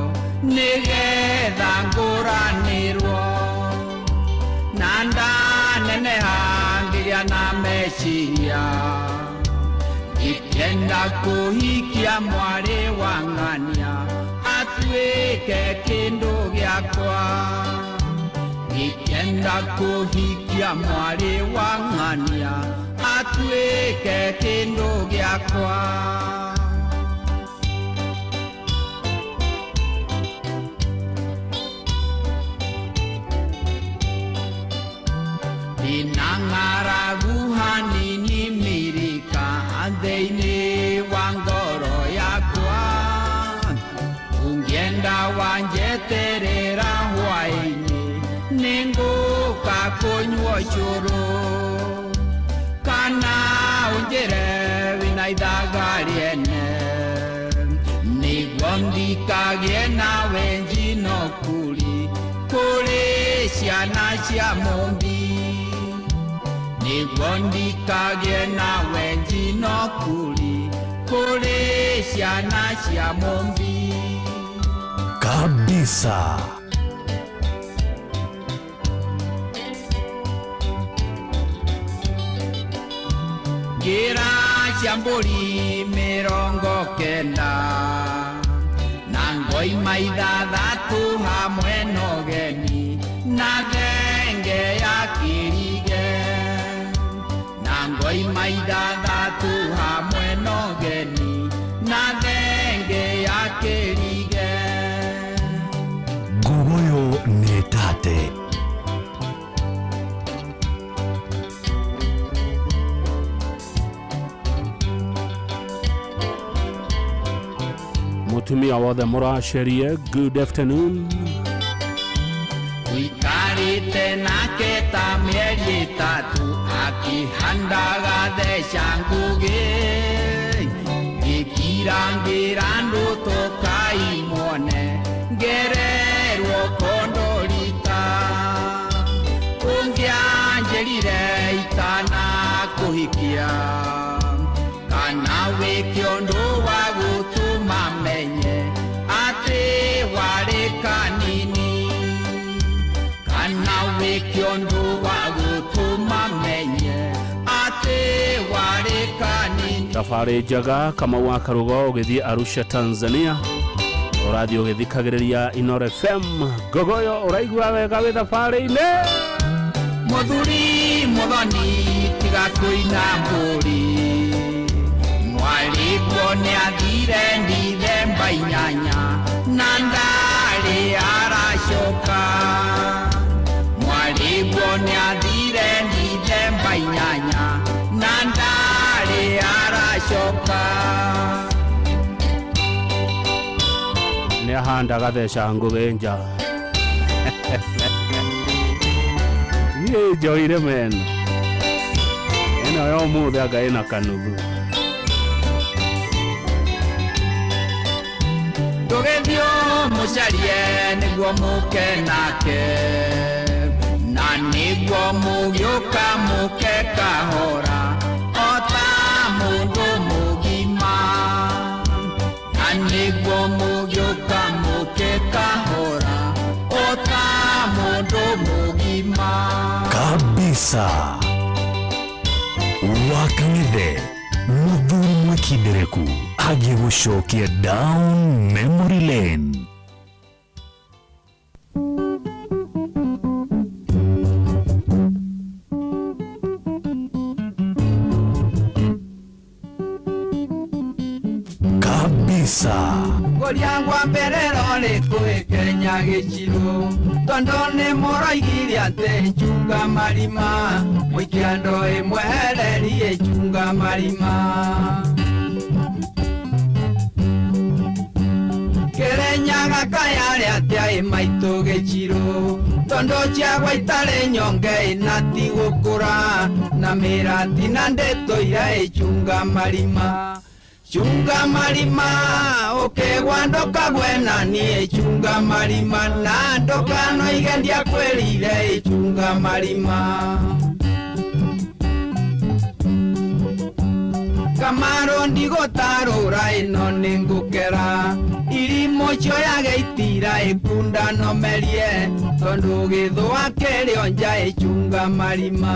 nĩgetha ngũranĩrwo, na ndaneneha ngĩgĩa na meciria ngĩkĩenda kũhikia mwarĩ wa ng'ania atuĩke kĩndũ gĩakwa, ngĩkĩenda kũhikia mwarĩ wa ng'ania atuĩke kĩndũ gĩakwa. Ndĩna ng'aragu hanini mĩrika thĩinĩ wa ngoro yakwa, ũngĩenda wanjeterera hwaĩ-inĩ nĩngũka kũnyua cũrũ, kana ũnjĩre wĩna ithaga rĩene nĩguo ndikagĩe na wenji no kũrĩ kũrĩ ciana cia Mũmbi, nĩguo ndikagĩe na wenji no kũrĩ kũrĩ ciana cia Mũmbi. Kabisa. Ngĩra cia mbũri 90 na ngoima 6 hamwe na ũgeni na thenge ya kĩrige, na ngoima 6 hamwe na ũgeni na thenge ya kĩrige. Ngogoyo nĩ tate. Mutumia wothe mũracerie, good afternoon. Tũikarĩte nake ta mĩeri 3 akĩhandaga theca ngũgĩ, ngĩkira ngĩra andũ tũkaimuone ngererwo kondorita, ũngĩanjĩrire itanakũhikia kana wĩke ũndũ wa gũtũma menye atĩ warĩ kanini, kana wĩke ũndũ wa gũtũma menye atĩ warĩ kanini. Thabarĩ njega Kamau wa Karugo ũgĩthiĩ Arusha Tanzania, ũrathiĩ ũgĩthikagĩrĩria Inooro FM. Ngogoyo ũraigua wega wĩ thabarĩ-inĩ. Mũthuri Muthoni tiga kũina mbũri, mwarĩguo nĩathire Ndithemba 8 na ndarĩ aracoka, mwarĩguo nĩathire Ndithemba 8 na ndarĩ aracoka. Nĩahandaga theca ngũgĩ nja. Niĩ njoire meno ĩno ya ũmũthĩ anga ĩna kanuthu. Ndũgĩthiĩ mũcarie nĩguo mũke nake, na nĩguo mũgĩũka mũke kahora o ta mũndũ mũgima, na nĩguo mũgĩũka mũke kahora o ta mũndũ mũgima. Kabisa. Wakang'ethe mũthuri mwĩkindereku agĩgũcokia down memory lane. Kabisa. Ngũria ngwa mbere rorĩ kwĩ Kenya gĩcirũ tondũ nĩ mũroigire atĩ chunga marima mũikia ndo ĩmwehererie chunga marima Kĩrĩnyaga kayarĩ atĩa ĩ maitũ gĩcirũ tondũ ciagwa itarĩ nyonge ĩna ti gũkũra na mĩrati na ndĩtũire ĩchunga marima Chunga marima ukegwa ndukagwe na niĩ chunga marima na ndũkanoige ndiakwĩrire ĩchunga marima Kamaru ndigũtarũra ĩno nĩ ngũkera irimũ cioyage itira ĩkunda nomerie tondũ gĩthũa kĩrĩ nja ĩchunga marima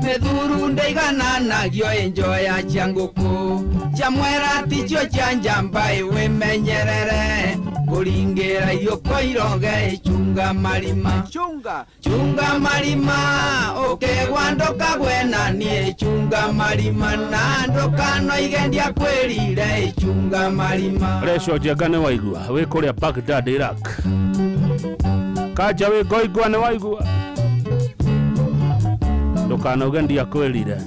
Mĩthuru ndĩigananagio ĩnjoya cia ngũkũ cia mwera ticio cia njamba ĩwĩmenyerere kũringĩra iũko iroge ĩchunga marima chunga chunga marima ũkĩgwa ndũkagwe na niĩ chunga marima na ndũkanoige ndiakwĩrire ĩchunga marima Reco Njenga nĩ waigua wĩ kũrĩa Baghdad Iraq. Kanja wĩ Ngoingwa nĩ waigua ndũkanauge ndiakwĩrire.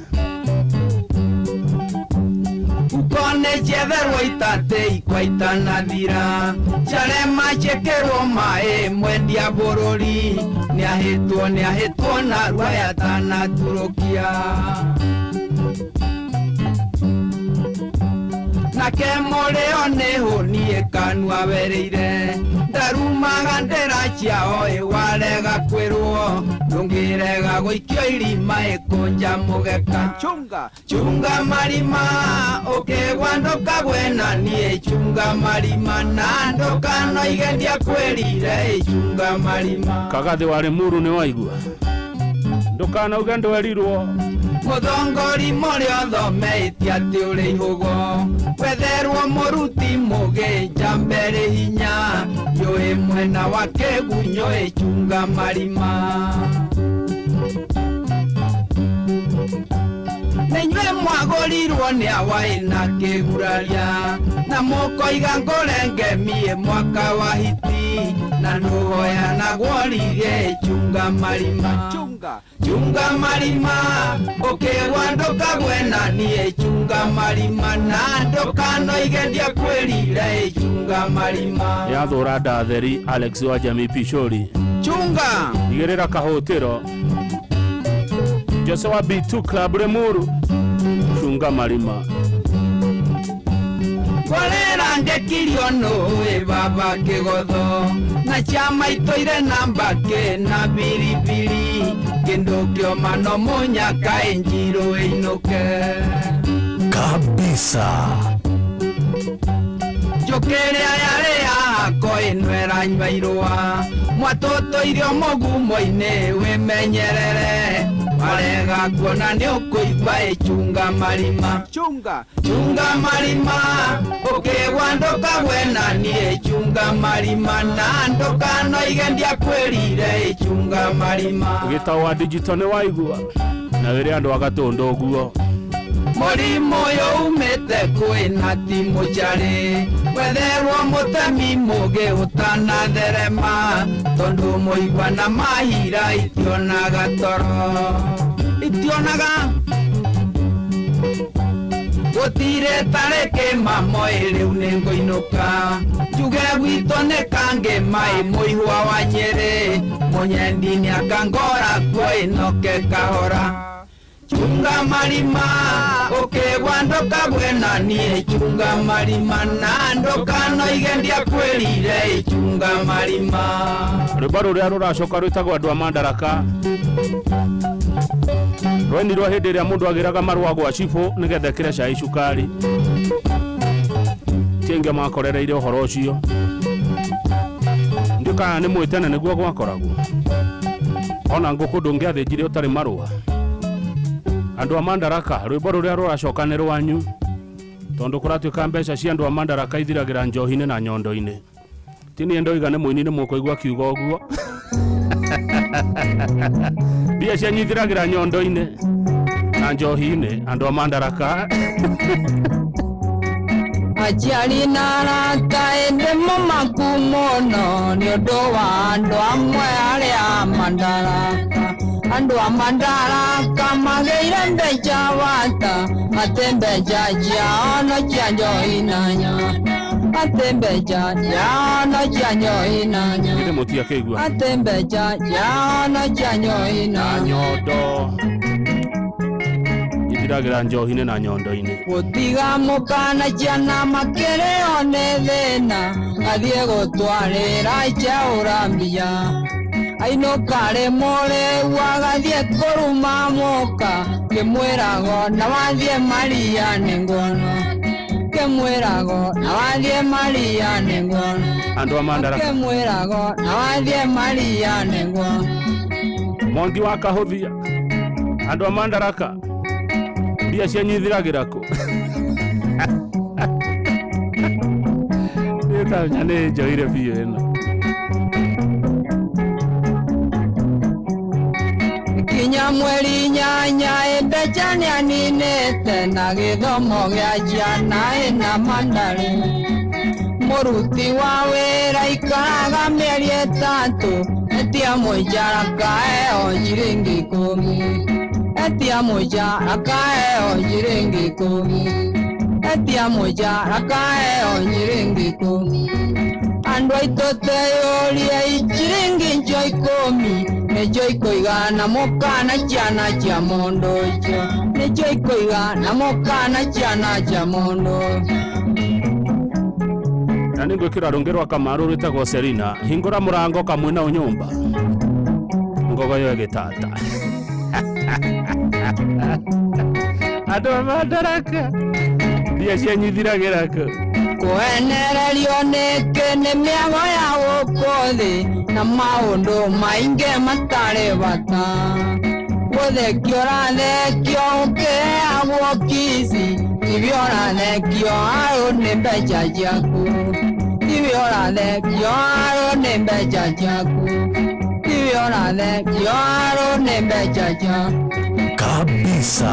Ukone cietherwo itatĩ ikwa itanathira ciarema ciĩkĩrwo maĩ mwendia bũrũri nĩahĩtwo narua yatanaturũkia nake mũrĩo nĩ hũniĩ kanua wereire ndarumaga ndĩra ciao ĩwarega kwĩrwo ndũngĩrega gũikio irima ĩkũnja mũgeka chunga chunga marima ũkĩgwa ndũkagwe na niĩ chunga marima na ndũkanoige ndiakwĩrire ĩchunga marima Kagathĩ wa Limuru nĩ waigua ndũkanauge ndwerirwo. Mũthongori mũrĩ ũthometie atĩ ũrĩ ihũgo wetherwo mũruti mũgĩ njambere hinya yũĩ mwena wa kĩgunyũ ĩchunga marima Nĩnyuĩ mwagũrirwo nĩ awa ĩna kĩguraria na mũkoiga ngũre ngemi mwaka wa hiti na ndũhoyanagwo rige ĩchunga marima chunga chunga marima ũkĩgwa ndũkagwe na niĩ chunga marima na ndũkanoige ndiakwĩrire ĩchunga marima Yathũra ndatheri Alex wa Jamii Pishori chunga igĩrĩra kahũtĩro Jose wa B2 Club Limuru chunga marima Ngorera ngekirio nũĩ baba kĩgotho na ciama itũire na mbakĩ na biribiri kĩndũ kĩoma no mũnyaka ĩnjirũ ĩinũke Kabisa. Njũkĩ ĩrĩa yarĩ yako ĩno ĩranyua irũa mwatũtũirio mũgumo-inĩ wĩmenyerere warega kuona nĩ ũkũigua ĩchunga marima chunga chunga marima ũkĩgwa ndũkagwe na niĩ chunga marima na ndũkanoige ndiakwĩrire ĩchunga marima Gĩtau wa digital nĩ waigua na wĩre andũ a Gatũndũ ũguo Mũrimũ ũyũ umĩte kwĩ na ti mũcarĩ wetherwo mũtemi mũgĩ ũtanatherema tondũ mũigua na mahira itionaga toro itionaga gũtirĩ tarĩ kĩmamo rĩu nĩ ngũinũka njuge gwitũ nĩ kangĩ maĩ mũihwa wa Nyĩrĩ mũnyendi nĩakangora kuo ĩnoke kahora Chunga marima ũkĩgwa ndũkagwe na niĩ chunga marima na ndũkanoige ndiakwĩrire ĩchunga marima Rwĩmbo rũrĩa rũracoka rwĩtagwo andũ a Mandaraka rwainirwo hĩndĩ ĩrĩa mũndũ agĩraga marũa gwa cibũ nĩgetha ekĩre cai cukari ti aingĩ makorereire ũhoro ũcio ndiũ kana nĩ mwĩtene nĩguo gwakoragwo ona ngũkũ ndũngĩathĩnjire ũtarĩ marũa Andũ a Mandaraka rwĩmbo rũrĩa rũracoka nĩ rwanyu tondũ kũratuĩka mbeca cia andũ a Mandaraka ithiragĩra njohi-inĩ na nyondo-inĩ ti niĩ ndoiga nĩ mũini nĩ mũkũigua akiuga ũguo mbia cianyu ithiragĩra nyondo-inĩ na Na njohi-inĩ andũ a Mandaraka. Aciari na arata ĩndĩ mũmaku mũno nĩ ũndũ wa andũ amwe arĩa a Mandaraka. Andũ a Mandaraka magĩire mbeca wata, atĩ mbeca ciao no cia njohi na nyama. Atĩ mbeca ciao no cia njohi na nyama. Githĩ mũtiakĩigua? Atĩ mbeca ciao no cia njohi na Na nyondo. Ithiragĩra njohi-inĩ na nyondo-inĩ. Gũtiga mũkana ciana makĩrĩo nĩ thĩna, athiĩ gũtwarĩra iceũra mbia. Ainũka rĩ mũrĩu agathiĩ kũruma mũka, kĩmwĩrago na wathiĩ Maria nĩ nguona. Kĩmwĩrago na wathiĩ Maria nĩ nguona. Andũ a Mandaraka. Kĩmwĩrago na wathiĩ Maria nĩ nguona. Mwangi wa Kahũthia. Andũ a Mandaraka. Mbia cianyu ithiragĩra kũ? Nĩ nĩ njoire biũ ĩno. Kinya mweri inyanya mbeca nĩaninĩte na gĩthomo gĩa ciana ĩna mandarĩ. Mũruti wa wĩra ikaraga mĩeri ĩtatũ, etia mũcara akaheo ciringi ikũmi. Etia mũcara akaheo ciringi ikũmi. Etia mũcara akaheo ciringi ikũmi. Andũ aitũ teyũrie ciringi icio ikũmi nĩcio ikũigana mũkana ciana cia mũndũ ũcio. Nĩcio ikũigana mũkana ciana cia mũndũ. Na nĩngwĩkĩra rũngĩ rwa Kamaru rwĩtagwo Serina. Hingũra mũrango kamwe na ũnyũmba. Ngogoyo ĩgĩtata. Andũ a Mandaraka. Mbia cianyu ithiragĩra kũ? Kũhenererio nĩkĩ nĩ mĩago ya gũkũ thĩ na maũndũ maingĩ matarĩ bata. Gũthekio ũrathekio ũkĩheagwo kici, tiwe ũrathekio arũ nĩ mbeca ciaku. Tiwe ũrathekio arũ nĩ mbeca ciaku. Tiwe ũrathekio arũ nĩ mbeca ciaku. Kabisa.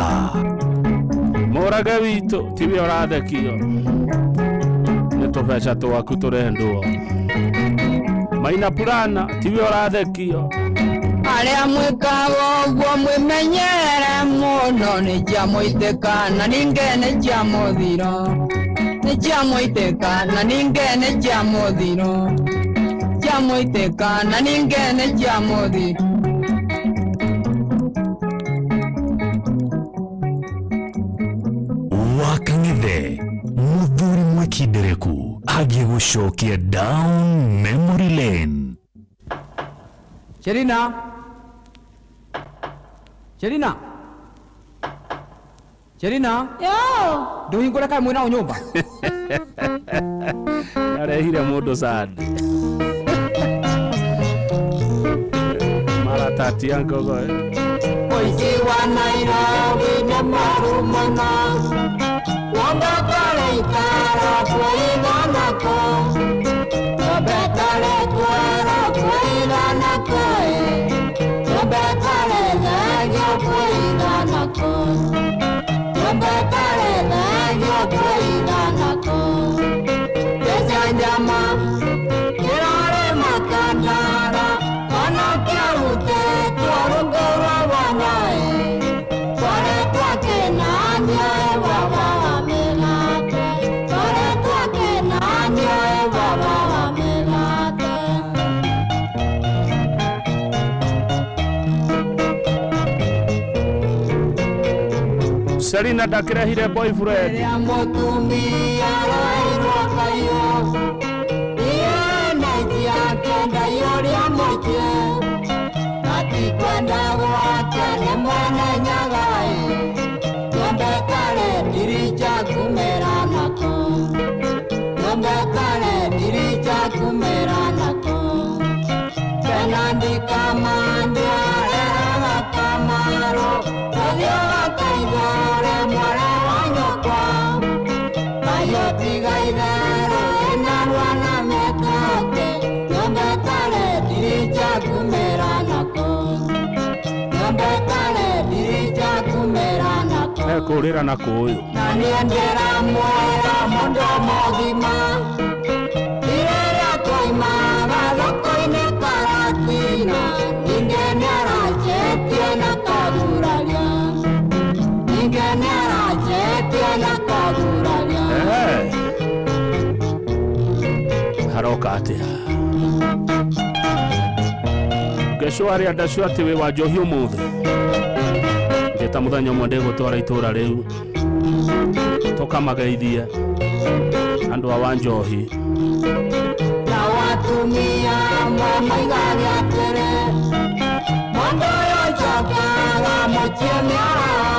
Mũrage witũ tiwe ũrathekio. Nĩ tũbeca twaku tũrendwo. Maina Purana tiwe ũrathekio. Arĩa mwĩkaga ũguo mwĩmenyerere mũno nĩ cia mũitĩka na ningĩ nĩ cia mũthiro. Nĩ cia mũitĩka na ningĩ nĩ cia mũthiro. Cia mũitĩka na ningĩ nĩ cia mũthiro. Wakang'ethe muthuri mwikindereku agĩgũcokia down memory lane. Sherina. Sherina. Sherina. Yo. Ndũhingũre kaĩ mwĩna nyũmba. Arehire mũndũ sandi. Maratatia ngogoyo. Mũingĩ wa Nairobi nĩ marumana. Wambakare ikara kwĩganako. Wambakare kwera kwĩganako. Wambakare thengio kwĩganako. Wambakare thengio kwĩganako. Gĩcanjama kĩrarĩ makandara kana kĩarutĩtwo rungu rwa wanaĩ. Twaretwo kĩnania baba wa mĩgate. Twaretwo kĩnania baba wa mĩgate. Serina ndakĩrehire boyfriend. Rĩrĩa mũtumia arairwo kayũ, iena ciake ndaiyũria mũciĩ. Atikwenda gwake nĩ mwene Nyagai. Nyombe ndirica kumera nako. Nyombe ndirica kumera nako. Kenandika mandĩ areraga Kamaru. Ũthiũ gakaigũre mwara wa nyũkwa. Kayũ tiga itherũ ĩnarua na mĩtũkĩ. Nyombe ndirica kumera nako. Nyombe ndirica kumera nako. Ekũrĩra na kũũyũ. Na niĩ ndĩramwĩra mũndũ mũgima rĩrĩa twoimaga thoko-inĩ Karatina, ningĩ nĩaranjĩtie na kaguraria, ningĩ nĩaranjĩtie na kaguraria. Haroka atia ngeco arĩa ndacio atĩ wĩ wa njohi ũmũthĩ njĩta mũthenya ũmwe ndĩgũtwara itũra rĩu tũkamageithie andũ a wa njohi. Na watumia amwe moigaga atĩrĩ, mũndũ ũyũ njokaga mũciĩ mĩaraho,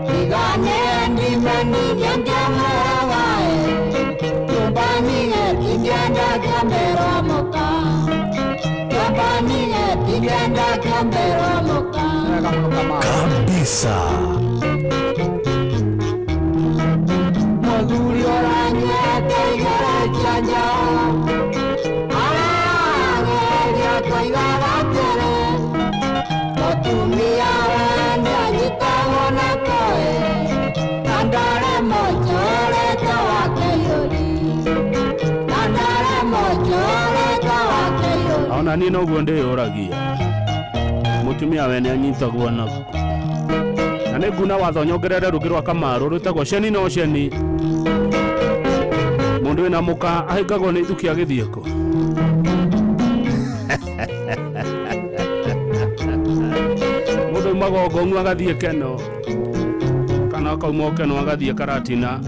tiga niĩ ndimenithie ngĩmũraga-ĩ, nyũmba niĩ ndingĩenda kĩambĩrwo mũka, nyũmba niĩ ndingĩenda kĩambĩrwo mũka. Kabisa. Mũthuri ũranyuĩte igĩrĩ cia njaũ, arageria kũigaga atĩrĩ, mũtumia we nĩanyitagwo na koĩ, na ndarĩ mũnjũrĩte wa kĩiyũri, na ndarĩ mũnjũrĩte wa kĩiyũri. Ona niĩ noguo ndĩyũragia mũtumia we nĩanyitagwo na na nĩ nguna watho nyongerere rũngĩ rwa Kamaru rwĩtagwo ceni no ceni. Mũndũ wĩna mũka ahĩngagwo nĩ ithuki agĩthiĩ kũ? Mũndũ aumaga Ngong'u agathiĩ Keno kana akauma Keno agathiĩ Karatina.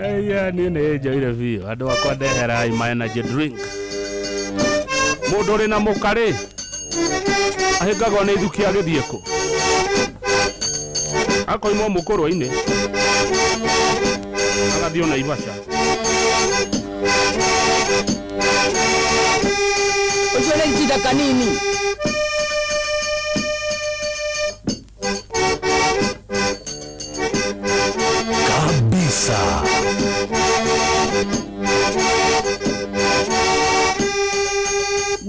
Aya niĩ nĩ njoire biũ andũ akwa ndeherai ma energy drink. Mũndũ ũrĩ na mũka rĩ ahĩngagwo nĩ ithuki agĩthiĩ kũ? Akoima mũkũrwe-inĩ agathiĩ o Naivasha. Ũcio nĩ itinda kanini. Kabisa.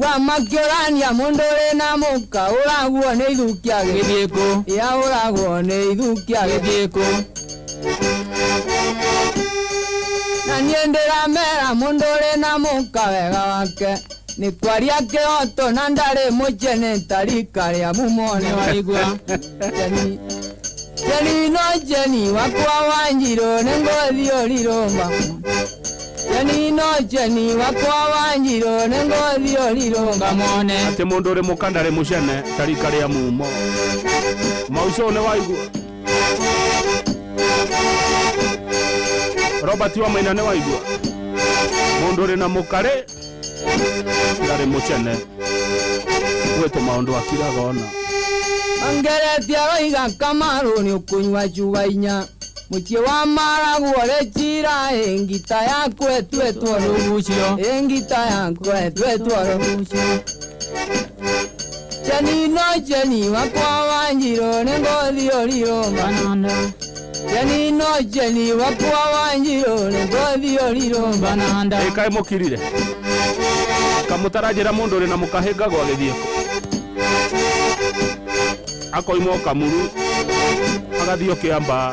Wamakĩũrania mũndũ ũrĩ na mũka ũragwo nĩ ithuki agĩthiĩ kũ? Ĩa ũragwo nĩ ithuki agĩthiĩ kũ? Na niĩ ndĩramera mũndũ ũrĩ na mũka wega wake nĩ kwaria kĩhoto na ndarĩ mũchene tarika rĩa mumo nĩ waigua. Jeni Jeni no Jeni wakwa Wanjirũ nĩ ngũthiĩ ũrirũmba. Jeni no Jeni wakwa Wanjirũ nĩ ngũthiĩ ũrirũmba mone. Atĩ mũndũ ũrĩ mũka ndarĩ mũcene tarika rĩa mumo. Mauco nĩ waigua. Robert wa Maina nĩ waigua. Mũndũ ũrĩ na mũka rĩ ndarĩ mũcene. Gwĩ tũmaũndũ akiraga ona. Angeretie aroiga Kamaru nĩ ũkũnyua cuba inya. Mũciĩ wa maragwo ũrĩ njira ĩ ngita yaku ĩtuĩtwo rũgucio, ĩ ngita yaku ĩtuĩtwo rũgucio. Jeni no Jeni wakwa Wanjirũ nĩ ngũthiĩ ũrirũmba. Jeni no Jeni wakwa Wanjirũ nĩ ngũthiĩ ũrirũmba. Ĩ kaĩ mũkirire kamũtaranjĩra mũndũ ũrĩ na mũkahĩngagwo agĩthiĩ kũ? Akoima o Kamuru agathiĩ o Kĩambaa.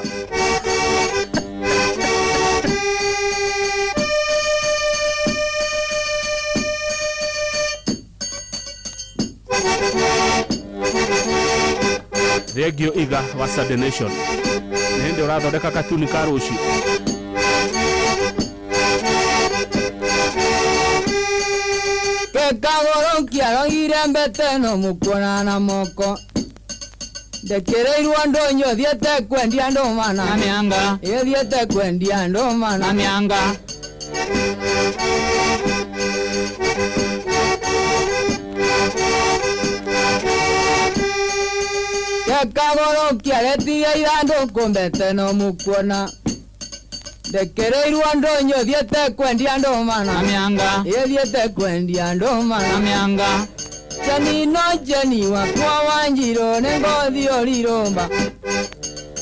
Thengio Iga wa Sunday Nation nĩ hĩndĩ ũrathondeka katuni ka rũciũ. Kekagũrũkia aroire mbete no mũkuona na moko. Ndekereirwo ndũnyũ thiĩte kwendia ndũma na mĩanga, ĩthiĩte kwendia ndũma na mĩanga. Kekagũrũkia retirie ithandũkũ mbete no mũkuona. Ndekereirwo ndũnyũ thiĩte kwendia ndũma na mĩanga, ĩthiĩte kwendia ndũma na mĩanga. Jeni no Jeni wakwa Wanjirũ nĩ ngũthiĩ ũrirũmba.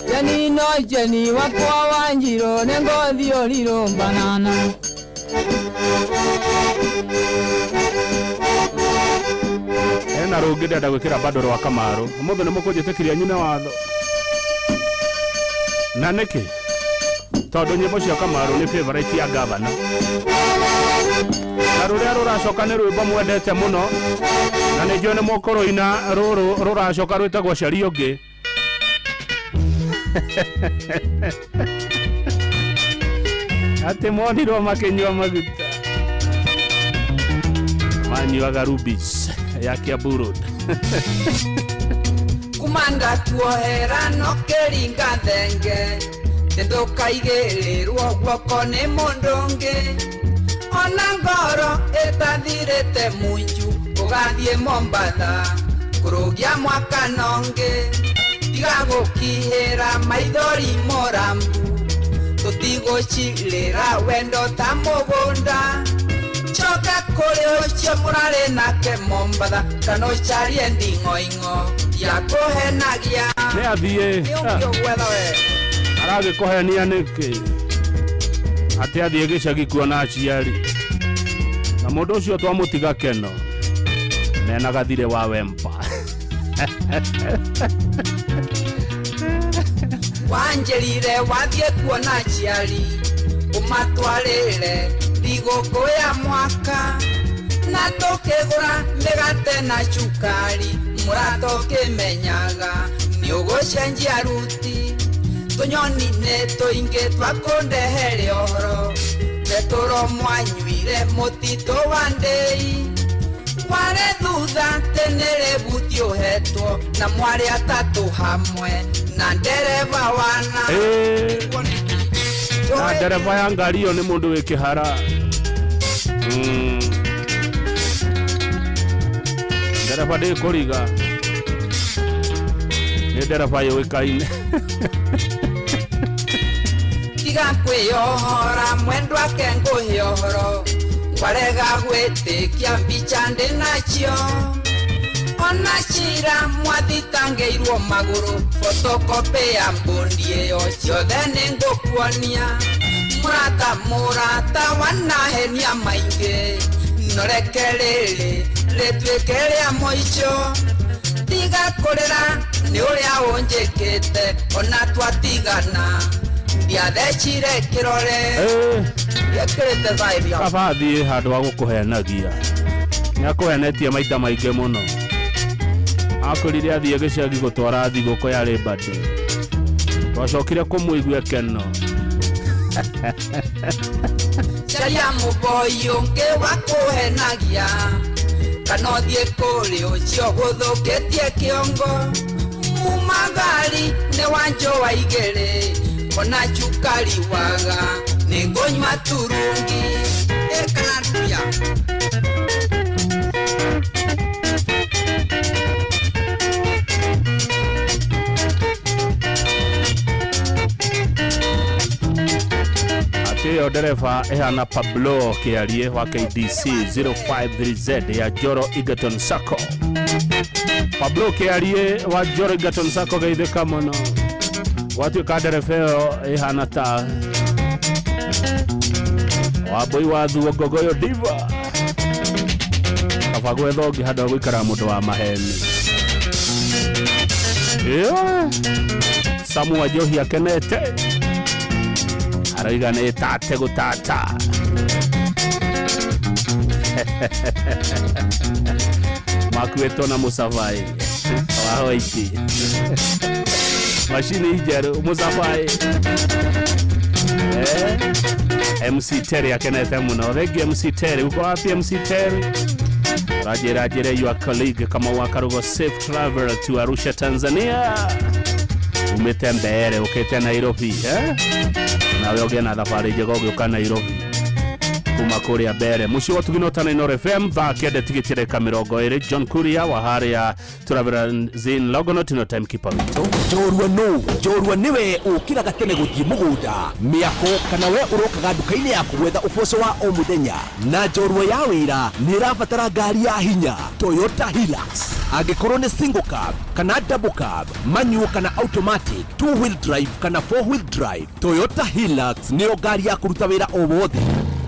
Jeni no Jeni wakwa Wanjirũ nĩ ngũthiĩ ũrirũmba nana. Hena rũngĩ ndĩrenda gwĩkĩra bado rwa Kamaru. Ũmũthĩ nĩ mũkũnjĩtĩkĩria nyune watho. Na nĩkĩ? Tondũ nyĩmbo cia Kamaru nĩ favorite ya gavana. Na rũrĩa rũracoka nĩ rwĩmbo mwendete mũno na nĩ njũĩ nĩ mũkũrũina. Rũrũ rũracoka rwĩtagwo Caria Ũngĩ. Atĩ monirwo makĩnyua maguta, manyuaga Rubis ya Kiambu Road. Kumanda kuohera no kĩringa thenge, ndũkaigĩrĩrwo guoko nĩ mũndũ ũngĩ, ona ngoro ĩtathirĩte munju. Ũgathiĩ Mombatha kũrũgia mwaka nongĩ, tiga gũkihĩra maithori mũrambu, tũtigũcirĩra wendo ta mũgũnda. Coka kũrĩ ũcio mũrarĩ nake Mombatha, kana ũcarie nding'oing'o ya kũhenagia. Nĩ athiĩ. Nĩ ũngĩ ũgwetha we. Aragĩkũhenia nĩkĩ atĩ athiĩ gĩcagi kuona aciari, na mũndũ ũcio twamũtiga keno mena gathirĩ wa wempa. Wanjĩrire wathiĩ kuona aciari, ũmatwarĩre thigũkũ ya mwaka, na tũkĩgũra mĩgate na cukari. Mũrata ũkĩmenyaga nĩ ũgũcenjia ruti, tũnyoni nĩ tũingĩ twakũndehere ũhoro, betũro mwanyuire mũtitũ wa ndĩi, warĩ thutha tene rĩbuti ũhetwo na mwarĩ atatũ hamwe na ndereba wana. Na ndereba ya ngari ĩyo nĩ mũndũ wĩ kĩhara. Ndereba ndĩkũriga, nĩ ndereba yũĩkaine. Tiga kwĩyohora mwendwa ake ngũhe ũhoro, ngwarega gwĩtĩkia mbica ndĩ nacio, ona cira mwathitangĩirwo magũrũ, photocopy ya mbũndi ĩyo ciothe nĩ ngũkuonia. Mũrata mũrata wanahenia maingĩ, noreke rĩrĩ rĩtuĩke rĩa mũico. Tiga kũrĩra nĩ ũrĩa ũnjĩkĩte, ona twatigana ndiathecire kĩrore. Ndiekĩrĩte vibe ya Kaba athiĩ handũ ha gũkũhenagia. Nĩ akũhenetie maita maingĩ mũno. Akwĩrire athiĩ gĩcagi gũtwara thigũkũ yarĩ birthday. Twacokire kũmũigua keno. Caria mũboi ũngĩ wa kũhenagia, kana ũthiĩ kũrĩ ũcio gũthũkĩtie kĩongo. Mumagari nĩ wanjũ wa igĩrĩ, ona cukari waga nĩ ngũnyua turungi. Ĩkana nduya. Atĩ ĩyo ndereba ĩhana Pablo Kĩarie wa KDC 053Z ya Joro Egerton Sacco. Pablo Kĩarie wa Joro Egerton Sacco geithĩka mũno. Gwatuĩka ndereba ĩyo ĩhana ta Wambui wa Thuo Ngogoyo Diva. Kaba gwetha ũngĩ handũ ha gũikara mũndũ wa maheni. Samu wa Njohi akenete, arauga nĩ tate gũtata. Makuĩtwo na mũcabai wa White, macini njerũ mũcabai. MC Terry akenete mũno. Thank you MC Terry. Uko wapi MC Terry? Rajera Rajera, your colleague kama wa Karugo, safe travel to Arusha Tanzania. Umĩte Mbeere ũkĩte Nairobi, eh? Nawe ũgĩe na thabarĩ njega ũgĩũka Nairobi kuma kũrĩa Mbeere. Mũciĩ wa Tugino Tana Inooro FM thaa kenda tigĩtie ndagĩka mĩrongo ĩrĩ. John Kuria wa harĩa Traveler Longonot no timekeeper witũ. Njorua nũ? Njorua nĩwe ũkĩraga tene gũthiĩ mũgũnda, mĩako, kana we ũrokaga nduka-inĩ yaku gwetha ũboco wa o mũthenya. Na njorua ya wĩra nĩ ĩrabatara ngari ya hinya, Toyota Hilux. Angĩkorwo nĩ single cab kana double cab, manual kana automatic, two wheel drive kana four wheel drive, Toyota Hilux nĩyo ngari ya kũruta wĩra o wothe.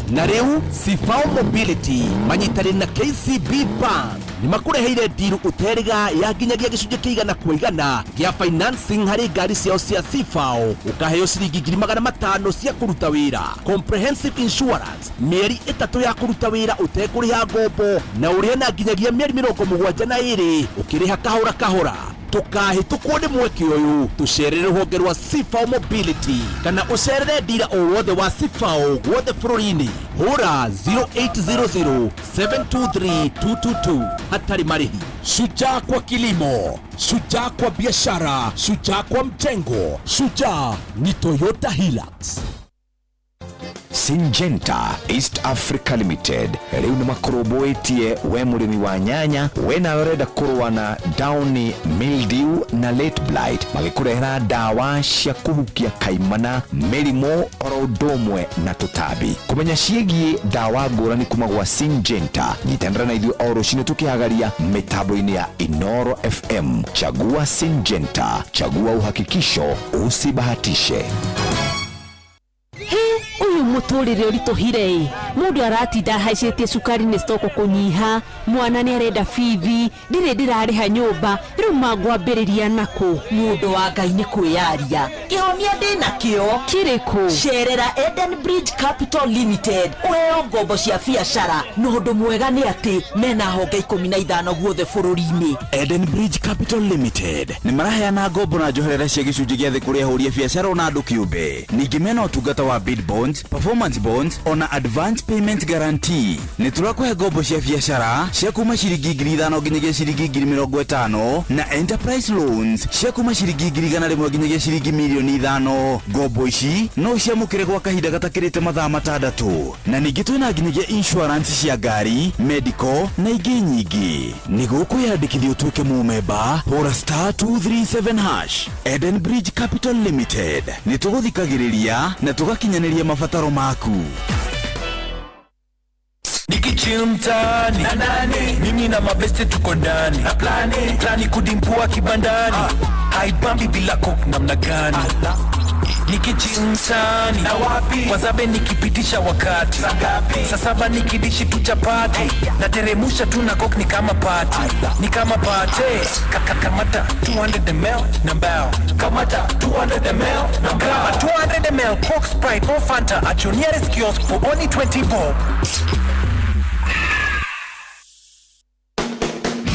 Na rĩu Sifao Mobility manyitanĩire na KCB Bank Nĩ makũreheire ndiru ũterĩga ya nginyagia gĩcunjĩ kĩa 100% gĩa financing harĩ ngari ciao cia CFAO, ũkaheo ciringi 500,000 cia kũruta wĩra, comprehensive insurance, mĩeri 3 ya kũruta wĩra ũtekũrĩha ngombo, na ũrĩe na nginyagia mĩeri 72 ũkĩrĩha kahora kahora. Tũkahĩtũkwo nĩ mweke ũyũ, tũcerere rũhonge rwa CFAO Mobility kana ũcerere ndira o wothe wa CFAO guothe bũrũri-inĩ. Hũra 0800 723 222 hatarĩ marĩhi. Shujaa kwa kilimo, shujaa kwa biashara, shujaa kwa mjengo, shujaa ni Toyota Hilux. Syngenta East Africa Limited rĩu nĩ makũrũmbũĩtie we mũrĩmi wa nyanya, we nawe ũrenda kũrũa na downy mildew na late blight, magĩkũrehera ndawa cia kũhukia kaimana, mĩrimũ oro ũndũ ũmwe na tũtambi. Kũmenya ciĩgiĩ ndawa ngũrani kuma gwa Syngenta, nyitanĩra na ithuĩ o rũcinĩ tũkĩhagaria mĩtambo-inĩ ya Inoro FM. Chagua Syngenta, chagua uhakikisho, usibahatishe. Hĩ, ũyũ mũtũrĩre ũritũhire ĩ, mũndũ aratinda ahaicĩtie cukari nĩ stoko kũnyiha, mwana nĩ arenda bithi, ndirĩ ndĩrarĩha nyũmba, rĩu mangwambĩrĩria nakũ? Mũndũ wa Ngai nĩ kwĩyaria kĩhonia ndĩna kĩo. Kĩrĩkũ? Cerera Eden Bridge Capital Limited ũheo ngombo cia biacara, na ũndũ mwega nĩ atĩ mena honge 15 guothe bũrũri-inĩ. Eden Bridge Capital Limited nĩ maraheana ngombo na njoherera cia gĩcunjĩ gĩa thĩ kũrĩ ahũri a biacara ona andũ kĩũmbe. Ningĩ mena ũtungata wa bid bonds, performance bonds ona advance payment guarantee. Nĩ tũrakũhe ngombo cia biacara cia kuma ciringi 5,000 nginyagia ciringi 50,000 na enterprise loans cia kuma ciringi 100,000 nginyagia ciringi 5,000,000. Ngombo ici no ciamũkĩre gwa kahinda gatakĩrĩte mathaa 6, na ningĩ twĩna nginyagia insurance cia ngari, medical na ingĩ nyingĩ. Nĩguo kwĩyandĩkithia ũtuĩke mũmemba, hũra star 237 hash. Eden Bridge Capital Limited, nĩ tũgũthikagĩrĩria na tũgakinyanĩria mabataro maku. Nikichill mtaani mimi na mabeste tuko ndani na plani plani kudimpua kibandani, haibambi bila coke namna gani? Nikichill mtaani na wapi wazabe, nikipitisha wakati saa 7 nikidishi tu chapati nateremusha tu na coke, ni kama party, ni kama party. Kamata 200 ml na mbao, kamata 200 ml na mbao, 200 ml Coke, Sprite or Fanta at your nearest kiosk for only 20 bob.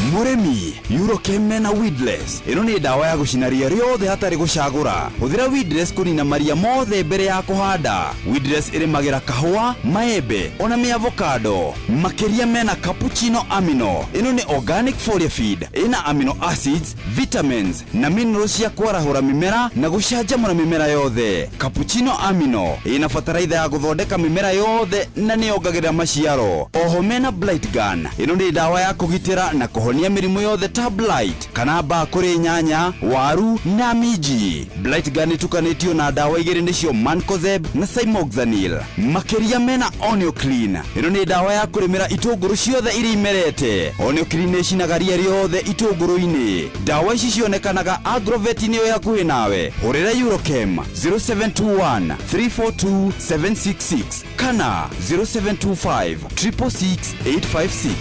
Mũrĩmi, Eurochem mena weedless. Ĩno nĩ ndawa ya gũcina ria rĩothe hatarĩ gũcagũra. Hũthĩra weedless kũnina maria mothe mbere ya kũhanda. Weedless ĩrĩmagĩra kahũa, maembe ona mĩavocado. Makĩria mena cappuccino amino. Ĩno nĩ organic foliar feed, ĩna amino acids, vitamins na minerals cia kwarahũra mĩmera na gũcanjamũra mĩmera yothe. Cappuccino amino ĩna bataraitha ya gũthondeka mĩmera yothe na nĩyongagĩrĩra maciaro. Oho mena blight gun. Ĩno nĩ ndawa ya kũgitĩra na kũhonia mĩrimũ yothe ta blight kana mbaa kũrĩ nyanya, waru na minji. Blight gun ĩtukanĩtio na ndawa igĩrĩ nĩcio mancozeb na cymoxanil. Makĩria mena Onioclean. Ĩno nĩ ndawa ya kũrĩmĩra itũngũrũ ciothe iria imerete. Onioclean nĩĩcinaga ria rĩothe itũngũrũ-inĩ. Ndawa ici cionekanaga agrovet-inĩ ĩyo hakuhĩ nawe. Hũrĩra Eurochem 0721 342 766 kana 0725 666 856.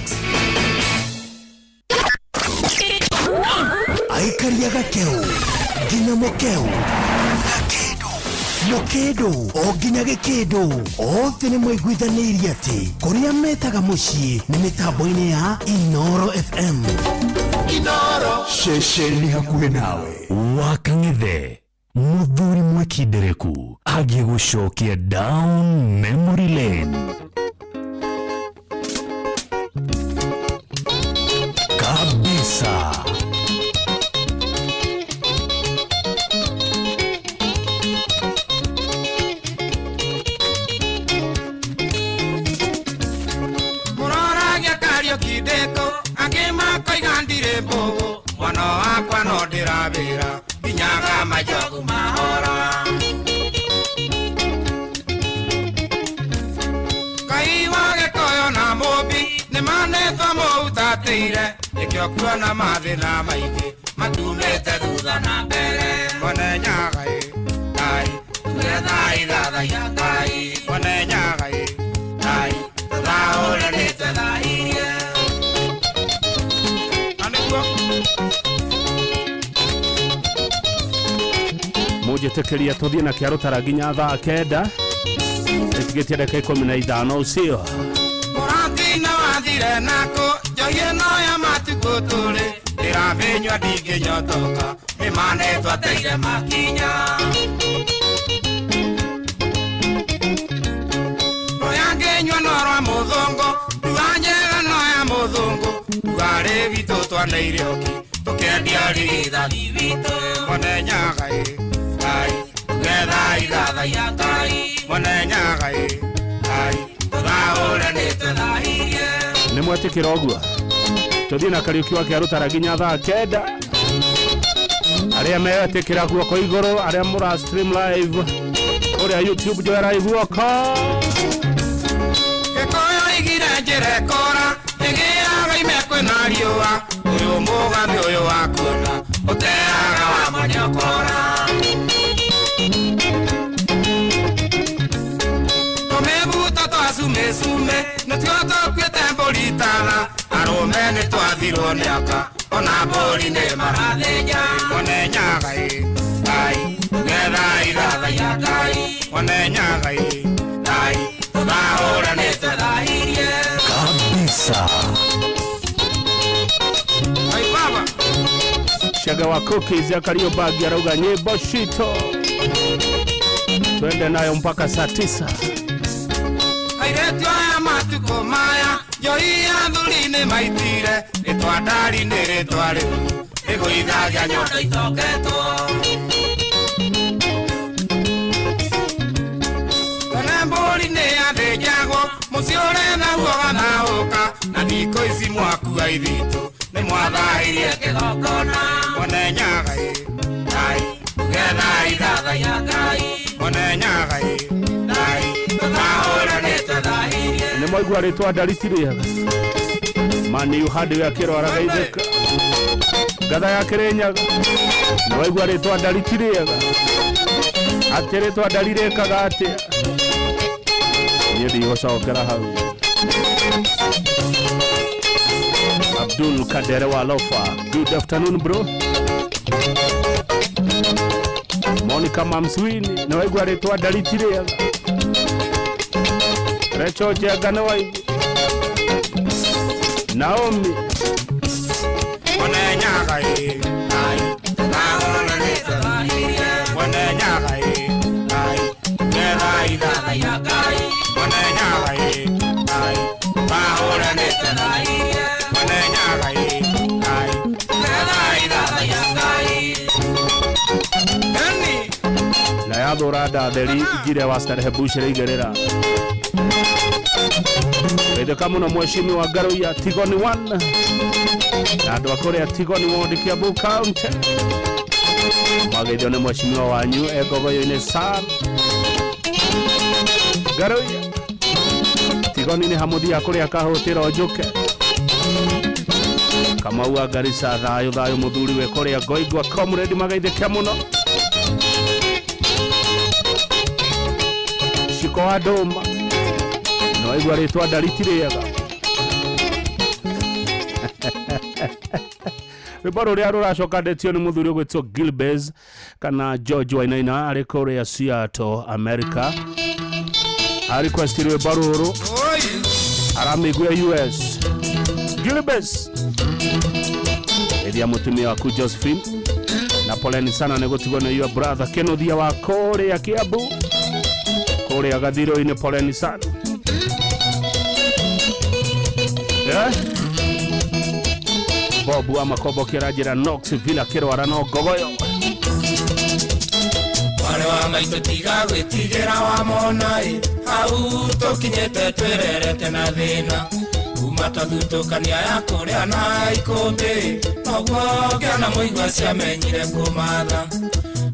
Aikaria gakeu nginya mukeu, gakindu mukindu o nginya gikindu, othe nĩ maiguithanĩirie atĩ kũrĩa metaga mũciĩ nĩ mĩtambo-inĩ ya Inoro FM. Inoro ceceni hakuhĩ nawe. Wakang'ethe mũthuri mwekindereku agĩgũcokia down memory lane kabisa. Mũroragia Kariũki ndĩkũ, angĩ makoiga ndirĩ mbũgũ, mwana wakwa no ndĩrawĩra nginyaga majogu mahora. Ngai wa Gĩkũyũ na Mũmbi nĩmanĩtwo mũhutatĩire, nĩkĩo kuona mathĩna maingĩ matumĩte thutha na mbere. Mwene Nyaga ĩ, Ngai, tuge thai thathaiya Ngai. Mwene Nyaga ĩ, Ngai, tũthaũre nĩtwethahirie. Njĩtĩkĩria tũthiĩ na kĩarũtara nginya thaa 9, ĩtigĩtie ndagĩka 15 ũcio. Mũratina wathire nako njohi ĩno ya matukũ tũrĩ ndĩramĩnyua ndingĩnyotoka nĩmane twateire makinya rũya ngĩnyua no rwa mũthũngũ ndua njega no ya mũthũngũ ndugarĩ witũ twaneire ũki tũkĩendia rithathi witũ mwene Nyaga ĩ Ngai tũgetha ithathaiya Ngai mwene Nyaga ĩ Ngai tũthaũre nĩ tũthahirie. Nĩ mwetĩkĩra ũguo tũthiĩ na Kariũki wa kĩarũtara nginya thaa 9. Arĩa metĩkĩra guoko igũrũ, arĩa mũra stream live kũrĩa YouTube, njoerai guoko. Gĩkũyũ igire njĩra ĩkũra ĩgĩaga ime kwĩna riũa ũyũ mũgathĩ ũyũ wa kuona ũteaga wa manyokora tũmĩbuta twacumecume nĩtuo tũkuĩte mbũri tana arũme nĩ twathirwo nĩ aka ona mbũri nĩ marathĩnja mwene Nyaga ĩ Ngai tũgetha ithathaiya Ngai mwene Nyaga ĩ Ngai tũthaũre nĩ tũthahirie kabisa. Ai baba. Shaga wa cookies ya Kariobangi arauga nyimbo shito twende nayo mpaka saa 9. Airĩtu aya matukũ maya njohi ya thuri nĩ maitire rĩtwa ndari nĩ rĩtwa rĩũru rĩgũithagia nyondo itoketwo tene mbũri nĩ yathĩnjagwo mũciĩ ũrethaguo gathaũka na thikũ ici mwakua ithitũ nĩ mwathahirie kĩgongona mwene Nyaga ĩ Ngai tũgetha ithathaiya Ngai mwene Nyaga ĩ Ngai tũthaũre nĩ tũthahirie. Nĩ mwaigua rĩtwa ndari tirĩaga mani uhandi wa kĩrwaraga itheka ngatha ya Kĩrĩnyaga. Nĩ waigua rĩtwa ndari tirĩaga atĩ rĩtwa ndari rĩkaga atĩa? Niĩ ndigũcokera hau. Abdul Kadere wa Lofa, good afternoon bro. Monica Mamswini, nĩ waigua rĩtwa ndari tirĩaga. Recho Njenga nĩ waigua. Naomi mwene Nyaga ĩ Ngai tũthaũre nĩ tũthahirie mwene Nyaga ĩ Ngai tũgetha ithathaiya Ngai mwene Nyaga ĩ Ngai tũthaũre nĩ tũthahirie mwene Nyaga ĩ Ngai tũgetha ithathaiya Ngai. Eni na yathũra ndatheri ngire wa starehe bucere igĩrĩra geithĩka mũno mheshimiwa Ngaruiya Tigoni 1 na andũ a kũrĩa Tigoni ward Kiambu County mageithio nĩ mheshimiwa wanyu e ngogoyo-inĩ Sam Ngaruiya Tigoni nĩ hamũthia kũrĩa kahũtĩro njũke Kamau wa Garissa thayũ thayũ mũthuri we kũrĩa Ngoingwa comrade mageithĩke mũno Ciko wa Ndũma nĩ waigua rĩtwa ndari tirĩaga. Rwĩmbo rũrĩa rũracoka ndetio nĩ mũthuri ũgwĩtwo Gilbes kana George Wainaina arĩ kũrĩa Seattle, America. A request rwĩmbo rũrũ aramĩigua US. Gilbes ĩthia mũtumia waku Josephine na poleni sana nĩ gũtigwo nĩ your brother Kĩnuthia wa kũrĩa Kiambu kũrĩa Gathirũ-inĩ, poleni sana. Bob wa Makombo kĩranjĩra Knox Villa kĩrwara no ngogoyo. Mwarĩ wa maitũ tiga gwĩtigĩra wa mona ĩ hau tũkinyĩte twĩrerete na thĩna kuma twathutũkania ya kũrĩa na ikũmbĩ noguo ngĩona mũigua ciamenyire kũmatha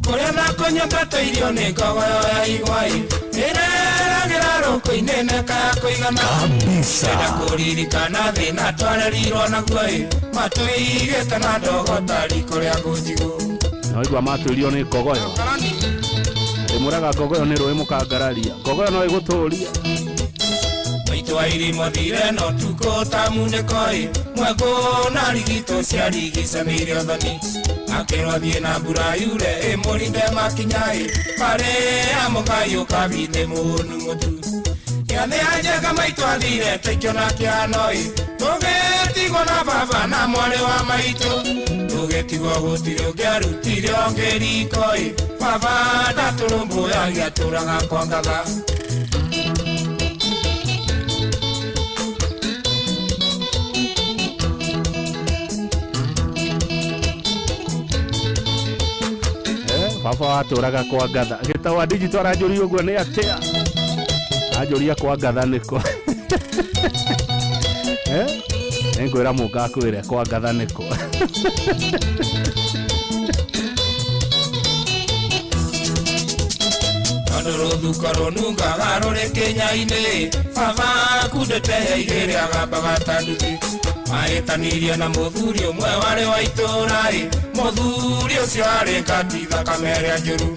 kũrĩa na kũnyua twatũirio nĩ ngogoyo ya igwa ĩ ĩreragĩra rũkũ-inĩ neka ya kũigana kabisa. Enda kũririkana thĩna twarerirwo naguo ĩ matũigĩte na ndogo tari kũrĩa ngũnjigũ. Na waigua matũirio nĩ ngogoyo ndĩmũraga ngogoyo nĩ rũĩ mũkangararia ngogoyo no ĩgũtũria. Maitũ airimo thire no tukũ ta munĩko-ĩ Mwekũ na rigito ciarigicanĩire ũthoni Akĩrwo thiĩ na mbura yure ĩmũrinde makinya-ĩ Marĩa mũkayũka bithĩ mũnu mũtu Gĩathĩ anjega maitũ athire taikĩona kĩano-ĩ Tũgĩtigwo na baba na mwarĩ wa maitũ Tũgĩtigwo gũtirĩ ũngĩarutire ũngĩ riko-ĩ Baba ndatũrũmbũyagia atũraga kwa ngatha. Baba watũraga kwa ngatha gĩtawa digital aranjũria ũguo nĩ atĩa anjũria kwa ngatha nĩkũ nĩngwĩra mũnga akwĩre kwa ngatha nĩkũ. Tondũ rũthuko rũnungaga rũrĩ kĩnya-inĩ baba kundĩte igĩrĩ agambaga ta nduthi mahĩtanirie na mũthuri ũmwe warĩ wa itũũra-ĩ mũthuri ũcio arĩ ngati thakame ĩrĩa njũru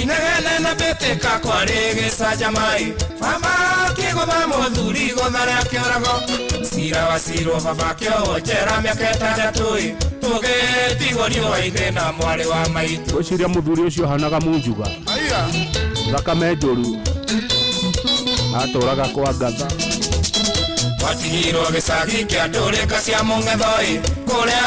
inegene na mbĩtĩka kwarĩ gĩcanjama-ĩ baba akĩgũtha mũthuri igũtha rĩa kĩũrago cira wacirwo baba akĩohwo njera mĩaka ĩtandatũ-ĩ tũgĩtigwo riũa-inĩ na mwarĩ wa maitũ. Ngwĩciria mũthuri ũcio ahanaga munjuga thakame njũru atũraga kwa ngatha. Twatigirwo gĩcagi kĩa ndũrĩka cia mũng'etho-ĩ kũrĩa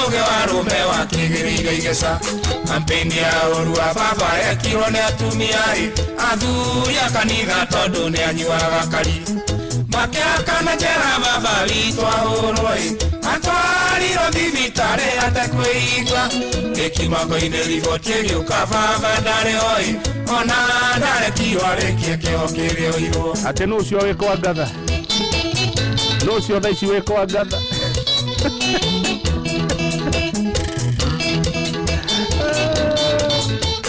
ũgĩ wa rũme wakĩgĩrĩire igeca kampeni ya ũru wa baba ekirwo nĩ atumia-ĩ athuri a kanitha tondũ nĩ anyuaga kari makĩhakana njera baba witũ ahũrwo-ĩ atwarirwo thibitarĩ atekwĩigua gĩkiuma ngo-inĩ riboti ĩgĩũka baba ndarĩ ho-ĩ ona ndarekirwo arĩkie kĩoho kĩrĩa oirwo. Atĩ nũ ũcio wĩ kwa ngatha nũ ũcio thaa ici wĩ kwa ngatha.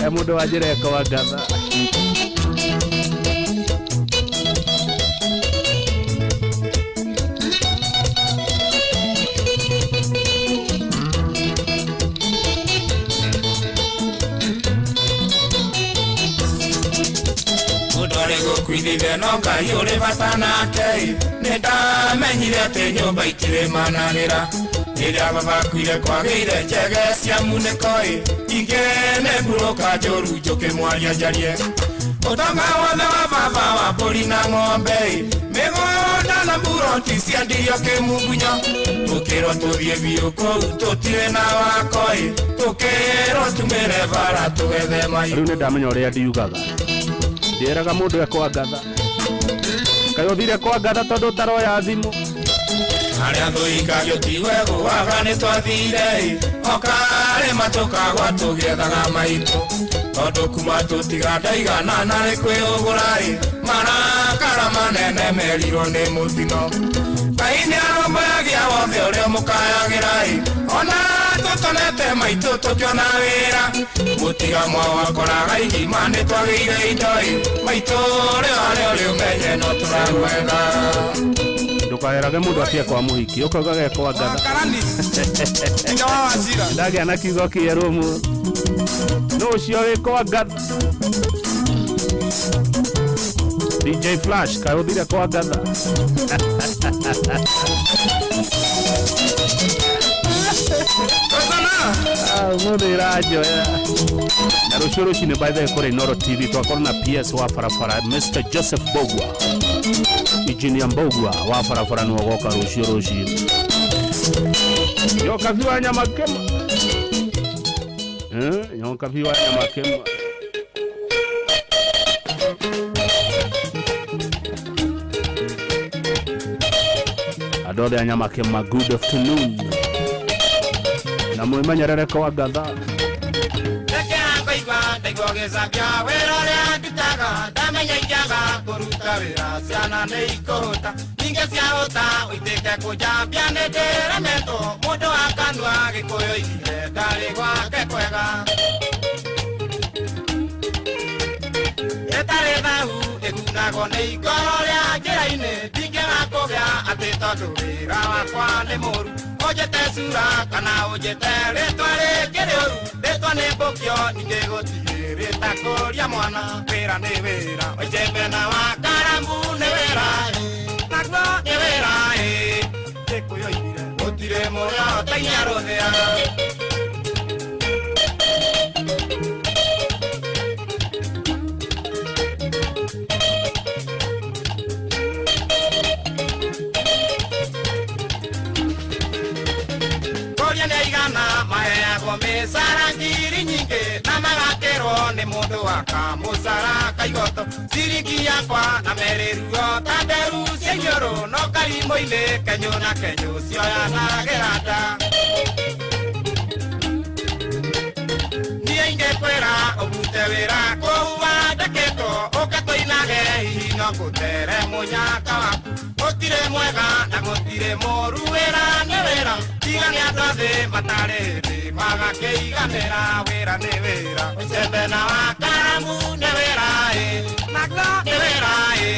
E mũndũ wa njĩra kwa ngatha. Gũkuithithia no Ngai ũrĩ bata nake nĩ ndamenyire atĩ nyũmba itirĩ mananĩra rĩrĩa baba akuire kwagĩire njege cia munĩko-ĩ ingĩ nĩ mburũka njũru njũkĩ mwaria njarie ũtonga wothe wa baba wa mbũri na ng'ombe-ĩ mĩgũnda na mburoti ciendirio kĩmungunyo tũkĩrwo tũthiĩ biũ kũu tũtirĩ na wako-ĩ tũkĩrwo tumĩre bara tũgethe mahiũ. Rĩu nĩ ndamenya ũrĩa ndiugaga ndieraga mũndũ ekwa ngatha kaĩ ũthire kwa ngatha tondũ ũtaroya thimũ. Arĩa thũikagio tiwe gũaga nĩ twathire-ĩ okarĩma tũkagwa tũgĩethaga maitũ tondũ kuma tũtiga ndaigana narĩ kwĩũgũra-ĩ marakara manene merirwo nĩ mũtino Ngai nĩ arũmbũyagia wothe ũrĩa mũkayagĩra-ĩ ona tũtonete maitũ tũkĩona wĩra mũtiga mwa wakoraga igima nĩ twagĩire indo-ĩ maitũ rĩo harĩa ũrĩ ũmenye no tũragwetha. Ndũkaerage mũndũ atie kwa mũhiki ũkaugaga ekwa ngatha. Ndagĩa na kiugo kĩerũ ũmũthĩ nũ ũcio wĩ kwa ngatha. DJ Flash kaĩ ũthire kwa ngatha. Ũmũthĩ ĩranjoya na rũciũ rũcinĩ by the way kũrĩ Inooro TV twakorwo na PS wa barabara Mr Joseph Mbugua Engineer Mbugua wa barabara nĩwe ũgoka rũciũ rũcinĩ. Nyoka biũ wa nyama kĩma. Nyoka biũ wa nyama kĩma. Andũ othe a nyama kĩma good afternoon na mwĩmenyerere kwa ngatha. Ndaigua gĩcambia wĩra ũrĩa ndutaga ndamenya ingĩaga kũruta wĩra ciana nĩ ikũhũta ningĩ ciahũta ũitĩke kũnjambia nĩ ndĩremetwo mũndũ wa kanua gĩkũyũ oigire ndarĩ gwake kwega ĩtarĩ thahu ĩgunagwo nĩ ikoro rĩa njĩra-inĩ ndingĩaga kũgĩa atĩ tondũ wĩra wakwa nĩ mũru ũnjĩte cura kana ũnjĩte rĩtwa rĩngĩ rĩũru rĩtwa nĩ mbũkio ningĩ gũtirĩ rĩtakũria mwana wĩra nĩ wĩra wa icembe na wa karamu nĩ wĩra. Naguo nĩ wĩra ĩ Gĩkũyũ oigire gũtirĩ mũrĩa ũtainia rũthĩa. Kũria nĩ aigana maheagwo mĩcara ngiri nyingĩ na magakĩrwo nĩ mũndũ wa kamũcara kaigoto ciringi yakwa na merĩ ruo ta nderu cia iniũrũ no karimũ-inĩ kenyũ na kenyũ cioyanagĩra nda. Niĩ ingĩkwĩra ũrute wĩra kũu wandĩkĩtwo ũke tũinage hihi no ngũtere mũnyaka waku. Gũtirĩ mwega na gũtirĩ mũũru wĩra nĩ wĩra tiga nĩ andũ a thĩ matarĩ hĩndĩ magakĩiganĩra wĩra nĩ wĩra icembe na wakaramu nĩ wĩra ĩ naguo nĩ wĩra ĩ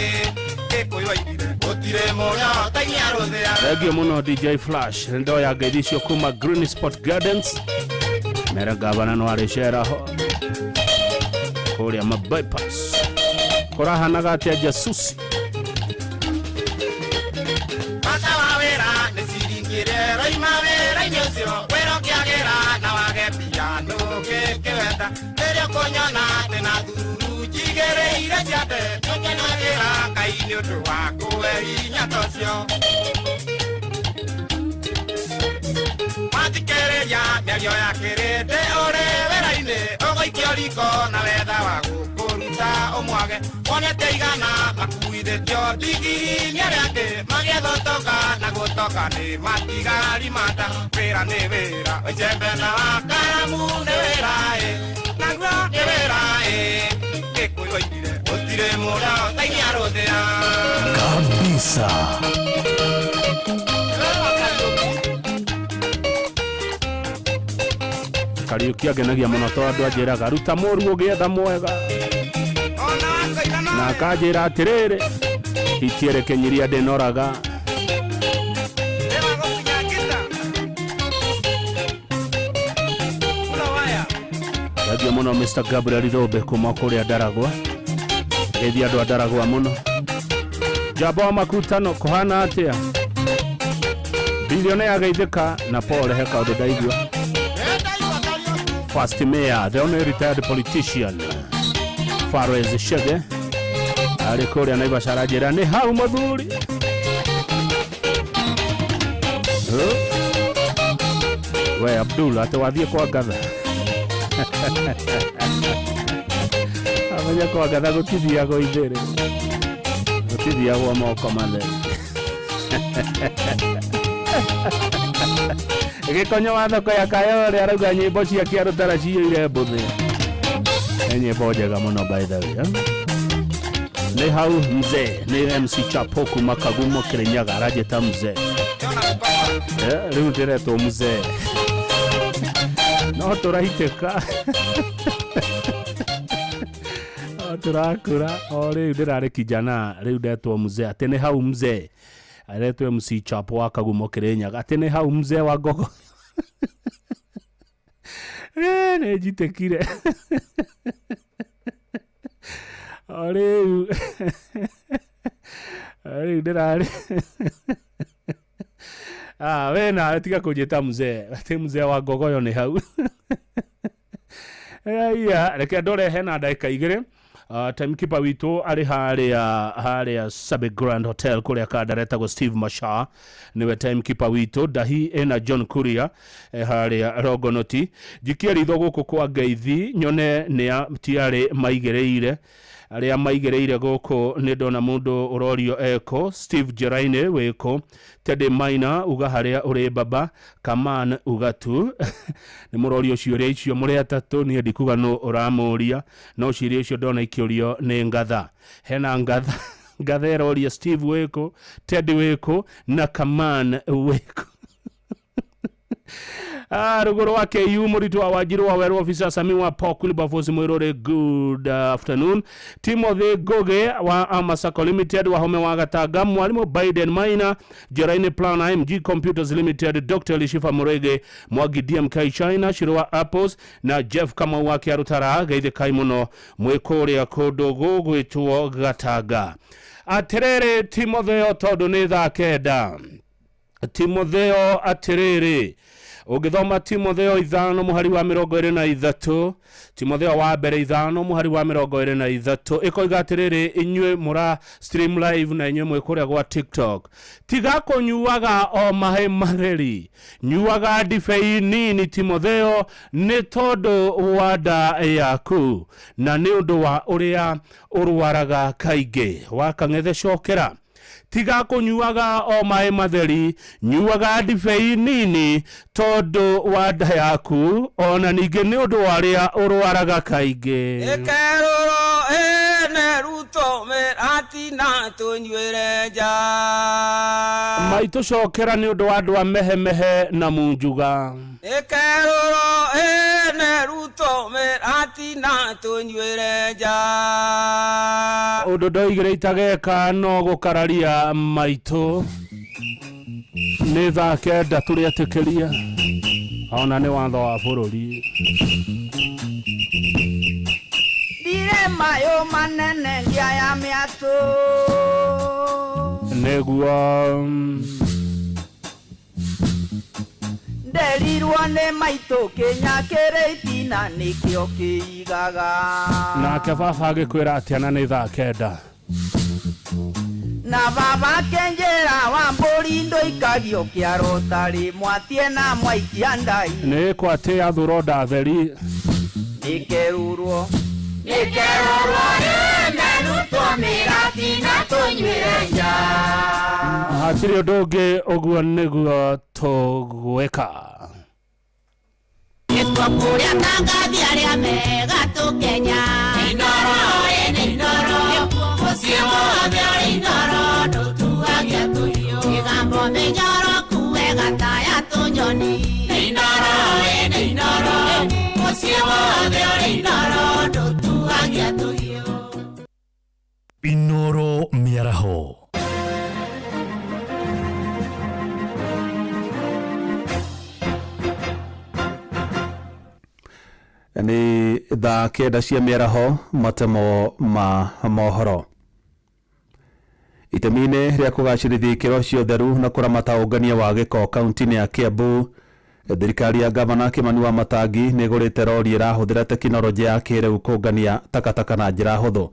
Gĩkũyũ oigire gũtirĩ mũrĩa ũtainia rũthĩa. Thengio muno DJ Flash ndoya ngeithi icio kuma Green Spot Gardens mere gavana no arĩcera ho kũrĩa ma bypass kũrahanaga atĩa jasusi Bata wa wĩra nĩ ciringi ĩrĩa ĩroima wĩra-inĩ ũcio wĩra ũkĩagĩra na wage mbia ndũngĩkĩwenda rĩrĩa ũkũnyona atĩ na thururu njigĩrĩire ciande nĩũkenagĩra Ngai nĩ ũndũ wa kũhe hinya ta ũcio. Wathikĩrĩria mĩario ya kĩrĩndĩ ũrĩ wĩra-inĩ ũgũikio riko na wetha wa gũkũruta ũmwage wonete igana makuithĩtio ndigiri nĩ arĩa angĩ magĩetha ũtonga na gũtonga nĩ matigari mata wĩra nĩ wĩra icembe na wakaramu nĩ wĩra ĩ naguo nĩ wĩra ĩ Gĩkũyũ oigire gũtirĩ mũrĩa ũtainia rũthĩa. Kabisa. Kariũki angenagia mũno tondũ anjĩraga ruta mũru ũgĩetha mwega na akanjĩra atĩrĩrĩ hitiere kĩnyiria ndĩnoraga. Thengio mũno Mr. Gabriel Thũmbĩ kuma kũrĩa Ndaragwa geithia andũ a Ndaragwa mũno. Njamba wa makutano kũhana atĩa? Bilionea geithĩka na pole he kaũndũ ndaigua. First mayor, the only retired politician, Faroes Shege arĩ kũrĩa Naivasha aranjĩra nĩ hau mũthuri. We Abdul atĩ wathiĩ kwa ngatha amenya kwa ngatha gũtithiagwo ithĩrĩ gũtithiagwo moko matheri. Gĩkonyo wa thoko ya Kayole arauga nyĩmbo cia Kĩarũtara ciyũire mbũthĩ. Nĩ nyĩmbo njega mũno by the way. Nĩ hau mzee nĩ MC Chapo kuma Kagumo Kirinyaga aranjĩta mzee. Rĩu ndĩretwo mzee no tũraitĩka no tũrakũra o rĩu ndĩrarĩ kijana rĩu ndetwo mzee atĩ nĩ hau mzee aretwo MC Chapo wa Kagumo Kirinyaga atĩ nĩ hau mzee wa Ngogo. Nĩ njitĩkire o rĩu rĩu ndĩrarĩ we nawe tiga kũnjĩta mzee atĩ mzee wa Ngogoyo nĩ hau. Aya reke ndore hena ndagĩka igĩrĩ. Timekeeper witũ arĩ harĩa Sabi Grand Hotel kũrĩa Kandara etagwo Steve Masha nĩwe timekeeper witũ. Ndahi ena John Kuria harĩa Rongonoti. Njikie ritho gũkũ kwa ngeithi nyone nĩ tiarĩ maigĩrĩire arĩa maigĩrĩire gũkũ nĩ ndona mũndũ ũrorio eko Steve Jeraine wĩkũ Teddy Maina uga harĩa ũrĩ baba Kaman uga tu nĩ mũrorio ciũria icio mũrĩ atatũ niĩ ndikuga nũ ũramũria no ciũria icio ndona ikĩũrio nĩ ngatha hena ngatha ngatha ĩroria Steve wĩkũ Teddy wĩkũ na Kaman wĩkũ. Ruguru wa KU Muritu wa Wajiru wa Weru Officer Sami wa Paul Wilberforce Mwirore, good afternoon. Timothy Goge wa Amasako Limited wa Home wa Gatanga, Mwalimu Biden Maina, Jeraine Plan MG Computers Limited, Dr. Lishifa Murege, Mwagi DMK China, Shirwa Apples na Jeff Kamau wa Kiarutara, geithe kai muno mwikore ya kodogo gwitwo Gatanga. Atĩrĩrĩ Timotheo, tondũ nĩ thaa 9, Timotheo, atĩrĩrĩ, ũngĩthoma Timotheo 5 mũhari wa 23, Timotheo wa mbere 5 mũhari wa 23, ĩkoiga atĩrĩrĩ, inyuĩ mũra stream live na inyuĩ mwĩ kũrĩa gwa TikTok, tiga kũnyuaga o maĩ matheri, nyuaga ndibei nini, Timotheo, nĩ tondũ wa nda yaku na nĩ ũndũ wa ũrĩa ũrwaraga kaingĩ. Wakang'ethe cokera, tiga kũnyuaga o maĩ matheri, nyuaga ndibei nini tondũ wa nda yaku ona ningĩ nĩ ũndũ wa ũrĩa ũrwaraga kaingĩ. Ĩkerũrwo ĩne Ruto mĩratina tũnyuĩre nja. Maitũ cokera nĩ ũndũ wa andũ a mehemehe na munjuga. Ĩkerũrwo ĩne Ruto mĩratina tũnyuĩre nja. Ũndũ ndoigire itageka no gũkararia maitũ. Nĩ thaa 9 tũrĩetĩkĩria ona nĩ watho wa bũrũri. Ndirĩ mayũ manene ngia ya mĩatũ. Nĩguo nderirwo nĩ maitũ kĩnya kĩrĩ itina nĩkĩo kĩigaga. Nake baba agĩkwĩra atĩa na nĩ thaa 9? Na baba kenjera wa mbũri ndũikagio kĩaro tarĩ mwatie na mwaikia ndai. Nĩ kwatĩ athuro ndatheri. Nĩkerũrwo. Nĩkerũrwo ĩne Ruto mĩratina tũnyuĩre nja. Hatirĩ ũndũ ũngĩ, ũguo nĩguo tũgwĩka. Nĩkuo kũrĩa tangathi arĩa mega tũkenya. Inoro ĩnĩ inoro, mũciĩ wothe ũrĩ inoro, ndũtuagia tũhiũ. Mĩgambo mĩnyoro kuwe gataya tũnyoni. Inoro ĩnĩ inoro, mũciĩ wothe ũrĩ inoro, ndũtuagia tũhiũ. Inoro mĩaraho. Nĩ thaa 9 cia mĩaraho, matemo ma mohoro. Itemi-inĩ rĩa kũgacĩrithia ikĩro cia ũtheru na kũramata ũngania wa gĩko kaunti-inĩ ya Kiambu, thirikari ya gavana Kimani wa Matangi nĩ ĩgũrĩte rori ĩrahũthĩra tekinoronjĩ ya kĩrĩu kũngania takataka na njĩra hũthũ.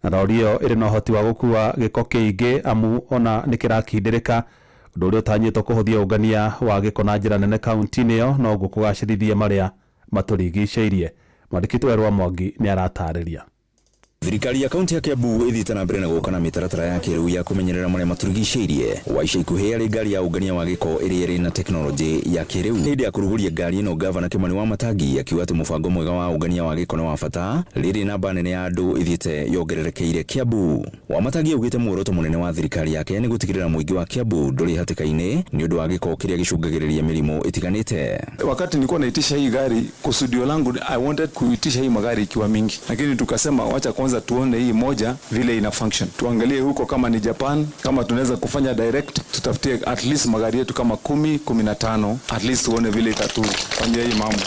Na rori ĩyo ĩrĩ na ũhoti wa gũkua gĩko kĩingĩ amu ona nĩ kĩrakindĩrĩka, ũndũ ũrĩa ũtanyĩtwo kũhũthia ũngania wa gĩko na njĩra nene kaunti-inĩ ĩyo, na ũguo kũgacĩrithia marĩa matũrigicĩirie. Mwandĩki Werũ Mwangi nĩ aratarĩria. Thirikari ya kaunti ya Kiambu ĩthiĩte na mbere na gũka na mĩtaratara ya kĩrĩu ya kũmenyerera marĩa matũrigicĩirie. Wa ica ikuhĩ arĩ ngari ya ũngania wa gĩko ĩrĩa ĩrĩ na tekinoronjĩ ya kĩrĩu. Hĩndĩ ya kũrugũria ngari ĩno, gavana Kimani wa Matangi akiuga atĩ mũbango mwega wa ũngania wa gĩko nĩ wa bata rĩrĩ namba nene ya andũ ĩthiĩte yongererekeire Kiambu. Wa Matangi augĩte muoroto mũnene wa thirikari yake nĩ gũtigĩrĩra mũingĩ wa Kiambu ndũrĩ hatĩka-inĩ nĩ ũndũ wa gĩko kĩrĩa gĩcũngagĩrĩria mĩrimũ ĩtiganĩte. Wakati nilikuwa naitisha hii gari, kusudio langu I wanted kuitisha hii magari ikiwa mingi, lakini tukasema wacha kwanza tuone hii moja vile ina function, tuangalie huko kama ni Japan, kama tunaweza kufanya direct, tutafutie at least magari yetu kama 10, 15, at least tuone vile itatufanyia hii mambo.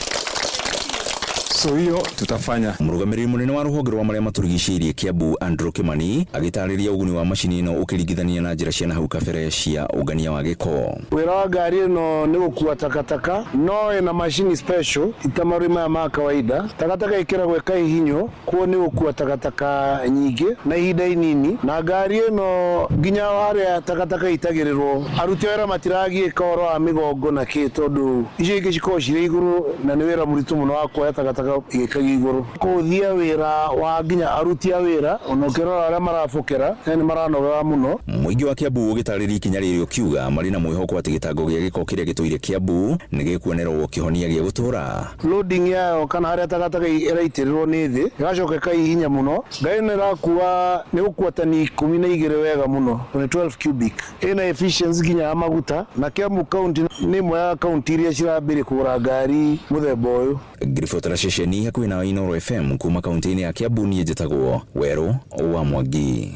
So hiyo tutafanya. Mũrũgamĩrĩri mũnene wa rũhonge rwa marĩa matũrigicĩirie Kiambu Andrew Kimani agĩtarĩria ũguni wa macini ĩno ũkĩringithania na njĩra cia na hau kabere cia ũngania wa gĩko. Wĩra wa ngari ĩno nĩ gũkua takataka, no ĩna macini special itamarũi maya ma kawaida. Takataka ĩkĩragwo ĩkahihinywo, kuo nĩ gũkua takataka nyingĩ na ihinda inini, na ngari ĩno nginya harĩa takataka itagĩrĩrwo aruti a wĩra matiragiĩka ũhoro wa mĩgongo na kĩ, tondũ icio ingĩ cikoragwo cirĩ igũrũ na nĩ wĩra mũritũ mũno wa kuoya takataka ĩgĩkagio igũrũ. Kũhũthia wĩra wa nginya aruti a wĩra, ona ũkĩrora arĩa marabokera nĩ maranoga mũno. Mũingĩ wa Kiambu ũgĩtarĩria ikinya rĩrĩ ũkiuga marĩ na mwĩhoko atĩ gĩtango gĩa gĩko kĩrĩa gĩtũire Kiambu nĩ gĩkuonerwo kĩhonia gĩa gũtũũra. Loading yayo kana harĩa takataka ĩraitĩrĩrwo nĩ thĩ ĩgacoka ĩkaihihinya mũno. Ngari ĩno ĩrakua nĩ gũkua tani 12 wega mũno, nĩ 12 cubic. Ĩna efficiency nginya ya maguta, na Kiambu county nĩ ĩmwe ya kaunti iria cirambĩrĩria kũgũra ngari mũthemba ũyũ. Ngiribotera ceceni hakuhĩ na Inooro FM kuma kaunti-inĩ ya Kiambu, niĩ njĩtagwo Werũ wa Mwangi.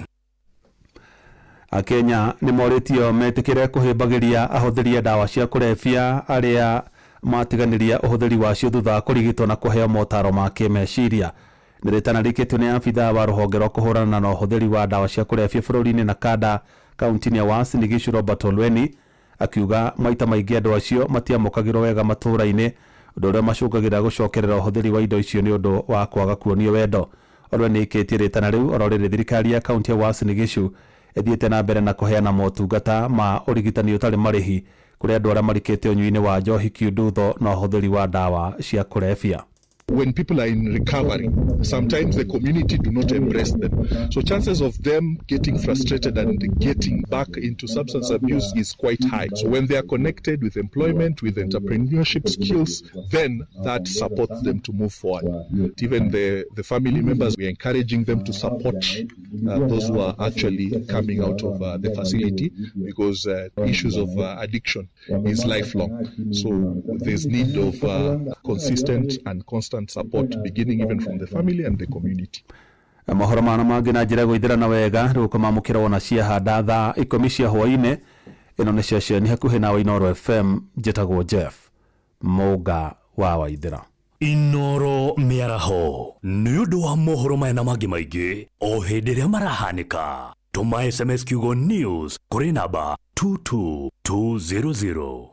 Akenya nĩ morĩtio metĩkĩre kũhĩmbagĩria ahũthĩri a ndawa cia kũrebia arĩa matiganĩria ũhũthĩri wacio thutha wa kũrigitwo na kũheo motaro ma kĩmeciria. Nĩ rĩtana rĩikĩtio nĩ abithaa wa rũhonge rwa kũhũrana na ũhũthĩri wa ndawa cia kũrebia bũrũri-inĩ na kanda kaunti-inĩ ya Uasin Gishu Robert Olweni, akiuga maita maingĩ andũ acio matiamũkagĩrwo wega matũũra-inĩ, ũndũ ũrĩa macũngagĩrĩra gũcokerera ũhũthĩri wa indo icio nĩ ũndũ wa kwaga kuonio wendo. Olweni ĩkĩtie rĩtana rĩu oro rĩrĩ thirikari ya kaunti ya Uasin Gishu ĩthiĩte na mbere na kũheana motungata ma ũrigitani ũtarĩ marĩhi kũrĩ andũ arĩa marikĩte ũnyui-inĩ wa njohi kiundutho na ũhũthĩri wa ndawa cia kũrebia. When people are in recovery, sometimes the community do not embrace them. So chances of them getting frustrated and getting back into substance abuse is quite high. So when they are connected with employment, with entrepreneurship skills, then that supports them to move forward. Even the family members, we are encouraging them to support those who are actually coming out of the facility, because issues of addiction is lifelong. So there's need of consistent and constant support, beginning even from the family and the community. Mohoro mana mangĩ na njĩra gũithĩrana wega rĩu kũmamũkĩra wona ciahanda thaa 10 cia hwaĩ-inĩ. Ĩno nĩ ceceni hakuhĩ nawe Inooro FM, njĩtagwo Jeff Mũnga wa Waithĩra. Inooro mĩaraho nĩ ũndũ wa mohoro maya na mangĩ maingĩ o hĩndĩ ĩrĩa marahanĩka. Tũma SMS kiugo news kũrĩ namba 22200.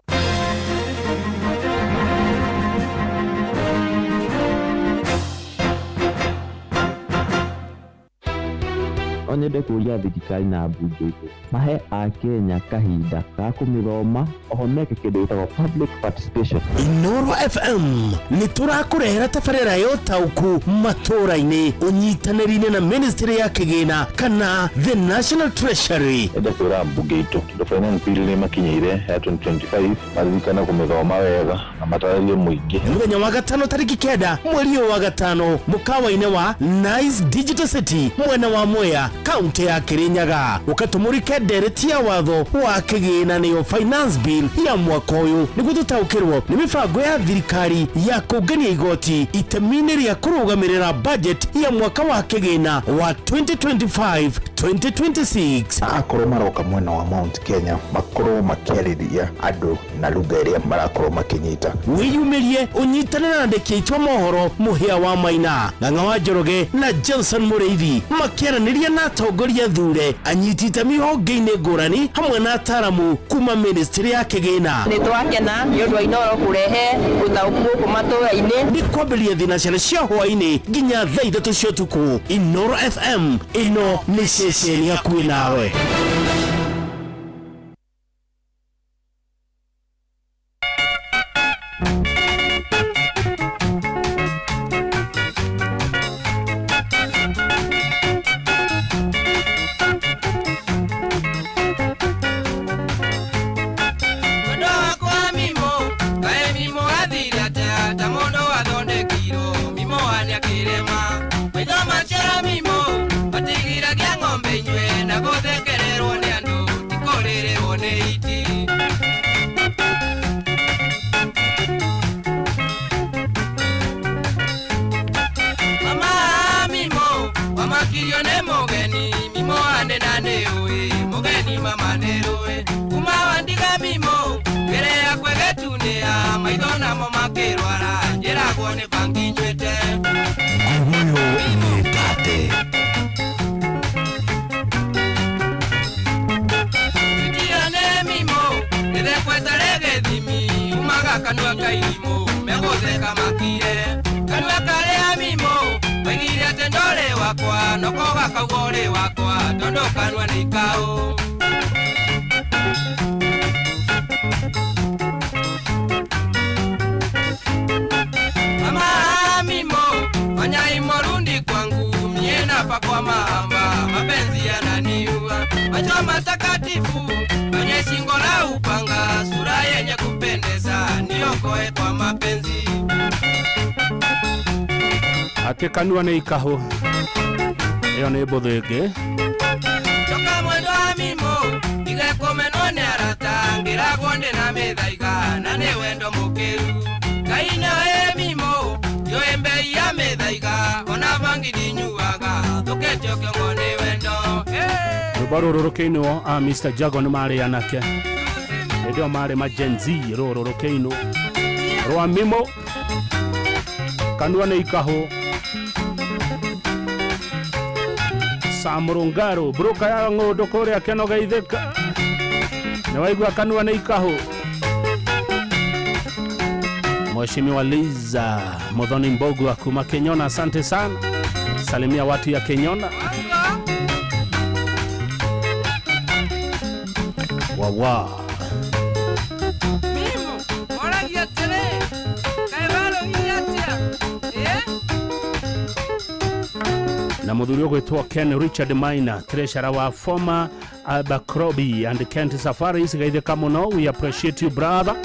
No nyende kũria thirikari na mbunge itũ mahe akenya kahinda ga kũmĩthoma oho meke kĩndũ gĩtagwo public participation. Inooro FM nĩ tũrakũrehera tabarĩra ya ũtaũku matũũra-inĩ ũnyitanĩri-inĩ na ministry ya kĩgĩna kana the National Treasury. Enda kwĩra mbunge itũ tondũ finance bill nĩ makinyĩire ya 2025 maririkane kũmĩthoma wega na matarĩrie mũingĩ. Nĩ mũthenya wa gatano tarĩki 9 mweri ũyũ wa gatano mũkawa-inĩ wa Nice Digital City mwena wa Mwea kaunti ya Kirinyaga, ũkatũmũrike ndereti ya watho wa kĩgĩna nĩyo finance bill ya mwaka ũyũ nĩguo tũtaũkĩrwo nĩ mĩbango ya thirikari ya kũngania igoti itemi-inĩ rĩa kũrũgamĩrĩra budget ya mwaka wa kĩgĩna wa 2025-2026. Akorwo maroka mwena wa Mount Kenya makorwo makĩarĩria andũ na lugha ĩrĩa marakorwo makĩnyita. Wĩyumĩrie ũnyitane na andĩki aitũ a mohoro Mũhĩa wa Maina, Ng'ang'a wa Njoroge na Johnson Mũrĩithi makĩaranĩria na atongoria thure anyiti itemi honge-inĩ ngũrani hamwe na ataramu kuma ministry ya kĩgĩna. Nĩ twakena nĩ ũndũ wa Inooro kũrehe ũtaũku gũkũ matũũra-inĩ. Nĩ kwambĩrĩria thinacara cia hwaĩ-inĩ nginya thaa 3 cia ũtukũ. Inooro FM, ĩno nĩ ceceni hakuhĩ nawe. Atĩ kanua nĩ ikahũ ĩyo nĩ mbũthũ ĩngĩ. Coka mwendo wa mimo ige kũmenwo nĩ arata ngĩragwo ndĩ na mĩthaiga na nĩ wendo mũkĩru. Ngai nĩoĩ mimo ndiũĩ mbei ya mĩthaiga ona bangi ndinyuaga thũkĩtio kĩongo nĩ wendo. Rwĩmbo rũrũ rũkĩinwo a Mr Jago nĩ marĩ anake hĩndĩ ĩyo marĩ ma Gen Z. Rũrũ rũkĩinwo rwa mimo kanua nĩ ikahũ. Samurungaru broka ya ng'ũndũ kũrĩa Kenogeithĩka, nĩ waigua kanua nĩ ikahũ. Mheshimiwa Liza Muthoni Mbogua kuma Kenyona, asante sana, salimia watu ya Kenyona. Wawa Oragia atĩrĩ, kaĩ warũgire atĩa? Ĩ? Na muthuri ũgwĩtwo Ken Richard Maina, treasurer wa former Abercrombie and Kent Safaris, geithĩka mũno, we appreciate you brother.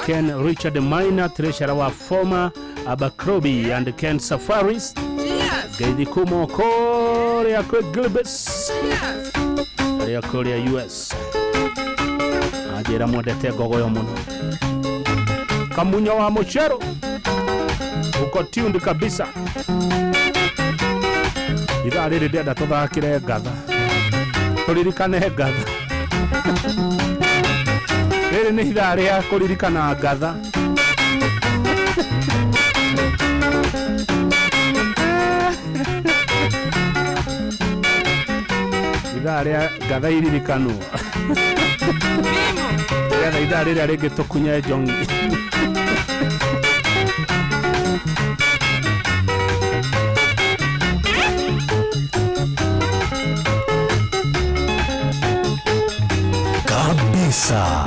Ken Richard Maina, treasurer wa former Abercrombie and Kent Safaris, geithi kuma kũrĩa kwĩ Gilbis rĩa kũrĩa US, anjĩra mwendete ngogoyo mũno. Kamunyo wa mũcero uko tuned kabisa. Ithaa rĩrĩ ndĩrenda tũthakĩre ngatha, tũririkane ngatha. Rĩrĩ nĩ ithaa rĩa kũririkana ngatha. Ithaa rĩa ngatha iririkanwo, nĩgetha ithaa rĩrĩa rĩngĩ tũkunye njongi. Kabisa.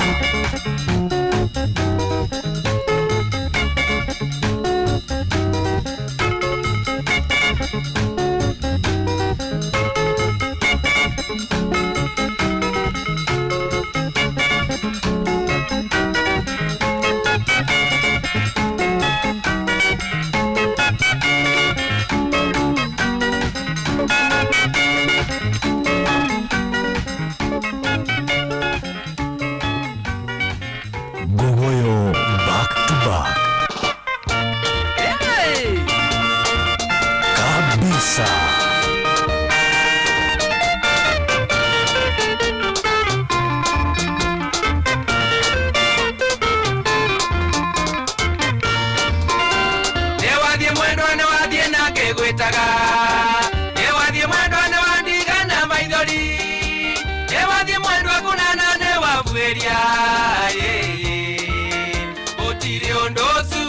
Gogoyo back to back. Kabisa. Nĩ wathiĩ mwendwa, nĩ wathiĩ na ngĩgwĩtaga. Nĩ wathiĩ mwendwa, nĩ wandiga na maithori. Nĩ wathiĩ mwendwa kũnana, nĩ wabuĩria. Gũtirĩ ũndũ ũcu,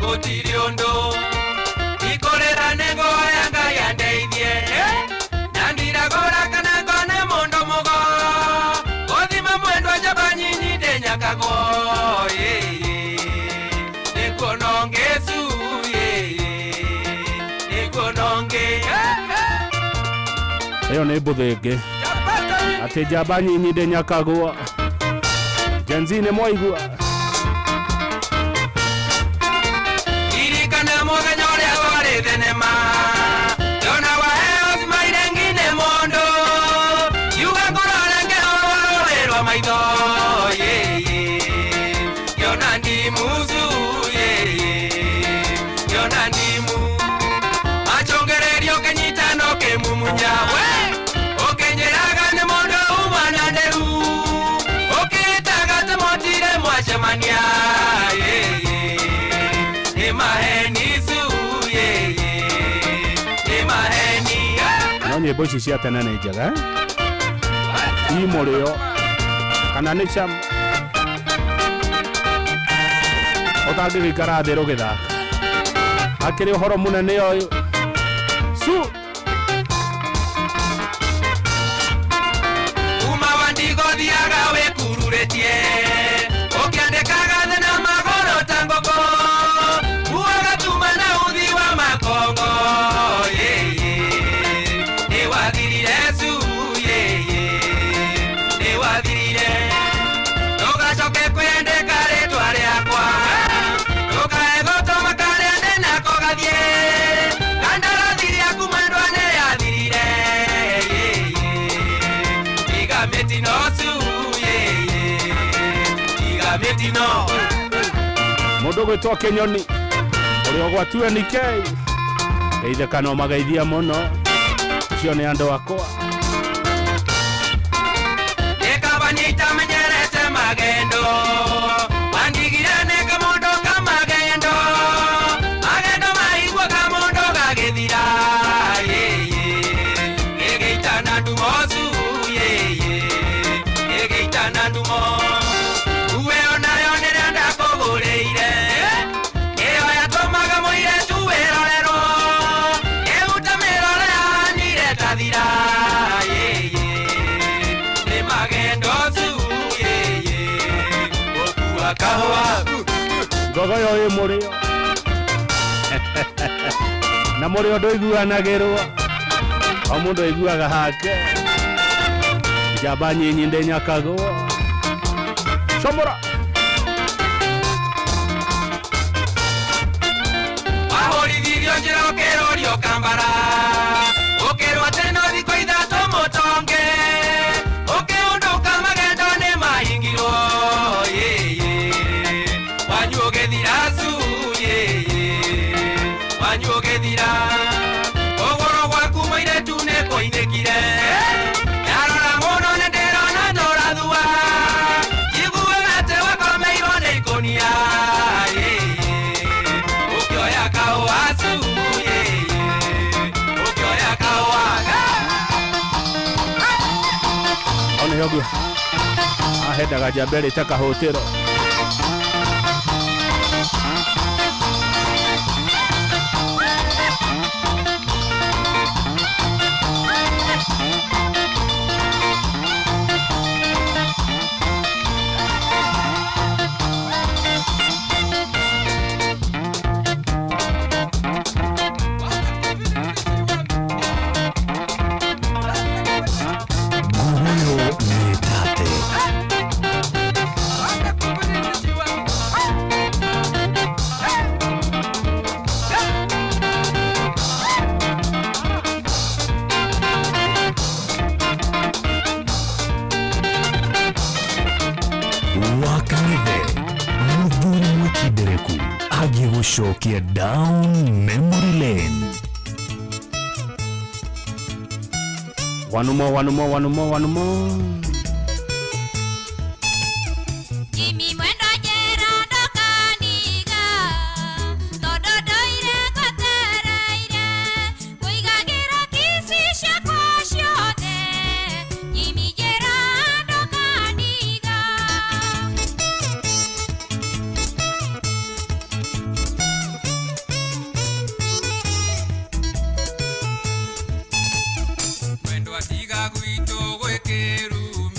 gũtirĩ ũndũ. Ikũrĩra nĩ ngoya Ngai andeithie, na ndiragũra kana ngone mũndũ mũgo. Gũthima mwendwa njamba nyinyi ndĩnyakagwo, nĩkuona ũngĩ cu, nĩkuona ũngĩ. Ĩyo nĩ mbũthĩ ĩngĩ atĩ njamba nyinyi ndĩnyakagwo. Gen Z nĩ mwaigua. Ririkana mũthenya ũrĩa twarĩ thenema, ndona waheo cimaire ngine mũndũ, kiuga kũrora ngĩhorwo maitho, ngĩona ndimucu, ngĩona ndimu machongererio kĩnyitano kĩmumunya, we ũkĩnjĩraga nĩ mũndũ uma na nderu, ũkĩĩtaga atĩ mũtirĩ mwacemania, nĩ maheni cu, nĩ maheni. No nyĩmbo ici cia tene nĩ njega, eh? I mũrĩo kana nĩ cama ũtangĩgĩikara thĩ rũgĩthaka, akĩrĩ ũhoro mũnene ũyũ cu. Kuma wandigo thiaga wĩkururĩtie, ũkĩandĩkaga thĩ na magũrũ ta ngũkũ, kuaga tuma na uthi wa makongo, nĩ wathirire cu, nĩ wathirire. Ndũgacoke kwĩandĩka rĩtwa rĩakwa, ndũkae gũtũma karĩa ndĩnako gathiĩ, kandarathi rĩaku mwendwa nĩ yathirire, tiga mĩtino cu, tiga mĩtino. Mũndũ ũgwĩtwo Kĩnyoni ũrĩa ũgwatue NK geithĩka no mageithia mũno, acio nĩ andũ akwa. Nĩkaba nĩitamenyerete magendo, wandigire nĩ kamũndũ ka magendo, magendo maigua kamũndũ gagĩthira, Kahũa. Ngogoyo ĩ mũrĩo na mũrĩo ndũiguanagĩrwo, o mũndũ aiguaga hake. Njamba nyinyi ndĩnyakagwo. Comora. Wahũrithirio njĩra ũkĩrũrio kambara, ũkĩrwo atĩ no thikũ ithatũ mũtonge, ũkĩũndũka magendo nĩ mahingirwo yĩyĩ, wanyu ũgĩthira cu yĩyĩ, wanyu ũgĩthira. Kũgũrũ gwaku mũirĩtu nĩ kũinĩkire, ndarora mũno nĩ ndĩrona tũrathua, njiguaga atĩ wakomeirwo nĩ ikũnia yĩyĩ, ũkĩoya kahũa cu yĩyĩ, ũkĩoya kahũa. Hau nĩho ũguo ahendaga njamba ĩrĩte kahũtĩro. Ngogoyo nĩ tate. Wakanithe mũthuri mwĩkindereku agĩgũcokia down memory lane. One more, one more, one more, one more. Jimmy mwendo njera ndũkaniga, tondũ ndũire ngwetereire, kũigagĩra kici ciakwa ciothe. Jimmy njera ndũkaniga. Mwendwa tiga gwitũ gwĩkĩrumi.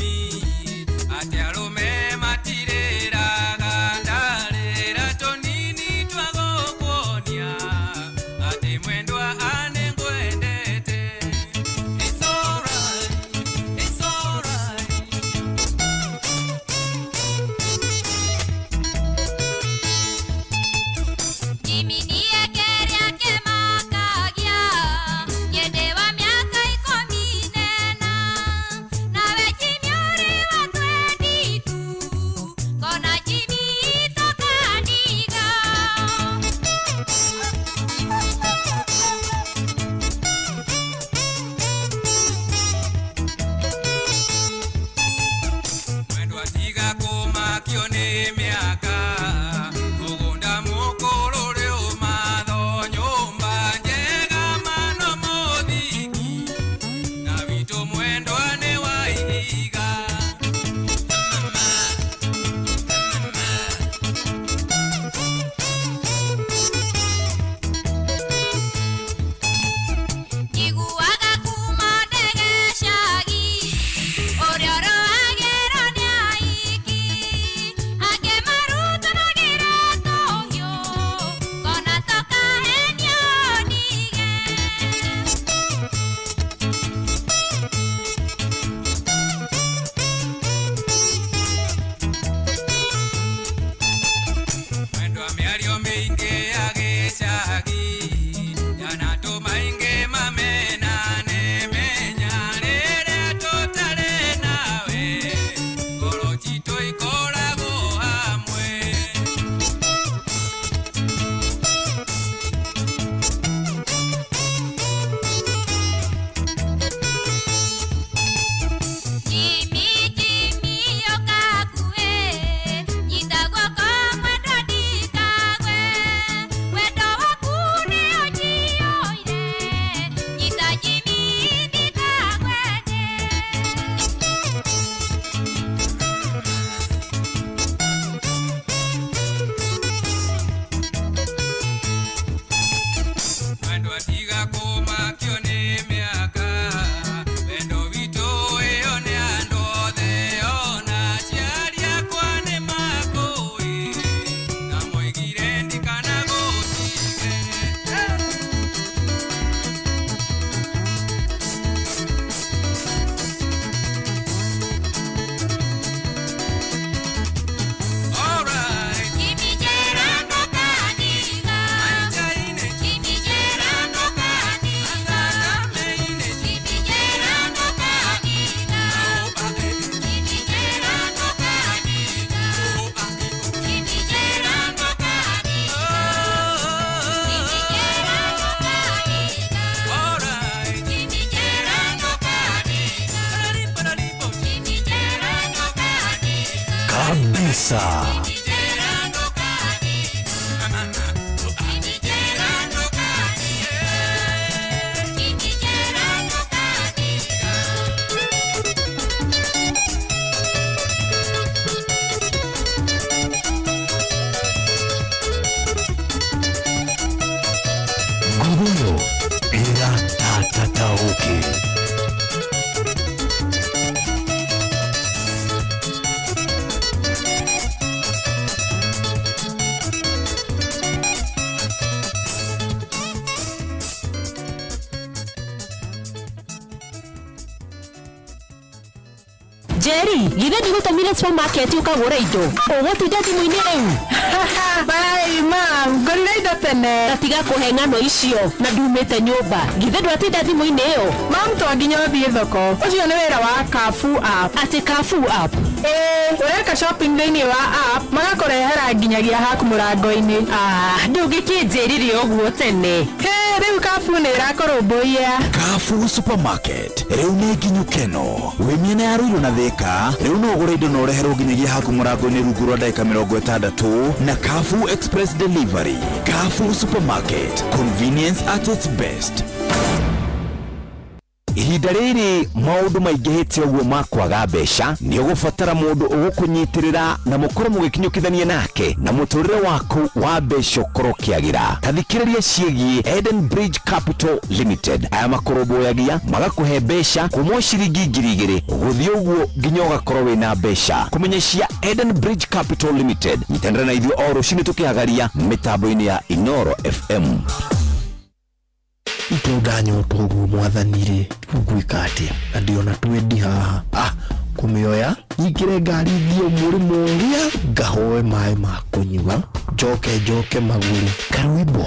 Kabisa. Ngogoyo ĩratatataũkĩ. Njeri, githĩ ndigũtũmire supermarket ũkagũre indo ũgũtinda thimũ-inĩ rĩu? Bye, mam, ngũrire indo tene. Ta tiga kũhe ng'ano icio na ndumĩte nyũmba. Githĩ ndwatinda thimũ-inĩ ĩyo? Mam, to nginya ũthiĩ thoko. Ũcio nĩ wĩra wa Carrefour app. Atĩ Carrefour app? Ĩĩ, ũreka shopping thĩinĩ wa app, magakũrehera nginyagia haku mũrango-inĩ. Ah, ndũngĩkĩnjĩrire ũguo tene. Hĩ, rĩu Carrefour nĩ ĩrakũrũmbũiya. Carrefour Supermarket rĩu nĩ nginyu keno wĩ mĩena ya Ruiru na Thika rĩu no ũgũre indo na ũreherwo nginyagia haku mũrango-inĩ rungu rwa ndagĩka 60 na Carrefour Express Delivery. Carrefour Supermarket, convenience at its best. Ihinda rĩrĩ maũndũ maingĩhĩte ũguo ma kwaga mbeca nĩ ũgũbatara mũndũ ũgũkũnyitĩrĩra na mũkorwo mũgĩkinyũkithania nake na mũtũrĩre waku wa mbeca ũkorwo ũkĩagĩra. Ta thikĩrĩria ciĩgiĩ Eden Bridge Capital Limited. Aya makũrũmbũyagia magakũhe mbeca kuma o ciringi 2,000 gũthiĩ ũguo nginya ũgakorwo wĩna mbeca. Kũmenya cia Eden Bridge Capital Limited, nyitanĩra na ithuĩ o rũcinĩ tũkĩhagaria mĩtambo-inĩ ya Inoro FM. Ito ndanyota ũguo mwathani rĩ, rĩu ngwĩka atĩa na ndĩona twendi haha? Ah, kũmĩoya nyingĩre ngari thiĩ mũrĩmo ũrĩa ngahoe maĩ ma kũnyua njoke njoke magũrũ. Karwĩmbo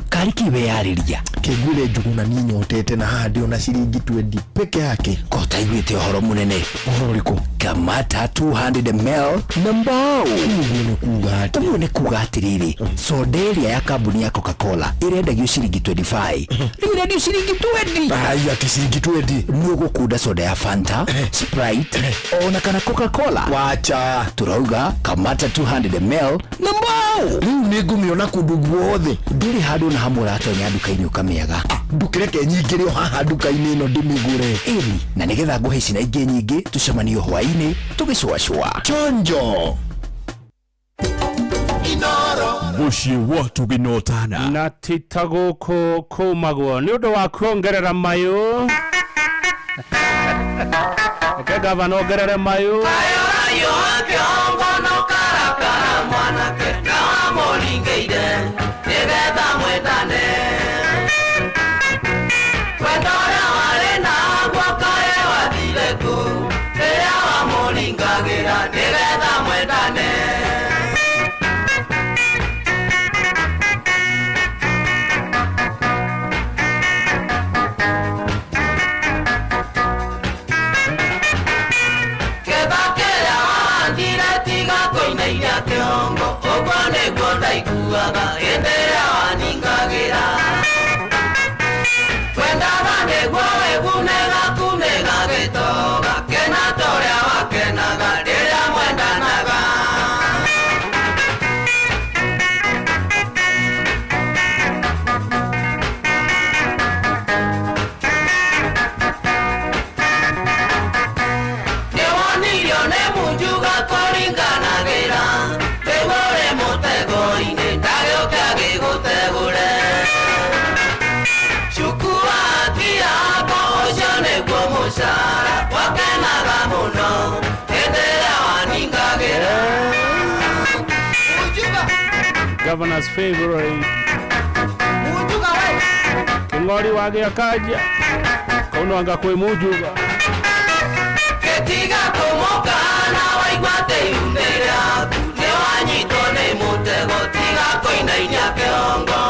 karĩ kĩ weyarĩria? Kĩnguire njũgũ na niĩ nyotete na haha ndĩona ciringi twendi peke yake. Ko ũtaiguĩte ũhoro mũnene? Ũhoro ũrĩkũ? Kamata 200 ml na mbao. Ũguo nĩ kuga atĩa? Ũguo nĩ kuga atĩrĩrĩ, soda ĩrĩa ya kambuni ya Coca-Cola ĩrendagio ciringi 25 rĩu ĩrendio ciringi 20. Ai, atĩ ciringi 20? Nĩ ũgũkunda soda ya Fanta, Sprite ona kana Coca-Cola. Wacha. Turauga kamata 200 ml na mbao. Rĩu nĩ ngũmĩona kũndũ guothe. Ndũrĩ handũ na hamwe ũratonya nduka-inĩ ũkamĩaga. Ndũkĩreke nyingĩre o haha nduka-inĩ ĩno ndĩmĩgũre. Ĩni, na nĩgetha ngũhe ici na ingĩ nyingĩ tũcemanio hwaĩ-inĩ tũgĩcũacũa. Chonjo. Mũciĩ wa tũgĩnotana. Na ti ta gũkũ kũmagwo nĩ ũndũ wa kuongerera mayũ. Reke gavana ongerere mayũ. Ayo kĩongo no karakara mwanake na wamũringĩire nĩgetha mwendane. Wendo ũrĩa warĩ naguo kaĩ wathire kũ rĩrĩa wamũringagĩra nĩgetha mwendane. Kĩba kĩrĩa wahandire tiga kũinainia kĩongo ũguo nĩguo ndaiguaga hĩndĩ ĩrĩa waningagĩra. Wendaga nĩguo wĩgune gaku nĩgagĩtoga kena ta ũrĩa wakenaga rĩrĩa mwendanaga. Nĩwonirio nĩ munjuga kũringanagĩra rĩu ũrĩ mũtego-inĩ ndagĩũke agĩgũtegũre. Cukua kĩako ũcio nĩguo mũcara wakenaga mũno hĩndĩ ĩrĩa waningagĩra. Governor's favorite. Kĩng'ori wa Gĩakanja kau no anga kwĩ munjuga. Gĩtiga kũmũkana waigua atĩ ihu nĩ rĩaku nĩwanyitwo nĩ mũtego tiga kũinainia kĩongo.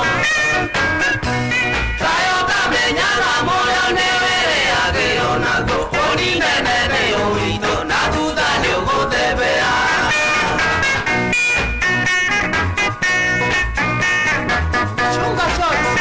Tayo ũtamenyaga mũrĩo nĩ wĩrĩagĩrwo naguo ũninene nĩ ũritũ na thutha nĩ ũgũthebea. Chunga shots.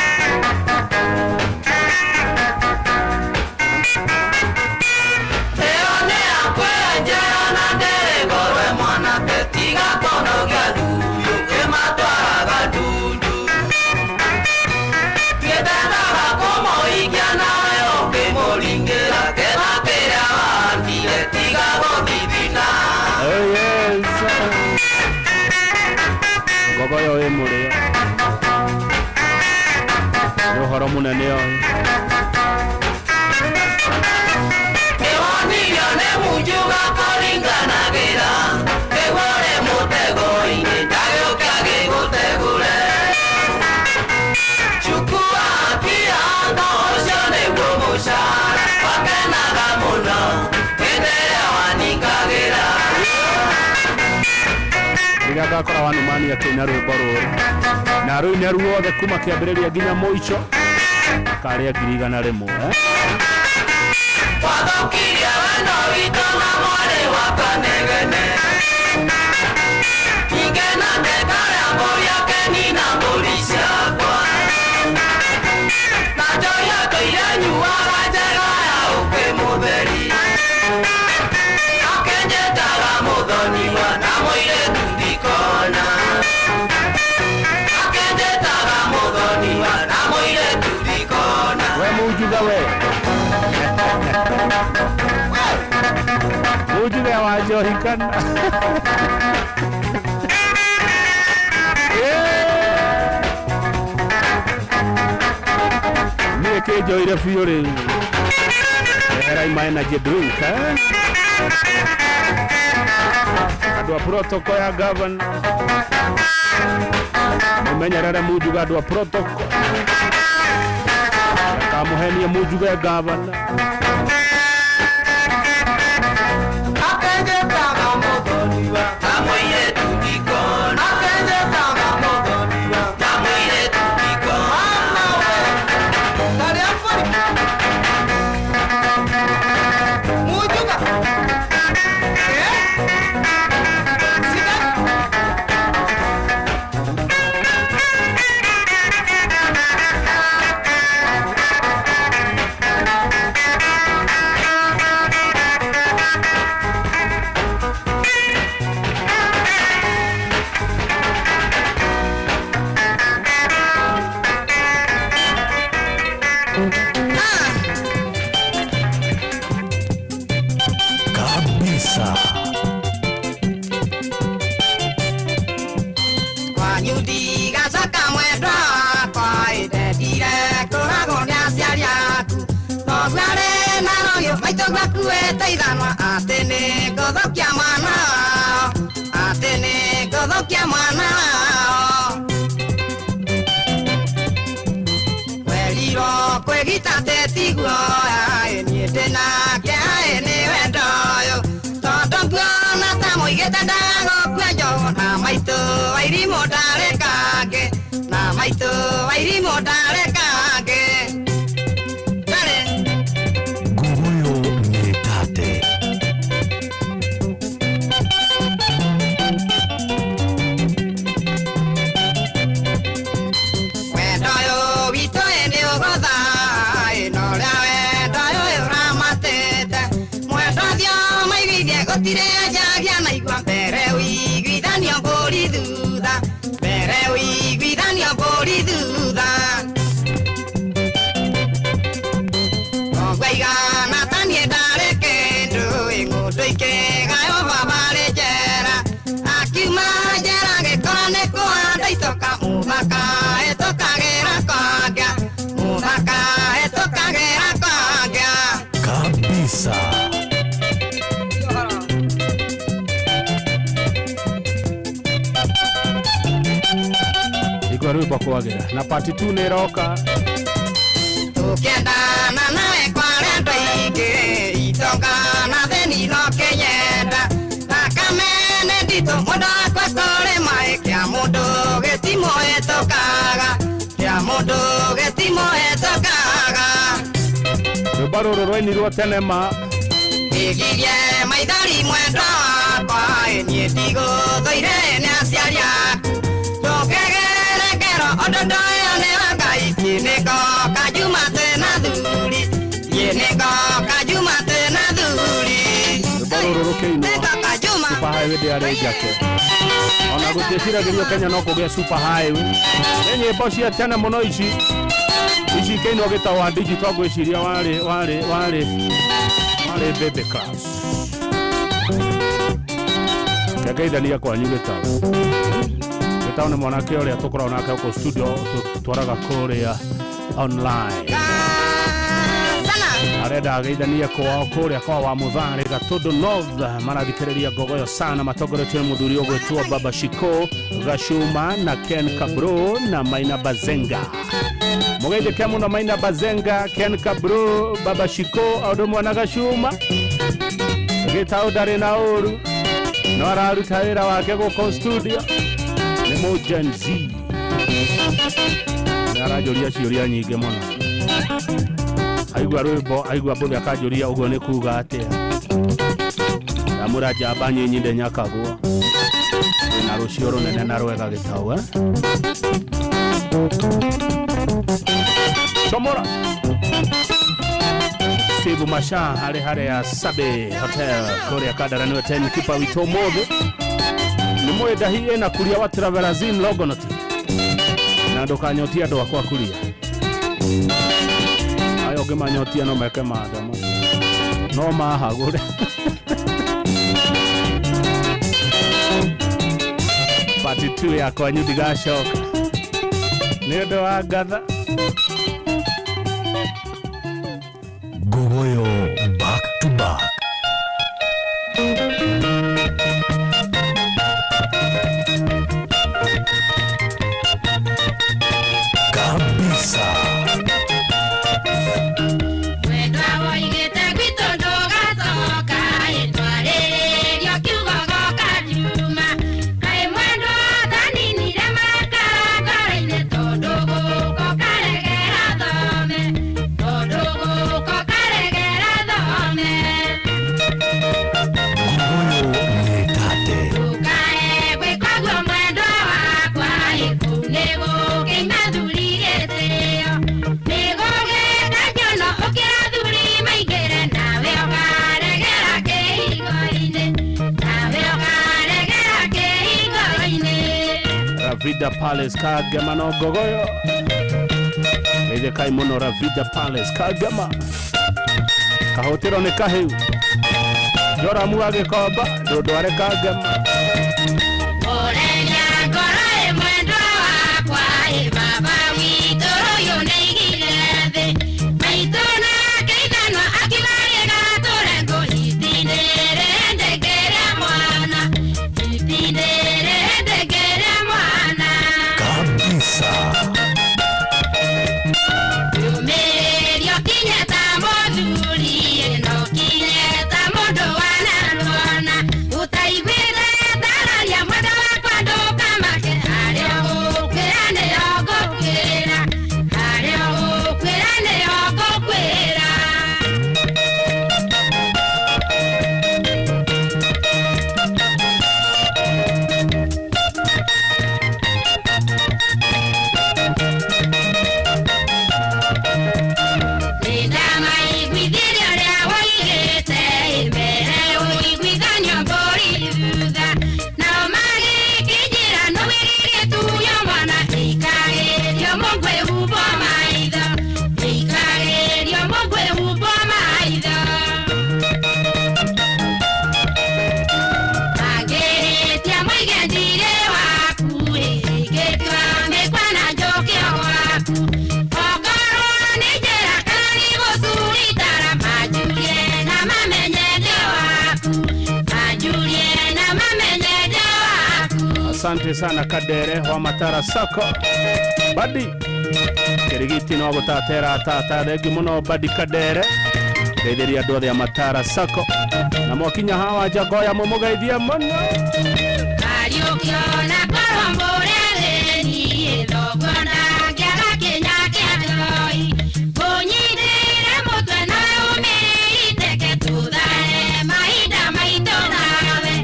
Oh yes. Ngogoyo ĩ mũrĩo. Nĩ ũhoro mũnene ũyũ. Nĩwonirio nĩ munjuga kũringanagĩra nĩguo mũtego-inĩ ndagĩũke agĩgũtegũre chukua kĩanga ũcio nĩguo mũcara wakenaga mũno hĩndĩ ĩrĩa waningagĩra. Rĩrĩa ngakora Wanumani akĩina rwĩmbo rũrũ na rũine ruothe kuma kĩambĩrĩria nginya mũico akarĩa 100,000 eh? Wathũkirie wendo witũ na mwarĩ wa Kanegene ningĩ nake karĩa mbũri akenina mbũri ciakwa na njohi atũire nyuaga njega ya ũkĩ mũtheri akenjetaga mũthoniwa na mũirĩtu ndikona akenjetaga mũthoniwa na mũirĩtu ndikona. We munjuga we munjuga wa njohi kana niĩ kĩnjoire biũ rĩu eherai ma energy drink eh? Andũ a protocol ya gavana mũmenyerere munjuga andũ a protocol ndakamuhenie munjuge gavana. Akenjetaga mũthoniwa na mũirĩtu ndikona akenjetaga mũthoniwa na mũirĩtu ndikona. Mama we karĩa mbũri munjuga sida. Kabisa. Kwanyu ndigacoka mwendwa wakwa ĩndendire kũragwo nĩ aciari aku noguo arĩ na rũhiũ maitũ gwakuĩte ithanwa atĩ nĩ ngũthũkia mwana wao atĩ nĩ ngũthũkia mwana wao werirwo kwĩgita tĩtiguo aĩ niĩ ndĩnake aĩ nĩ wendo ũyũ tondũ nguona ta mũigĩte ndagũkua njogu na maitũ wairimũ ndarĩ kangĩ na maitũ wairimũ ndarĩ kangĩ ndarĩ. Ngogoyo nĩ tate. Wendo ũyũ witũ ĩ nĩ ũgũtha ĩ na ũrĩa wendo ũyũ ũramatĩte mwendwa thio maiguithie gũtirĩ anjagia na igua mbere ũiguithanio mbũri thutha mbere ũiguithanio mbũri thutha Ngwaigana ta niĩ ndarĩ kĩndũ ĩ ng'ũndũ ikĩgaywo baba arĩ njera akiuma njera gĩkora nĩ kũhanda itoka mũthaka ĩtũkagĩra kwangĩa mũthaka ĩtũkagĩra kwangĩa. Kabisa. Igua rwĩmbo kwagĩra na part 2 nĩ ĩroka. Tũkĩendana nawe kwarĩ andũ aingĩ itonga na thĩni no kĩnyenda thakame nĩ nditũ mũndũ akua kũrĩ maĩ kĩa mũndũ gĩtimũhĩtũkaga kĩa mũndũ gĩtimũhĩtũkaga. Rwĩmbo rũrũ rwainirwo tene ma. Ndigirie maithori mwendwa wakwa ĩ niĩ ndigũthũire nĩ aciari aku ndũkĩgere ngero ũndũ ndoyo nĩ wa Ngai thiĩ nĩngoka Juma twĩna thuri thiĩ nĩngoka Juma twĩna thuri. Rwĩmbo rũrũ rũkĩinwo Nĩngoka Juma. Super Highway ndĩarĩ njake ona gũtiĩciragĩrio Kenya no kũgĩa Super Highway nĩ nyĩmbo cia tene mũno ici ici ikĩinwo gĩtau wa digital ngwĩciria warĩ warĩ warĩ warĩ baby class. Ngeithania kwanyu Gĩtaũ. Gĩtaũ nĩ mwanake ũrĩa tũkoragwo nake gũkũ studio, tũtwaraga kũrĩa online. Arenda ageithanie kwao kũrĩa kwa wa Mũtharĩ Gatũndũ North, marathikĩrĩria Ngogoyo sana, matongoretio nĩ mũthuri ũgwĩtwo Baba Shiko Gashuma na Ken Kabro na Maina Bazenga. Mũgeithĩke mũno Maina Bazenga, Ken Kabro, Baba Shiko o ũndũ ũmwe na Gashuma. Gĩtaũ ndarĩ na ũru, no araruta wĩra wake gũkũ studio, nĩ mũ Gen Z, nĩ aranjũria ciũria nyingĩ mũno. Aigua rwĩmbo, aigua mbũthĩ, akanjũria ũguo nĩ kuga atĩa. Ndamũra njamba nyinyi ndenyakagwo na rũciũ rũnene na rwega. Gĩtaũ, eh? Chomora Steve Masha harĩ harĩa Sabe Hotel kũrĩa Kandara, nĩwe ten kipa witũ ũmũthĩ. Nĩ mũĩ ndahi ĩna kuria wa Travelazin Longonot, na ndũkanyotie andũ akwa kuria ayo, ũngĩmanyotia no meke maandamano, no mahagũre. Part 2 ya kwanyu ndigacoka nĩ ũndũ wa ngatha. Ngogoyo back to back. Kabisa. Mwendwa woigĩte gwitũ ndũgacoka, ĩtwarĩrĩrio kiugo goka Juma. Kaĩ mwendwa ndaninire makara ngoro-inĩ, tondũ gũkũ karegera thome, tondũ gũkũ karegera thome. Ngogoyo nĩtate. Ndũkae gwĩka guo mwendwa wakwa, ĩ kũu nĩgũkĩima thuri gĩtĩo, nĩgũgĩka njono ũkĩra thuri maingĩre, nawe ũkaregera kĩhingo-inĩ, nawe ũkaregera kĩhingo-inĩ. Ravida Palace Kagema no Ngogoyo. Geithĩkai mũno Ravida Palace Kagema. Kahũtĩro nĩ kahĩu, Joramu agĩkomba ndũndware Kagema. Ũrenia ngoro ĩ mwendwa wakwa, ĩ baba witũ ũyũ nĩaigire thĩ maitũ nake ithanwa akiuga gatũre ngũnyitindĩrĩ ndengere mwana, nyitindĩrĩ ndengere mwana. Kabisa. Yũmĩrĩrio kinye ta mũthuri, no kinye ta mũndũ wanarũana ũtaiguĩte tararia, mwendwa wakwa ndũkamake, harĩa ũgũkwĩra nĩyo ngũkwĩra, harĩa ũgũkwĩra nĩyo ngũkwĩra. Nĩndamaiguithirie ũrĩa woigĩte, mbere ũiguithanio mbũri thutha, nao magĩkĩnjĩra nĩwĩgĩgĩtunywo mwana, ĩikagĩrio mũngwĩhumbwo maitho, ĩikagĩrio mũngwĩhumbwo maitho. Mangĩhĩtia moige ndirĩ waku, ĩngĩtua mĩkwa na njũke o gwaku, okorwo nĩ njĩra kana nĩ gũcuritara, manjurie na mamenye ndĩ waku, manjurie na mamenye ndĩ waku. Asante sana Kadere wa Matara Sako. Badi Kirigiti no gũtatera tata, thengi mũno Badi Kadere. Ngeithĩria andũ othe a Matara Sako, na mwakinya hawa Njagoya mũmũgeithie mũno. Kariũkio na korwo mbũrĩrĩni thoguo ndangĩaga kĩnya kĩa ndoi, ngũnyitĩre mũtwe nawe ũmĩrĩiteke, tũthare mahinda maitũ nawe,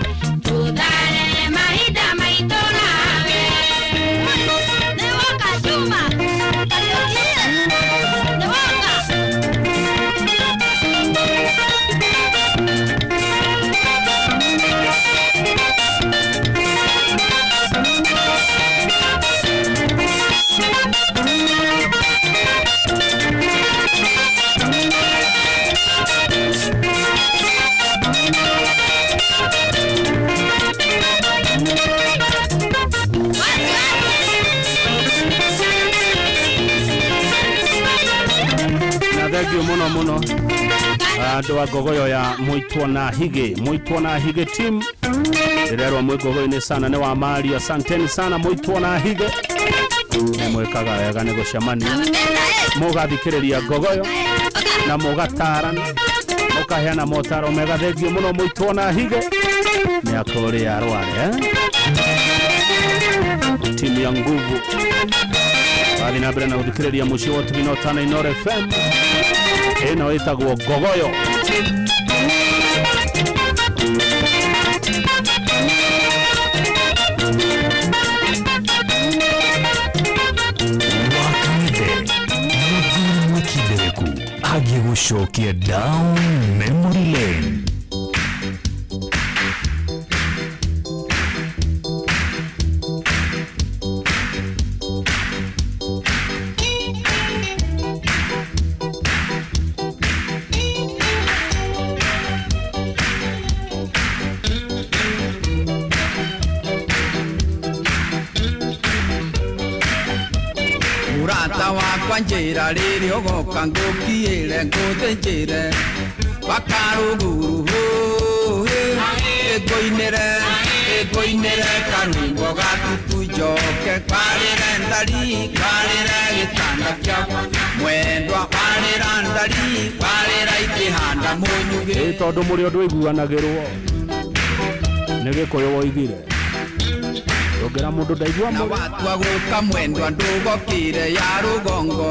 tũthare mahinda maitũ nawe. Nĩwoka Juma Kariũki, nĩwoka. Muno muno andũ a ngogoyo ya Mũitwo na Higĩ, Mũitwo na Higĩ team ndĩrerwo mwĩ ngogoyo-inĩ sana nĩ wa Mario. Asanteni sana Mũitwo na Higĩ, nĩ mwĩkaga wega nĩ gũcemania mũgathikĩrĩria ngogoyo na mũgatarana mũkaheana motaro mega. Thengiũ mũno Mũitwo na Higĩ nĩ akũrĩa Rware eh? Timu ya nguvu bathi na mbere na guthikiriria muciĩ wa Ũtugi na Ũtana Inooro FM ĩno ĩtagwo Ngogoyo. Wakanithe mũthuri mwĩkindereku agĩgũcokia down memory lane. Mũrata wakwa njĩra rĩrĩ ũgoka ngũkiĩre ngũthĩnjĩre wakarũguru hũhĩ ĩngũinĩre ĩngũinĩre karwĩmbo gatutu njoke kwarĩre ndari kwarĩre gĩtanda kĩakwa mwendwa kwarĩra ndari kwarĩra ikĩhanda mũnyugĩ. Ĩ tondũ mũrĩ ũndũ iguanagĩrwo nĩ Gĩkũyũ woigire ndũngĩra mũndũ ndaigua na mũrĩ watua gũka mwendwa ndũgokĩre ya rũgongo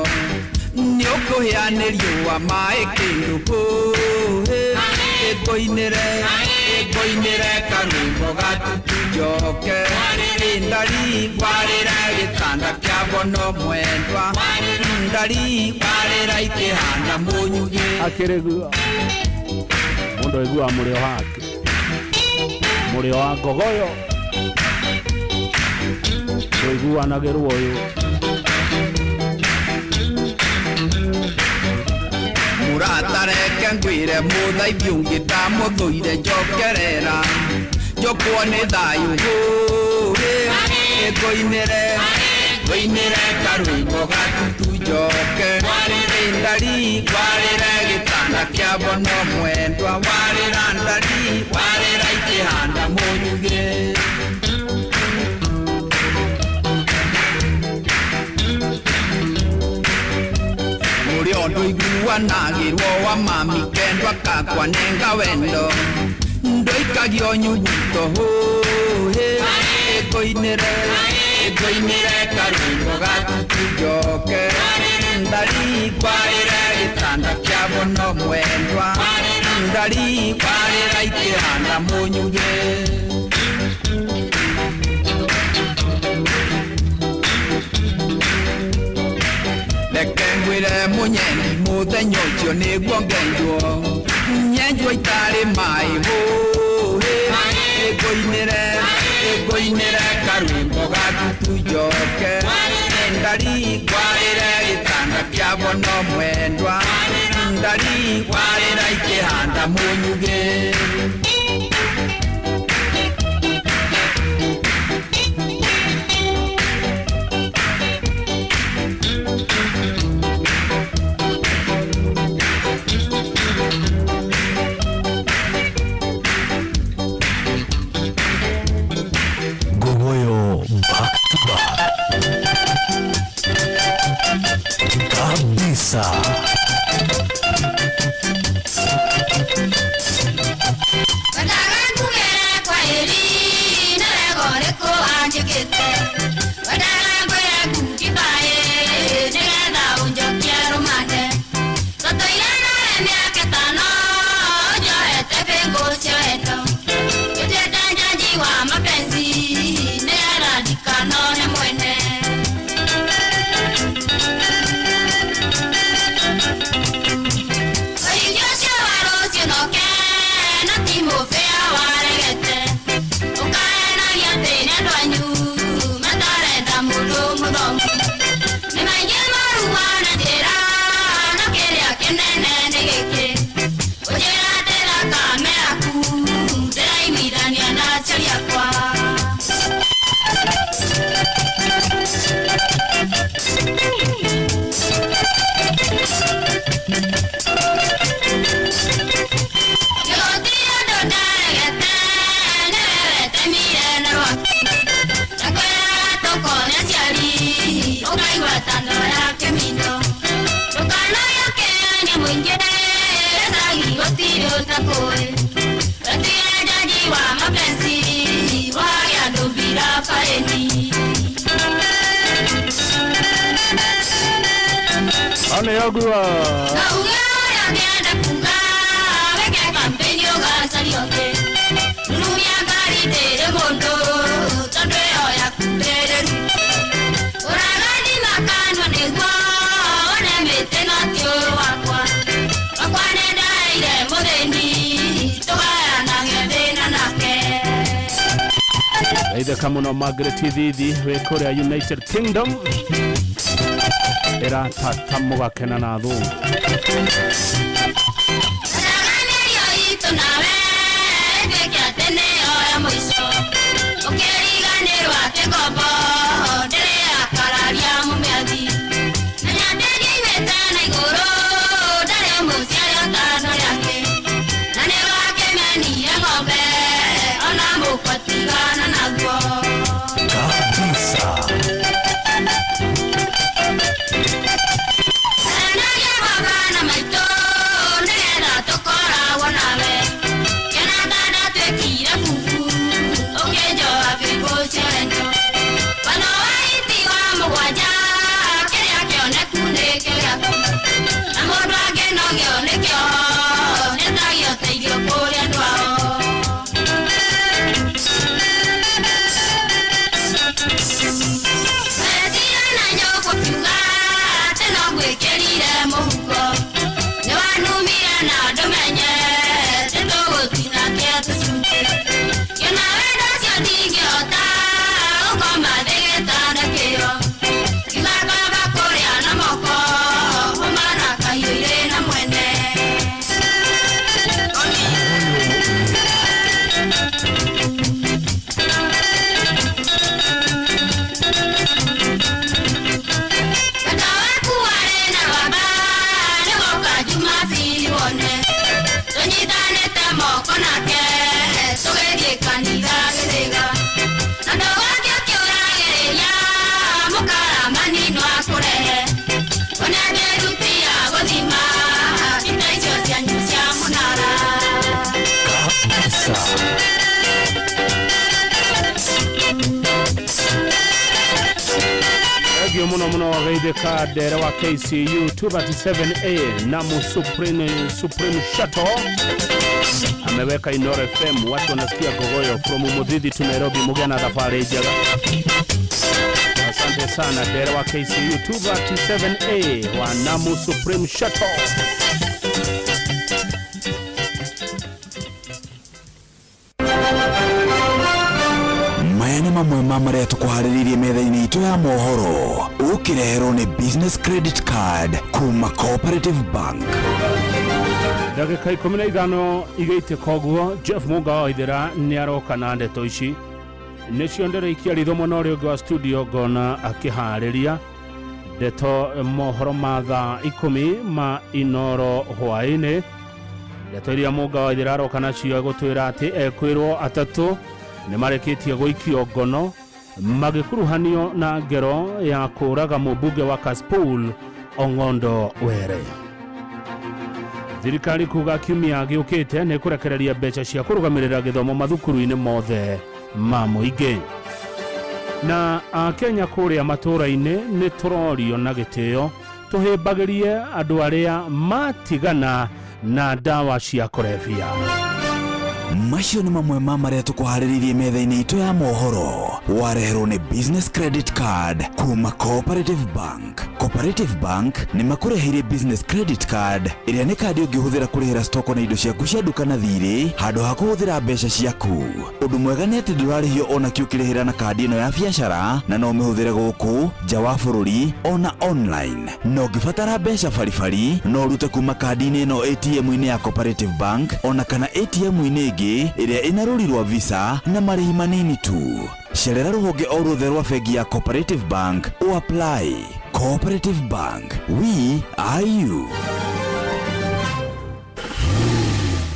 nĩ ũkũhĩa nĩ riũa maĩ kĩndũ hũhĩ ĩngũinĩre ĩngũinĩre karwĩmbo gatutu njoke ndari kwarĩra gĩtanda kĩa bono mwendwa ndari kwarĩra ikĩhanda mũnyugĩ. Akĩrĩgua mũndũ aiguaga mũrĩo wake mũrĩo wa ngogoyo ndũiguanagĩrwo ũyũ. Mũrata reke ngwĩre mũthaithi ũngĩ ndamũthũire njokerera njokwo nĩ thayũ hũhĩ ĩngũinĩre ngũinĩre karwĩmbo gatutu njoke ndari kwarĩre gĩtanda kĩa bono mwendwa warĩra ndari warĩra ikĩhanda mũnyugĩ. Mũrĩ ũndũ iguanagĩrwo wa mami kendwa kakwa nenga wendo ndũikagio nyuguto hũhĩ ĩngũinĩre ĩngũinĩre karwĩmbo gatutu njoke ndari kwarĩre gĩtanda kĩa bono mwendwa ndari kwarĩra ikĩhanda mũnyugĩ. Reke ngwĩre mũnyendi mũthenya ũcio nĩguo ngenjwo nyenjwo itarĩ maĩ hũhĩ ĩngũinĩre ĩngũinĩre karwĩmbo gatutu njoke ndari kwarĩre gĩtanda kĩa bono mwendwa ndari kwarĩra ikĩhanda mũnyugĩ. Ngogoyo back to back kabisa. ũtakũĩ Wetire jaji wa mapenzi wage andũ bila faini. Aneyagua. Na uge ũrĩa ũngĩenda kuga wĩke kampeni ũgacaria ũngĩ. Rurumia ngari ndĩrĩ mũndũ tondũ ĩyo yaku ndĩrĩ ru. Ũragathima kanua nĩguo wone mĩtĩ no ti ũũru wakwa. Wakwa nĩndaheire mũthĩni tũgayanage thĩna nake. Geithĩka mũno Margaret Thithi wĩ kũrĩa United Kingdom ĩratata mũgakena na thũngũ. Mĩario itũ nawe ĩtuĩke atĩ nĩyo ya mũico. Ũkĩriganĩrwo atĩ ngombo ndĩrĩ yakararia mũmĩathi. Menya atĩ ndiaimĩte na igũrũ ndarĩ mũciari ũtano rĩake. Na nĩwakĩmenire ng'ombe ona mũkwa tigana naguo. Kabisa. Kenagia baba na maitũ nĩgetha tũkoragwo nawe. Kena ta ndatuĩkire bubu ũkĩnjoha bĩngũ cia wendo. Watho wa hiti wa mũgwanja kĩrĩa kĩoneku nĩkĩo gĩaku. Na mũndũ angĩnogio nĩkĩo nĩetagio ũteithio kũrĩ andũ ao. Wetire na nyũkwa ũkiuga atĩ no ngwĩkĩrire mũhuko. Nĩwanumire na ndũmenye atĩ tũgũtinangia tũcunjĩ. Ngĩona wendo ũcio ndingĩhota gũkoma thĩ gĩtanda kĩo. Ngiuga ngamba kũrĩa na moko hũma na kahiũ irĩ na mwene. Wendo waku warĩ na rwamba nĩwoka Jumapili wone. Tũnyitanĩte moko nake tũgĩthiĩ kanitha gĩthĩga. Na ndũgake ũkĩũragĩrĩria mũkaramani no akũrehe. One ngĩruti ya gũthima indo icio cianyu cia mũnara. Kabisa. Thengiũ mũno mũno geithĩka ndere wa KCU 237A Namu Supreme, Supreme Shuttle ameweka Inoro FM, watu wanasikia gogoyo from Muthithi to Nairobi. Mũgĩe na thabarĩ njega. Asante sana ndere wa KCU 237A wa Namu Supreme Shuttle. Maya nĩ mamwe ma marĩa tũkũharĩrĩirie metha-inĩ itũ ya mohoro ũkĩreherwo nĩ business credit card kuma Cooperative Bank. Ndagĩka 15 igĩitĩka ũguo Jeff Munga wa Waithĩra nĩ aroka na ndeto ici nĩcio ndĩraikia ritho mwena ũrĩa ũngĩ wa studio ngona akĩharĩria ndeto mohoro ma thaa 10 ma Inoro hwaĩ-inĩ. Ndeto iria Munga wa Waithĩra aroka nacio egũtwĩra atĩ ekwĩrwo atatũ nĩ marĩkĩtie gũikio ngono magĩkuruhanio na ngero ya kũũraga mũmbunge wa Kasipul Ong'ondo Were. Thirikari kuga kiumia gĩũkĩte nĩ kũrekereria mbeca cia kũrũgamĩrĩra gĩthomo mathukuru-inĩ mothe ma mũingĩ. Na akenya kũrĩa matũũra-inĩ nĩ tũrorio na gĩtĩo tũhĩmbagĩrie andũ arĩa matigana na ndawa cia kũrebia. Macio nĩ mamwe ma marĩa tũkũharĩrĩirie metha-inĩ itũ ya mohoro wareherwo nĩ business credit card kuma Cooperative Bank. Cooperative Bank nĩ makũreheire business credit card ĩrĩa nĩ kandi ũngĩhũthĩra kũrĩhĩra stoko na indo ciaku cia nduka na thirĩ handũ ha kũhũthĩra mbeca ciaku. Ũndũ mwega nĩ atĩ ndũrarĩhio ona kĩ ũkĩrĩhĩra na kandi ĩno ya biacara na no ũmĩhũthĩre gũkũ nja wa bũrũri ona online. Na ũngĩbatara mbeca baribari no ũrute kuma kandi-inĩ ĩno ATM-inĩ ya Cooperative Bank ona kana ATM-inĩ ĩngĩ ĩrĩa ĩna rũri rwa Visa na marĩhi manini tu. Cerera rũhonge o ruothe rwa bengi ya Cooperative Bank ũapply. Cooperative Bank, we are you.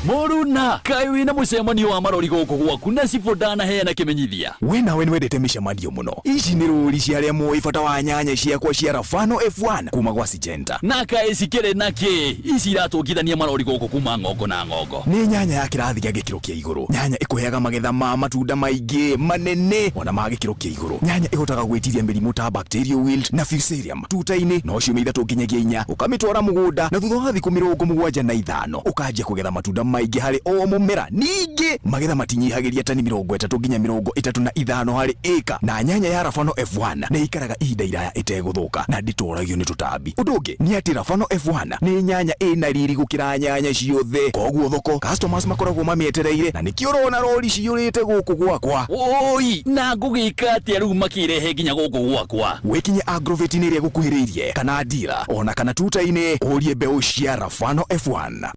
Mũru Njuna kaĩ wĩna mũcemanio wa marori gũkũ gwaku na cibũ ndanaheana kĩmenyithia. We nawe nĩwendete mĩcemanio mũno. Ici nĩ rũri cia arĩa moĩ bata wa nyanya ciakwa cia Rafano F1 kuma gwa Syngenta. Na kaĩ cikĩrĩ na kĩ? Ici iratũngithania marori gũkũ kuma ng'ongo na ng'ongo. Nĩ nyanya ya kĩrathi gĩa gĩkĩro kĩa igũrũ. Nyanya ĩkũheaga magetha ma matunda maingĩ manene ona ma gĩkĩro kĩa igũrũ. Nyanya ĩhotaga gwĩtiria mĩrimũ ta bacterial wilt na fusarium tuta-inĩ no ciumia 3 nginyagia 4 ũkamĩtwara mũgũnda na thutha wa thikũ 75 ũkanjia kũgetha matunda maingĩ harĩ o mũmera. Ningĩ magetha matinyihagĩria tani 30 nginya 35 harĩ ĩka. Na nyanya ya Rafano F1 nĩ ikaraga ihinda iraya ĩtegũthũka na ndĩtoragio nĩ tũtambi. Ũndũ ũngĩ nĩ atĩ Rafano F1 nĩ nyanya ĩna riri gũkĩra nyanya ciothe, koguo thoko customers makoragwo mamĩetereire na nĩkĩo ũrona rori ciyũrĩte gũkũ gwakwa. Oi, na ngũgĩka atĩa rĩu makĩrehe nginya gũkũ gwakwa? Wĩkinye agrovet-inĩ ĩrĩa ĩgũkuhĩrĩirie kana dira ona kana tuta-inĩ ũrie mbeũ cia Rafano F1.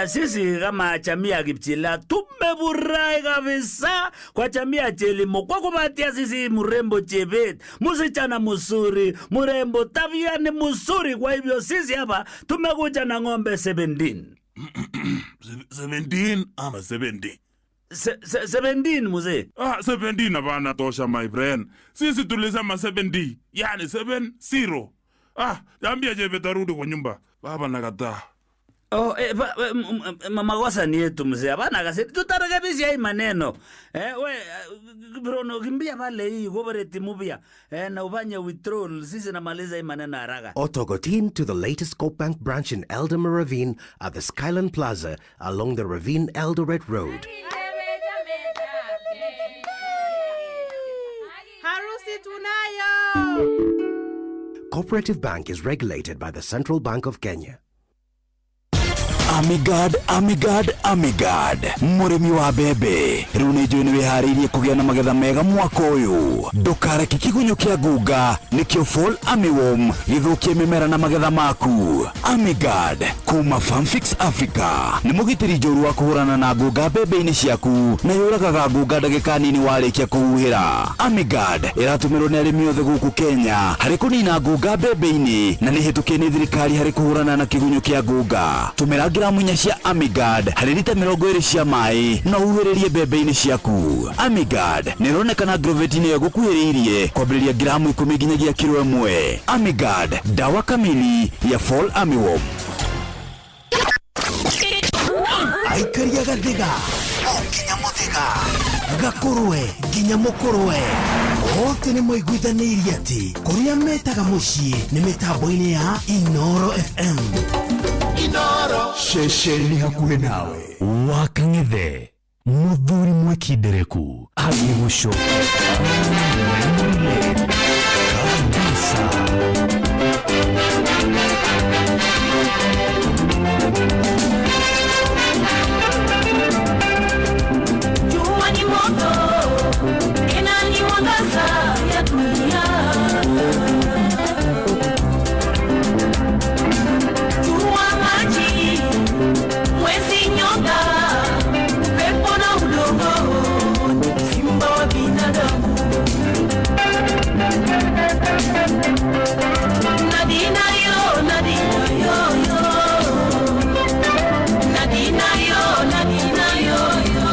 Sisi kama jamii ya Kipchila tumefurahi kabisa kwa jamii ya Chelimo kwa kupatia sisi mrembo Chebet, msichana mzuri, mrembo, tabia ni mzuri. Kwa hivyo sisi hapa tumekuja na ng'ombe 17. 17 ama 70? 17 mzee. 17 hapana tosha my friend. Sisi tulisema 70, yani 70. Ambia Chebet arudi kwa nyumba. Baba nakataa. Oh, makosa ni yetu mzee. Hapana kasi tutarekebisha hii maneno. We Bruno kimbia pale hii cooperative mpya. Na ufanye withdrawal, sisi namaliza hii maneno haraka. Otogotin to the latest Coop Bank branch in Eldama Ravine at the Skyland Plaza along the Ravine Eldoret Road. Harusi tunayo. Cooperative Bank is regulated by the Central Bank of Kenya. Amigad, Amigad, Amigad, mũrĩmi wa mbembe rĩu nĩ njũĩ nĩ wĩharĩirie kũgĩa na magetha mega mwaka ũyũ. Ndũkareke kĩgunyũ kĩa ngunga nĩkĩo Fall Armyworm gĩthũkie mĩmera na magetha maku. Amigad kuma Farmfix Africa nĩ mũgitĩri njũru wa kũhũrana na ngunga mbembe-inĩ ciaku na yũragaga ngunga ndagĩka nini warĩkia kũhuhĩra. Amigad ĩratũmĩrwo nĩ arĩmi othe gũkũ Kenya harĩ kũnina ngunga mbembe-inĩ na nĩ hĩtũkie nĩ thirikari harĩ kũhũrana na kĩgunyũ kĩa ngunga. Tũmĩra gramu 4 cia Amigad harĩ lita 20 cia maĩ na ũhuhĩrĩrie mbembe-inĩ ciaku. Amigad nĩ ĩronekana agrovet-inĩ ĩyo ĩgũkuhĩrĩirie kwambĩrĩria gramu 10 nginyagia kiro 1. Amigad, dawa kamili ya Fall Armyworm. Aikaria gathiga o nginya mũthĩga gakũrwe nginya mũkũrwe othe nĩ maiguithanĩirie atĩ kũrĩa metaga mũciĩ nĩ mĩtambo-inĩ ya Inoro FM. Inoro ceceni hakuhĩ nawe. Wakang'ethe mũthuri mwĩkindereku agĩgũcokia kabisa. Jua ni moto, inani mwangaza ya dunia. Jua maji, mwezi nyota, upepo na udongo, simba wa binadamu. Nadina yo, nadina yo yo. Nadina yo, nadina yo yo.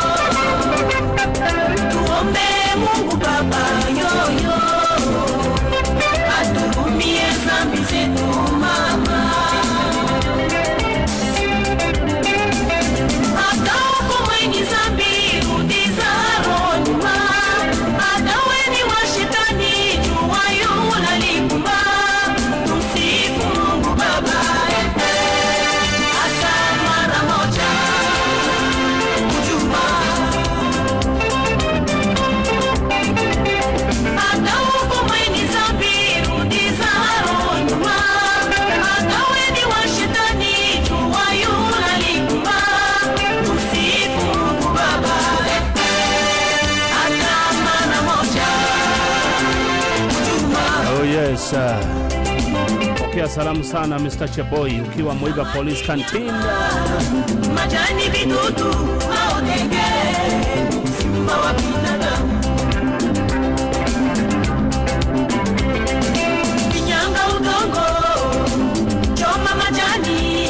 Tuombe Mungu Baba yo yo, aturumie zambi zetu mama. Hata uko mwenye zambi rudi zaro nyuma, hata we ni wa shetani jua yunalikumba. Tumsifu Mungu Baba hata mara moja kujuma. Hata uko mwenye zambi rudi zaro nyuma, hata we ni wa shetani jua yunalikumba. Tumsifu Mungu Baba hata mara moja kujuma. Oh yes. Pokea salamu sana Mr. Cheboy ukiwa Muiga Police Canteen. Majani vidudu maodenge, simba wa binadamu. Kinyanga udongo, choma majani,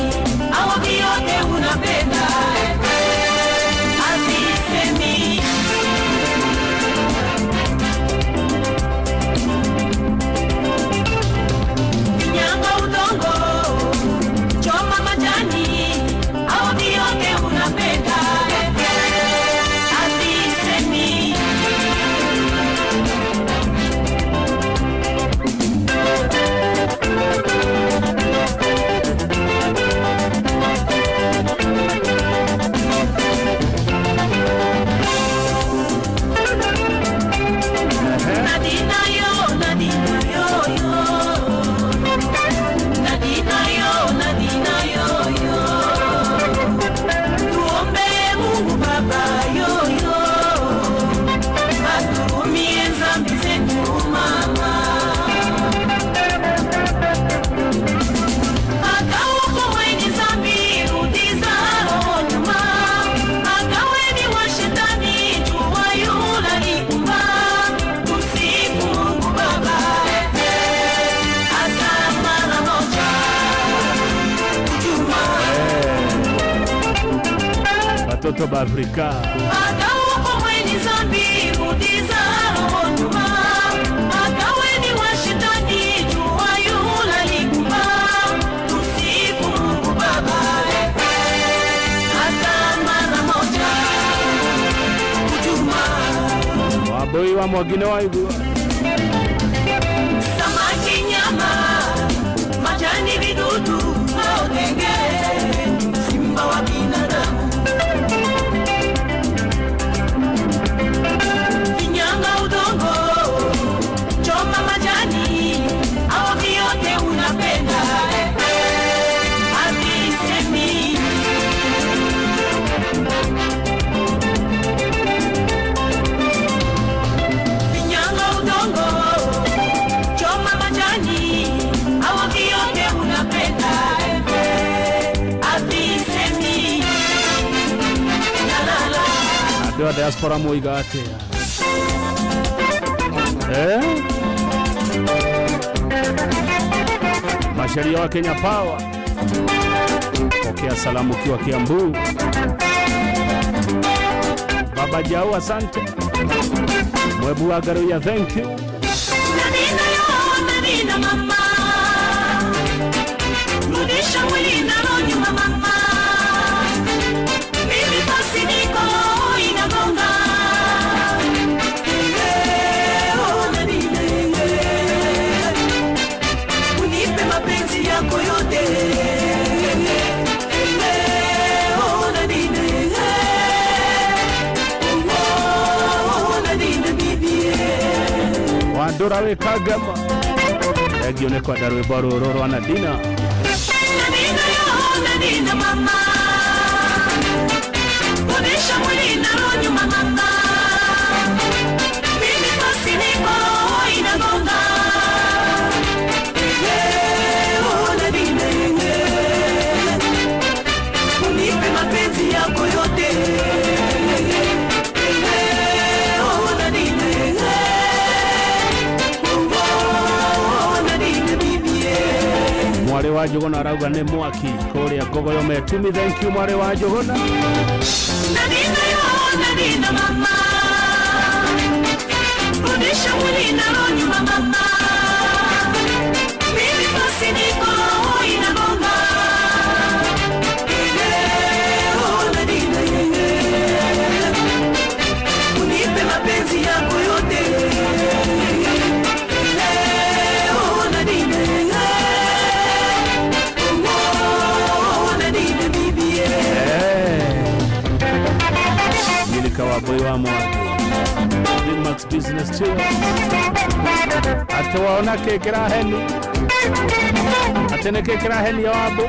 Anaitwa Babrika. Waboi wa mwagine waigua Samaki nyama, majani vidudu, maotenge, simba wa binadamu. Finyanga udongo, choma majani, au vyote unapenda. Havisemi. Finyanga udongo, choma majani, au vyote unapenda. Havisemi. La la la. Andũ a diaspora moiga atĩa? Eh? Masharia wa Kenya Power, pokea salamu ukiwa Kiambu. Baba Jau, asante. Mwebu wa Garuya, thank you. Nadina yo, Nadina mama. Rudisha mwili na roho nyuma mama. Mimi basi niko inagonga. Eh, oh, Nadina, eh. Unipe mapenzi yako yote. Eh, oh, Nadina, eh. Oh, oh, Nadina, bibi, eh. Wandũra wĩ Kangema, thengio nĩ kwenda rwĩmbo rũrũ rwa Nadina. Nadina yo, Nadina mama. Rudisha mwili na roho nyuma mama. Mimi basi niko inagonga. Eh, oh, Nadina, eh. Unipe mapenzi yako yote. Eh, oh, Nadina, eh. Oh, oh, Nadina, bibi, eh. Mwarĩ wa Njũgũna arauga nĩ mwaki kũrĩa Ngogoyo Metumi, thank you mwarĩ wa Njũgũna. Nadina yo, Nadina mama. Rudisha mwili na roho nyuma mama. Mimi basi niko inagonga. Eh, oh, Nadina, eh. Unipe mapenzi yako yote. Eh, oh, Nadina, eh. Oh, oh, Nadina, bibi, eh. Milika wa Boy wa Mwaki, Max Business Tour, atĩ waona kĩ kĩraheni, atĩ nĩ kĩ kĩrahenia Wambũ.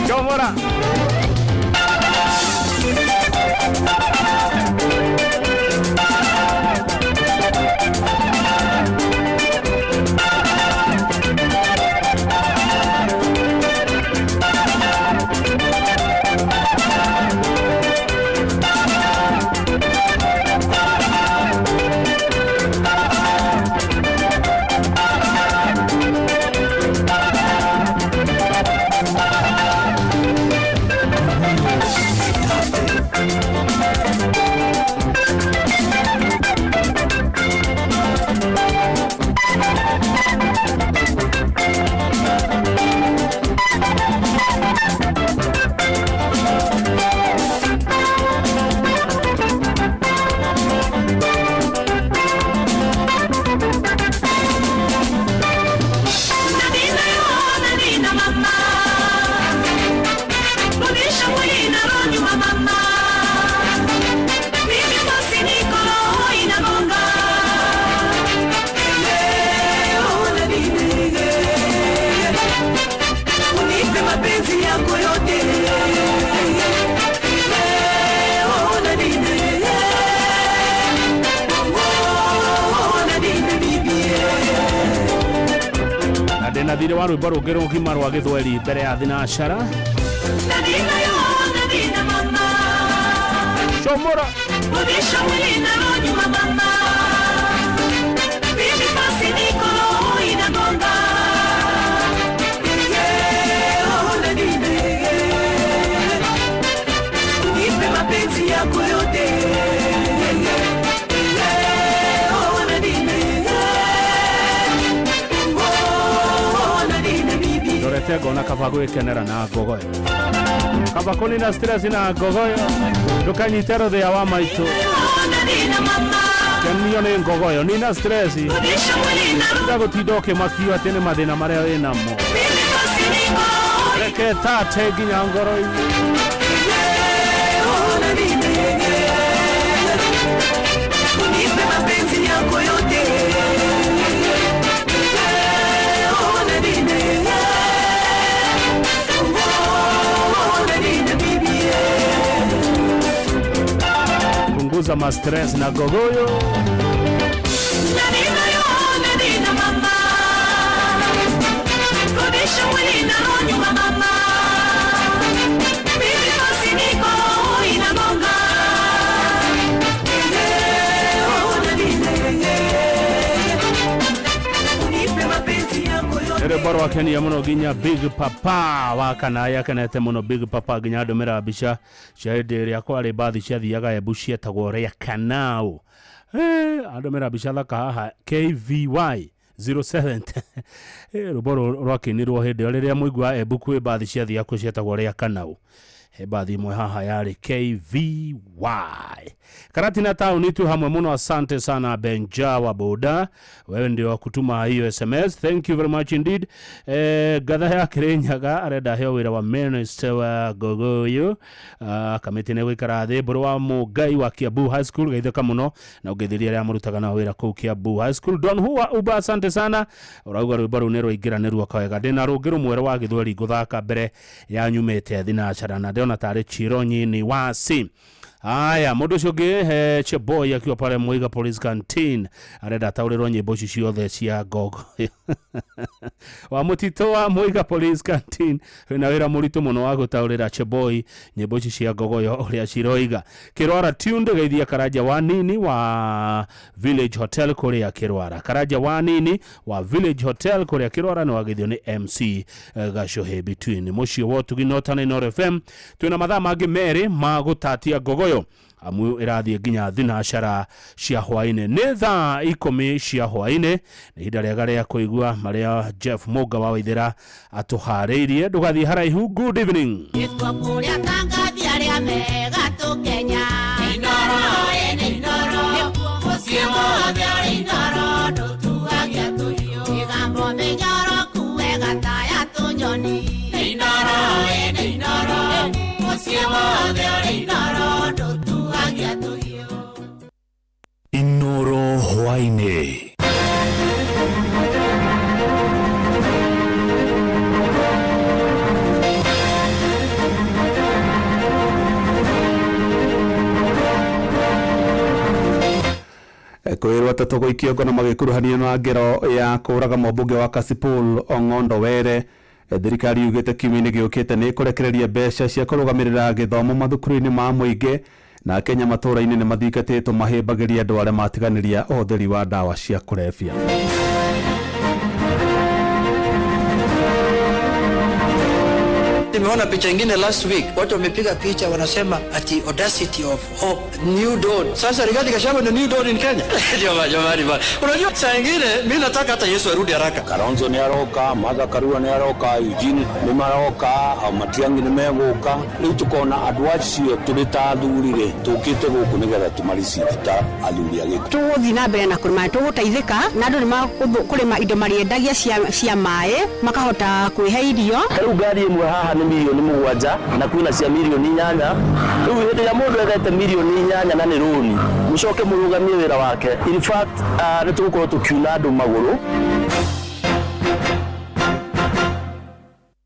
Chomora. Nadina yo, Nadina mama. Rudisha mwili na roho nyuma mama. Mimi basi niko inagonga. Eh, oh, Nadina, eh. Unipe mapenzi yako yote. Eh, oh, Nadina, eh. Oh, oh, Nadina, bibi, eh. Na ndĩna thirĩ wa rwĩmbo rũngĩ rũgima rwa gĩthweri mbere ya thinacara. Nadina yo, Nadina mama. Chomora. Rudisha mwili na roho nyuma mama. Mimi basi niko inagonga. Yeah, oh, Nadina, Ndacokire ngona kaba gwĩkenera na ngogoyo, kaba kũnina stress na ngogoyo. Ndũkanyite rũthĩa wa maitũ, kenio nĩ ngogoyo, nina stress. Tiga gũtinda ũkĩmakio atĩ nĩ mathĩna marĩa wĩnamo. Reke tate nginya ngoro-inĩ. Unipe mapenzi yako yote. Oh, Nadine, oh, Nadine, bibi. Punguza ma stress na gogoyo. Nadine, yo, Nadine, mama. Rudisha mwili na roho nyuma, mama. Mimi basi niko inagonga. Oh, Nadine, unipe mapenzi yako yote. Rwĩmbo rwakenia mũno nginya Big Papa wa Kanaya akenete mũno Big Papa nginya ndũmĩra mbica cia hĩndĩ ĩrĩa kwarĩ mbathi ciathiaga Embu cietagwo rĩa Kanau. Andũmĩra mbica thaka haha KVY 07. Rwĩmbo rwakĩinirwo hĩndĩ ĩyo rĩrĩa mũigua Embu kwĩ mbathi ciathiaga kuo cietagwo rĩa Kanau. He mbathi ĩmwe haha yarĩ KVY. Karatina tauni tu hamwe muno, asante sana Benja wa Boda, wewe ndio wa kutuma hiyo SMS, thank you very much indeed. Gatha ya Kirinyaga arenda heo wĩra wa minister wa Gogoyo. Kamĩtĩ nĩ gũikara thĩ. Mbũrũ wa Mũngai wa Kiambu High School geithĩka mũno na ũngeithĩria arĩa mũrutaga nao wĩra kũu Kiambu High School. Don Hua Uba, asante sana, ũrauga rwĩmbo rũu nĩ rwaingĩra nĩ ruoka wega. Ndĩna rũngĩ rũmwe rwa gĩthweri ngũthaka mbere ya nyumĩte thinacara na ndĩrona tarĩ Chironyi ni wasi. Aya, mũndũ ũcio ũngĩ Cheboy akiwa pale Muiga Police Canteen arenda ataũrĩrwo nyĩmbo ici ciothe cia gogo. Wa mũtitũ wa Muiga Police Canteen wĩna wĩra mũritũ mũno wa gũtaũrĩra Cheboy nyĩmbo ici cia gogoyo ũrĩa ciroiga. Kĩrwara tuned geithia Karanja wa Nini wa Village Hotel kũrĩa Kĩrwara. Karanja wa Nini wa Village Hotel kũrĩa Kĩrwara nĩ wageithio nĩ MC Gacohe Between. Mũciĩ wa Ũtugi Northern Inooro FM twĩna mathaa mangĩ merĩ ma gũtatia gogoyo amu ĩrathiĩ nginya thinacara cia hwainĩ. Nĩ thaa 10 cia hwainĩ, nĩ ihinda rĩega rĩa kũigua marĩa Jeff Mũnga wa Waithĩra atũharĩirie. Ndũgathiĩ haraihu. Good evening. Gĩtwo kũrĩa tangathi arĩa mega tũkenya. Inoro, ĩnĩ inoro. Mũciĩ wothe ũrĩ inoro, ndũtuagia tũhiũ. Mĩgambo mĩnyoro kuwe gataya tũnyoni. Inoro, ĩnĩ inoro. Mũciĩ wothe ũrĩ inoro, ndũtuagia tũhiũ. Inoro hwainĩ. Kwĩrwo atatũ gũikio ngono magĩkuruhanio na ngero ya kũũraga mũmbunge wa Kasipul Ong'ondo Were. Thirikari yugĩte kiumia-inĩ gĩũkĩte nĩ ĩkũrekereria mbeca cia kũrũgamĩrĩra gĩthomo mathukuru-inĩ ma mũingĩ, na Kenya matũũra-inĩ nĩ mathingatĩtwo mahĩmbagĩria andũ arĩa matiganĩria ũhũthĩri wa ndawa cia kũrebia. Nimeona picha ingine last week, watu wamepiga picha wanasema ati audacity of hope, new dawn. Sasa Rigathi Gachagua ni new dawn in Kenya. Jamani bana. Unajua saa ingine mimi nataka hata Yesu arudi haraka. Kalonzo ni aroka, Martha Karua ni aroka, Eugene ni maroka, Matiang'i ni megũka. Rĩu tukona andũ acio tũrĩ ta athuri rĩ, tũkĩte gũkũ nĩgetha tũmariciti ta athuri a gĩkundi. Tũgũthiĩ na mbere na kũrĩma, tũgũteithĩka na andũ nĩmakũrĩma indo marĩendagia cia maĩ makahota kwĩhe irio. Rĩu ngari ĩmwe haha nĩ mirioni 7 na kwĩna cia mirioni 8. Rĩu hĩndĩ ĩrĩa mũndũ ethete mirioni 8 na nĩ rũni, mũcoke mũrũgamie wĩra wake. In fact, nĩ tũgũkorwo tũkiuna andũ magũrũ.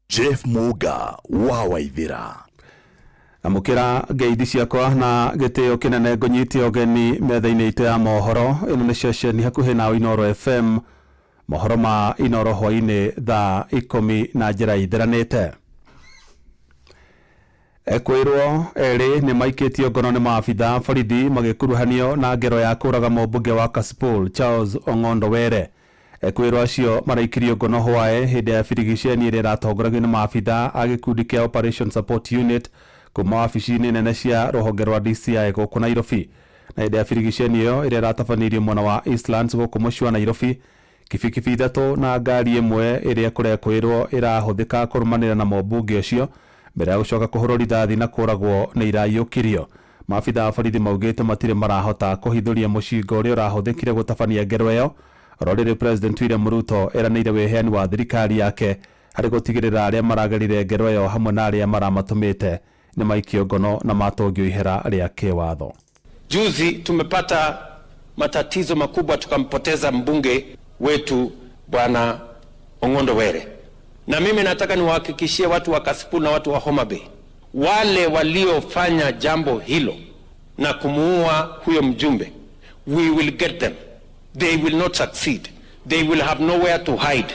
Jeff Muga wa Waithira. Amũkĩra ngeithi ciakwa na gĩtĩo kĩnene ngũnyite ũgeni metha-inĩ itũ ya mohoro. Ĩno nĩ ceceni hakuhĩ na Inooro FM. Mohoro ma Inooro hwainĩ thaa 10 na njĩra itheranĩte. Ekwĩrwo erĩ nĩ maikĩtio ngono nĩ maabitha borithi magĩkuruhanio na ngero ya kũũraga mũmbunge wa Kasipul Charles Ong'ondo Were. Ekwĩrwo acio maraikirio ngono hwae hĩndĩ ya birigiceni ĩrĩa ĩratongoragio nĩ maabitha a gĩkundi kĩa Operation Support Unit kuma wabici-inĩ nene cia rũhonge rwa DCI gũkũ Nairobi. Na hĩndĩ ya birigiceni ĩyo ĩrĩa ĩratabanĩirio mwena wa Eastlands gũkũ mũciĩ wa Nairobi, Kibikibi 3 na ngari ĩmwe ĩrĩa kũrekwĩrwo ĩrahũthĩka kũrũmanĩra na mũmbunge ũcio mbere ya gũcoka kũhũrwo rithathi na kũragwo nĩ iraiyũkirio. Maabitha a borithi maugĩte matirĩ marahota kũhithũria mũcinga ũrĩa ũrahũthĩkire gũtabania ngero ĩyo. Oro rĩrĩ President William Ruto eranĩire wĩheani wa thirikari yake harĩ gũtigĩrĩra arĩa maragerire ngero ĩyo hamwe na arĩa maramatũmĩte nĩ maikio ngono na matũngio ihera rĩa kĩwatho. Juzi tumepata matatizo makubwa, tukampoteza mbunge wetu Bwana Ong'ondo Were, na mimi nataka niwahakikishie watu wa Kasipul na watu wa Homa Bay, wale waliofanya jambo hilo na kumuua huyo mjumbe, we will get them. They will not succeed. They will have nowhere to hide.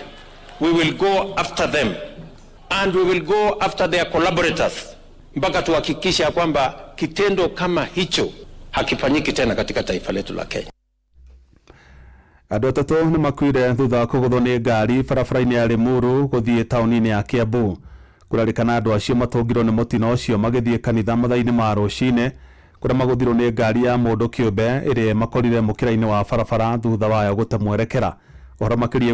We will go after them and we will go after their collaborators mpaka tuhakikishe ya kwamba kitendo kama hicho hakifanyiki tena katika taifa letu la Kenya. Andũ 3 nĩ makuire thutha wa kũgũthwo nĩ ngari barabara-inĩ ya Limuru gũthiĩ taũni-inĩ ya Kiambu. Kũrarĩkana andũ acio matũngirwo nĩ mũtino ũcio magĩthiĩ kanitha mathaa-inĩ ma rũcinĩ kũrĩa magũthirwo nĩ ngari ya mũndũ kĩũmbe ĩrĩa makorire mũkĩra-inĩ wa barabara thutha wayo gũte mwerekera. Ũhoro makĩria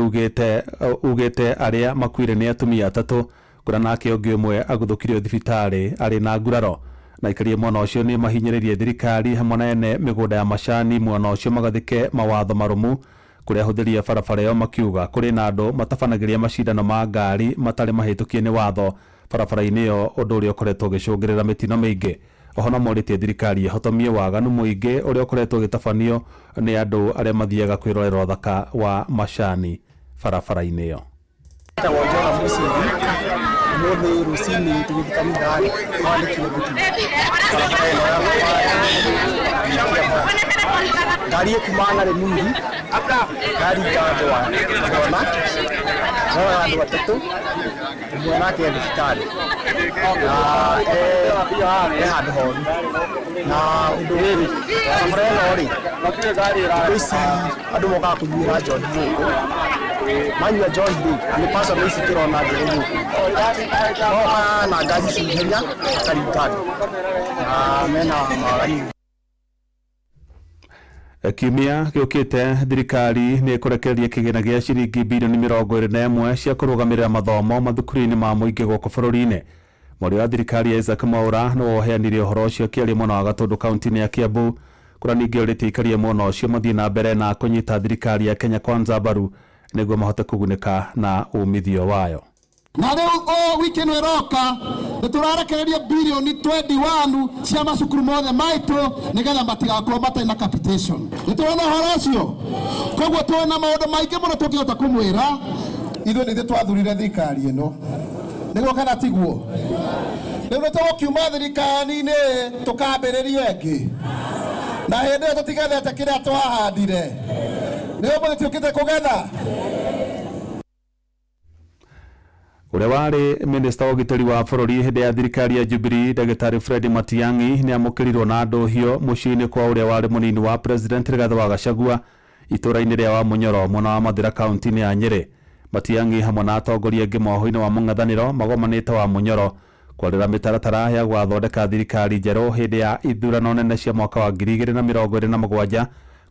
ugĩte arĩa makuire nĩ atumia 3 kũrĩa nake ũngĩ ũmwe aguthũkirio thibitarĩ arĩ na nguraro. Na aikaria mwena ũcio nĩ mahinyĩrĩirie thirikari hamwe na ene mĩgũnda ya macani mwena ũcio magathĩke mawatho marũmu kũrĩa ahũthĩri a barabara ĩyo makiuga kũrĩ na andũ matabanagĩria macindano ma ngari matarĩ mahĩtũkie nĩ watho barabara-inĩ ĩyo, ũndũ ũrĩa ũkoretwo ũgĩcũngĩrĩra mĩtino mĩingĩ. Oho no morĩtie thirikari ĩhotomie waganu mũingĩ ũrĩa ũkoretwo ũgĩtabanio nĩ andũ arĩa mathiaga kwĩrorera ũthaka wa macani barabara-inĩ ĩyo. Mũthĩ rũcinĩ tũgĩthiĩ kanitha-rĩ, twandĩkire barabara ĩno ya ngari ĩkuma na Limuru, ngari ikagwa kona, roraga andũ 3, ũmwe nake e thibitarĩ na e handũ horu. Na ũndũ rĩrĩ, barabara ĩno rĩ, thikũ ici andũ mokaga kũnyuĩra njohi gũkũ, manyua njohi rĩ, nĩ personal ici tũrona njerũ gũkũ, mokaga na ngari cia ihenya makaringa andũ na mena mawaganu. Kiumia gĩũkĩte thirikari nĩ ĩkũrekereria kĩgĩna gĩa ciringi bilioni 21 cia kũrũgamĩrĩra mathomo mathukuru-inĩ ma mũingĩ gũkũ bũrũri-inĩ. Mwaria wa thirikari Isaac Mwaura nĩwe ũheanire ũhoro ũcio akĩaria mwena wa Gatũndũ kaunti-inĩ ya Kiambu, kũrĩa ningĩ orĩtie aikaria mwena ũcio mathiĩ na mbere na kũnyita thirikari ya Kenya Kwanza mbaru nĩguo mahote kũgunĩka na umithio wayo. Na rĩu o wiki ĩno ĩroka nĩ tũrarekereria bilioni 21 cia macukuru mothe maitũ nĩgetha matigakorwo matarĩ na capitation. Nĩ tũrona ũhoro ũcio, koguo twĩna maũndũ maingĩ mũno tũngĩhota kũmwĩra. Ithuĩ nĩ ithuĩ twathurire thirikari ĩno, nĩguo kana tiguo? Rĩu nĩ tũgũkiuma thirikari-inĩ tũkambĩrĩria ĩngĩ, na hĩndĩ ĩyo tũtigethete kĩrĩa twahandire. Nĩ ũmũthĩ tũkĩte kũgetha. Ũrĩa warĩ minista wa ũgitĩri wa bũrũri hĩndĩ ya thirikari ya Jubilee Ndagĩtarĩ Fred Matiang'i nĩ amũkĩrirwo na ndũhio mũciĩ-inĩ kwa ũrĩa warĩ mũnini wa President Rigathĩ wa Gachagua itũũra-inĩ rĩa Wamunyoro mwena wa Mathĩra kaunti-inĩ ya Nyĩrĩ. Matiang'i hamwe na atongoria angĩ mohwo-inĩ wa mũng'ethanĩro magomanĩte Wamunyoro kwarĩra mĩtaratara ya gwathondeka thirikari njerũ hĩndĩ ya ithurano nene cia mwaka wa 2027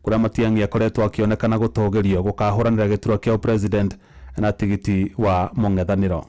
kũrĩa Matiang'i akoretwo akĩonekana gũtũgĩrio gũkahũranĩra gĩturwa kĩa president na tigiti wa mũng'ethanĩro.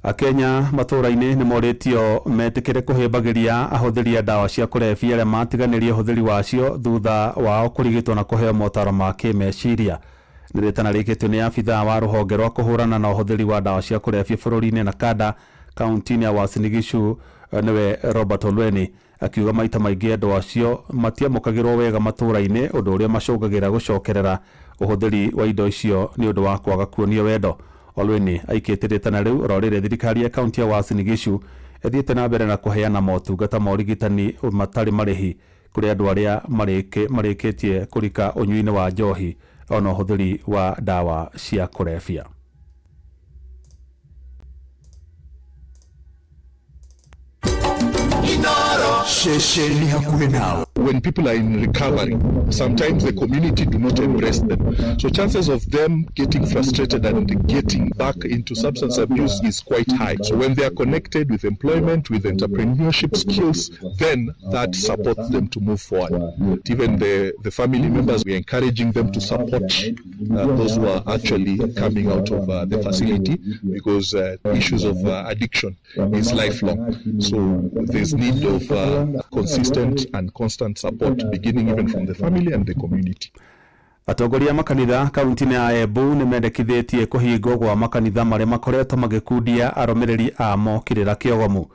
Akenya matũũra-inĩ nĩ morĩtio metĩkĩre kũhĩmbagĩria ahũthĩri a ndawa cia kũrebia arĩa matiganĩrie ũhũthĩri wacio thutha wao kũrigitwo na kũheo motaro ma kĩmeciria. Nĩ rĩtana rĩkĩtio nĩ abithaa wa rũhonge rwa kũhũrana na ũhũthĩri wa ndawa cia kũrebia bũrũri-inĩ na kanda kaunti-inĩ ya Uasin Gishu, nĩwe Robert Olweni, akiuga maita maingĩ andũ acio matiamũkagĩrwo wega matũũra-inĩ, ũndũ ũrĩa macũngagĩra gũcokerera ũhũthĩri wa indo icio nĩ ũndũ wa kwaga kuonio wendo. Olweni aikĩte rĩtana rĩu oro rĩrĩ thirikari ya kaunti ya Uasin Gishu ĩthiĩte na mbere na kũheana motungata ma ũrigitani matarĩ marĩhi kũrĩ andũ arĩa marĩkĩtie kũrika ũnyui-inĩ wa njohi ona ũhũthĩri wa ndawa cia kũrebia. Ceceni hakuhĩ nawe. When people are in recovery, sometimes the community do not embrace them. So chances of them getting frustrated and getting back into substance abuse is quite high. So when they are connected with employment, with entrepreneurship skills, then that supports them to move forward. Even the family members, we are encouraging them to support those who are actually coming out of the facility, because issues of addiction is lifelong. So there's need of consistent and constant support, beginning even from the family and the community. Atongoria makanitha kaunti-inĩ ya Embu nĩ mendekithĩtie kũhingwo gwa makanitha marĩa makoretwo magĩkundia arũmĩrĩri amo kĩrĩra kĩogomu.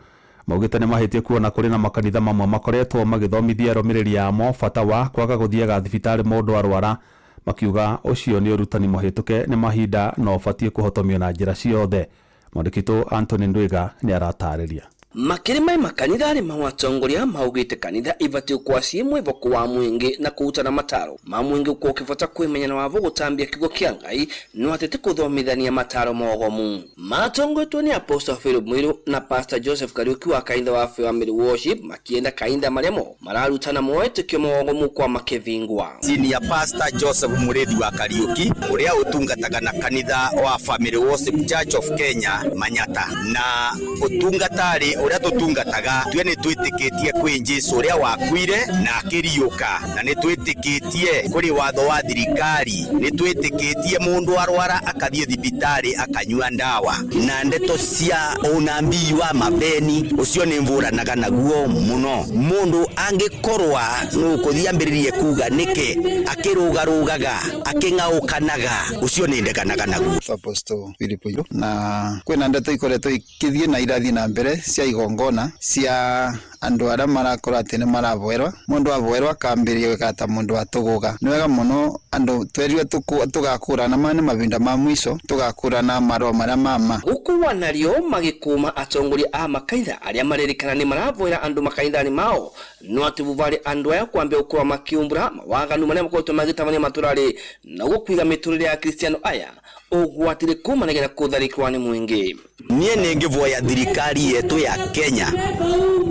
Maugĩte nĩ mahĩtie kuona kũrĩ na makanitha mamwe makoretwo magĩthomithia arũmĩrĩri amo bata wa kwaga gũthiaga thibitarĩ mũndũ arwara, makiuga ũcio nĩ ũrutani mũhĩtũke nĩ mahinda na ũbatiĩ kũhotomio na njĩra ciothe. Mwandĩki Anthony Ndwiga nĩ aratarĩria. Makĩrĩ mai makanitha arĩ mawatongoria maugĩte kanitha ibatiĩ gũkorwo ciĩ mwĩvoko wa mwĩngĩ na kũrutana mataro ma mwĩngĩ gũkorwo ũkĩbota kwĩmenya na wavo gũtambia kiugo kĩa Ngai no atete kũthomithania mataro mogomu. Matongoretwo nĩ Apostle Philip Mwiru na Pastor Joseph Kariuki wa kanitha wa Family Worship makienda kanitha marĩa mo mararutana moetĩkio mogomu kwa makĩvingwa. Senior Pastor Joseph Mũrĩthi wa Kariuki ũrĩa ũtungataga na kanitha wa Family Worship Church of Kenya Manyata, na ũtungatari ũrĩa tũtungataga twe nĩ twĩtĩkĩtie kwĩ Jesũ ũrĩa wakuire na akĩriũka, na nĩ twĩtĩkĩtie kũrĩ watho wa thirikari, nĩ twĩtĩkĩtie mũndũ arwara akathiĩ thibitarĩ akanyua ndawa, na ndeto cia ũnambii wa mabeni ũcio nĩ mvũranaga naguo mũno. Mũndũ angĩkorwa nũkũthiĩ ambĩrĩrie kuga nĩkĩ akĩrũgarũgaga akĩng'aũkanaga, ũcio nĩ ndeganaga naguo. Apostle Philip Oiro, na kwĩna ndeto ikoretwo ikĩthiĩ na irathiĩ na mbere cia igongona cia andu aria marakorwo ati ni maravoerwa. Mundu avoerwa akambĩrĩria gwĩka ta mundu atũgũga. Nĩ wega mũno andu twerirwe tũgakũrana ma nĩ mavinda ma mwico tũgakũrana marũa marĩa ma ma. Gũkũwa nario magĩkũma atongoria a makaitha arĩa marerĩkana nĩ maravoera andũ makaitha-inĩ mao no atĩ vuvarĩ andũ aya kwambia gũkorwo makĩumbũra mawaganu marĩa makoretwo magĩtabania matũra-rĩ na gũkwiga mĩtũrĩre ya Kristiano aya ũgwatire kumanagia na kũtharĩkĩrwo nĩ mũingĩ. Niĩ nĩngĩvoya thirikari yetu ya Kenya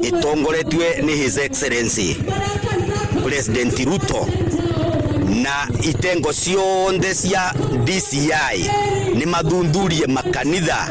ĩtongoretio nĩ His Excellency President Ruto na itengo cionthe cia DCI nĩ mathuthurie makanitha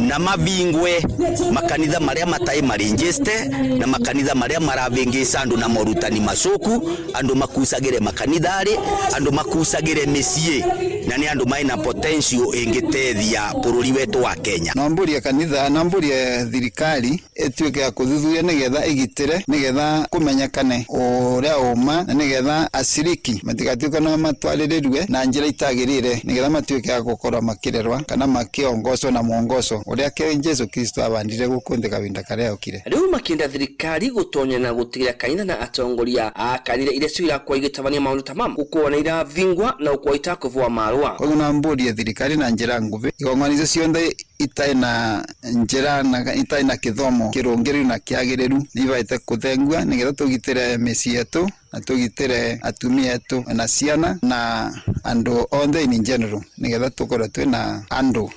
na mavingwe makanitha maria matai marinjiste na makanitha maria maravingisa andu na morutani macuku, andu makusagire makanithari, andu makusagire mĩciĩ, na nĩ andu maina potential ĩngĩteithia bũrũri wetu wa Kenya. No mbũrie kanitha na mbũrie thirikari ĩtuĩke ya kũthuthuria nĩgetha ĩgitĩre, nĩgetha kũmenyekane ũrĩa ũma, na nĩgetha aciriki matigatuĩke no matwarĩrĩrue na njĩra itagĩrĩire, nĩgetha matuĩke ya gũkorwo makĩrerwa kana makĩongocwo na mwongoco ũrĩa Jesũ Kristo abandire gũkũ thĩ kahinda karĩa okire. Rĩu makĩenda thirikari gũtonya na gũtigĩra kanitha na atongoria a kanitha iria cirakorwo igĩtabania maũndũ ta mama gũkorwo nĩ iravingwa na gũkorwo itakũbũa marũa. Koguo no mbũrie thirikari na njĩra nguhĩ igongona icio ciothe itarĩ na njĩra na itarĩ na kĩthomo kĩrũngĩrĩru na kĩagĩrĩru nĩ ibaite kũthengua nĩgetha tũgitĩre mĩciĩ yetu na tũgitĩre atumia etu na ciana na andũ othe in general, nĩgetha tũkorwo twĩna andũ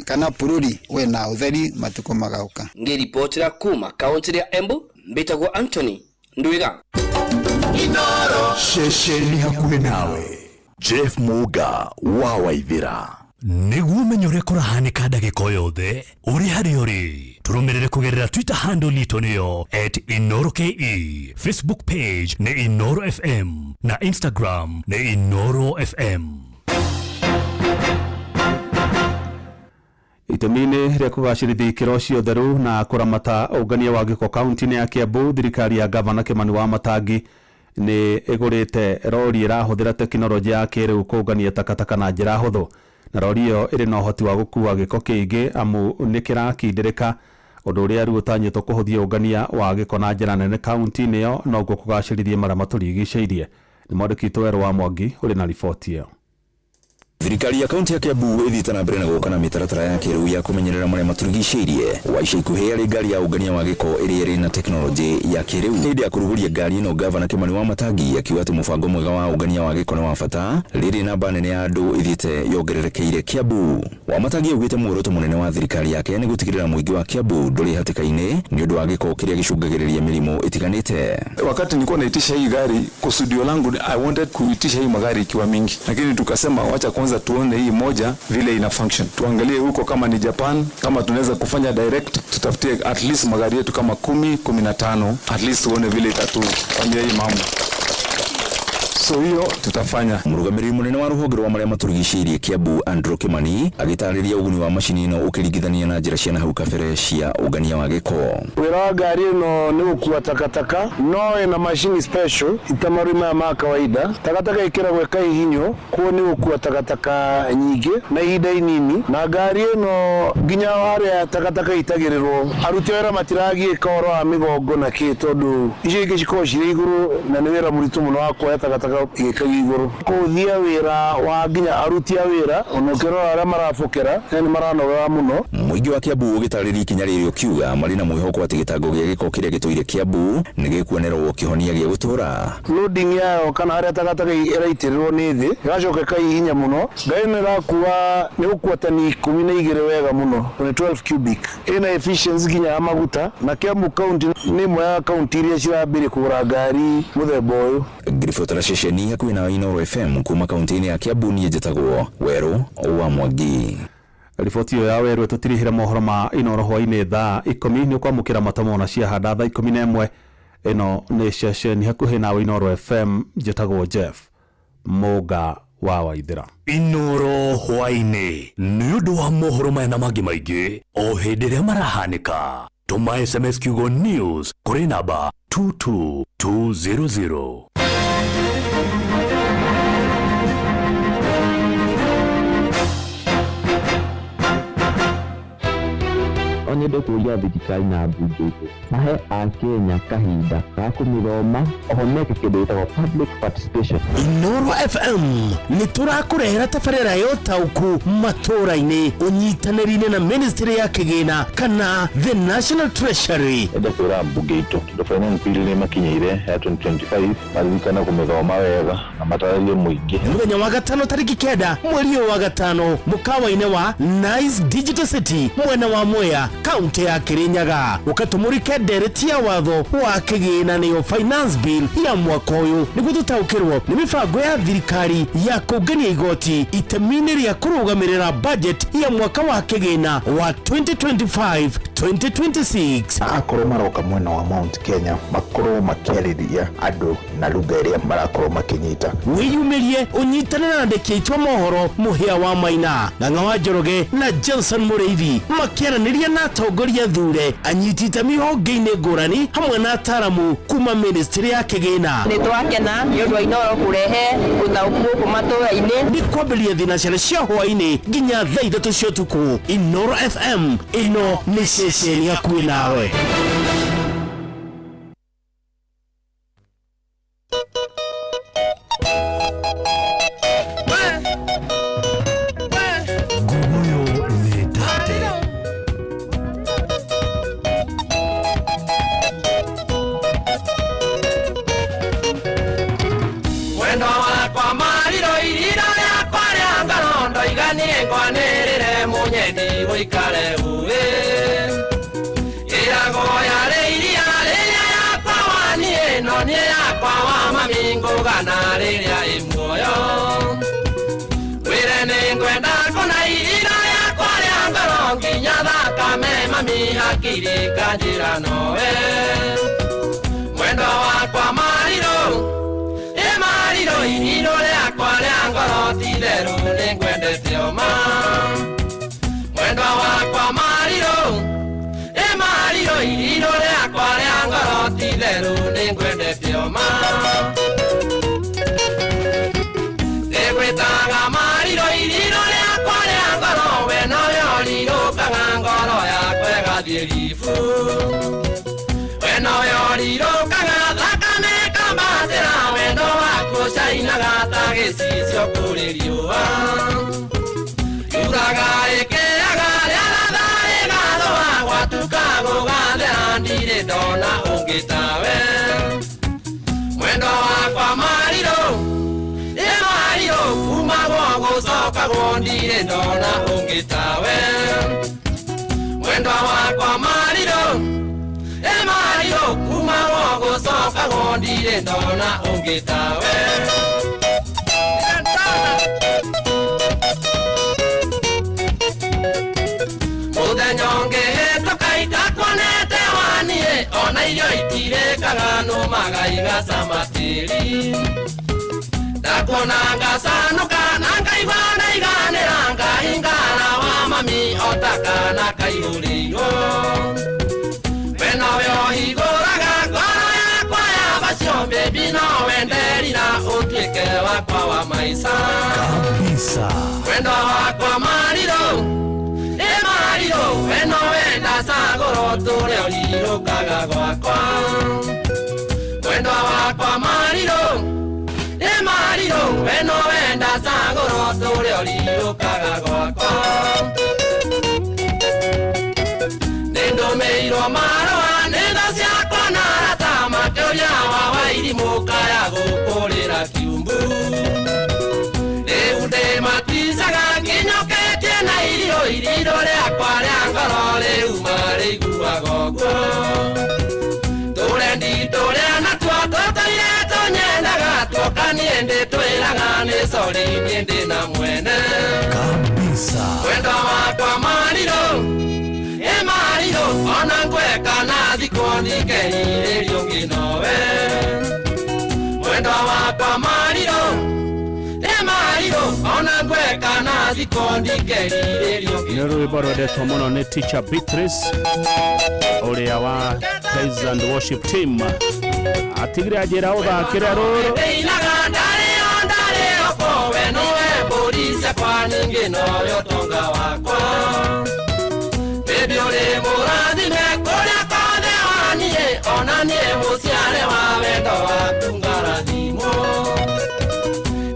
kana bũrũri wĩna ũtheri matukũ magauka. Ngĩribotera kuma kaunti ya Embu, mbĩtagwo Anthony Ndwiga. Inoro ceceni hakuhĩ nawe. Jeff Muga wa Waithira. Nĩguo ũmenye ũrĩa kũrahanĩka ndagĩka o yothe ũrĩ harĩa ũrĩ, tũrũmĩrĩre kũgerera Twitter handle itũ nĩyo @InoroKE, Facebook page nĩ Inoro FM na Instagram nĩ Inoro FM. Itemi-inĩ rĩa kũgacĩrithia ikĩro cia ũtheru na kũramata ũngania wa gĩko kaunti-inĩ ya Kiambu, thirikari ya gavana Kimani wa Matangi nĩ ĩgũrĩte rori ĩrahũthĩra tekinoronjĩ ya kĩrĩu kũngania takataka na njĩra hũthũ, na rori ĩyo ĩrĩ na ũhoti wa gũkua gĩko kĩingĩ amu nĩ kĩrakindĩrĩka, ũndũ ũrĩa rĩu ũtanyĩtwo kũhũthia ũngania wa gĩko na njĩra nene kaunti-inĩ ĩyo noguo kũgacĩrithia marĩa matũrigicĩirie. Nĩ mwandĩki witũ Werũ wa Mwangi ũrĩ na riboti ĩyo. Thirikari ya kaunti ya Kiambu ĩthiĩte na mbere na gũka na mĩtaratara ya kĩrĩu ya kũmenyerera marĩa matũrigicĩirie. Wa ica ikuhĩ arĩ ngari ya ũngania wa gĩko ĩrĩa ĩrĩ na tekinoronjĩ ya kĩrĩu. Hĩndĩ ya kũrugũria ngari ĩno, gavana Kimani wa Matangi akiuga atĩ mũbango mwega wa ũngania wa gĩko nĩ wa bata rĩrĩ namba nene ya andũ ĩthiĩte yongererekeire Kiambu. Wa Matangi augĩte muoroto mũnene wa thirikari yake nĩ gũtigĩrĩra mũingĩ wa Kiambu ndũrĩ hatĩka-inĩ nĩ ũndũ wa gĩko kĩrĩa gĩcũngagĩrĩria mĩrimũ ĩtiganĩte. Wakati nilikuwa naitisha hii gari, kusudio langu I wanted kuitisha hii magari ikiwa mingi, lakini tukasema wacha kwanza tuone hii moja vile ina function, tuangalie huko kama ni Japan, kama tunaweza kufanya direct, tutafutie at least magari yetu kama 10, 15, at least tuone vile itatufanyia hii mambo. So hiyo tutafanya. Mũrũgamĩrĩri mũnene wa rũhonge rwa marĩa matũrigicĩirie Kiambu Andrew Kimani agĩtarĩria ũguni wa macini ĩno ũkĩringithania na njĩra cia nahau kabere cia ũngania wa gĩko. Wĩra wa ngari ĩno nĩ gũkua takataka, no ĩna macini special itamarui maya ma kawaida. Takataka ĩkĩragwo ĩkahihinywo, kuo nĩ gũkua takataka nyingĩ na ihinda inini, na ngari ĩno nginya harĩa takataka itagĩrĩrwo aruti a wĩra matiragiĩka ũhoro wa mĩgongo na kĩ, tondũ icio ingĩ cikoragwo cirĩ igũrũ na nĩ wĩra mũritũ mũno wa kuoya takataka ĩgĩkagio igũrũ. Kũhũthia wĩra wa nginya aruti a wĩra, ona ũkĩrora arĩa marabokera nĩ maranoga mũno. Mũingĩ wa Kiambu ũgĩtarĩria ikinya rĩrĩ ũkiuga marĩ na mwĩhoko atĩ gĩtango gĩa gĩko kĩrĩa gĩtũire Kiambu nĩ gĩkuonerwo kĩhonia gĩa gũtũũra. Loading yayo kana harĩa takataka ĩraitĩrĩrwo nĩ thĩ ĩgacoka ĩkahihinya mũno. Ngari ĩno ĩrakua nĩ gũkua tani 12 wega mũno, nĩ 12 cubic. Ĩna efficiency nginya ya maguta, na Kiambu county nĩ ĩmwe ya kaunti iria cirambĩrĩria kũgũra ngari mũthemba ũyũ. Ngiribotera ceceni hakuhĩ na Inooro FM kuma kaunti-inĩ ya Kiambu, niĩ njĩtagwo Werũ wa Mwangi. Riboti ĩyo ya Werũ ĩtũtirihĩre mohoro ma Inooro hwaĩ-inĩ thaa 10 nĩ ũkwamũkĩra matamo na ciahanda thaa 11. Ĩno nĩ ceceni hakuhĩ nawe Inooro FM, njĩtagwo Jeff Mũnga wa Waithĩra. Inooro hwaĩ-inĩ nĩ ũndũ wa mohoro maya na mangĩ maingĩ o hĩndĩ ĩrĩa marahanĩka. Tũma SMS kiugo news kũrĩ namba 22200. Nyende kũria thirikari na mbunge itũ mahe akenya kahinda ga kũmĩthoma oho meke kĩndũ gĩtagwo public participation. Inooro FM nĩ tũrakũrehera tabarĩra ya ũtaũku matũũra-inĩ ũnyitanĩri-inĩ na ministry ya kĩgĩna kana the National Treasury. Enda kwĩra mbunge itũ tondũ finance bill nĩ makinyĩire ya 2025 maririkane kũmĩthoma wega na matarĩrie mũingĩ. Nĩ mũthenya wa gatano tarĩki 9 mweri ũyũ wa gatano mũkawa-inĩ wa Nice Digital City mwena wa Mwea kaunti ya Kirinyaga, ũkatũmũrike ndereti ya watho wa kĩgĩna nĩyo finance bill ya mwaka ũyũ nĩguo tũtaũkĩrwo nĩ mĩbango ya thirikari ya kũngania igoti itemi-inĩ rĩa kũrũgamĩrĩra budget ya mwaka wa kĩgĩna wa 2025-2026. Akorwo maroka mwena wa Mount Kenya makorwo makĩarĩria andũ na lugha ĩrĩa marakorwo makĩnyita. Wĩyumĩrie ũnyitane na andĩki aitũ a mohoro Mũhĩa wa Maina, Ng'ang'a wa Njoroge na Johnson Mũrĩithi makĩaranĩria na atongoria thure anyiti itemi honge-inĩ ngũrani hamwe na ataramu kuma ministry ya kĩgĩna. Nĩ twakena nĩ ũndũ wa Inooro kũrehe ũtaũku gũkũ matũũra-inĩ. Nĩ kwambĩrĩria thinacara cia hwaĩ-inĩ nginya thaa 3 cia ũtukũ. Inooro FM, ĩno nĩ ceceni hakuhĩ nawe. Mwendo wakwa marirũ, ĩ marirũ iriro rĩakwa rĩa ngoro ti theru nĩ ngwendete ũma. Mwendo wakwa Ti-itherũ nĩngwendete oma. Ndĩgwĩtaga marirũ irirũ rĩakwa rĩa ngoro, we nowe ũrirũkaga ngoro yakwa ĩgathiĩ ribu. We nowe ũrirũkaga thakame ĩkambatĩra, wendo waku ũcainaga ta gĩcicio kũrĩ riũa. Yuraga ĩkĩaga rĩaratha ĩgathũa, gwatuka gũgathera ndirĩ ndona ũngĩ tawe. Mwendo wakwa marirũ, ĩ marirũ, kumagwo gũcokagwo ndirĩ ndona ũngĩ tawe. Mwendo wakwa marirũ, ĩ marirũ, kumagwo gũcokagwo ndirĩ ndona ũngĩ tawe. Mũthenya ũngĩ hĩtũka itakuonete waniĩ, ona irio itirĩkaga nũmaga igacama tĩri. Ndakuona ngacanũka na ngaigua ndaiganĩra, ngahingara wa mami o ta kaana kaihũrĩirwo. We nowe ũhingũraga ngoro yakwa ya bacio, baby nowe nderira ũtuĩke wakwa wa maica. Kabisa. Wendo wakwa marirũ, ĩ marirũ, we nowe ndacagũra ũtũre ũrirũkaga gwakwa. Wendo wakwa marirũ, ĩ marirũ, we nowe ndacagũra ũtũre ũrirũkaga gwakwa. Nĩndũmĩirwo marũa nĩ tho ciakwa na arata, makĩũria wa Wairimũ kaya gũkũrĩra Kiumbu. Rĩu ndĩmaticaga nginyũkĩtie na irio, irirũ rĩakwa rĩa ngoro rĩu marĩiguaga ũguo. Tũrendi tũrĩa natuo tũtũire tũnyendaga, tuoka niĩ ndĩtwĩraga nĩ sorry niĩ ndĩna mwene. Kabisa. Wendo wakwa marirũ, ĩ marirũ, ona ngweka na thikwo ndikerirĩrio ũngĩ nowe. Mwendo wakwa marirũ, ĩ marirũ, ona ngweka na thikwo ndikerirĩrio ũngĩ. Nĩ rwĩmbo rwendetwo mũno nĩ Teacher Beatrice ũrĩa wa Praise and Worship Team, atigire anjĩra ũthakĩre rũrũ. Ndĩinaga ndarĩo ndarĩo ko, we nĩwe mbũri ciakwa ningĩ nowe ũtonga wakwa. Baby ũrĩ mũrathime kũrĩa kothe waniĩ, ona niĩ mũciare wa wendo waku ngarathimwo.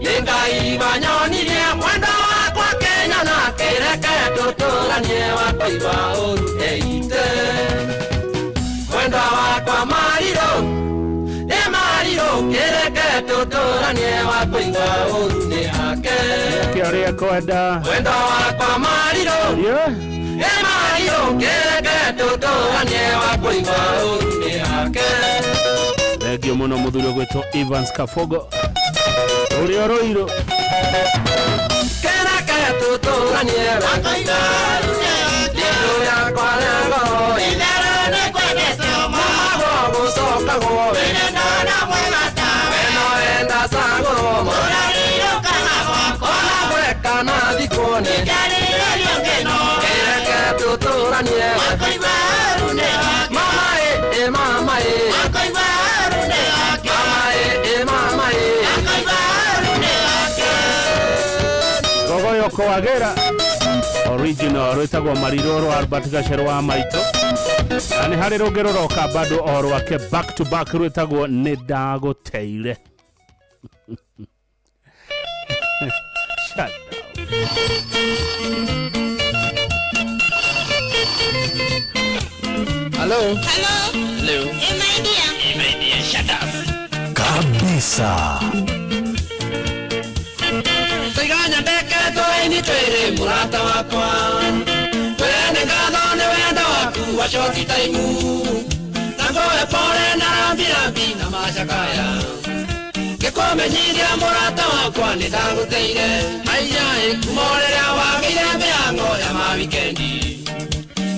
Nĩ Ngai wanyonirie mwendo wakwa Kenya, na kĩreke tũtũranie wakwa ũru eite. Mwendo wakwa marirũ, ĩ marirũ, kĩreke tũtũranie wakwa ũru nĩ ake. Kĩrĩa kwenda. Mwendo wakwa marirũ, ĩ marirũ, kĩreke tũtũranie wakwa ũru nĩ ake. Thengio mũno mũthuri ũgwĩtwo Evans Kabogo ũrĩa ũrũirũ. Kĩreke tũtũranie wakwa ũru nĩ ake. Irirũ rĩakwa rĩa ngoro itherũ nĩngwendete ũmagwo gũcokagwo we. We nowe ndacagũrwo ona ngweka na thikwo niĩ kĩreke tũtũranie. Mama ĩ, ĩ mama ĩ, mama ĩ, ĩ mama ĩ. Gogoyoko wagera original rwĩtagwo marirũ rwa Albert Gacerũ wa maitũ, na nĩ harĩ rũngĩ rũroka bado o rwake back to back rwĩtagwo nĩ ndagũteire. Shut down. Hello. Hello. Hello. Hey, my dear. Hey, my dear, shut up. Kabisa. Tũiganya ndeke tũini twĩrĩ mũrata wakwa, twĩrane ngatho nĩ wendo waku wa short time, na ngoe pole na rambirambi na macakaya. Ngĩkũmenyithia mũrata wakwa nĩ ndagũteire, haiya ĩ kuma o rĩrĩa wagĩire mĩhang'o ya mawikendi.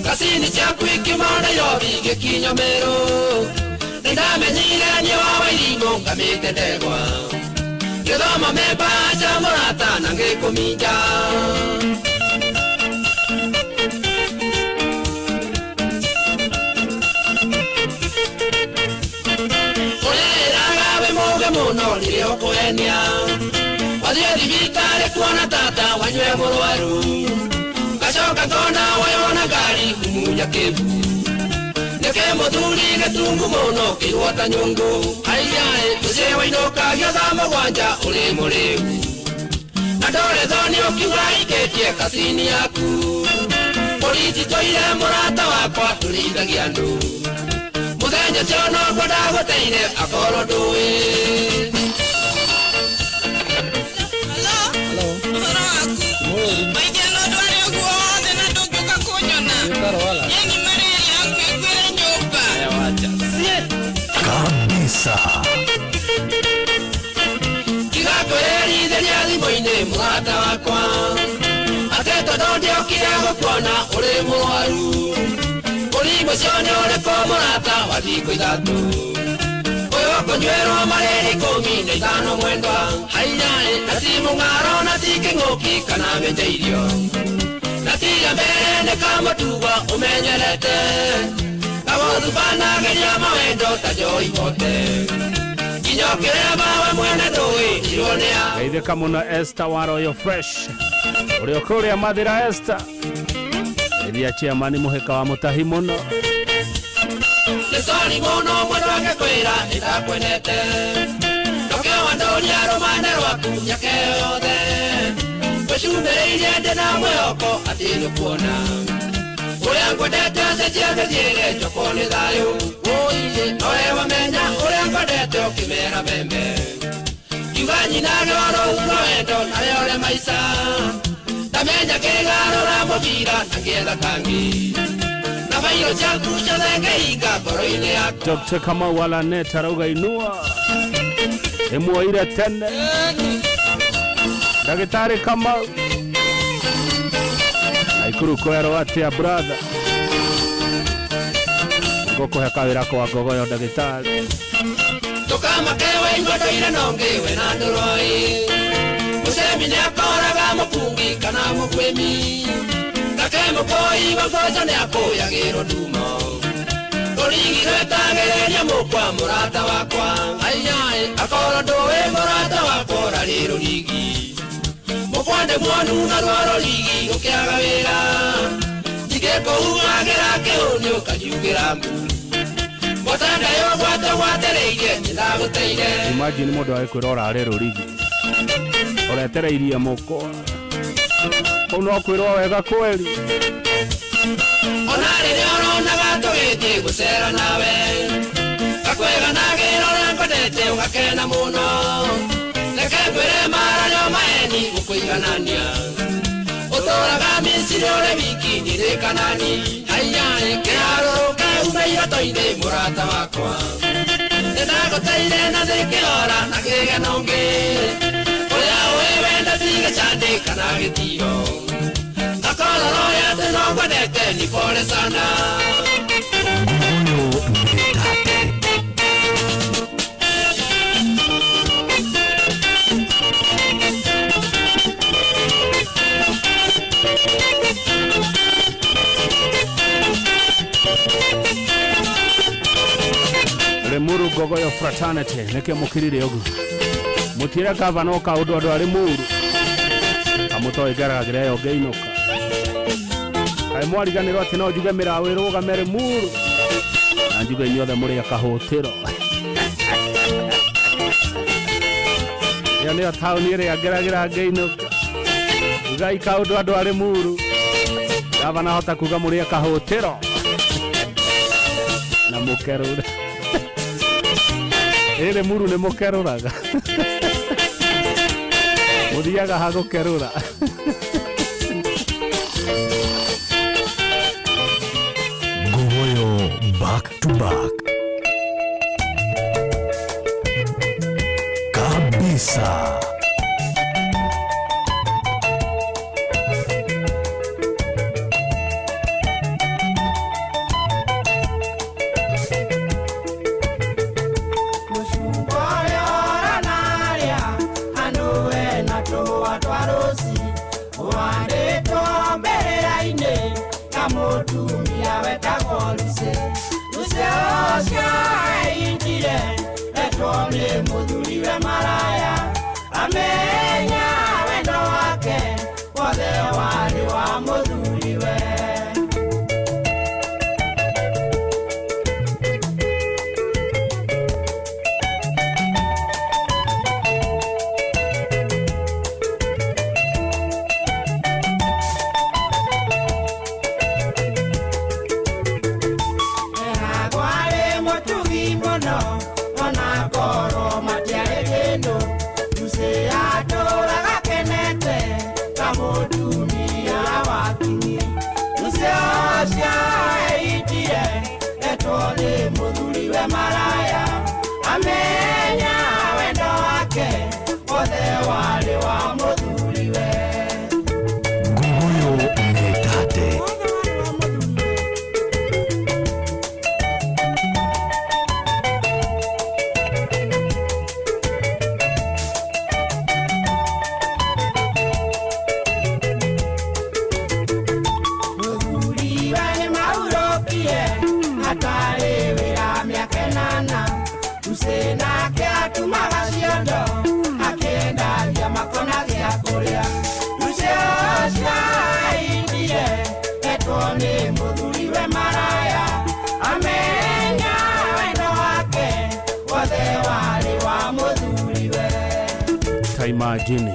Ngacini ciaku ikiuma Nairobi ngĩkinya Meru, nĩ ndamenyire niĩ wa Wairimũ ngamĩte ndegwa. Ngĩthoma membaca mũrata na ngĩkũminja. Kũhenia wathiĩ thibitarĩ kuona tata wanyue mũrwaru ngacoka ngona wayona ngari kumunya kĩbu nĩkĩ mũthuri gĩtungu mũno kĩirwo ta nyũngũ aiyaĩ mũciĩ wainũkagio thaa 7 ũrĩ mũrĩu na ndũrĩ thoni ũkiuga ikĩtie kacini yaku borithi tũire mũrata wakwa tũrĩithagia andũ mũthenya ũcio noguo ndagũteire akorwo ndũĩ. Maithia no ndware ũguo wothe na ndũngĩũka kũnyona. Yeni malaria yaku ĩkuĩre nyũmba. Kabisa. Tiga kwĩrerithĩria thimũ-inĩ mũrata wakwa atĩ tondũ ndiokire gũkuona ũrĩ mũrwaru mũrimũ ũcio nĩ ũrĩkũ mũrata wa thikũ 3 ũyũ ũkũnyuĩrwo marĩrĩ 15 mwendwa haiyaĩ na ti mũng'aro na ti kĩng'ũki kana mĩnja irio na tiga mbere nĩ kamũtugo ũmenyerete gagũthubanagĩria mawendo ta njoi bote nginya ũkĩrĩa bawe mwene ndũĩ irwo nĩ a. Geithĩka mũno Esther wa Royal Fresh ũrĩa ũkũrĩa Mathĩra. Esther geithia chairman mũhĩka wa mũtahi mũno. Nĩ sori mũno mwendwa ngĩkwĩra nĩndakwenete ndũkĩo wandũria rũmane rwaku mĩaka yothe ngwĩcumĩrĩirie ndĩ na mwĩhoko atĩ nĩũkuona ũrĩa ngwendete cenjia mĩthiĩre njokwo nĩ thayũ ũiĩ nowe wamenya ũrĩa ngwendete ũkĩmera mbembe ngiuga nyinage wa rũhuho wendo narĩo rĩa maica ndamenya kĩgarũra mũbira na ngĩetha kangĩ na bairo ciaku ciothe ngĩhinga ngoro-inĩ yakwa. Dr. Kamau Alanet arauga inua ĩmuoire tene. Ndagĩtarĩ Kamau Naikuru kwerwo atĩa brother ngũkũhe kawĩra kwa ngogoyo ndagĩtarĩ. Ndũkamake waigua ndũire nongĩ we na ndũroi mũcemi nĩakoraga mũkungi kana mũkwĩmi nake mũkoi wa mboco nĩakũyagĩrwo ndumo rũrigi rwetagĩrĩria mũkwa mũrata wakwa aiyaĩ akorwo ndũĩ mũrata wakwa ũrarĩ rũrigi mũkwande muonu naruo rũrigi rũkĩaga wĩra njingĩkũhuhagĩra kĩhũni ũkanjugĩra mbu mũtandayo gwate gwatereirie nĩndagũteire. Imagine mũndũ agĩkwĩra ũrarĩ rũrigi ũretereirie mũkwa kũu no kwĩrwo wega kweri. Ona rĩrĩa ũronaga tũgĩthiĩ gũcera nawe ngakweganagĩra ũrĩa ngwendete ũgakena mũno reke ngwĩre marario maeni gũkũiganania ũtũraga Misiri ũrĩ wiki ndirĩ Kanani haiyaĩ kĩharũrũke ume iroto-inĩ mũrata wakwa nĩndagũteire na thĩkĩhora na kĩgeno ngĩ ũrĩa ũĩ wenda ti gĩcandĩ kana gĩtiro akorwo atĩ no ngwendete ni pole sana. Limuru Ngogoyo Fraternity nĩkĩo mũkirire ũguo mũtire gavana o kaũndũ andũ a Limuru kamũtoĩ ngeragĩra ĩyo ngĩinũka kaĩ mwariganĩrwo atĩ no njuge mĩraũ ĩrũgame Limuru na njuge inyuothe mũrĩ a kahũtĩro. Ĩyo nĩyo taũni ĩrĩa ngeragĩra ngĩinũka ugai kaũndũ andũ a Limuru gavana hota kuga mũrĩ a kahũtĩro na mũkerũre ĩrĩ Limuru nĩ mũkerũraga mũthiaga ha gũkerũra. Ngogoyo back to back. Kabisa. Mũthuriwe maraya Amenya wendo wake wothe warĩ wa mũthuriwe. Kwarĩ mũtugi mũno ona korwo matiarĩ kĩndũ. Lucy atũraga kenete ta mũtumia wa kinyi. Lucy ũcio eitire etwo nĩ mũthuriwe maraya. Amenya wendo wake wothe warĩ wa mũthuriwe. Nguguyo Metate. Mũthuriwe nĩ mahurũkire atarĩ wĩra mĩaka ĩnana. Lucy nake atumaga ciondo akĩendagia makona gĩa kũrĩa. Lucy ũcio aitire etwo nĩ mũthuriwe maraya. Amenya wendo wake wothe warĩ wa mũthuriwe. Ta imagine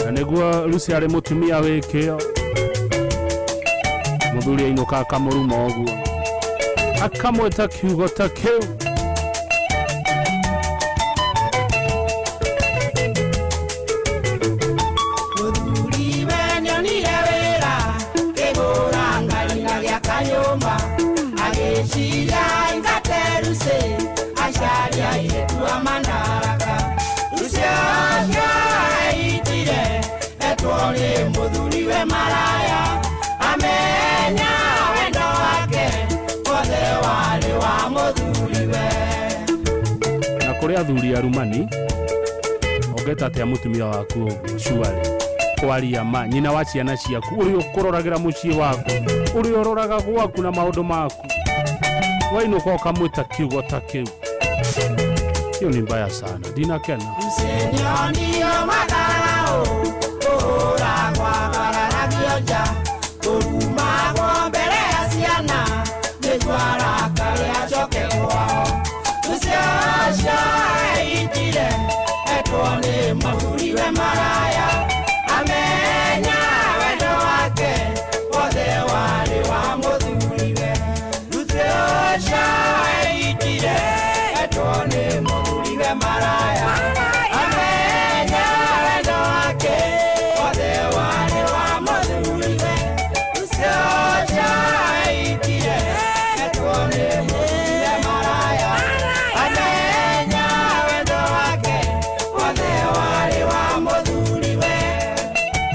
na nĩguo Lucy arĩ mũtumia wĩ kĩo, mũthuri ainũka akamũruma ũguo, akamwĩta kiugo ta kĩu. Mũthuriwe nĩonire wĩra kĩgũra ngari na gĩaka nyũmba. Agĩciria aingate Lucy acarie airĩtu a mandaraka. Lucy ũcio eitire etwo nĩ mũthuriwe maraya. Amenya wendo wake wothe warĩ wa mũthuriwe. Na kũrĩ athuri arumani, ũngĩta atĩa mũtumia waku ũguo cuarĩ kwaria ma nyina wa ciana ciaku, ũrĩa ũkũroragĩra mũciĩ waku, ũrĩa ũroraga gwaku na maũndũ maku, wainũka ũkamwĩta kiugo ta kĩu, hiyo ni mbaya sana. Ndinakena. Nĩonio matharau kũhũragwo agararagio nja, kũrumagwo mbere ya ciana nĩguo arakare acoke kwao. Lucy ũcio eitire etwo nĩ mũthuriwe maraya. Amenya wendo wake wothe warĩ wa mũthuriwe. Lucy ũcio eitire etwo nĩ mũthuriwe maraya. Amenya wendo wake wothe warĩ wa mũthuriwe. Lucy ũcio eitire etwo nĩ mũthuriwe maraya. Amenya wendo wake wothe warĩ wa mũthuriwe.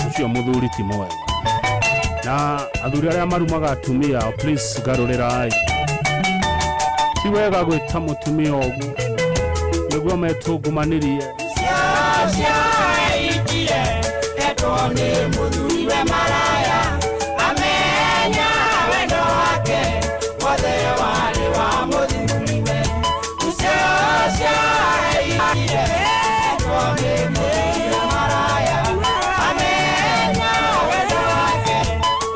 Ũcio mũthuri ti mwega. Na athuri arĩa marumaga atumia, please garũrĩrai. Ti wega gwĩta mũtumia ũguo nĩguo metũngumanirie. Ũcio eitire etwo nĩ mũthuriwe maraya. Amenya wendo wake wothe warĩ wa mũthuriwe. Lucy ũcio eitire etwo nĩ mũthuriwe maraya. Amenya wendo wake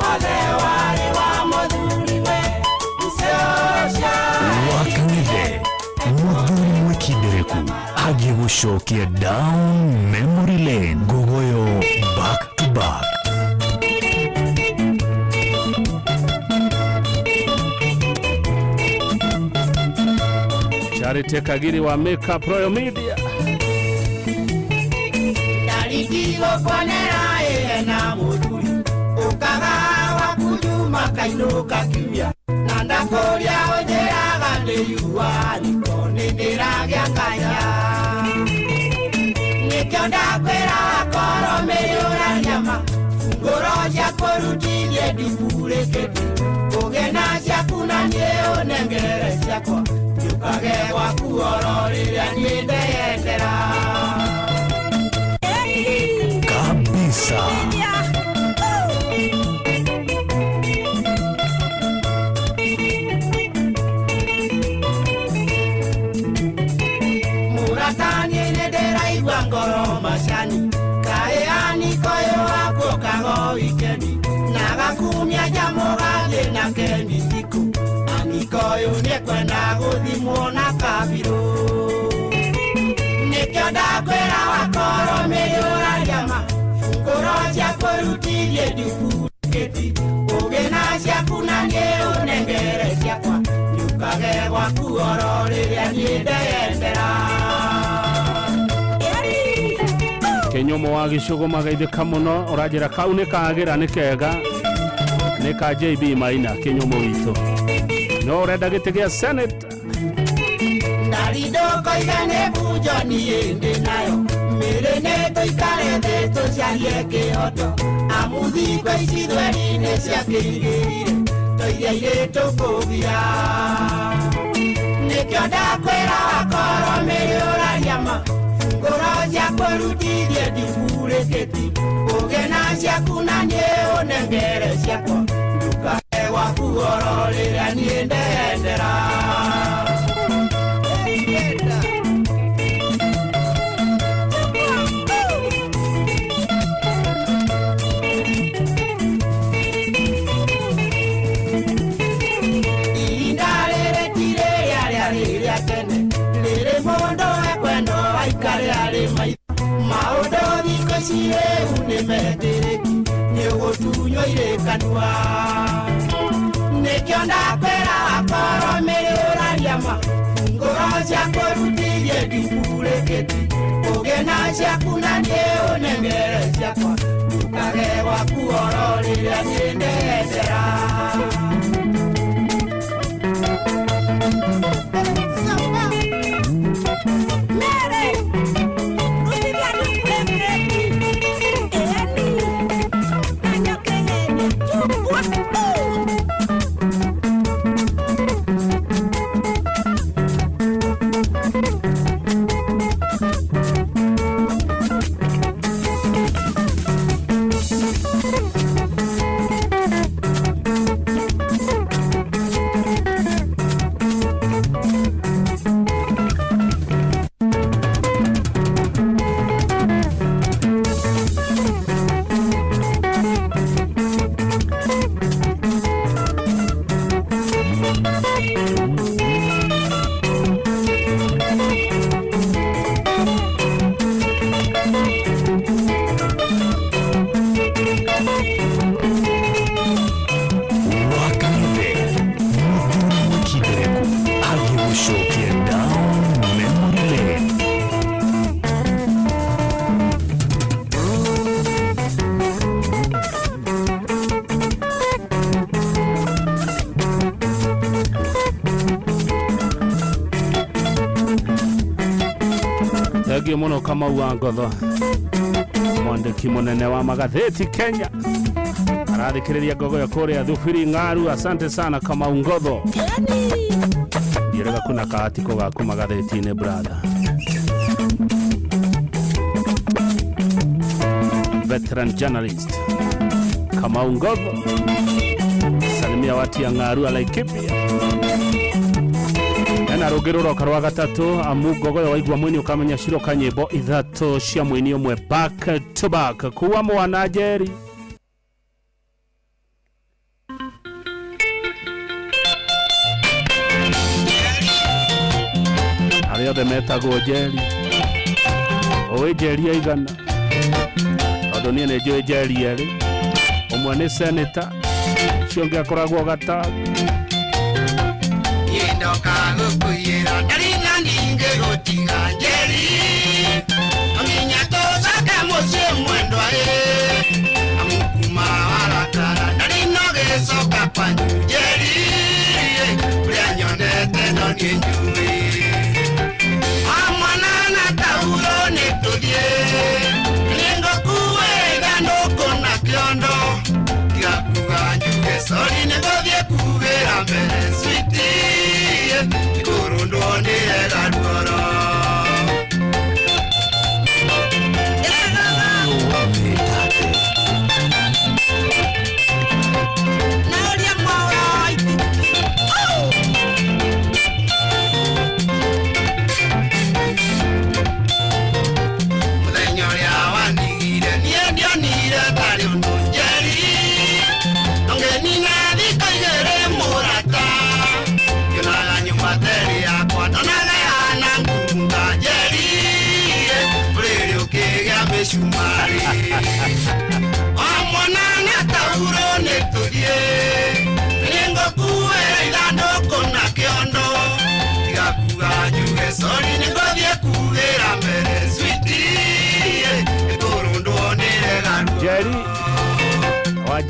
wothe warĩ wa mũthuriwe. Lucy ũcio Wakang'ethe mũthuri mwĩkindereku agĩgũcokia down memory lane. Nguguyo back to back. Charity Kagiri wa Makeup Royal Media. Ndarigigukuonera ĩna mũthuri ũkaga waku Juma kainũka kiumia, na ndakũria ũnjĩraga nĩ yua niko nĩndĩragĩa kanya. Nĩkĩo ndakwĩra korwo mĩyũra nyama ngoro cia kũrutithie ndimburĩkĩti kũgĩe na ciaku na niĩ ũnengere ciakwa njũkage gwaku oro rĩrĩa niĩ ndeyendera. Kabisa. Mũrataniĩ nĩndĩraigua ngoro macio. Ũyũ nĩekwenda gũthimwo na kabirũ. Nĩkĩo ndakwĩra wakorwo mĩyũraria ma ngoro ciaku rutithie ndupurĩkĩti ũgĩ na ciaku na niĩ ũnengere ciakwa njũkage gwaku oro rĩrĩa niĩ ndeyendera. Kinyomo wa gĩcũgũ magaithĩka mũno ũranjĩra kau nĩ kagĩra nĩ kega nĩ ka JB Maina Kinyomo witũ no ũrenda gĩtĩ gĩa senate. Ndarindokoiga nĩ bunjo niĩ ndĩ nayo mĩrĩ nĩ tũikare thĩ tũcarie kĩhoto amu thikũ ici thweri nĩ ciakĩirĩire tũiria irĩ tũkũgia. Nĩkĩo ndakwĩra wakorwo mĩrĩ ũraria ma ngoro ciaku rutithie ndipurĩkĩti ũgĩ na ciaku na niĩ ũnengere ciakwa ndukage gwaku oro rĩrĩa niĩ ndeyendera. Ihinda rĩrĩ ti rĩrĩa rĩarĩ rĩa tene rĩrĩ mũndũ ekwendwo aikare arĩ maitho maũndũ thikũ ici rĩu nĩ metĩrĩki nĩũgũtunywo irĩ kanua. Nĩkĩo ndakwĩra wakorwo mĩrĩ ũraria ma ngoro ciaku rutithie ndipurĩkĩti ũgĩ na ciaku na niĩ ũnengere ciakwa ndukage gwaku oro rĩrĩa niĩ ndeyendera. Wakambe muthuri mũkindereku agĩgũcokia down memory lane. Thengiũ mũno Kamau wa Ngotho mwandĩki mũnene wa magathĩti Kenya arathikĩrĩria ngogoyo kũrĩa Thubiri Ng'aru. Asante sana Kamau Ngotho ndiĩrĩga kuna kaatiko gaku magathĩti-inĩ brother. Veteran journalist Kamau Ngotho salimia watu ya Ng'aru Laikipia. Ena rũngĩ rũroka rwa gatatũ amu ngogoyo waigua mwini ũkamenya ciroka nyĩmbo ithatũ cia mwini ũmwe back to back kuwa mwana Njeri. Arĩa othe metagwo Njeri ũĩ Njeri aigana tondũ niĩ nĩ njũĩ Njeri erĩ ũmwe nĩ seneta ũcio ũngĩ akoragwo gatagu. Ndoka gũkũiyĩra ndarĩ na ningĩ gũtiga Njeri nginya tũcoke mũciĩ mwendwa ĩ amu kuma warakara ndarĩ no gĩcoka kwanyu Njeri ũrĩa nyonete no niĩ njũĩ amwana na tauro nĩ tũthiĩ nĩngũkuĩra ithandũkũ na kĩondo tiga kuga njuge sori nĩngũthiĩ kugĩra mbere switi ikũrũndwo nĩ ega ruoro. Mũthenya ũrĩa wandigire niĩ ndionire tarĩ ũndũ Njeri nongenina thikũ igĩrĩ mũrata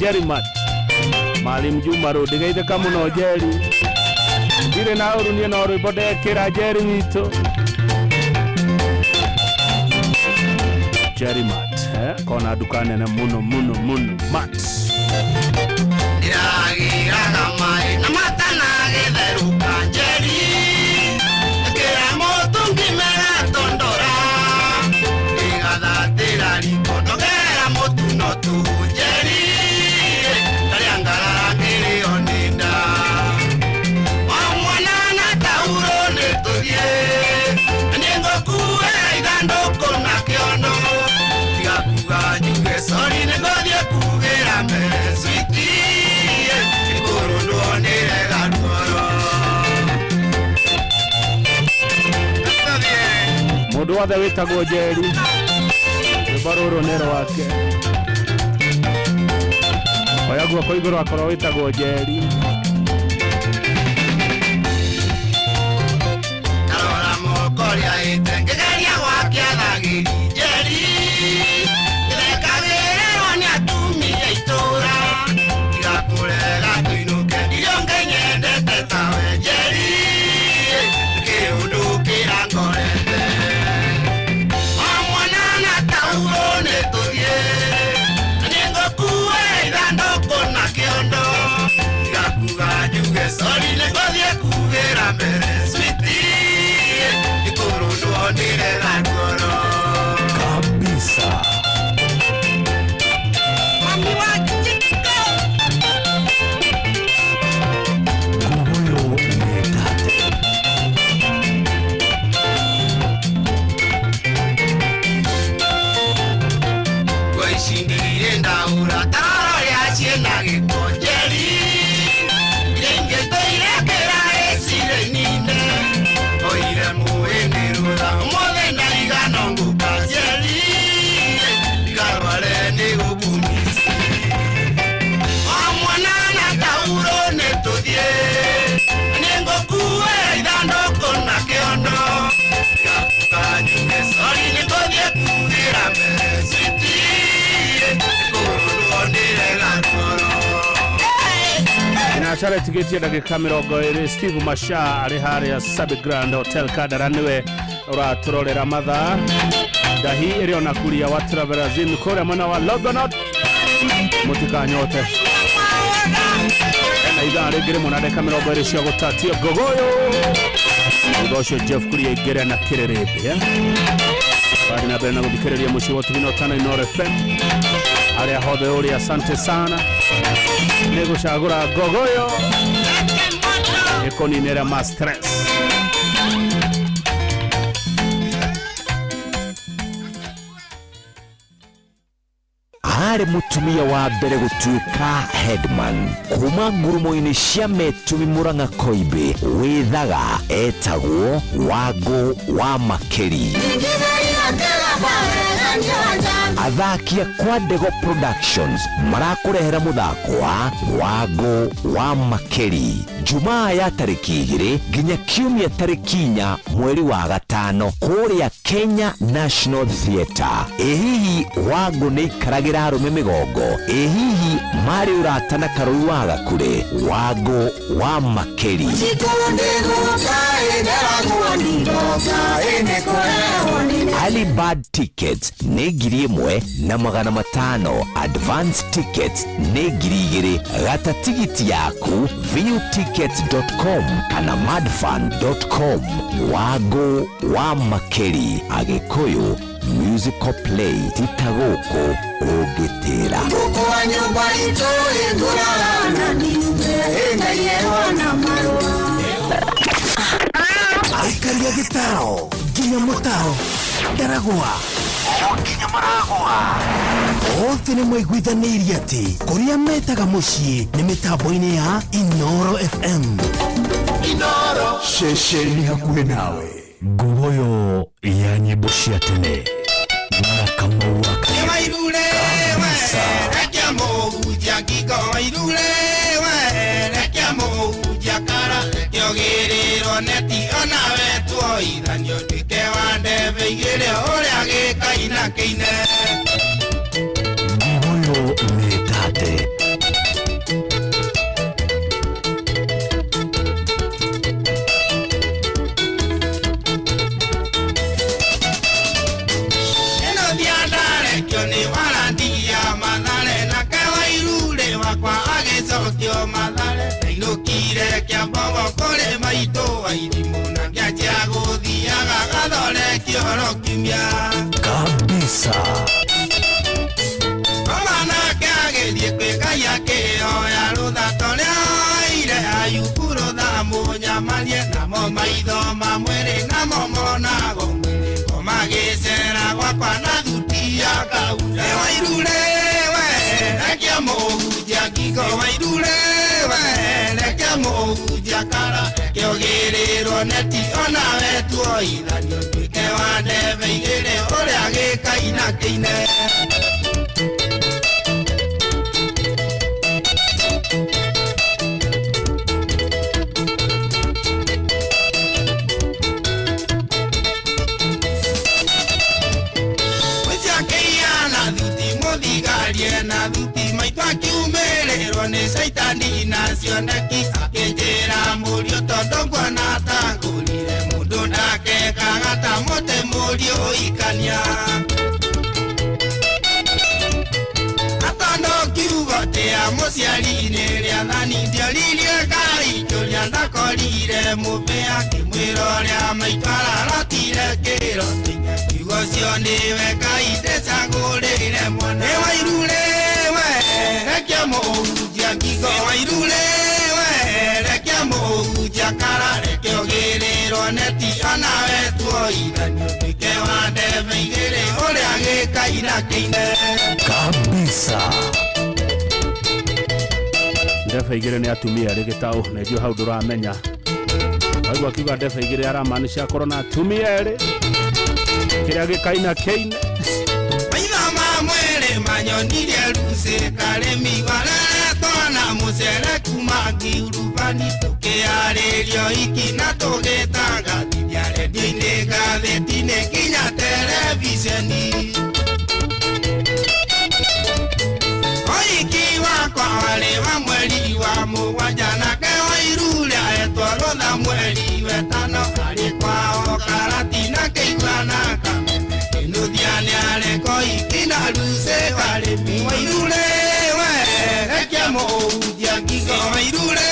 Jerimat Maalim Juma Road geithĩka mũno Njeri ndirĩ na ũru niĩ no rwĩmbo ndekĩra Njeri witũ Jerimat kona nduka nene mũno mũno mũno mat Ndĩragĩraga maĩ na matanagĩtherũka Njeri ĩkĩra mũtũngi megatondora ĩgathatĩra riko ndongerera mũtu no tũhũ Njeri karĩa ngarara ngĩrĩo nĩ nda o mwana na tauro nĩ tũthiĩ nĩngũkuĩra ithandũkũ na kĩondo tiga kuga njuge sori nĩngũthiĩ kugĩra mbere switi ikũrũndwo nĩrega ruoro. Mũndũ wothe wĩtagwo Njeri rwĩmbo rũrũ nĩ rwake oya guoko igũrũ akorwo wĩtagwo Njeri Ndarora moko rĩaĩte ngĩgeria gwakia thagĩri Njeri ĩthekagĩrĩrwo nĩ atumia itũra tiga kũrega tũinũke irio Ngai nyendete tawe Njeri kĩũndũ kĩrangorete o mwana na tauro nĩ tũthiĩ nĩngũkuĩra ithandũkũ na kĩondo tiga kuga njuge sori nĩngũthiĩ kugĩra mbere switi ikũrũndwo nĩrega ruoro kabisa. Mami wa Jiko. Nguruyo metate. Nguo ici ndirĩ ndahũra taroro rĩa ciĩna gĩko Njeri iria ingĩ tũirekĩra ĩcirĩ nine oire mũĩ nĩ rũtha ũmũthĩ ndaigana ngũka Njeri ndikarware nĩ gũkũmici o mwana na tauro nĩ tũthiĩ nĩngũkuĩra ithandũkũ na kĩondo tigakuga njuge sori nĩngũthiĩ kugĩra mbere switi ikũrũndwo nĩrega ruoro. Biacara ĩtigĩtie ndagĩka 20. Steve Masha arĩ harĩa Sabi Grand Hotel Kandara nĩwe ũratũrorera mathaa. Ndahi ĩrĩ ona kuria wa Travelers Inn kũrĩa mwena wa Longonot, mũtikanyote. Ena ithaa rĩngĩ rĩmwe na ndagĩka 20 cia gũtatio ngogoyo. Thutha ũcio Jeff Kuria aingĩre na kĩrĩrĩmbĩ. Bari na mbere na gũthikĩrĩria mũciĩ wa Ũtugi na Ũtana Inooro FM arĩa hothe ũrĩ, asante sana nĩ gũcagũra ngogoyo ĩkũninĩra ma stress. Arĩ mũtumia wa mbere gũtuĩka headman kuma ngurumo-inĩ cia Metumi Murang'a Koimbĩ wĩthaga etagwo Wangũ wa Makĩri. Athaki a Kwa Ndego Productions marakũrehera mũthako wa Wangũ wa Makĩri Jumaa ya tarĩki 2 nginya Kiumia tarĩki 4 mweri wa 5 kũrĩa Kenya National Theatre. Ĩ hihi Wangũ nĩ ikaragĩra arũme mĩgongo? Ĩ hihi marĩ ũrata na Karũi wa Gakure? Wangũ wa Makĩri. Early bird tickets nĩ 1,500, advance tickets nĩ 2,000. Gata tigiti yaku viewtickets.com kana madfun.com. Wangũ wa Makĩri, Agĩkũyũ musical play tita gũkũ ũngĩtĩra. Aikaria gĩtaro nginya mũtaro ndaragwa o nginya maragwa othe nĩ maiguithanĩirie atĩ kũrĩa metaga mũciĩ nĩ mĩtambo-inĩ ya Inooro FM. Inooro ceceni hakuhĩ nawe. Nguruyo ya nyĩmbo cia tene na Kamau wa Kagere. Wairure we rekia mũhunjia ngingo, wairure we rekia mũhunjia kara kĩogĩrĩrwo neti onawe tuoithanio tuĩke wa ndebe igĩrĩ ũrĩa gĩkaina kĩine. Nguruyo nĩ tate. oro kiumia Kabisa. Koma nake agĩthiĩ kwĩ Ngai akĩhoya rũtha torĩa oire Ayubu rũtha mũnyamarie namo maitho ma mwĩrĩ namo monago mwĩrĩ koma gĩcera gwakwa na thuti ya kaunda wairure we rekia mũhunjia ngingo wairure we rekia mũhunjia kara kĩogĩrĩrwo neti onawe tuoithanio tuĩke wa ndebe igĩrĩ ũrĩa gĩkaina kĩine. Na thuti maitũ akiumĩrĩrwo nĩ caitani na cioneki akĩnjĩra mũriũ tondũ nguona ta ngũrire mũndũ ndakekaga ta mũtĩ mũriũ ikania atondũ kiugo tĩa mũciari nĩ rĩathani ndioririe Ngai kĩũria ndakorire mũbĩ akĩmwĩra ũrĩa maitũ ararotire kĩroto kiugo cio nĩwe Ngai ndĩcagũrĩre mwana nĩ wairure we rekia mũhunjia ngingo wairure we rekia mũhunjia kara reke ũgĩrĩrwo neti onawe tuoithanio tuĩke wa ndebe igĩrĩ ũrĩa gĩkaina kĩine. Kabisa. Ndebe igĩrĩ nĩ atumia erĩ gĩtaũ na ithuĩ hau ndũramenya waigua akiuga ndebe igĩrĩ aramaanisha akorwo na atumia erĩ kĩrĩa gĩkaina kĩine. Maitho ma mwĩrĩ manyonirie rucĩ karĩmi wareretwo na mũcere kuma ngiurubani tũkĩarĩrio iki na tũgĩtangathithia rendio-inĩ ngathĩti-inĩ nginya terebiceni. Ũhiki wakwa warĩ wa mweri wa mũgwanja nake wairure etwo rũtha mweri wetano arĩ kwao Karatina kĩigua kameme kĩnũthia nĩareko iki na rucĩ karĩmi wairure we rekia mũhunjia ngingo wairure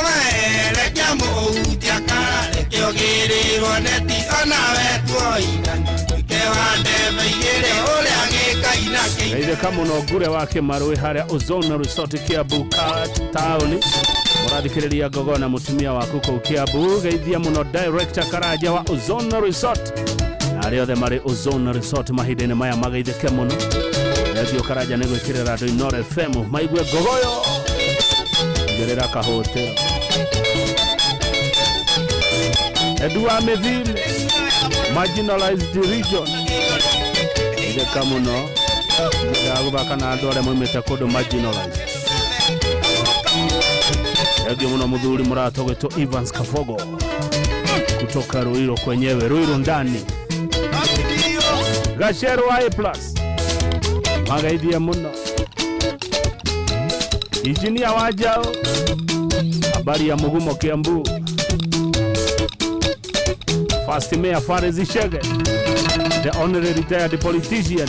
we rekia mũhunjia kara reke ũgĩrĩrwo neti onawe tuoithanio tuĩke wa ndebe igĩrĩ ũrĩa gĩkaina kĩine. Geithĩka mũno ngure wa Kĩmarũĩ harĩa Ozone Resort Kiambu taũni mũrathikĩrĩria Ngogo na mũtumia waku kũu Kiambu. Geithia mũno director Karanja wa Ozone Resort na arĩa othe marĩ Ozone Resort mahinda-inĩ maya mageithĩke mũno. Thengio Karanja nĩ gwĩkĩrĩra andũ Inooro FM maigue Ngogoyo ongerera kahũtĩro. Edu wa Mĩthile marginalized region geithĩka mũno ndagũthaka na andũ arĩa maumĩte kũndũ marginalized. Thengio mũno mũthuri mũrata ũgwĩtwo Evans Kafogo kutoka Ruiru kwenyewe, Ruiru ndani. Gacero wa A plus magaithia mũno. Injinia wa Njao habari ya Mugumo Kiambu. First Mayor Fares Ishege the honorary retired politician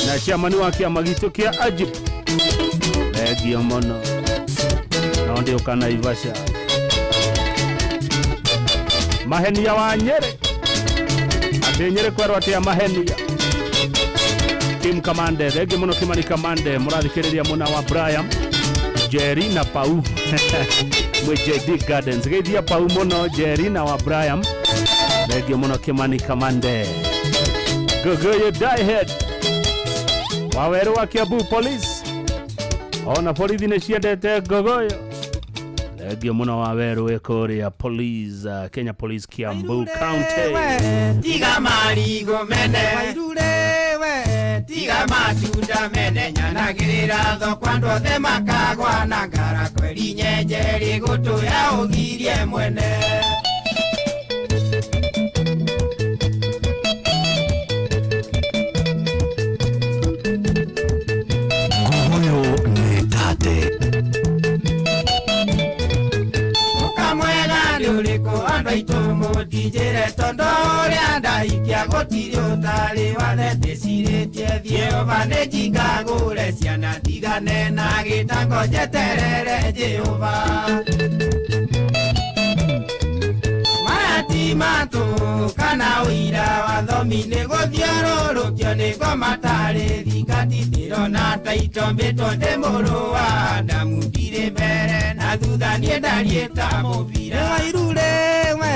na chairman wa kĩama gitũ kĩa Ajib. Thengio mũno no ndĩũka Naivasha. Mahenia wa Nyeri atĩ Nyeri kwerwo atĩa mahenia. Kim Kamande thengio mũno Kimani Kamande mũrathikĩrĩria mũna wa Brian Jerry na Pau mwĩ JD Gardens. Geithia Pau mũno Jerry na wa Brian. Thengio mũno Kimani Kamande. Gogoyo Diehead Waweru wa Kiambu Police ona borithi nĩ ciendete Ngogoyo. Thengio mũno Waweru wĩ kũrĩa Police, Kenya Police Kiambu County. Tiga marigo mene wairure we tiga matunda mene nyanagĩrĩra thoko andũ othe makagwa na ngara kweri nyenjeri gũtũ ya ũgirie mwene. Ngogoyo nĩ tate. Mũkamwega nĩ ũrĩkũ andũ aitũ mũtinjĩre tondũ ũrĩa ndaikia gũtirĩ ũtarĩ wathe ndĩcirĩtie Jehova nĩ njingagũre ciana ndigane na gĩtango njeterere Jehova. Maya ti matũ kana ũira wa thomi nĩ gũthiũrũrũkio nĩ ngoma tarĩ thingati ndĩrona ta itombĩtwo ndĩ mũrũ wa Adamu ndirĩ mbere na thutha niĩ ndariĩ ta mũbira. Wairure we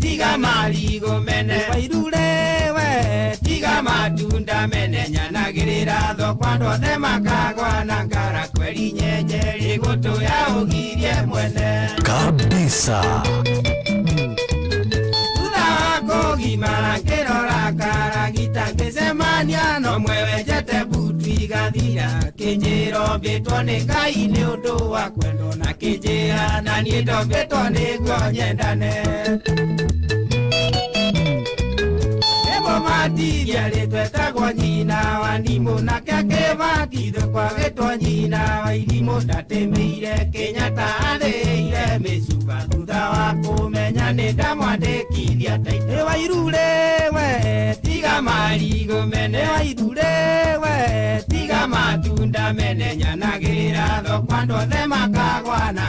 tiga marigũ mene, wairure we tiga matunda mene, nyanagĩrĩra thoko andũ othe makagwa na ngara kweri nyenjeri gũtũ ya ũgirie mwene kabisa. Thutha wa kũgimara ngĩrora karagita ngĩcemania no mwewenjete butu igathira kĩnjĩro mbĩtwo nĩ Ngai nĩ ũndũ wa kwendwo na kĩnjĩra na niĩ ndombĩtwo nĩguo nyendane. Mũbatithia rĩtwetagwo nyina wa ndimũ nake akĩbatithio kwagĩtwo nyina wa irimũ ndatĩmĩire Kenyatta athĩire mĩcuba thutha wa kũmenya nĩ ndamwandĩkithia taitũ. Wairure we tiga marigũ mene, wairure we tiga matunda mene, nyanagĩrĩra thoko andũ othe makagwa na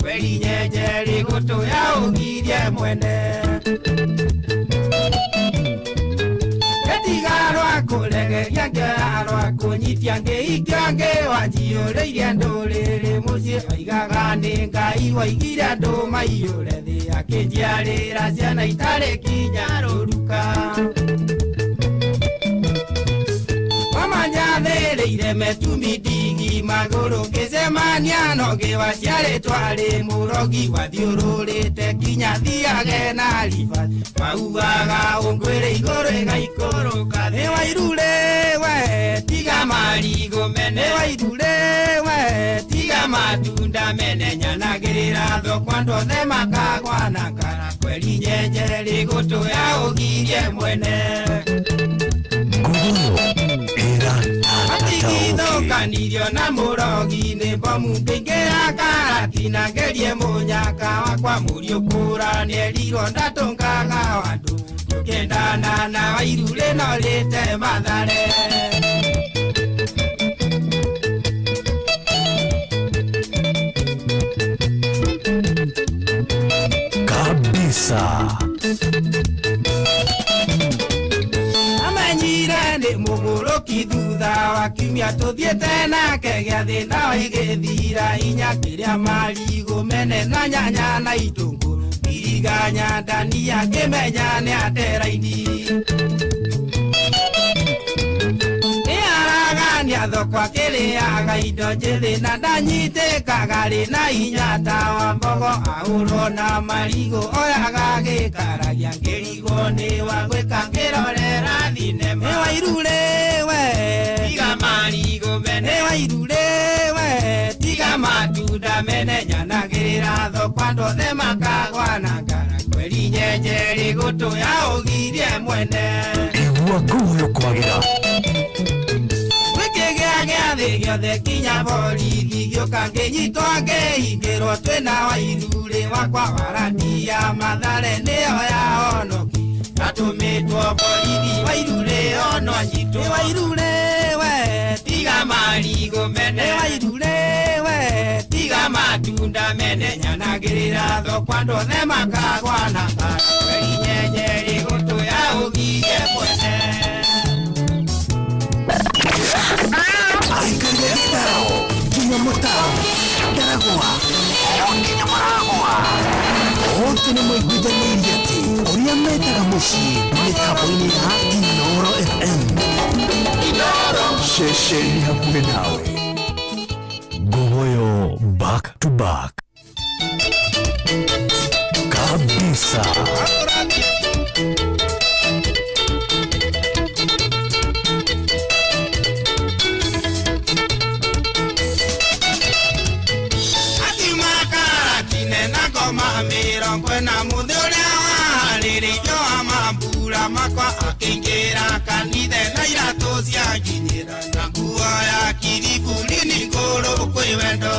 kweri nyenjeri gũtũ ya ũgirie mwene. Tigarwa kũregeria ngĩarwa kũnyitia ngĩikia ngĩwanjiyũrĩirie ndũrĩrĩ mũciĩ oigaga nĩ Ngai waigire andũ maiyũre thĩ akĩnjiarĩra ciana itarĩ kinya rũruka. Wamanjathĩrĩire metumi ndigi magũrũ ngĩcemania no ngĩwaciarĩtwo arĩ mũrogi wathiũrũrĩte nginya thiage na ribathi maugaga ũngwĩrĩ igũrũ ĩgaikũrũka thĩ. Wairure we tiga marigũ mene, wairure we tiga matunda mene, nyanagĩrĩra thoko andũ othe makagwa na ngara kweri nyenjeri gũtũ ya ũgirie mwene. Atigithũkanirio na mũrogi nĩ bomu ngĩingĩra karatina ngerie mũnyaka wakwa mũriũ kũra nĩerirwo ndatũngaga andũ tũkĩendana na wairure no rĩte Mathare. Kabisa. Amenyire nĩ mũgũrũki thutha wa kiumia tũthiĩte nake gĩathĩ ndawa igĩthira inya kĩrĩa marigũ mene na nyanya na itũngũ iriganya ndania ngĩmenya nĩ ateraini. Nĩ aragania thoko akĩrĩaga indo njĩthĩ na ndanyitĩkaga rĩ na hinya ta wa mbogo ahũrwo na marigũ oyaga gĩkaragia ngĩrigwo nĩ wa gwĩka ngĩrorera thinema. Nĩ wairure we tiga marigũ mene, nĩ wairure we tiga matunda mene, nyanagĩrĩra thoko andũ othe makagwa na ngara kweri nyenjeri gũtũ ya ũgirie mwene. Igua nguyo kwagĩra Gĩathĩ gĩothe kinya borithi gĩũka ngĩnyitwo ngĩhingĩrwo twĩna wairurĩ wakwa warandia Mathare nĩyo ya honoki atũmĩtwo borithi wairurĩ ono anyitwo. Wairure we tiga marigũ mene, wairure we tiga matunda mene, nyanagĩrĩra thoko andũ othe makagwa na ngara kweri nyenjeri gũtũ ya ũgirie mwene. Aikarire gĩtarao nginya mũtaro Ndaragwa o nginya Maragwa othe nĩ maiguithanĩirie atĩ ũrĩa metaga mũciĩ mĩtambo-inĩ ya Inooro FM. Ceceni hakuhĩ nawe. Ngogoyo back to back kabisa. Mĩrongo ĩna mũthĩ ũrĩa waharĩrĩirio wa mambura makwa akĩingĩra kanitha na iratũ cia nginyĩra na nguo ya kiriburi nĩ ngũrũ kwĩ wendo.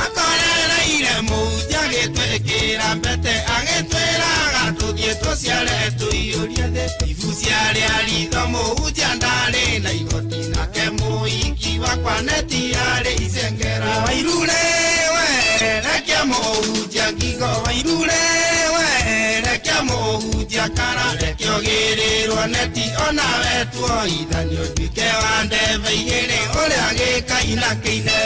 Akorereire mũhunjia agĩtwĩkĩra mbete agĩtwĩraga tũthiĩ tũciare tũiyũrie thĩ ibu ciarĩa ritho mũhunjia ndarĩ na igoti nake mũhiki wakwa neti arĩ icengera. Wairure we rekia mũhunjia ngingo Mũhunjia kara reke ũgĩrĩrwo neti onawe tuoithanio ũtuĩke wa ndebe igĩrĩ ũrĩa gĩkaina kĩine.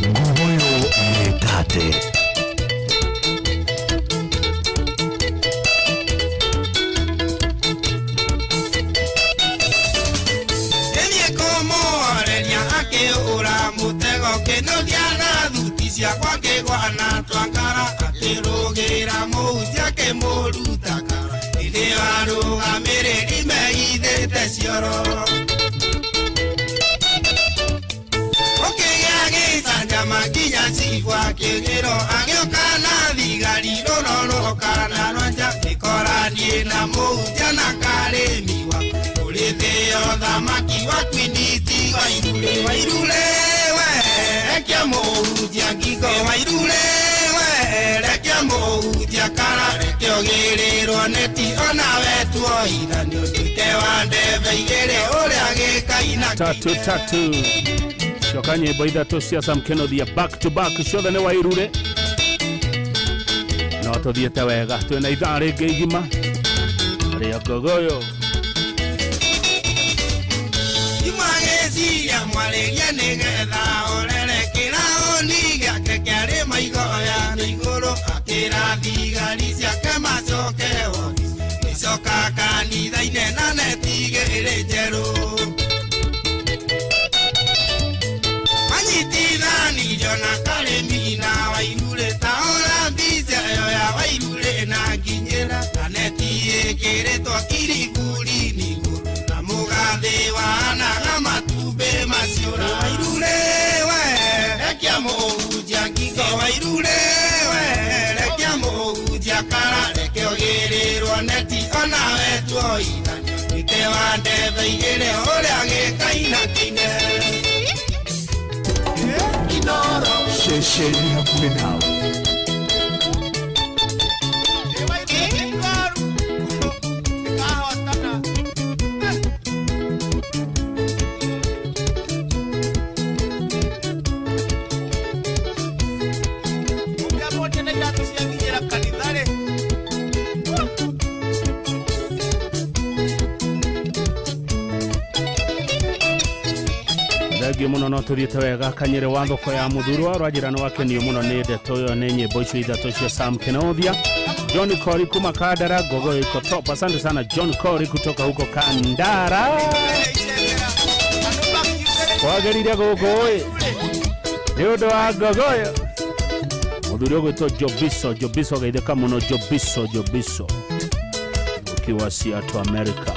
Ngogoyo nĩtate. Ciakwa ngĩgwana twangara akĩrũgĩra mũhunjia akĩmũruta kara hĩndĩ arũgamĩrĩri meithĩte cioro. Ũkĩgĩa gĩcanjama nginya cibũ akĩgĩrwo agĩũka na thigari rũrorũka na rwanja ngĩkora niĩ na mũhunjia na karĩmi wakwa ũrĩthĩo thamaki wa kwiniti wairure wairure we rekia mũhunjia ngingo wairure we rekia mũhunjia kara reke ũgĩrĩrwo neti onawe tuoithanio ũtuĩke wa ndebe igĩrĩ ũrĩa gĩkaina tatu tatu. Coka nyĩmbo ithatũ cia Sam Kenothia back to back ciothe nĩ wairure. No tũthiĩte wega twĩna ithaa rĩngĩ igima rĩa Ngogoyo. Imagĩciria mwarĩrie nĩgetha orere kĩraũni gĩake kĩarĩ maigoya na igũrũ akĩra thigari ciake macoke wabici gĩcoka kanitha-inĩ na neti igĩrĩ njerũ. Manyitithanirio na karĩmi na wairure ta ũra mbica ĩyo ya wairure na nginyĩra na neti ĩkĩrĩtwo kiriburi-inĩ igũrũ na mũgathĩ wahanaga matumbĩ maciũra. Wairure we rekia mũhunjia ngingo wairure we rekia mũhunjia kara reke ũgĩrĩrwo neti onawe tuoithanio ũtuĩke wa ndebe igĩrĩ ũrĩa gĩkaina kĩine. Ceceni hakuhĩ nawe. Thengio mũno no tũthiĩte wega kanyĩrĩ wa thoko ya mũthurwa rwanjĩra nĩ wakenio mũno nĩ ndeto ĩyo nĩ nyĩmbo icio ithatũ cia Sam Kenothia. John Kori kuma Kandara, Ngogoyo iko top. Asante sana John Kori kutoka huko Kandara. Kwagĩrire gũkũ ĩ nĩ ũndũ wa Ngogoyo. Mũthuri ũgwĩtwo Jobiso, Jobiso geithĩka mũno Jobiso, Jobiso ukiwa Seattle America.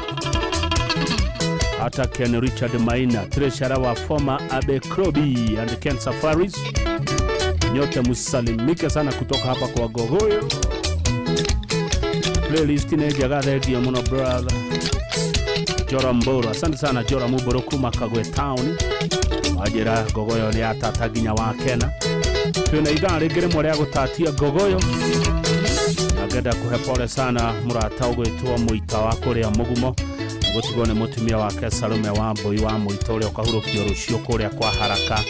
Hata Ken Richard Maina, treasurer wa former Abercrombie and Ken Safaris, nyote msalimike sana kutoka hapa kwa Ngogoyo. Playlist nĩ njega, thengio mũno brother Jora Mboro, asante sana Jora Mboro kuma Kagwe Town. Wajĩra Ngogoyo nĩ atata nginya wa Kena. Twĩna ithaa rĩngĩ rĩmwe rĩa gũtatia Ngogoyo. Na ngenda kũhe pole sana mũrata ũgwĩtwo Mũita wa kũrĩa Mũgumo gũtigwo nĩ mũtumia wake Salome wa Mbui wa Mũita ũrĩa ũkahurũkio rũciũ kũrĩa kwa Haraka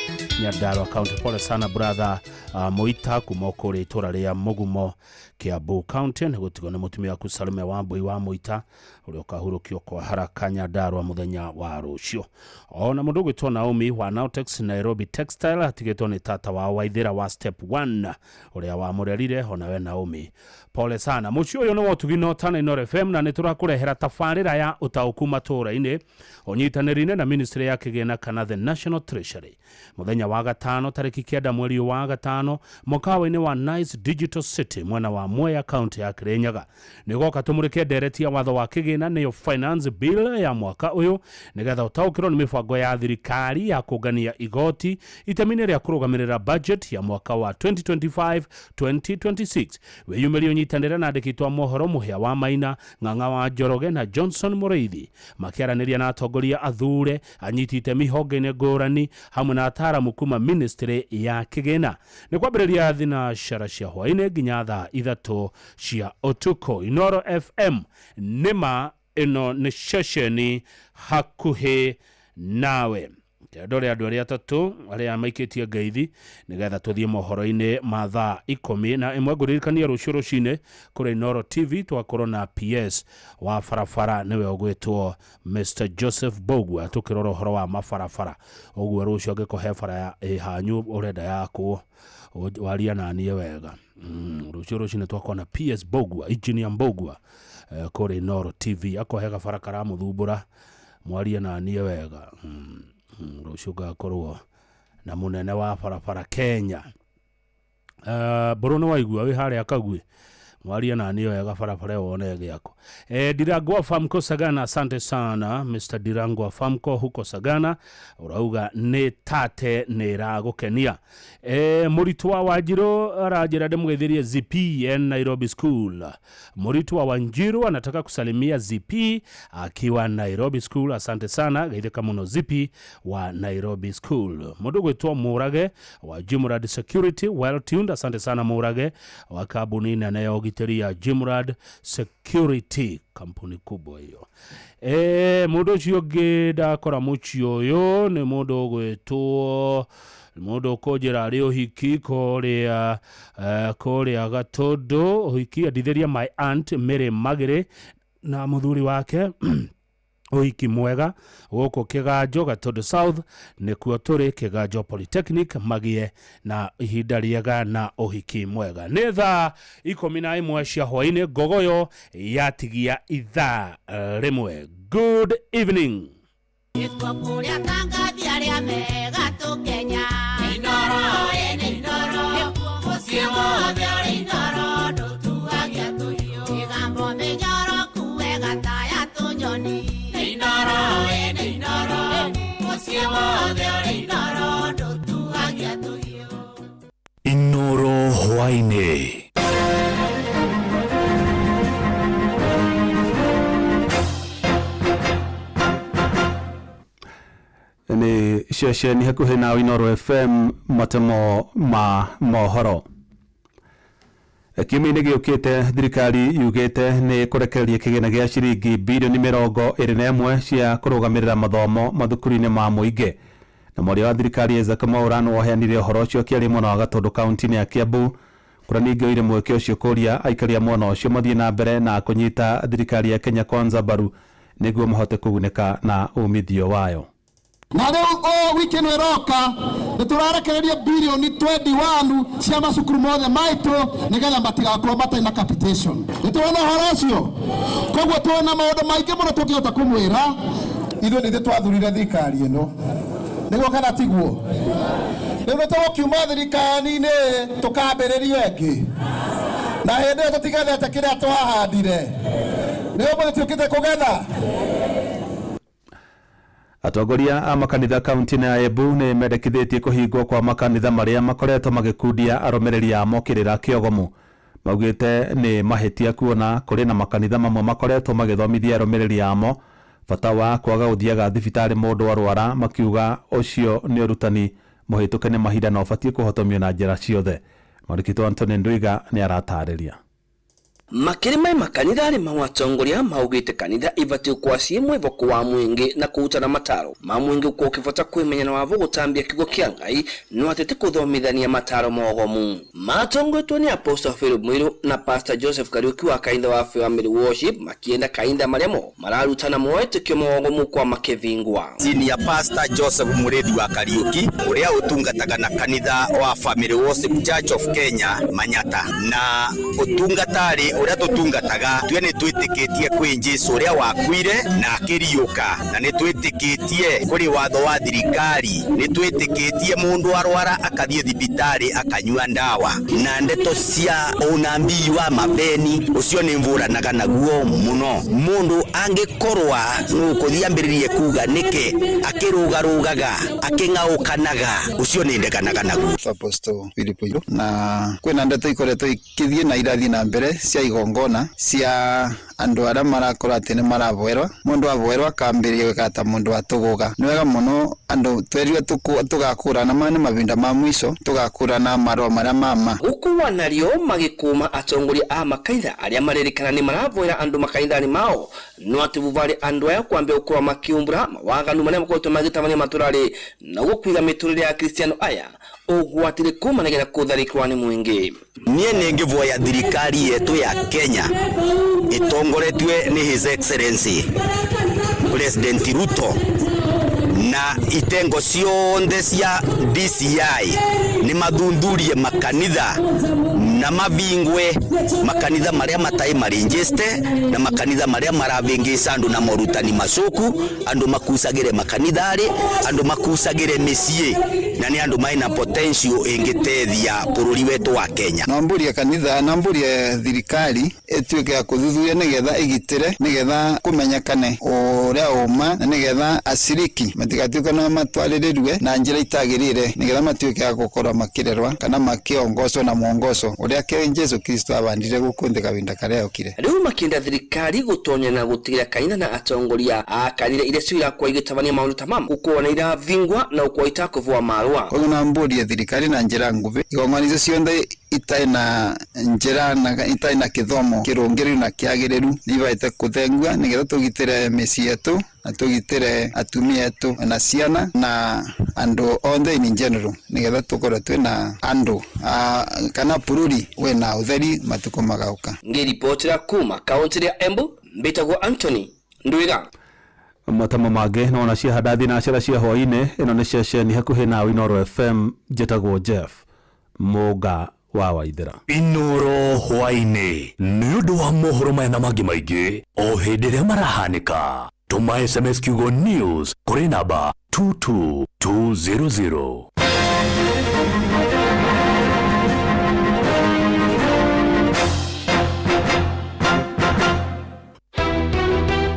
Nyandarua County. Pole sana brother Mũita kuma kũrĩa itũra rĩa Mũgumo Kiambu County nĩ gũtigwo nĩ mũtumia waku Salome wa Mbui wa Mũita ũrĩa ũkahurũkio kwa Haraka Nyandarua mũthenya wa rũciũ. Ona mũndũ ũgwĩtwo Naomi wa Nautex Nairobi Textile atigĩtwo nĩ tata wa Waithĩra wa Step 1 ũrĩa wamũrerire onawe Naomi. Pole sana. Mũciĩ ũyũ nĩ wa Ũtugi Nota na Inooro FM na nĩ tũrakũrehera tabarĩra ya ũtaũku matũũra-inĩ ũnyitanĩri-inĩ na Ministry ya Kĩgĩna kana the National Treasury. Mũthenya wa gatano tarĩki 9 mweri wa gatano mũkawa-inĩ wa Nice Digital City mwena wa Mwea County ya Kirinyaga nĩgoka tũmũrĩke ndereti ya watho wa kĩgĩna nĩyo Finance Bill ya mwaka ũyũ nĩgetha ũtaũkĩrwo nĩ mĩbango ya thirikari ya kũngania igoti itemi-inĩ rĩa kũrũgamĩrĩra budget ya mwaka wa 2025-2026. Wĩyumĩrie ũnyitanĩre na andĩki a mohoro Mũhĩa wa Maina, Ng'ang'a wa Njoroge na Johnson Mũrĩithi makĩaranĩria na atongoria athure anyiti itemi honge-inĩ ngũrani hamwe na ataaramu kuma Ministry ya Kĩgĩna. Nĩ kwambĩrĩria thinacara cia hwaĩ-inĩ nginya thaa 3 cia ũtukũ. Inooro FM nĩma ĩno nĩ ceceni hakuhĩ nawe. Ndore andũ arĩa atatũ arĩa maikĩtie ngeithi nĩgetha tũthiĩ mohoro-inĩ ma thaa 11. Ngũririkania rũciũ rũcinĩ kũrĩ Inooro TV twakorwo na PS wa barabara nĩwe ũgwĩtwo Mr Joseph Mbugua tũkĩrora ũhoro wa mabarabara. Ũguo rũciũ angĩkorwo he bara ĩ hanyu ũrenda yakwo waria naniĩ wega. Rũciũ rũcinĩ twakorwo na PS Mbugua, Engineer Mbugua, kũrĩ Inooro TV. Akorwo he gabara karamũthumbũra mwarie naniĩ wega. Rũciũ ngakorwo na mũnene wa barabara Kenya. Mbũrũ nĩ waigua wĩ harĩa Kagui, mwarie naniĩ wega barabara ĩyo wone ĩgĩakwo. Dirangwa Famco Sagana, asante sana Mr Dirangwa Famco huko Sagana, ũrauga nĩ tate nĩ ĩragũkenia. Mũritũ wa Wanjiru aranjĩra ndĩmũgeithĩrie ZP en Nairobi School. Mũritũ wa Wanjiru anataka kusalimia ZP akiwa Nairobi School, asante sana, geithĩka mũno ZP wa Nairobi School. Mũndũ gwĩtwo Mũrage wa Jimrad Security, well tuned, asante sana Mũrage wa kambuni nene ya ũgitĩri ya Jimrad Security, kampuni kubwa hiyo. Mũndũ ũcio ũngĩ ndakora mũciĩ ũyũ nĩ mũndũ ũgwĩtwo mũndũ ũkũnjĩra arĩ ũhiki kũrĩa kũrĩa Gatũndũ, ũhiki endithĩria my aunt Mary Magĩrĩ na mũthuri wake ũhiki mwega gũkũ Kĩganjo Gatũndũ South nĩkuo tũrĩ Kĩganjo Polytechnic, magĩe na ihinda rĩega na ũhiki mwega. Nĩ thaa 11 cia hwaĩ-inĩ, ngogoyo yatigia ithaa 1. Good evening. Nĩkuo kũrĩa tangathi arĩa mega tũkenya. Inooro ĩ nĩ Inooro, nĩkuo mũciĩ wothe ũrĩ Inooro, ndũtuagia tũhiũ. Mĩgambo mĩnyoroku wega ta ya tũnyoni. Inooro ĩ nĩ Inooro, mũciĩ wothe ũrĩ Inooro, ndũtuagia tũhiũ. Inooro hwaĩ-inĩ. Nĩ ceceni hakuhĩ na Inooro FM matemo ma mohoro. Kiumia-inĩ gĩũkĩte thirikari yugĩte nĩ kũrekereria kĩgĩna gĩa ciringi birioni 21 cia kũrũgamĩrĩra mathomo mathukuru-inĩ ma mũingĩ. Na mwaria wa thirikari Isaac Mwaura nĩ waheanire ũhoro ũcio akĩaria mwena wa Gatũndũ kaunti-inĩ ya Kiambu, kũrĩa ningĩ oire mweke ũcio kũria aikari a mwena ũcio mathiĩ na mbere na kũnyita thirikari ya Kenya Kwanza mbaru nĩguo mahote kũgunĩka na umithio wayo. Na rĩu o wiki ĩno ĩroka nĩ tũrarekereria birioni 21 cia macukuru mothe maitũ nĩgetha matigakorwo matarĩ na capitation. Nĩ tũrona ũhoro ũcio, koguo tuona maũndũ maingĩ mũno tũngĩhota kũmwĩra. Ithuĩ nĩ ithuĩ twathurire thirikari ĩno, nĩguo kana tiguo? Rĩu nĩ tũgũkiuma thirikari-inĩ tũkambĩrĩria ĩngĩ, na hĩndĩ ĩyo tũtigethete kĩrĩa twahandire. Nĩ ũmũthĩ tũkĩte kũgetha. Atongoria a makanitha kaunti-inĩ ya Embu nĩ mendekithĩtie kũhingwo kwa makanitha marĩa makoretwo magĩkundia arũmĩrĩri a mokĩrĩra kĩogomu. Maugĩte nĩ mahĩtia kuona kũrĩ na makanitha mamwe makoretwo magĩthomithia arũmĩrĩri amo bata wa kwaga gũthiaga thibitarĩ mũndũ arwara, makiuga ũcio nĩ ũrutani mũhĩtũke nĩ mahinda na ũbatiĩ kũhotomio na njĩra ciothe. Mwandĩki Anthony Ndwiga nĩ aratarĩria. Makĩrĩ mai makanitha arĩ mawatongoria maugĩte kanitha ibatiĩ gũkorwo ciĩ mwĩvoko wa mũingĩ na kũrutana mataro ma mũingĩ gũkorwo ũkĩbota kwĩmenya na wavo gũtambia kiugo kĩa Ngai no atĩ ti kũthomithania mataro mogomu. Matongoretwo nĩ Apostle Philip Mwiru na Pastor Joseph Kariuki wa kanitha wa Family Worship makienda kanitha marĩa mo mararutana mawĩtĩkio mogomu kwa makĩvingwa. Senior Pastor Joseph Mũrĩthi wa Kariuki ũrĩa ũtungataga na kanitha wa Family Worship Church of Kenya Manyata, na ũtungatarĩ ũrĩa tũtungataga tue nĩ twĩtĩkĩtie kwĩ Jesũ ũrĩa wakuire na akĩriũka, na nĩ twĩtĩkĩtie kũrĩ watho wa thirikari, nĩ twĩtĩkĩtie mũndũ arwara akathiĩ thibitarĩ akanyua ndawa, na ndeto cia ũnambii wa mabeni ũcio nĩ mvũranaga naguo mũno. Mũndũ angĩkorwa nũkũthiĩ ambĩrĩrie kuga nĩkĩ akĩrũgarũgaga akĩng'aũkanaga, ũcio nĩ ndeganaga naguo. Apostle Philip Oiro, na kwĩna ndeto ikoretwo ikĩthiĩ na irathiĩ na mbere cia igongona cia andu aria marakorwo ati ni maravoerwa mundu avoerwa akambiriria gwika ta mundu atuguga. Ni wega muno andu twerirwe tugakurana ma ni mavinda ma mwico tugakurana marua maria mama. Gukuwa nario magikuma atongoria a makaitha aria maririkana ni maravoera andu makaithani mao no ati buvali andu aya kwambia gukorwa makiumbura mawaganu maria makoretwo magitabania maturari na gukwiga miturire ya Kristiano aya ugwatire kuma nigetha kutharikirwa ni mwingi. Nie ningivoya thirikari yetu ya Kenya itongoretwe ni His Excellency President Ruto na itengo cionthe cia DCI ni mathuthurie makanitha na mavingwe makanitha maria matai marinjiste na makanitha maria maravingica andu na morutani macuku, andu makusagire makanithari, andu makusagire micii na ni andu maina potential ingitethia bururi wetu wa Kenya. Namburie kanitha, namburie thirikari ituike ya kuthuthuria nigetha igitire nigetha kumenyekane uria uma na nigetha aciriki matigatuike no matwaririrwe na njira itagirire nigetha matuike ya gukorwa makirerwa kana makiongocwo na mwongoco uria ke Jesu Kristo abandire guku nthi kavinda karia okire. Riu makienda thirikari gutonya na gutigira kanitha na atongoria a kanitha iria cirakwa igitabania maundu ta mama gukorwo na iravingwa na gukorwo itakuvua marua. Koguo namburie thirikari na njira nguvi igongona icio cionthe itai na njira na itai na kithomo kirungiriru na kiagiriru ni ibaite kuthengua nigetha tugitire micii yetu na tugitire atumia etu na ciana na andu onthe in general nigetha tukorwo twina andu kana bururi wina utheri matuko magauka. Ngiripotera kuma kaunti ya Embu mbitagwo Anthony Ndwiga. Matamo mangĩ no ona cia handa thinacara cia hwaĩ-inĩ. Ĩno nĩ ceceni hakuhĩ nawe Inooro FM. Njĩtagwo Jeff Mũnga wa Waithera. Inooro hwaĩ-inĩ nĩ ũndũ wa mohoro maya na mangĩ maingĩ o hĩndĩ ĩrĩa marahanĩka. Tũma SMS kiugo news kũrĩ namba 22200.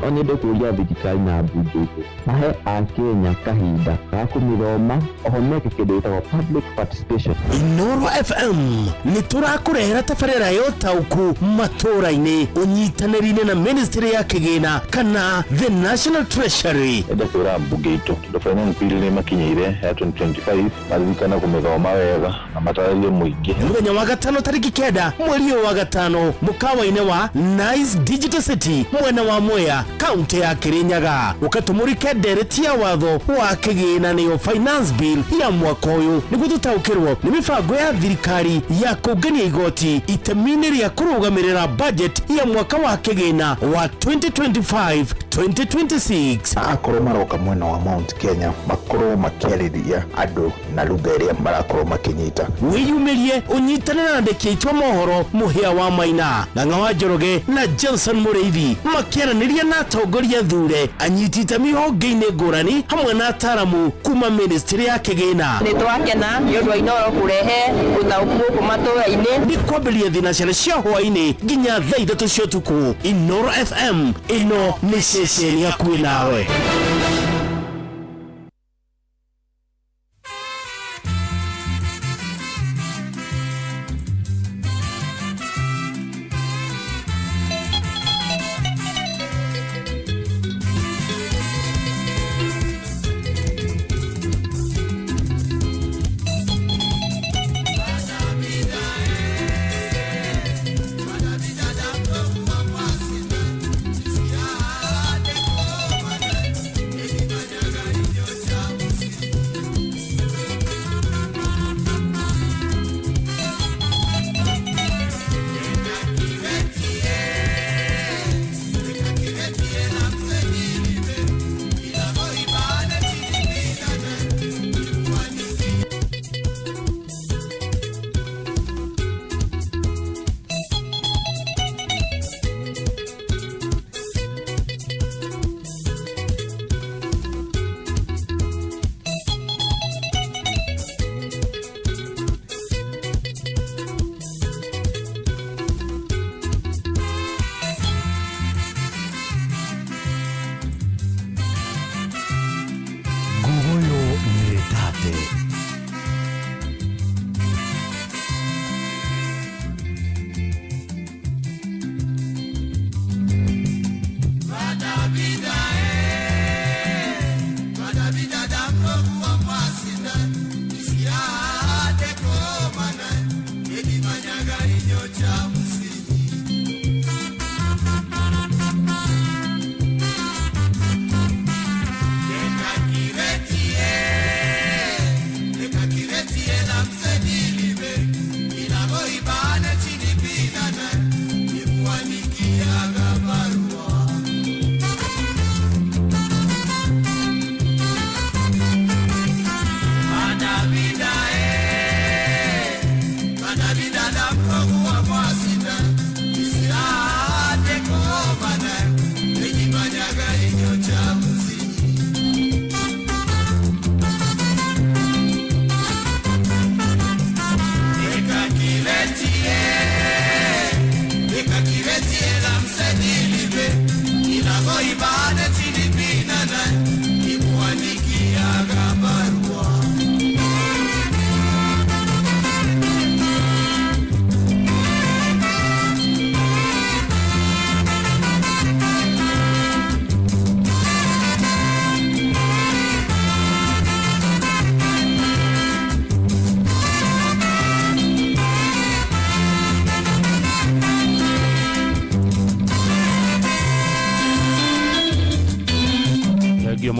Onyende kũria thirikari na mbunge itũ mahe akenya kahinda ga kũmĩthoma oho meke kĩndũ gĩtagwo public participation. Inooro FM nĩ tũrakũrehera tabarĩra ya ũtaũku matũra-inĩ ũnyitanĩri-inĩ na ministry ya kĩgĩna kana the National Treasury. Enda kwĩra mbunge itũ tondũ finance bill nĩ makinyĩire ya 2025 maririkane kũmĩthoma wega na matarĩrie mũingĩ. Mũthenya wa gatano tarĩki 9 mweri ũyũ wa gatano mũkawa-inĩ wa Nice Digital City mwena wa Mwea kaunti ya Kirinyaga ukatumurike ndereti ya watho wa kĩgĩna nĩyo finance bill ya mwaka ũyũ nĩguo tũtaũkĩrwo nĩ mĩbango ya thirikari ya kũngania igoti itemi-inĩ rĩa kũrũgamĩrĩra budget ya mwaka wa kĩgĩna wa 2025 2026. Akorwo maroka mwena wa Mount Kenya makorwo makĩarĩria andũ na lugha ĩrĩa marakorwo makĩnyita. Wĩyumĩrie ũnyitane na andĩki aitũ a mohoro Mũhĩa wa Maina, Ng'ang'a wa Njoroge na Johnson Mũrĩithi makĩaranĩria na atongoria thure anyiti itemi honge-inĩ ngũrani hamwe na ataramu kuma ministry ya kĩgĩna. Nĩ twakena nĩ ũndũ wa Inooro kũrehe ũtaũku gũkũ matũra-inĩ. Nĩ kwambĩrĩria thinacara cia hwaĩ-inĩ nginya thaa 3 cia ũtukũ. Inooro FM ĩno nĩ ceceni hakuhĩ nawe.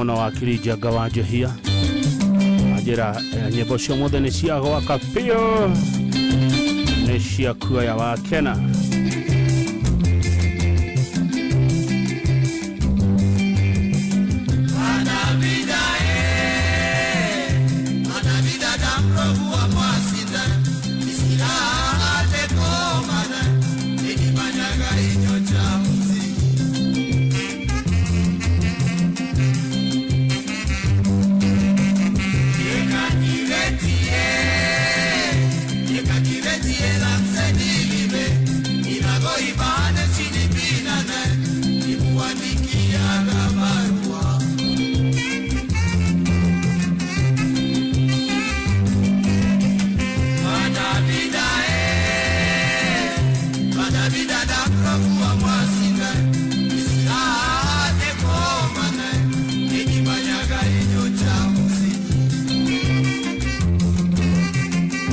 Mũno wakiri Njanga wa Njehia anjĩra nyĩmbo cia ũmũthĩ nĩ cia gwaka biũ, nĩ cia kuoya wakena.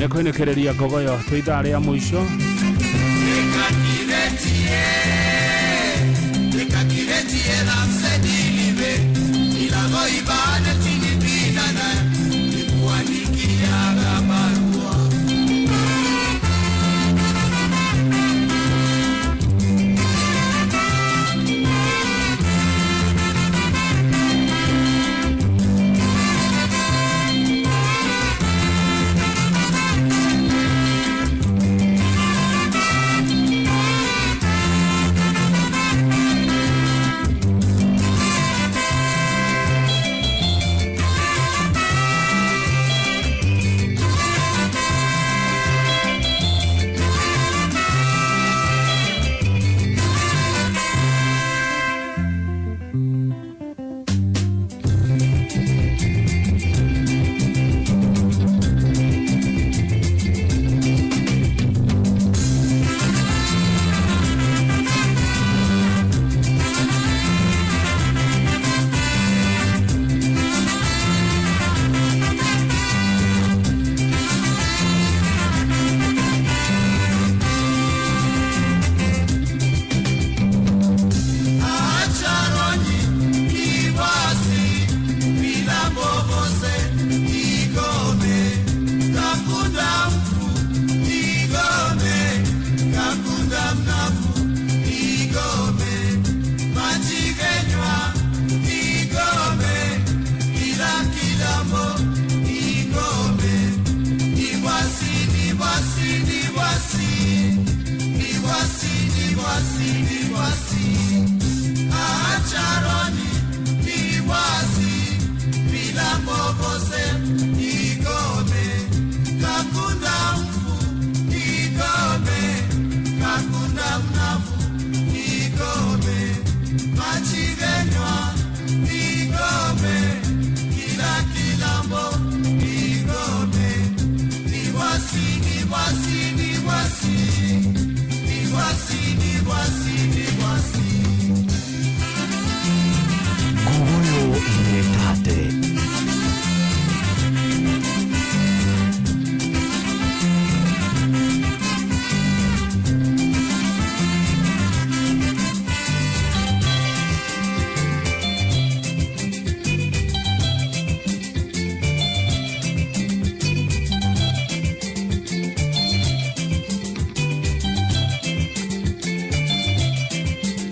Nĩkwĩnĩkĩrĩria ngogoyo twĩ ithaa rĩa mũico. Ngogoyo yekate.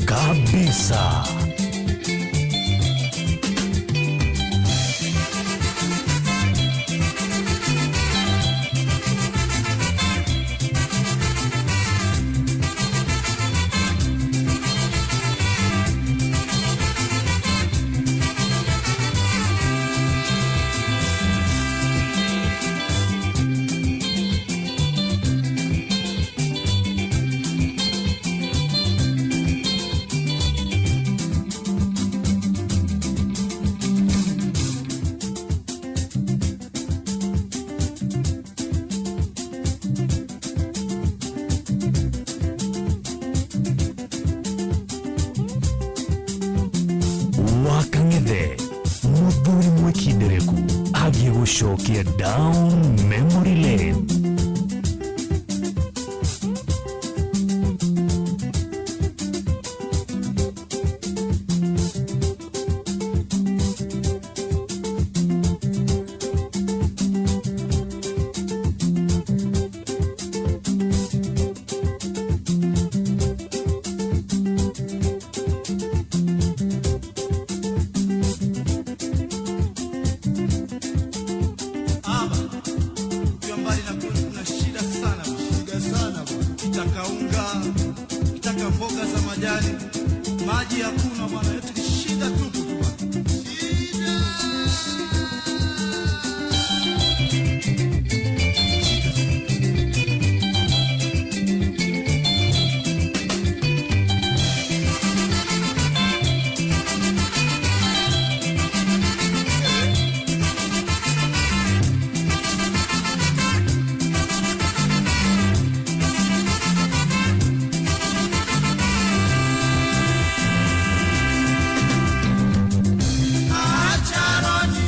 Kabisa. Wakang'ethe muthuri mwikindereku agiĩ gũcokia down memory lane. Maji hakuna bwana, yetu ni shida tupu tu bwana. Acharoni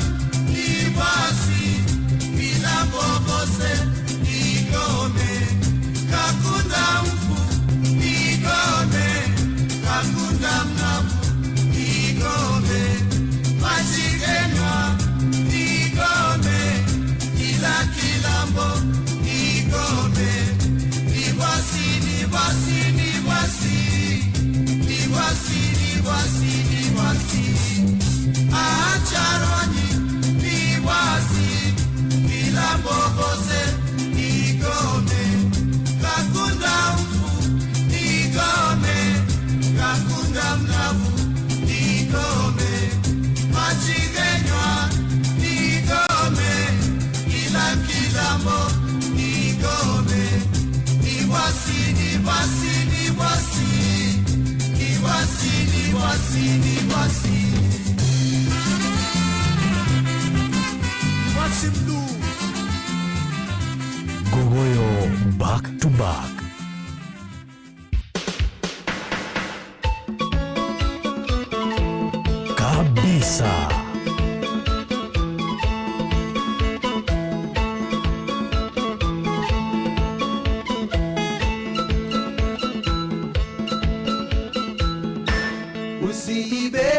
libasi bilambobose igome kakunda mfu igome kakunda mnafu igome machigenwa igome ila kilambo igome libasi libasi libasi libasi libasi libasi Acharoni liwasi bilambobose igome kakunda mfu igome kakunda mnavu igome machigenywa igome ila kilambo igome liwasi liwasi liwasi liwasi liwasi liwasi Gogoyo back to back. Kabisa. Usiibe,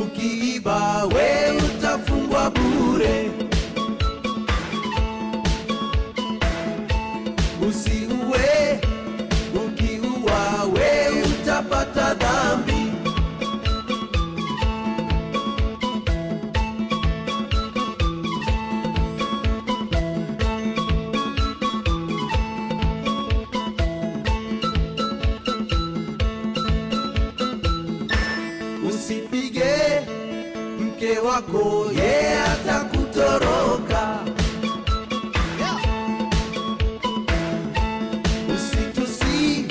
ukiiba we utafungwa bure. Usiue, ukiua we utapata dhambi. Usipige mke wako, yeye atakutoroka. Usitusi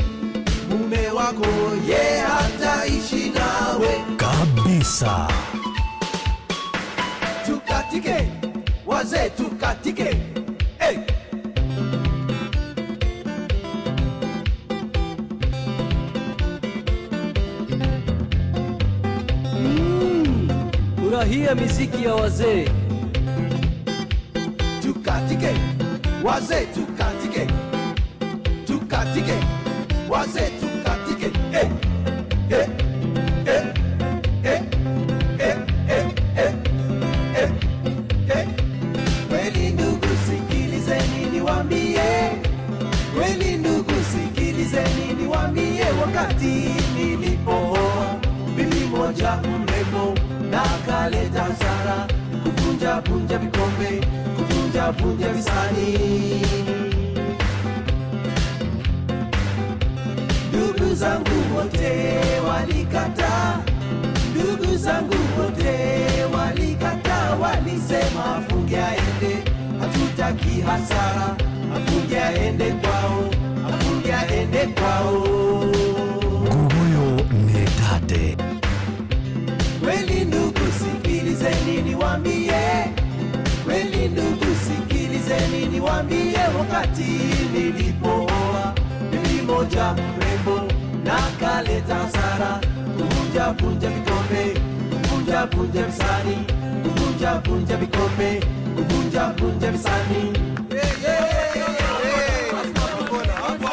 mume wako, yeye hataishi nawe. Kabisa. Tukatike wazee, tukatike hey. Furahia miziki ya wazee. Tukatike wazee, tukatike, tukatike wazee, tukatike hey. Hey. Hey. Hey. Hey. Hey. Hey. Hey. Hey. Kweli ndugu, sikilizeni niwaambie, kweli ndugu, sikilizeni niwaambie, wakati nilipooa bibi moja mrembo na kaleta hasara, kuvunja vunja vikombe, kuvunja vunja visani. Ndugu zangu wote walikataa, ndugu zangu wote walikataa, walisema afunge aende, hatutaki hasara, afunge aende kwao, afunge aende kwao. Gogoyo nĩ tate. Kweli ndugu, sikilizeni niwaambie, kweli ndugu, sikilizeni niwaambie, wakati nilipooa bibi moja mrembo na kaleta hasara, kuvunja vunja vikombe, kuvunja vunja visani, kuvunja vunja vikombe, kuvunja vunja visani.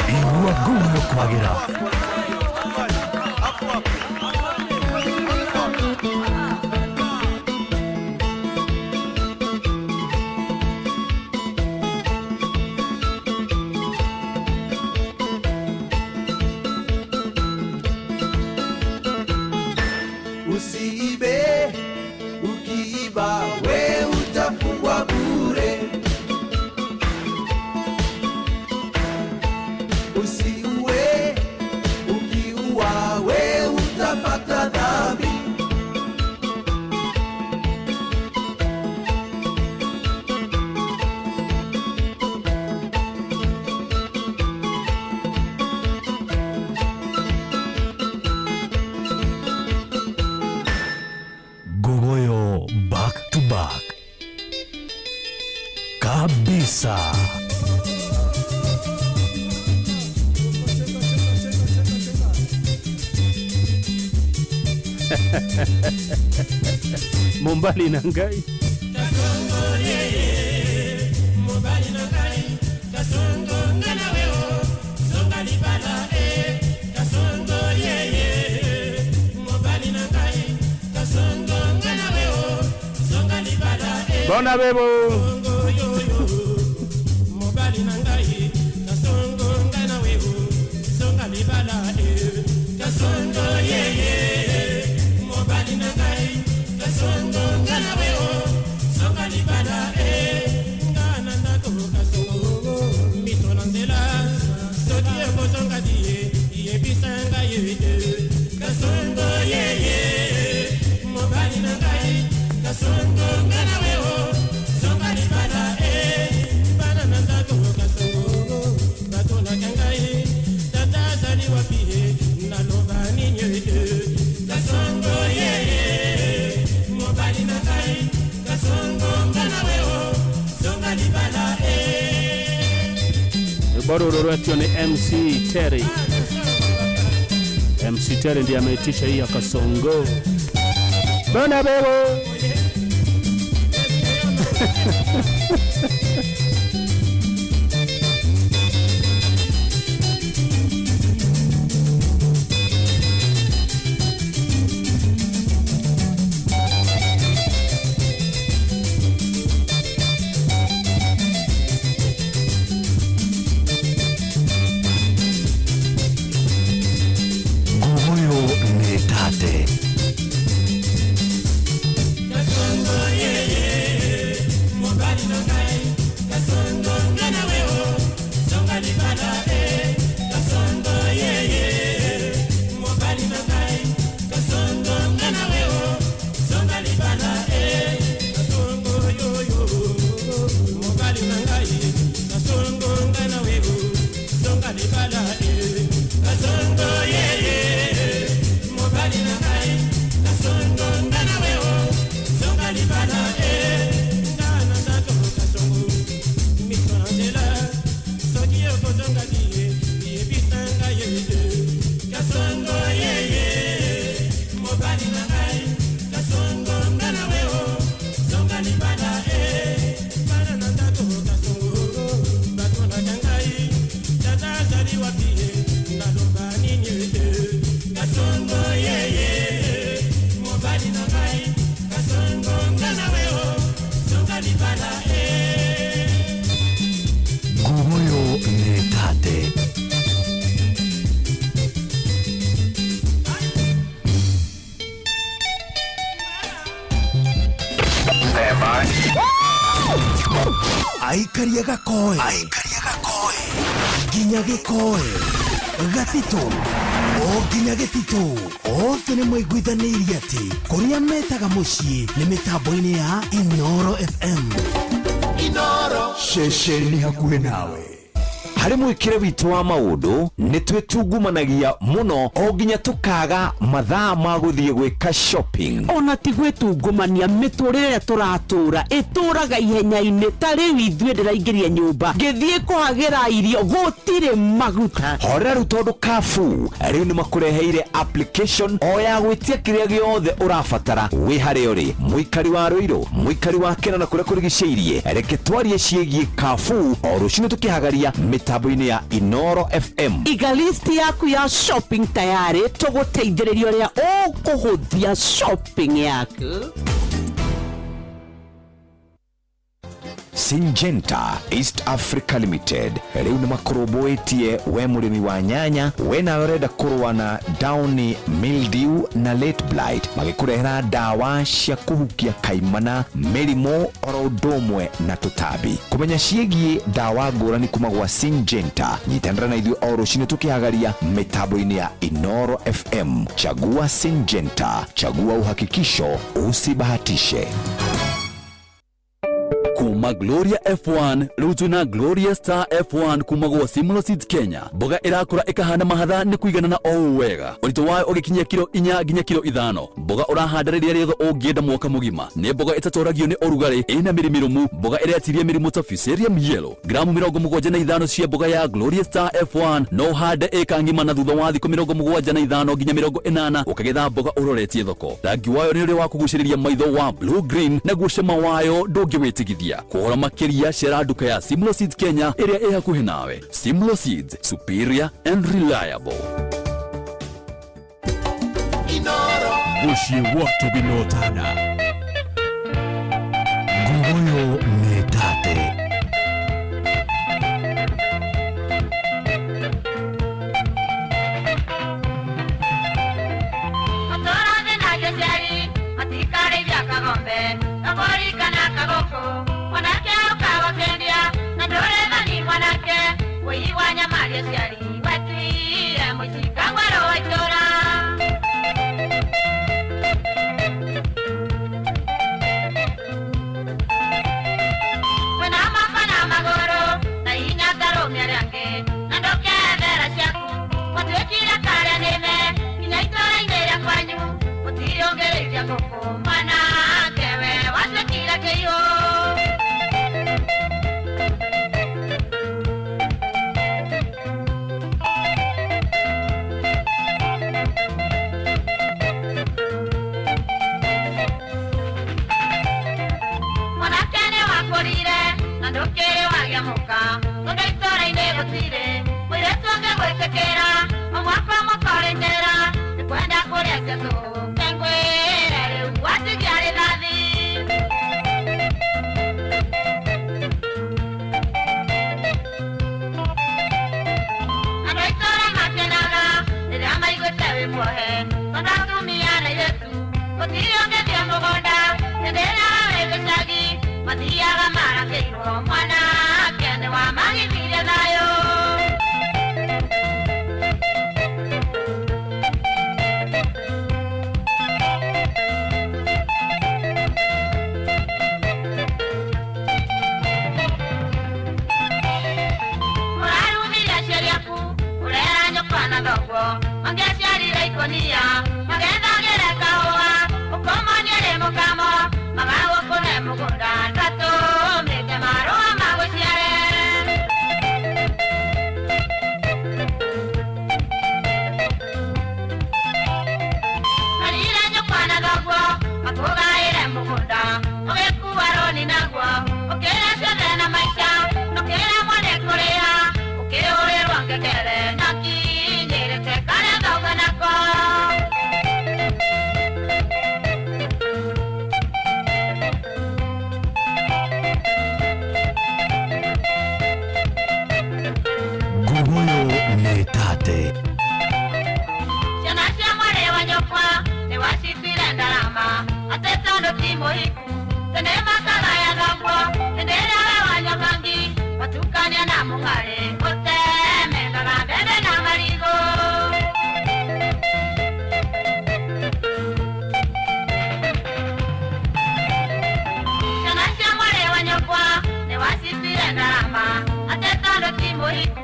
Igua Gogoyo kwagĩra. Usiibe, ukiiba we utafungwa bure. Usiue, Kabisa. Mombali na ngai. Mobali na ngai Kasongo, nga na we o zonga libala e Kasongo yeye. Mobali na ngai Kasongo, nga na we o zonga libala e. Bona bebo. Kasongo yoyo. Mobali na ngai Kasongo, nga na we o zonga libala e Kasongo yeye. Mobali na ngai Kasongo, nga na we o zonga libala e. Nga na ndako Kasongo, miso na nzela, soki ekozonga die yebisa ngai ete Kasongo yeye. Mobali na ngai Kasongo, nga na we o zonga libala e. Bana na ndako Kasongo batonaka ngai, tata azali wapi ye, naloba nini ete Kasongo yeye. Mobali na ngai Kasongo, nga na we o zonga libala e. Rwimbo rũrũ rwetio nĩ MC Terry. MC Terry ndiye ameitisha hii ya Kasongo. Bona bebo. Nguguyu nĩ tate. Kasongo yeye, mobali na ngai Kasongo, nga na we o zonga libala e Kasongo yeye. Mobali na ngai Kasongo, nga na we o zonga libala e Kasongo yoyo. Mobali na ngai Kasongo, nga na we o zonga libala e Kasongo yeye. Mobali na ngai Kasongo, nga na we o zonga libala e. Nga na ndako Kasongo, miso na nzela, soki okozonga die yebisa ngai ete Kasongo yeye. Mobali na ngai Kasongo, nga na we o zonga libala e. Bana na ndako Kasongo batonaka ngai, tata azali wapi ye, naloba nini ete Kasongo yeye. Mobali na ngai Kasongo, nga na we o zonga libala e. Nguguyu nĩ tate. Aikaria gakoe, aikaria gakoe nginya gĩkoe gatitũ o nginya gĩtitũ, othe nĩ maiguithanĩirie atĩ kũrĩa metaga mũciĩ nĩ mĩtambo-inĩ ya Inoro FM. Inoro. Ceceni hakuhĩ nawe. Harĩ mwĩkĩre witũ wa maũndũ nĩ twĩtungumanagia mũno o nginya tũkaga mathaa ma gũthiĩ gwĩka shopping. Ona ti gwĩtungumania, mĩtũrĩre ĩrĩa tũratũra ĩtũraga ihenya-inĩ. Ta rĩu ithuĩ ndĩraingĩria nyũmba ngĩthiĩ kũhagĩra irio gũtirĩ maguta. Horera rĩu tondũ Carrefour rĩu nĩ makũreheire application o ya gwĩtia kĩrĩa gĩothe ũrabatara wĩ harĩa ũrĩ, mũikari wa Rũirũ, mũikari wa Kena na kũrĩa kũrigicĩirie. Reke twarie ciĩgiĩ Carrefour o rũcinĩ tũkĩhagaria mĩtambo-inĩ ya Inoro FM. Iga list yaku ya shopping tayarĩ, tũgũteithĩrĩria ũrĩa ũkũhũthia shopping yaku. Syngenta East Africa Limited rĩu nĩ makũrũmbũĩtie we mũrĩmi wa nyanya, we nawe ũrenda kũrũa na downy mildew na late blight, magĩkũrehera ndawa cia kũhukia kaimana, mĩrimũ oro ũndũ ũmwe na tũtambi. Kũmenya ciĩgiĩ ndawa ngũrani kuma gwa Syngenta, nyitanĩra na ithuĩ o rũcinĩ tũkĩhagaria mĩtambo-inĩ ya Inoro FM. Chagua Syngenta, chagua uhakikisho, usibahatishe. Kuma Kuma Gloria F1 rĩu twĩna Gloria Star F1 kuma gwa Simlo Seeds Kenya. Mboga ĩrakũra ĩkahana mahatha nĩ kũiganana o ũũ wega, ũritũ wayo ũgĩkinyia kiro 4 nginya kiro 5. Mboga ũrahanda rĩrĩa rĩothe ũngĩenda mwaka mũgima. Nĩ mboga ĩtatoragio nĩ ũrugarĩ, ĩna mĩri mĩrũmu, mboga ĩretiria mĩrimũ ta Fusarium yellow. Gramu 75 cia mboga ya Gloria Star F1 no ũhande ĩka ng'ima, na thutha wa thikũ 75 nginya 80 ũkagetha mboga ũroretie thoko. Rangi wayo nĩ ũrĩa wa kũgucĩrĩria maitho wa blue green, naguo cama wayo ndũngĩwĩtigithia. Kũhora makĩria, cera nduka ya Simlo Seeds Kenya ĩrĩa ĩ hakuhĩ nawe. Simlo Seeds, superior and reliable. Mũciĩ wa Tobinotana. Ngugoyo nĩ tate. Mũtũũra na gĩciari matikarĩithia kagombe, kabori kana kagũkũ, mwanake ũkagũkendia na ndũrĩthani mwanake wĩi wa nyama gĩciari wetuire mũcinga mwerũ wa itũũra. Kwĩna moko na magũrũ na hinya ta arũme arĩa angĩ, na ndũkethera ciaku watuĩkire karĩa nĩme nginya itũũra-inĩ rĩa kwanyu gũtirĩ ũngĩrĩithia ngũkũ, mwanake we watuĩkire kĩiyũ. Mwanake nĩ wakũrire na ndũkĩrĩ wagĩa mũka, tondũ itũũra-inĩ gũtirĩ mũirĩtu ũngĩgwĩtĩkĩra, o mwaka mũkorĩ njera nĩ kwenda kũrĩa cia tũhũ, kengwĩre rĩu watigia rĩthathi. Andũ a itũũra makenaga rĩrĩa maiguĩte wĩ muohe, tondũ atumia na airĩtu gũtirĩ ũngĩthiĩ mũgũnda hĩndĩ ĩrĩa wĩ gĩcagi, mathiaga marakĩirwo mwanake nĩ wamagithirie thayũ. Ũrarumire aciari aku, ũrera nyũkwa na thoguo, mangĩaciarire ikũnia, magethagĩre kahũa, ũkomonie rĩ mũkamo, magagũkũhe mũgũnda, ndatũmĩte marũa magũciare. Arire nyũkwa na thoguo, makũgaĩre mũgũnda, ũgĩkua rũni naguo, ũkĩra ciothe na maica, na ũkĩra mwana kũrĩha, ũkĩũrĩrwo ngengere, na kinyĩrĩte karĩa thoguo nako. Ngugoyo nĩ tate. Ciana cia mwarĩ wa nyũkwa nĩ wacituire ndarama, atĩ tondũ ti mũhiku tene makagaya thoguo, hĩndĩ ĩrĩa we wanyua bangi watukania na mũng'arĩ, ũtemengaga mbembe na marigũ. Ciana cia mwarĩ wa nyũkwa nĩ wacituire ndarama, atĩ tondũ ti mũhiku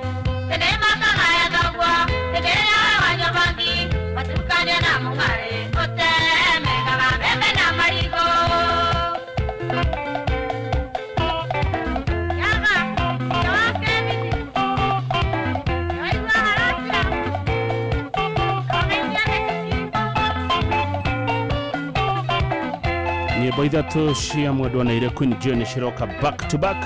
tene makagaya thoguo, hĩndĩ ĩrĩa we wanyua bangi watukania na mũng'arĩ, ũtemengaga mbembe na marigũ. Nyĩmbo ithatũ cia mwendwa na ire Queen Jane ciroka back to back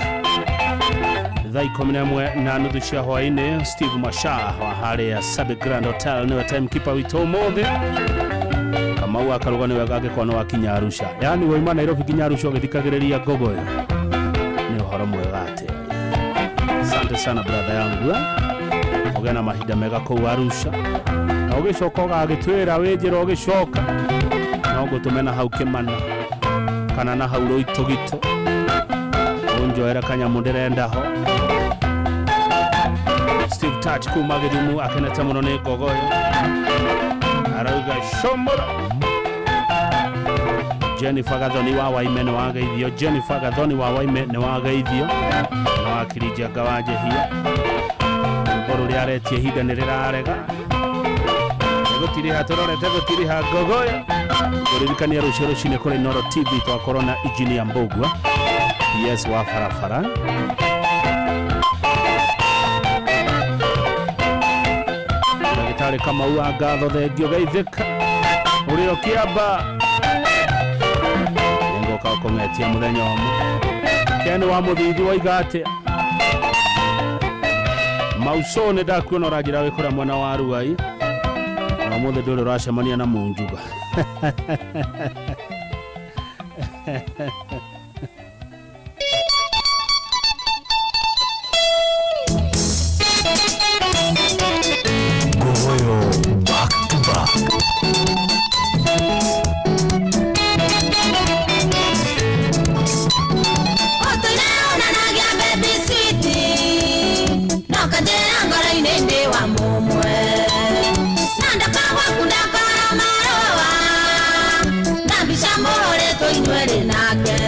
thaa 11:30 cia hwaĩ-inĩ. Steve Masha wa harĩa Sabi Grand Hotel nĩwe timekeeper witũ ũmũthĩ. Kamau akaruga nĩ wega angĩkorwo nĩ wakinya Arusha, yaani wauma Nairobi nginya Arusha ũgĩthikagĩrĩria Ngogoyo, nĩ ũhoro mwega atĩa. Asante sana brother yangu, eh? Ũgĩe na mahinda mega kũu Arusha, na ũgĩcoka ũgagĩtwĩra wĩ njĩra ũgĩcoka no ngũtũme na hau Kĩmana kana na hau Rũitũgitũ, ũnjoere kanyamũ ndĩrenda ho. Steve Touch kuma Gĩthumu akenete mũno nĩ Ngogoyo, arauga comora. Jennifer Gathoni wa Waime nĩ wageithio. Jennifer Gathoni wa Waime nĩ wageithio na wakiri Njenga wa Njehia. Rwĩmbo rũrĩa aretia ihinda nĩ rĩrarega gũtiriha tũrorete gũtiriha ngogoyo. Kũririkania rũciũ rũcinĩ kũrĩ Inooro TV twakorwo na Engineer Mbũgua PS wa barabara. Ndagĩtarĩ Kamau wa ngatho thengio geithĩka ũrĩ o kĩamba nĩngũka ũkũng'etia mũthenya ũmwe. Ken wa mũthithi waiga atĩa? Mauso nĩ ndakuona ũranjĩra wĩ kũrĩa mwena wa Ruai na ũmũthĩ ndũrĩ ũracemania na Munjuga. Ngogoyo back to back. Ũtũire baby sweet no kanjĩra ngoro-inĩ ndĩ wa mũmwe na ndakagwaku ndakora marũa na mbica mũhũrĩtwo inyuerĩ nake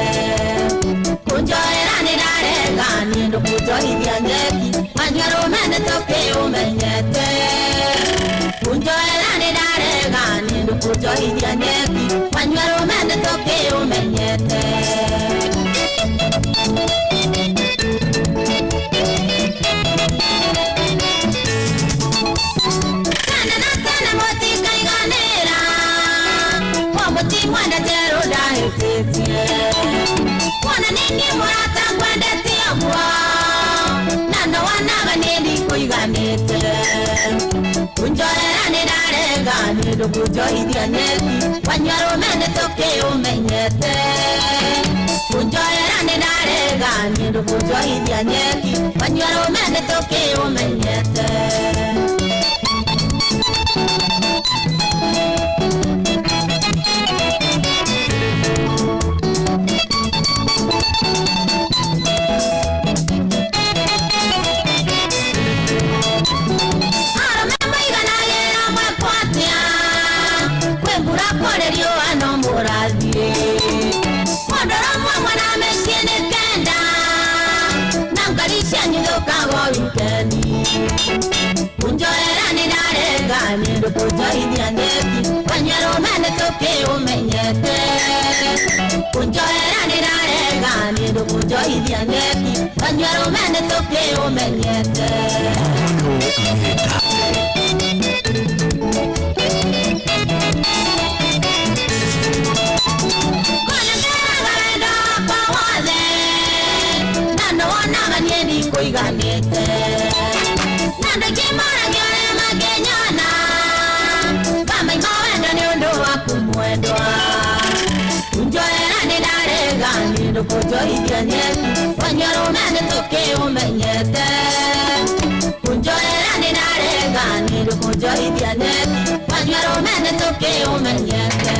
kũnjoera nĩ ndarega niĩ ndũkũnjohithia nyeki wanyua rũme nĩ tũkĩũmenyete kũnjoera nĩ ndarega niĩ ndũkũnjohithia nyeki wanyua rũme nĩ tũkĩũmenyete. Tene na tene mũtikaiganĩra mũtimwendete rũndahĩtĩtie kuona nĩ niĩ mũrata ngwendete ũguo na no wonaga niĩ ndikũiganĩte kũnjoera nĩ ndarega niĩ ndũkũnjohithia nyeki wanyua rũme nĩ tũkĩũmenyete kũnjoera nĩ ndarega niĩ ndũkũnjohithia nyeki wanyua rũme nĩ tũkĩũmenyete. Arũme maiganagĩra mwekwo atĩa kwĩ mbura kũrĩ riũa no mũrathiĩ mũndũrũmwe ũmwe na mĩciĩ nĩ kenda na ngari cianyu thũkagwo wikendi kũnjoera nĩ ndarega niĩ ndũkũnjohithia nyeki wanyua rũme nĩ tũkĩũmenyete kũnjoera nĩ ndarega niĩ ndũkũnjohithia nyeki wanyua rũme nĩ tũkĩũmenyete. Kũnengeraga wendo wakwa wothe na no wonaga niĩ ndikũiganĩte na andũ aingĩ moragia ũrĩa mangĩnyona ngamaima wendo nĩ ũndũ waku mwendwa kũnjoera nĩ ndarega niĩ ndũkũnjohithia nyeki wanyua rũme nĩ tũkĩũmenyete kũnjoera nĩ ndarega niĩ ndũkũnjohithia nyeki wanyua rũme nĩ tũkĩũmenyete.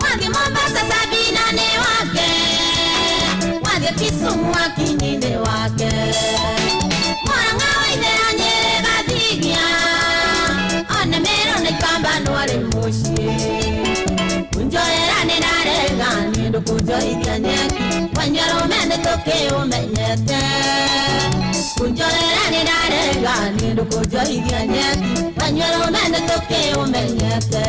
Wathiĩ Mombasa Sabina nĩ wake wathiĩ Kisumu Akinyi nĩ wake Murang'a Waithera Nyĩrĩ Gathigia ona Meru na Ikamba no arĩ mũciĩ kũnjoera nĩ ndarega niĩ ndũkũnjohithia nyeki wanyua rũme nĩ tũkĩũmenyete kũnjoera nĩ ndarega niĩ ndũkũnjohithia nyeki wanyua rũme nĩ tũkĩũmenyete.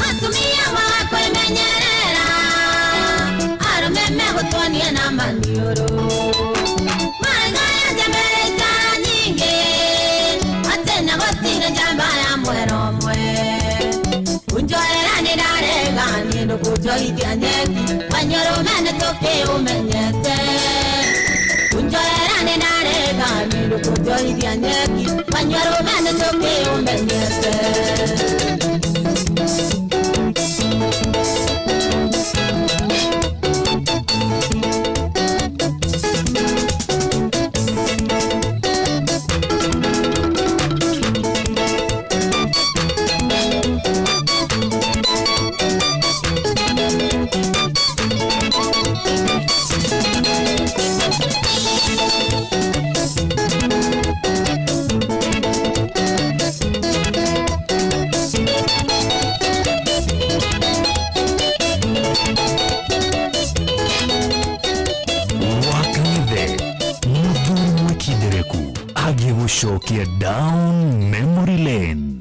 Atumia maga kwĩmenyerera arũme megũtuonia na maniũrũ marigaya njambere ikara nyingĩ atĩ na gũtirĩ njamba ya mwera ũmwe kũnjoera nĩ ndarega niĩ ndũkũnjohithia nyeki wanyua rũme nĩ tũkĩũmenyete kũnjoera nĩ ndarega niĩ ndũkũnjohithia nyeki wanyua rũme nĩ tũkĩũmenyete. Tũgũgũcokia down memory lane.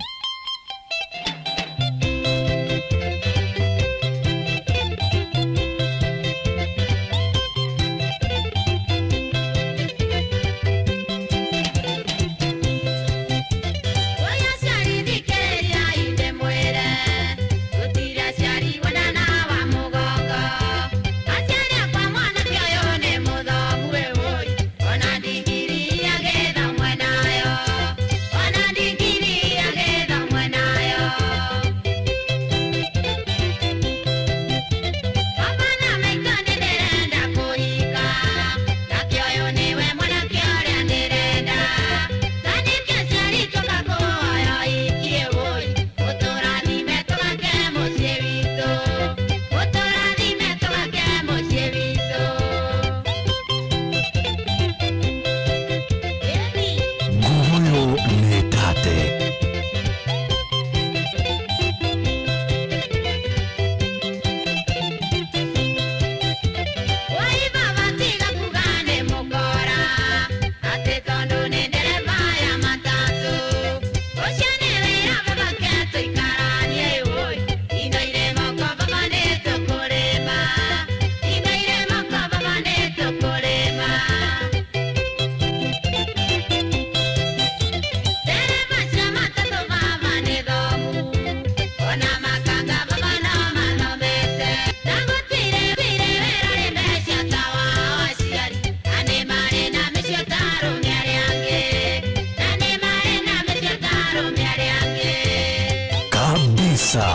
Nguguyo nĩ tate. Kabisa.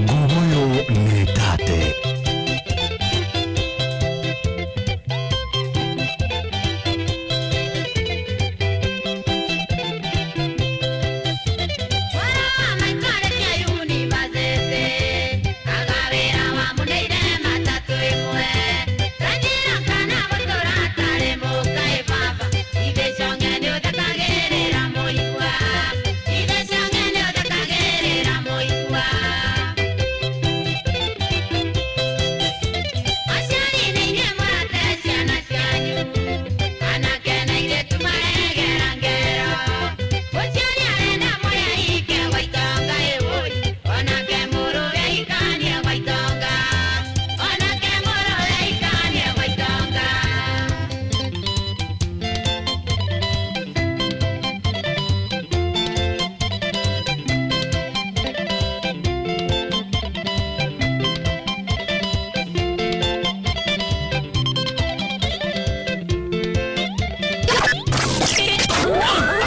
Nguguyo nĩ tate.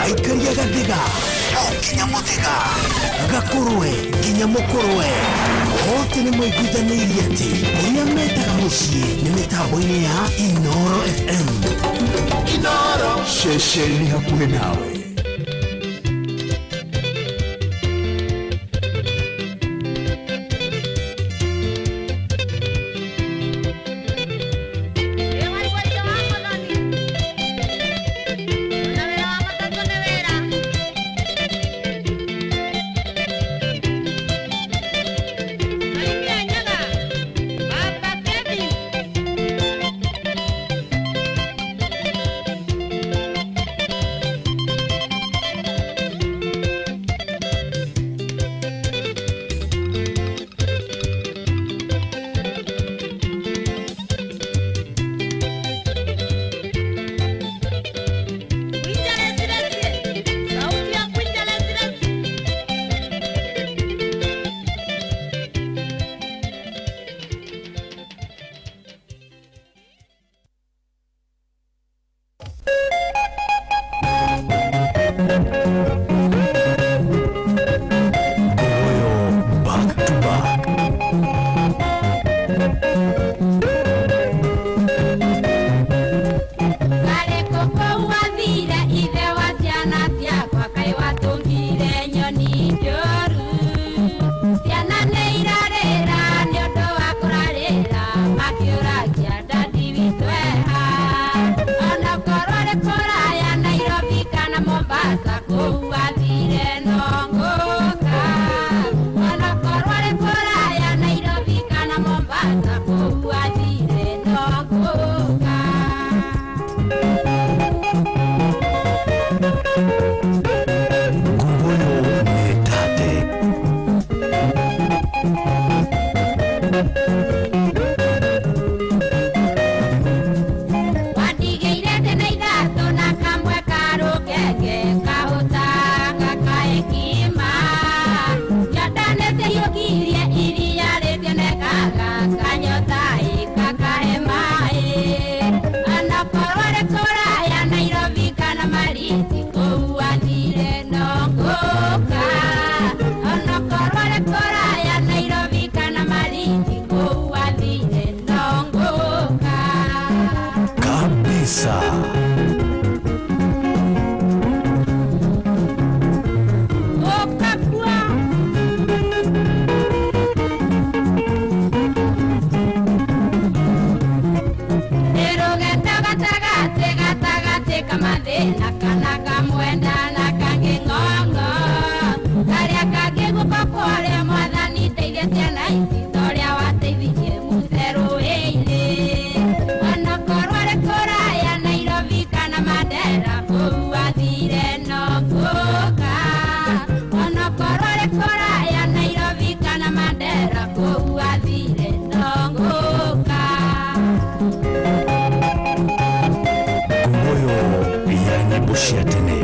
Aikaria gathiga o nginya mũthĩga, gakũrwe nginya mũkũrwe, othe nĩ maiguithanĩirie atĩ ũrĩa metaga mũciĩ nĩ mĩtambo-inĩ ya Inoro FM. Inoro ceceni hakuhĩ nawe. arĩ kũraya Nairobi kana Mombasa kũu athire no ngũka. Onokorwo arĩ kũraya Nairobi kana Mombasa kũu athire no ngũka. Nguboyo nĩ tate. Wandigĩire tene ithatũ na kamwe karũkenge kahũtanga kaekima. Nyotanĩte hiũkirie iria rĩtionekaga kanyota ĩkakahe maĩ. Onokorwo arĩ kũraya Nairobi kana Malindi kũu athire no ngũka. Onokorwo arĩ kũraya Nairobi kana Malindi kũu athire no ngũka. Kabisa. Ũkakua. Nĩrũgendo gatagatĩ gatagatĩ kamathĩna kana kamwenda na kangĩ ng'ong'o. Karĩa kangĩ guoko kwarĩa mwathani ndeithia ciana ici torĩa wateithirie Musa rũĩ-inĩ. Onokorwo arĩ kũraya Nairobi kana Mandera kũu athire no ngũka. Onokorwo arĩ kũraya Nairobi kana Mandera kũu athire no ngũka. Nguboyo ya nyĩmbo cia tene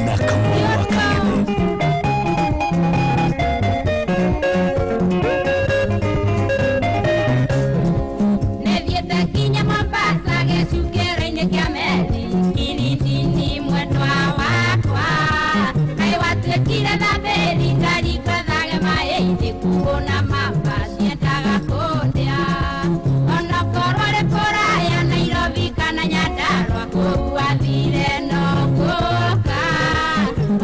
na Kamau wa Kang'ethe. Nĩthiĩte nginya Mombasa gĩcukĩro-inĩ kĩa meri Kilindini mwendwa wakwa. Kaĩ watuĩkire thabĩri ngarikwathage maĩ-inĩ kũgũna mamba ciendaga kũndĩa. Onokorwo arĩ kũraya Nairobi kana Nyandarua kũu athire no ngũka.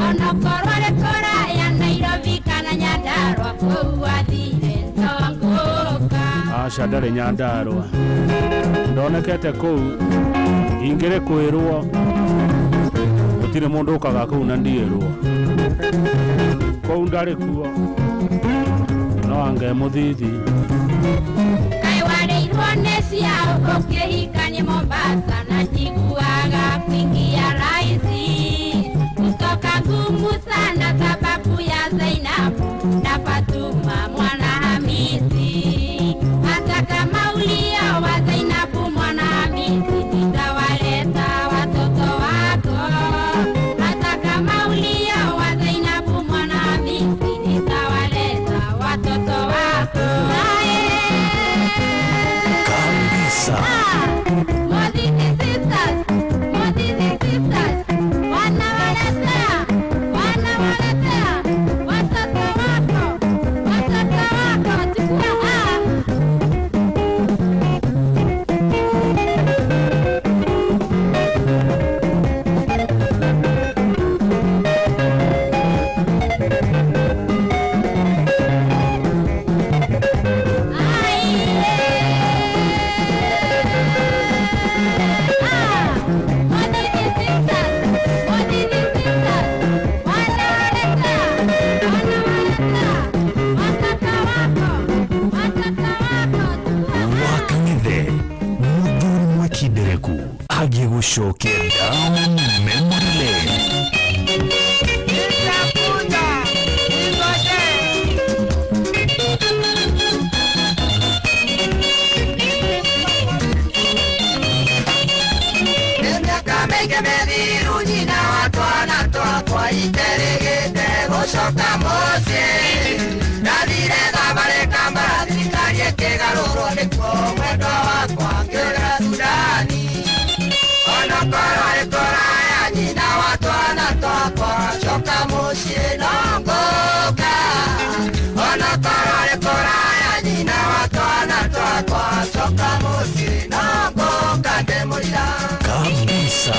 Onokorwo arĩ kũraya Nairobi kana Nyandarua kũu athire no ngũka. Aca ndarĩ Nyandarua ndonekete kũu ingĩrĩ kwĩrwo gũtirĩ mũndũ ũkaga kũu na ndiĩrwo kũu ndarĩ kuo no ange mũthithi. Kaĩ warĩirwo nĩ ciao ũkĩhikania Mombasa na njiguaga kuingia rahisi kutoka ngumu sana sababu ya Zainabu na Fatuma mwana Hamisi. Hata kama ulioa Zainabu mwana Hamisi nitawaleta watoto wako. Hata kama ulioa Zainabu mwana Hamisi nitawaleta watoto wako. Kabisa. Modini sisters, Modini sisters, wanawaletea, wanawaletea watoto wako, watoto wako, chukua ah. Wa Kang'ethe mũthuri mwekindereku agĩgũcokia down memory lane. Mĩaka mĩingĩ mĩthiru nyina wa twana twakwa iterĩgĩte gũcoka mũciĩ. Ndathire thabarĩ Kampala thirikari ĩkĩgarũrwo nĩkuo mwendwa wakwa ngĩũrĩra Sudani. Onokorwo arĩ kũraya nyina wa twana twakwa coka mũciĩ no ngũka. Onokorwo arĩ kũraya nyina wa twana twakwa coka mũciĩ no ngũka ndĩmũrira. Kabisa.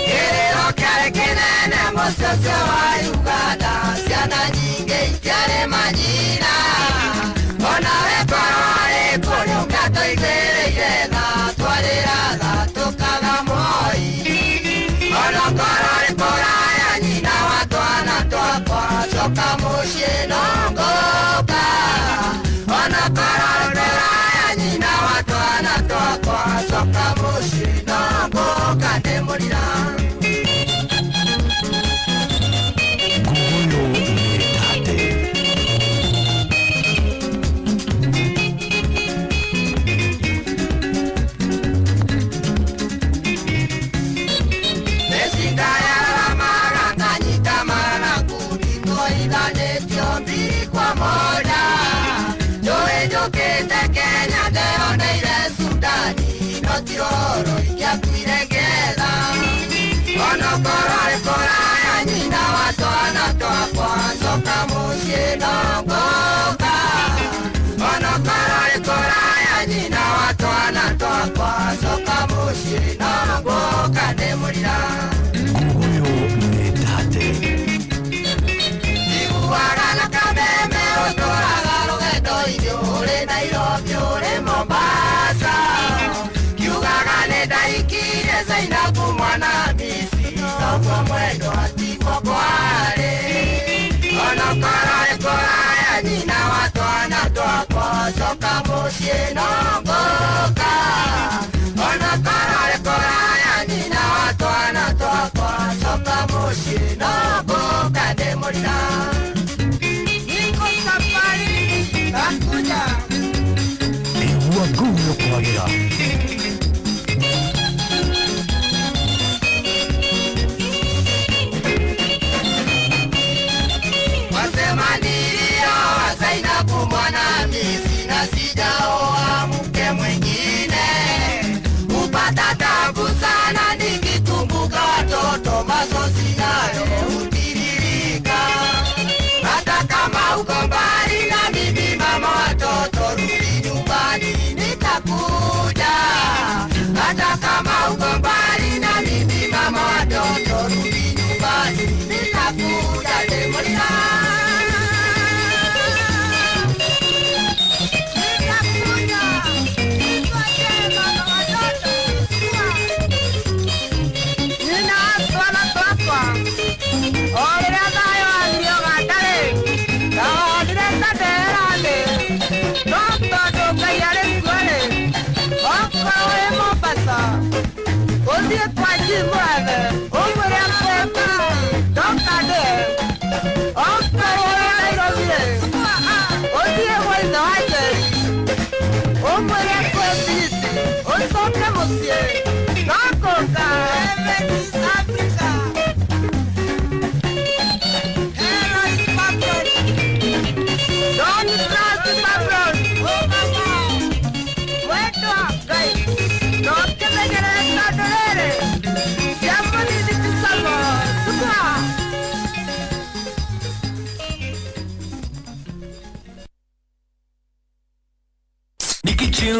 Kĩrĩro kĩarĩ kĩnene mũciĩ ũcio wa Uganda ciana nyingĩ itiarĩ manyina. Onawe korwo arĩ kũrĩ ũngatũigĩrĩire tha twarĩra. Coka mũciĩ no ngũka ona korwo kũraya nyina wa twana twakwa coka mũciĩ no ngũka ndĩmũrira. Niko safari nakuja. Igua nguo kwagĩra. Wasema nilioa Zainabu mwanamisi na sijaoa mke mwingine. Upata tabu sana nikikumbuka watoto machozi nayo hutiririka. Hata kama uko mbali na mimi mama watoto, rudi nyumbani nitakuja. Hata kama uko mbali na mimi mama watoto, rudi nyumbani nitakuja. Demolina.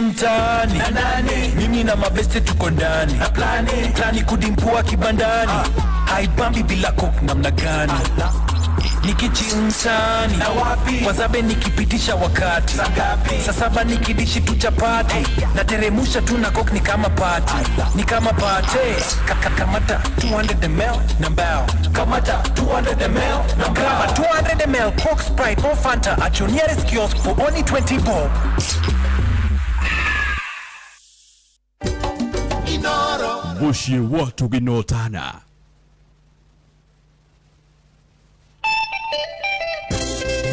Mtaani mimi na mabeste tuko ndani na plani kudimpua kibandani haibambi bila coke namna gani nikichill mtaani na wapi wazabe nikipitisha wakati saa saba nikidishi tu chapati na teremusha tu na coke ni kama party ni kama party kamata 200 ml na mbao kamata 200 ml na mbao 200 ml Coke, Sprite or Fanta at your nearest kiosk for only 20 bob. Muciĩ wa tũginotana.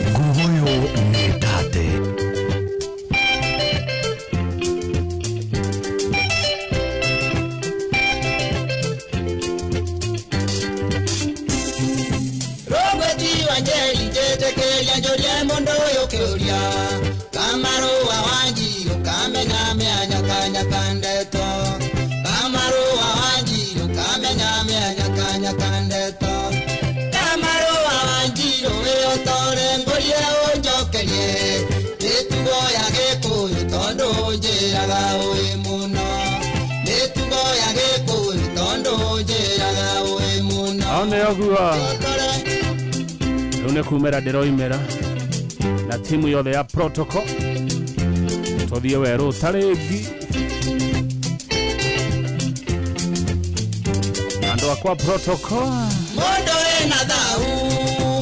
Nguguyo nĩ tate. Robert Wanjeri njetekeria njũrie mũndũ ũyũ kĩũria kamarũa Wanjiru kamenya mĩanyakanyaka ndeto kamarũa Wanjiru kamenya mĩanyakanyaka ndeto kamarũa Wanjiru wĩũtore ngũrie ũnjokerie mĩtugo ya Gĩkũyũ tondũ njĩraga ũĩ mũno mĩtugo ya Gĩkũyũ tondũ njĩraga ũĩ mũno. Hau nĩ ũguo rĩu nĩ kumĩra ndĩroimĩra na timu yothe ya protocol tũthiĩ werũ tarĩngi andũ akwa protocol mũndũ wĩna thau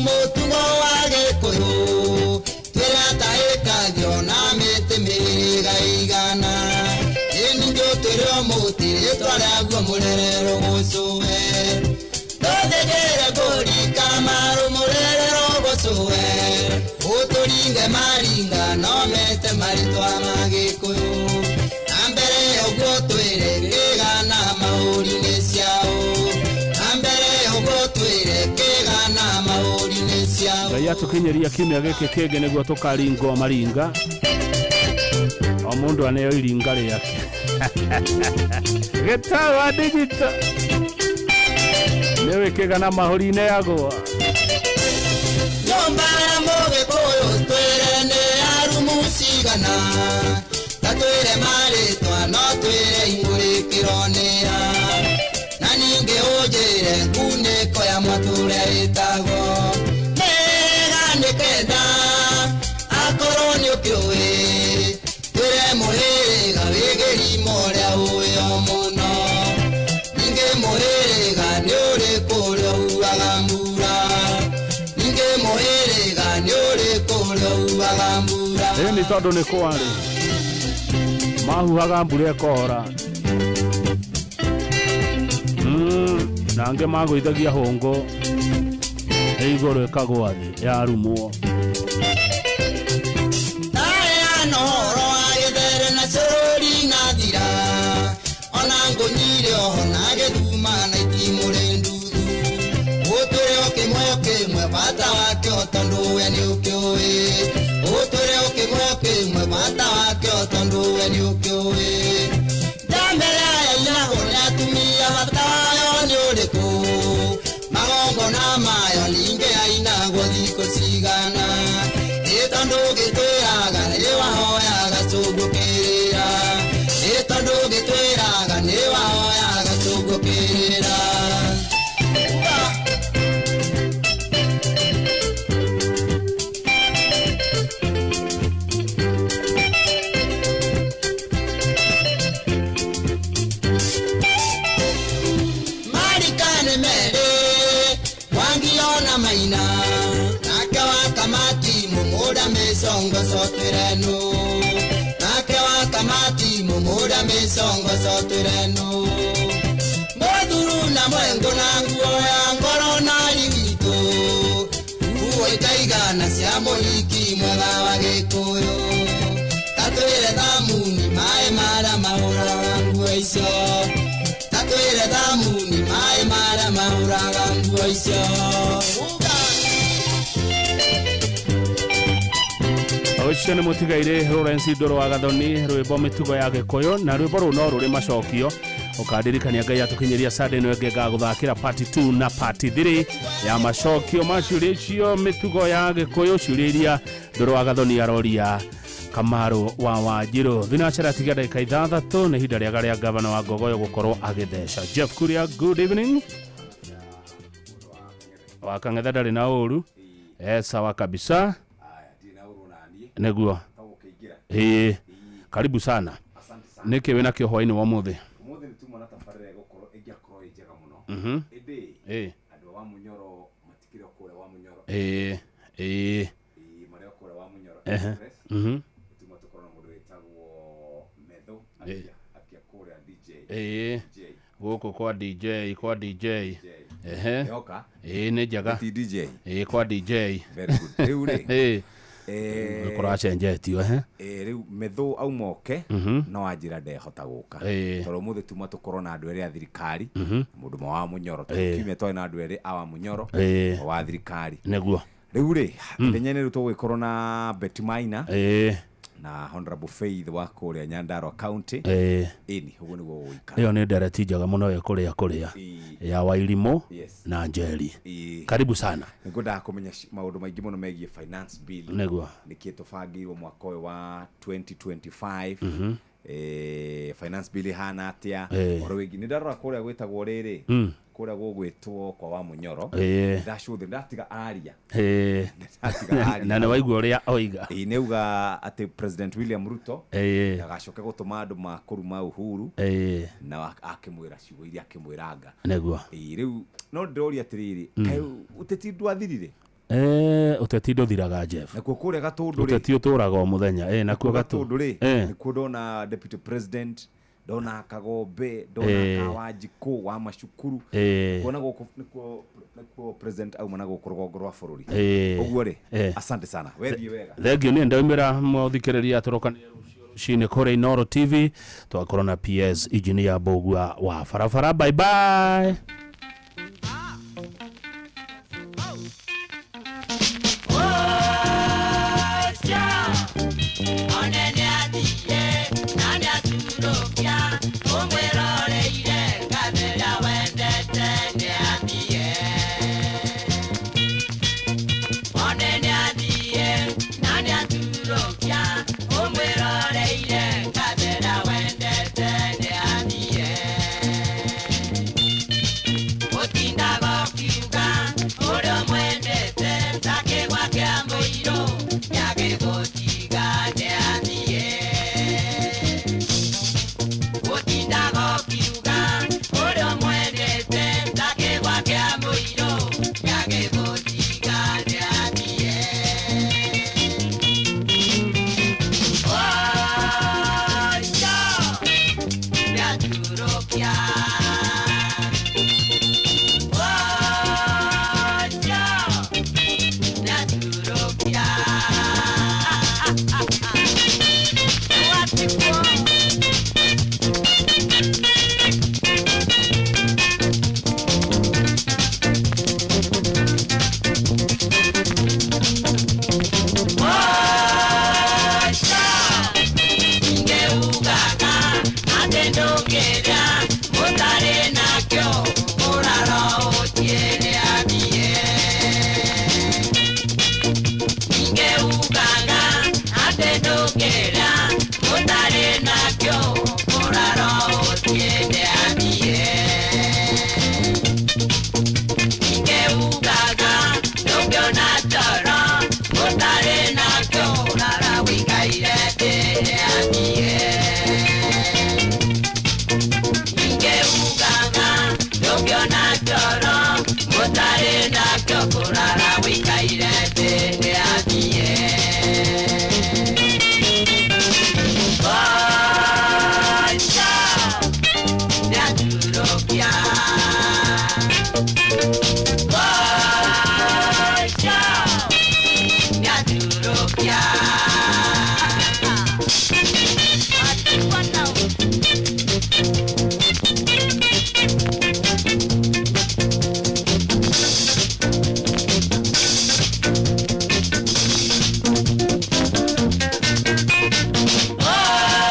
mũtugo wa Gĩkũyũ twĩra ĩkagio na mĩtĩ mĩrĩga igana ĩningĩ ũtwĩre mũtĩ rĩtwa rĩaguo mũrerero gũcũwe tũthĩgĩre mbũri kamaru mũrerero gũcũwe ũtũringe maringa no mete marĩtwa ma Gĩkũyũ na mbere ũguo twĩre kĩgana mahũri-inĩ ciao na mbere ũguo twĩre kĩgana mahũri-inĩ ciao. Ngai atũkinyĩria kiumia gĩkĩ kĩngĩ nĩguo tũkaringwo maringa o mũndũ aneo iringa rĩake gĩtawa digita nĩwe kĩgana mahũri-inĩ yagwa. Nyũmba ya Mũgĩkũyũ twĩre nĩ ya rumu cigana ta twĩre marĩtwa no twĩre imũrĩkĩro nĩ ya na ningĩ ũnjĩre ngunĩko ya mwatũrĩa ĩtagwo mĩega nĩ kenda akorwo nĩ ũkĩũĩ twĩre mũhĩrĩga wĩ gĩrimo ũrĩa ũĩ o mũno ningĩ mũhĩrĩga nĩ ũrĩkũ ũrĩa uaga mbura ningĩ mũhĩrĩga nĩ ũrĩkũ ũrĩa uaga mbura. Ĩyo nĩ Tondũ nĩ kwarĩ mahuhaga mbura ĩkora na angĩ magũithagia hũngũ igũrũ ĩkagũa thĩ yarumwo. Ndaheana ũhoro wa gĩthere na cũrũri na thira ona ngũnyire oho na gĩthuma na itimũ rĩ nduthu ũtwĩre o kĩmwe o kĩmwe bata wakĩo tondũ we nĩũkĩũĩ ũtwĩre o kĩmwe o kĩmwe bata wakĩo tondũ we nĩũkĩũĩ njambere aya inagwo nĩ atumia bata wayo nĩ ũrĩkũ magongona mayo ningĩ ainagwo thikũ cigana ĩ tondũ gĩtwĩraga nĩ wahoyaga cũngũkĩrĩra ĩ tondũ gĩtwĩraga nĩ wahoyaga cũngũkĩrĩra. Marikane mere wangiona maina nake wa kamati mumuda misongo sotwirenu nake wa kamati mumuda misongo sotwirenu muthuru na mwengo na nguo ya ngoro na rigitu nguo itaigana cia mũhiki mwega wa Gĩkũyũ tatwĩre thamuni maĩ marĩa mahũraga nguo icio tatwĩre thamuni maĩ marĩa mahũraga nguo icio. Ũcio nĩ mũtigairĩ Lawrence Ndũrũ wa Gathoni rwĩmbo mĩtugo ya Gĩkũyũ na rwĩmbo rũu no rũrĩ macokio ũkandirikania Ngai atũkinyĩria Sunday ĩno ĩngĩ ngagũthakĩra part 2 na part 3 ya macokio ma ciũria icio mĩtugo ya Gĩkũyũ ciũria iria Ndũrũ wa Gathoni aroria Kamaru wa Wanjirũ. Thinacara tiga ndagĩka 6 nĩ ihinda rĩega rĩa gavana wa Ngogoyo gũkorwo agĩtheca. Jeff Kuria, good evening. Wa Kang'ethe ndarĩ na ũru. Sawa kabisa. Nĩguo. Karibu sana. Nĩkĩ wĩna kĩo hwaĩ-inĩ wa ũmũthĩ? Ũmũthĩ nĩ tuma na tabarĩra ĩgũkorwo ĩngĩakorwo ĩ njega mũno. Ĩndĩ andũ a Wamunyoro matikĩrĩ o kũrĩa Wamunyoro. Marĩ o kũrĩa Wamunyoro Express. Tuma tũkorwo na mũndũ wĩtagwo Metho akia kũrĩa DJ. Gũkũ kwa DJ, kwa DJ. Yoka. Nĩ njega. Ti DJ. Kwa DJ. Very good. Rĩu rĩ. Kũracenjetio rĩu Metho auma oke no anjĩra ndehota gũka tondũ ũmũthĩ tuma tũkorwo na andũ erĩ a thirikari mũndũ ũmwe wa Mũnyoro tondũ kiumia twarĩ na andũ erĩ a wa Mũnyoro wa thirikari nĩguo. Rĩu rĩ ithenya-inĩ rĩu tũgũgĩkorwo na Betty Maina na Honorable Faith wa kũrĩa Nyandarua County. Ĩni ũguo nĩguo gũgũikara. Ĩyo nĩ ndereti njega mũno ĩ kũrĩa kũrĩa ya Wairimũ na Njeri. Karibu sana. Nĩngwendaga kũmenya maũndũ maingĩ mũno megiĩ finance bill. Nĩguo. Nĩkĩ tũbangĩirwo mwaka ũyũ wa 2025. Finance bill ĩhana atĩa ũhoro wĩgiĩ nĩ ndarora kũrĩa gwĩtagwo rĩrĩ kũrĩa gũgwĩtwo kwa Wamunyoro ndacũthĩ ndatiga aria na nĩ waigua ũrĩa oiga. Nĩauga atĩ President William Ruto ndagacoke gũtũma andũ makũruma Uhuru na akĩmwĩra ciugo iria akĩmwĩranga. Nĩguo. Rĩu no ndĩroria atĩrĩrĩ kaĩ ũteti ndwathirire? Ũteti ndũthiraga Jeff. Nakuo kũrĩa Gatũndũ rĩ ũteti ũtũraga o mũthenya. Nakuo Gatũndũ rĩ nĩkuo ndona Deputy President ndona Kagombe ndona Kawanjikũ wa macukuru kuona gũkũ nĩkuo President auma na gũkũ rũgongo rwa bũrũri. Ũguo rĩ asante sana wethiĩ wega. Thengiũ nĩ ndaumĩra mũthikĩrĩria tũrokanĩre rũciũ rũcinĩ kũrĩa Inooro TV twakorwo na PS Engineer Mbũgua wa barabara. Bye bye. Utindago kiuga, oro mwene. nĩaturũkia. Ũcio nĩaturũkia. Ũcio ingeugaga atĩ ndũngĩrĩa mũtarĩ nakĩo mũraro ũtiĩrĩanie. Ingeugaga atĩ ndũngĩrĩa mũtarĩ nakĩo mũraro ũtiĩrĩanie. Ingeugaga ndũngĩona toro mũtarĩ nakĩo mũrara wĩikaire ndĩrĩanie. Ingeugaga ndũngĩona toro mũtarĩ nakĩo kũrara wĩikaire ndĩrĩanie. Ũcio nĩaturũkia. Ũcio nĩaturũkia.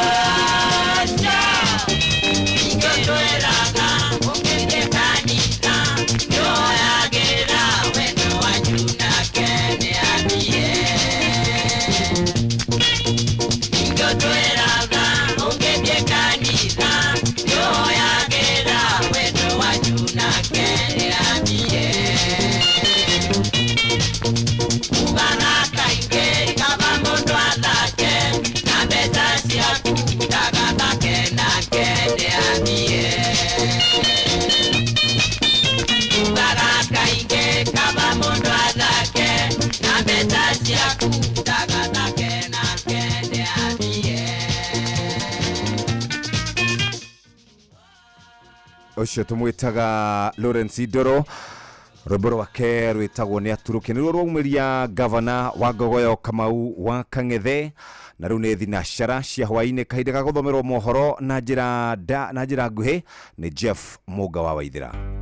Ũcio ingĩtwĩraga ũngĩthiĩ kanitha nĩwoyagĩra wendo wanyu nake nĩathiĩ. Ingĩtwĩraga ũngĩthiĩ kanitha nĩwoyagĩra wendo wanyu nake nĩathiĩ. Ugaga kaingĩ kaba mũndũ athake na mbeca ciaku ndagathake nake nĩathiĩ. Ugaga kaingĩ kaba mũndũ athake na mbeca ciaku ndagathake nake nĩathiĩ. Ũcio tũmwĩtaga Lawrence Ndoro, rwĩmbo rwake rwĩtagwo nĩ aturũkia, nĩruo rwaumĩria gavana wa Ngogoyo Kamau wa Kang'ethe. Na rĩu nĩ thinacara cia hwaĩ-inĩ, kahinda ga gũthomerwo mohoro na njĩra nguhĩ nĩ Jeff Mũnga wa Waithĩra.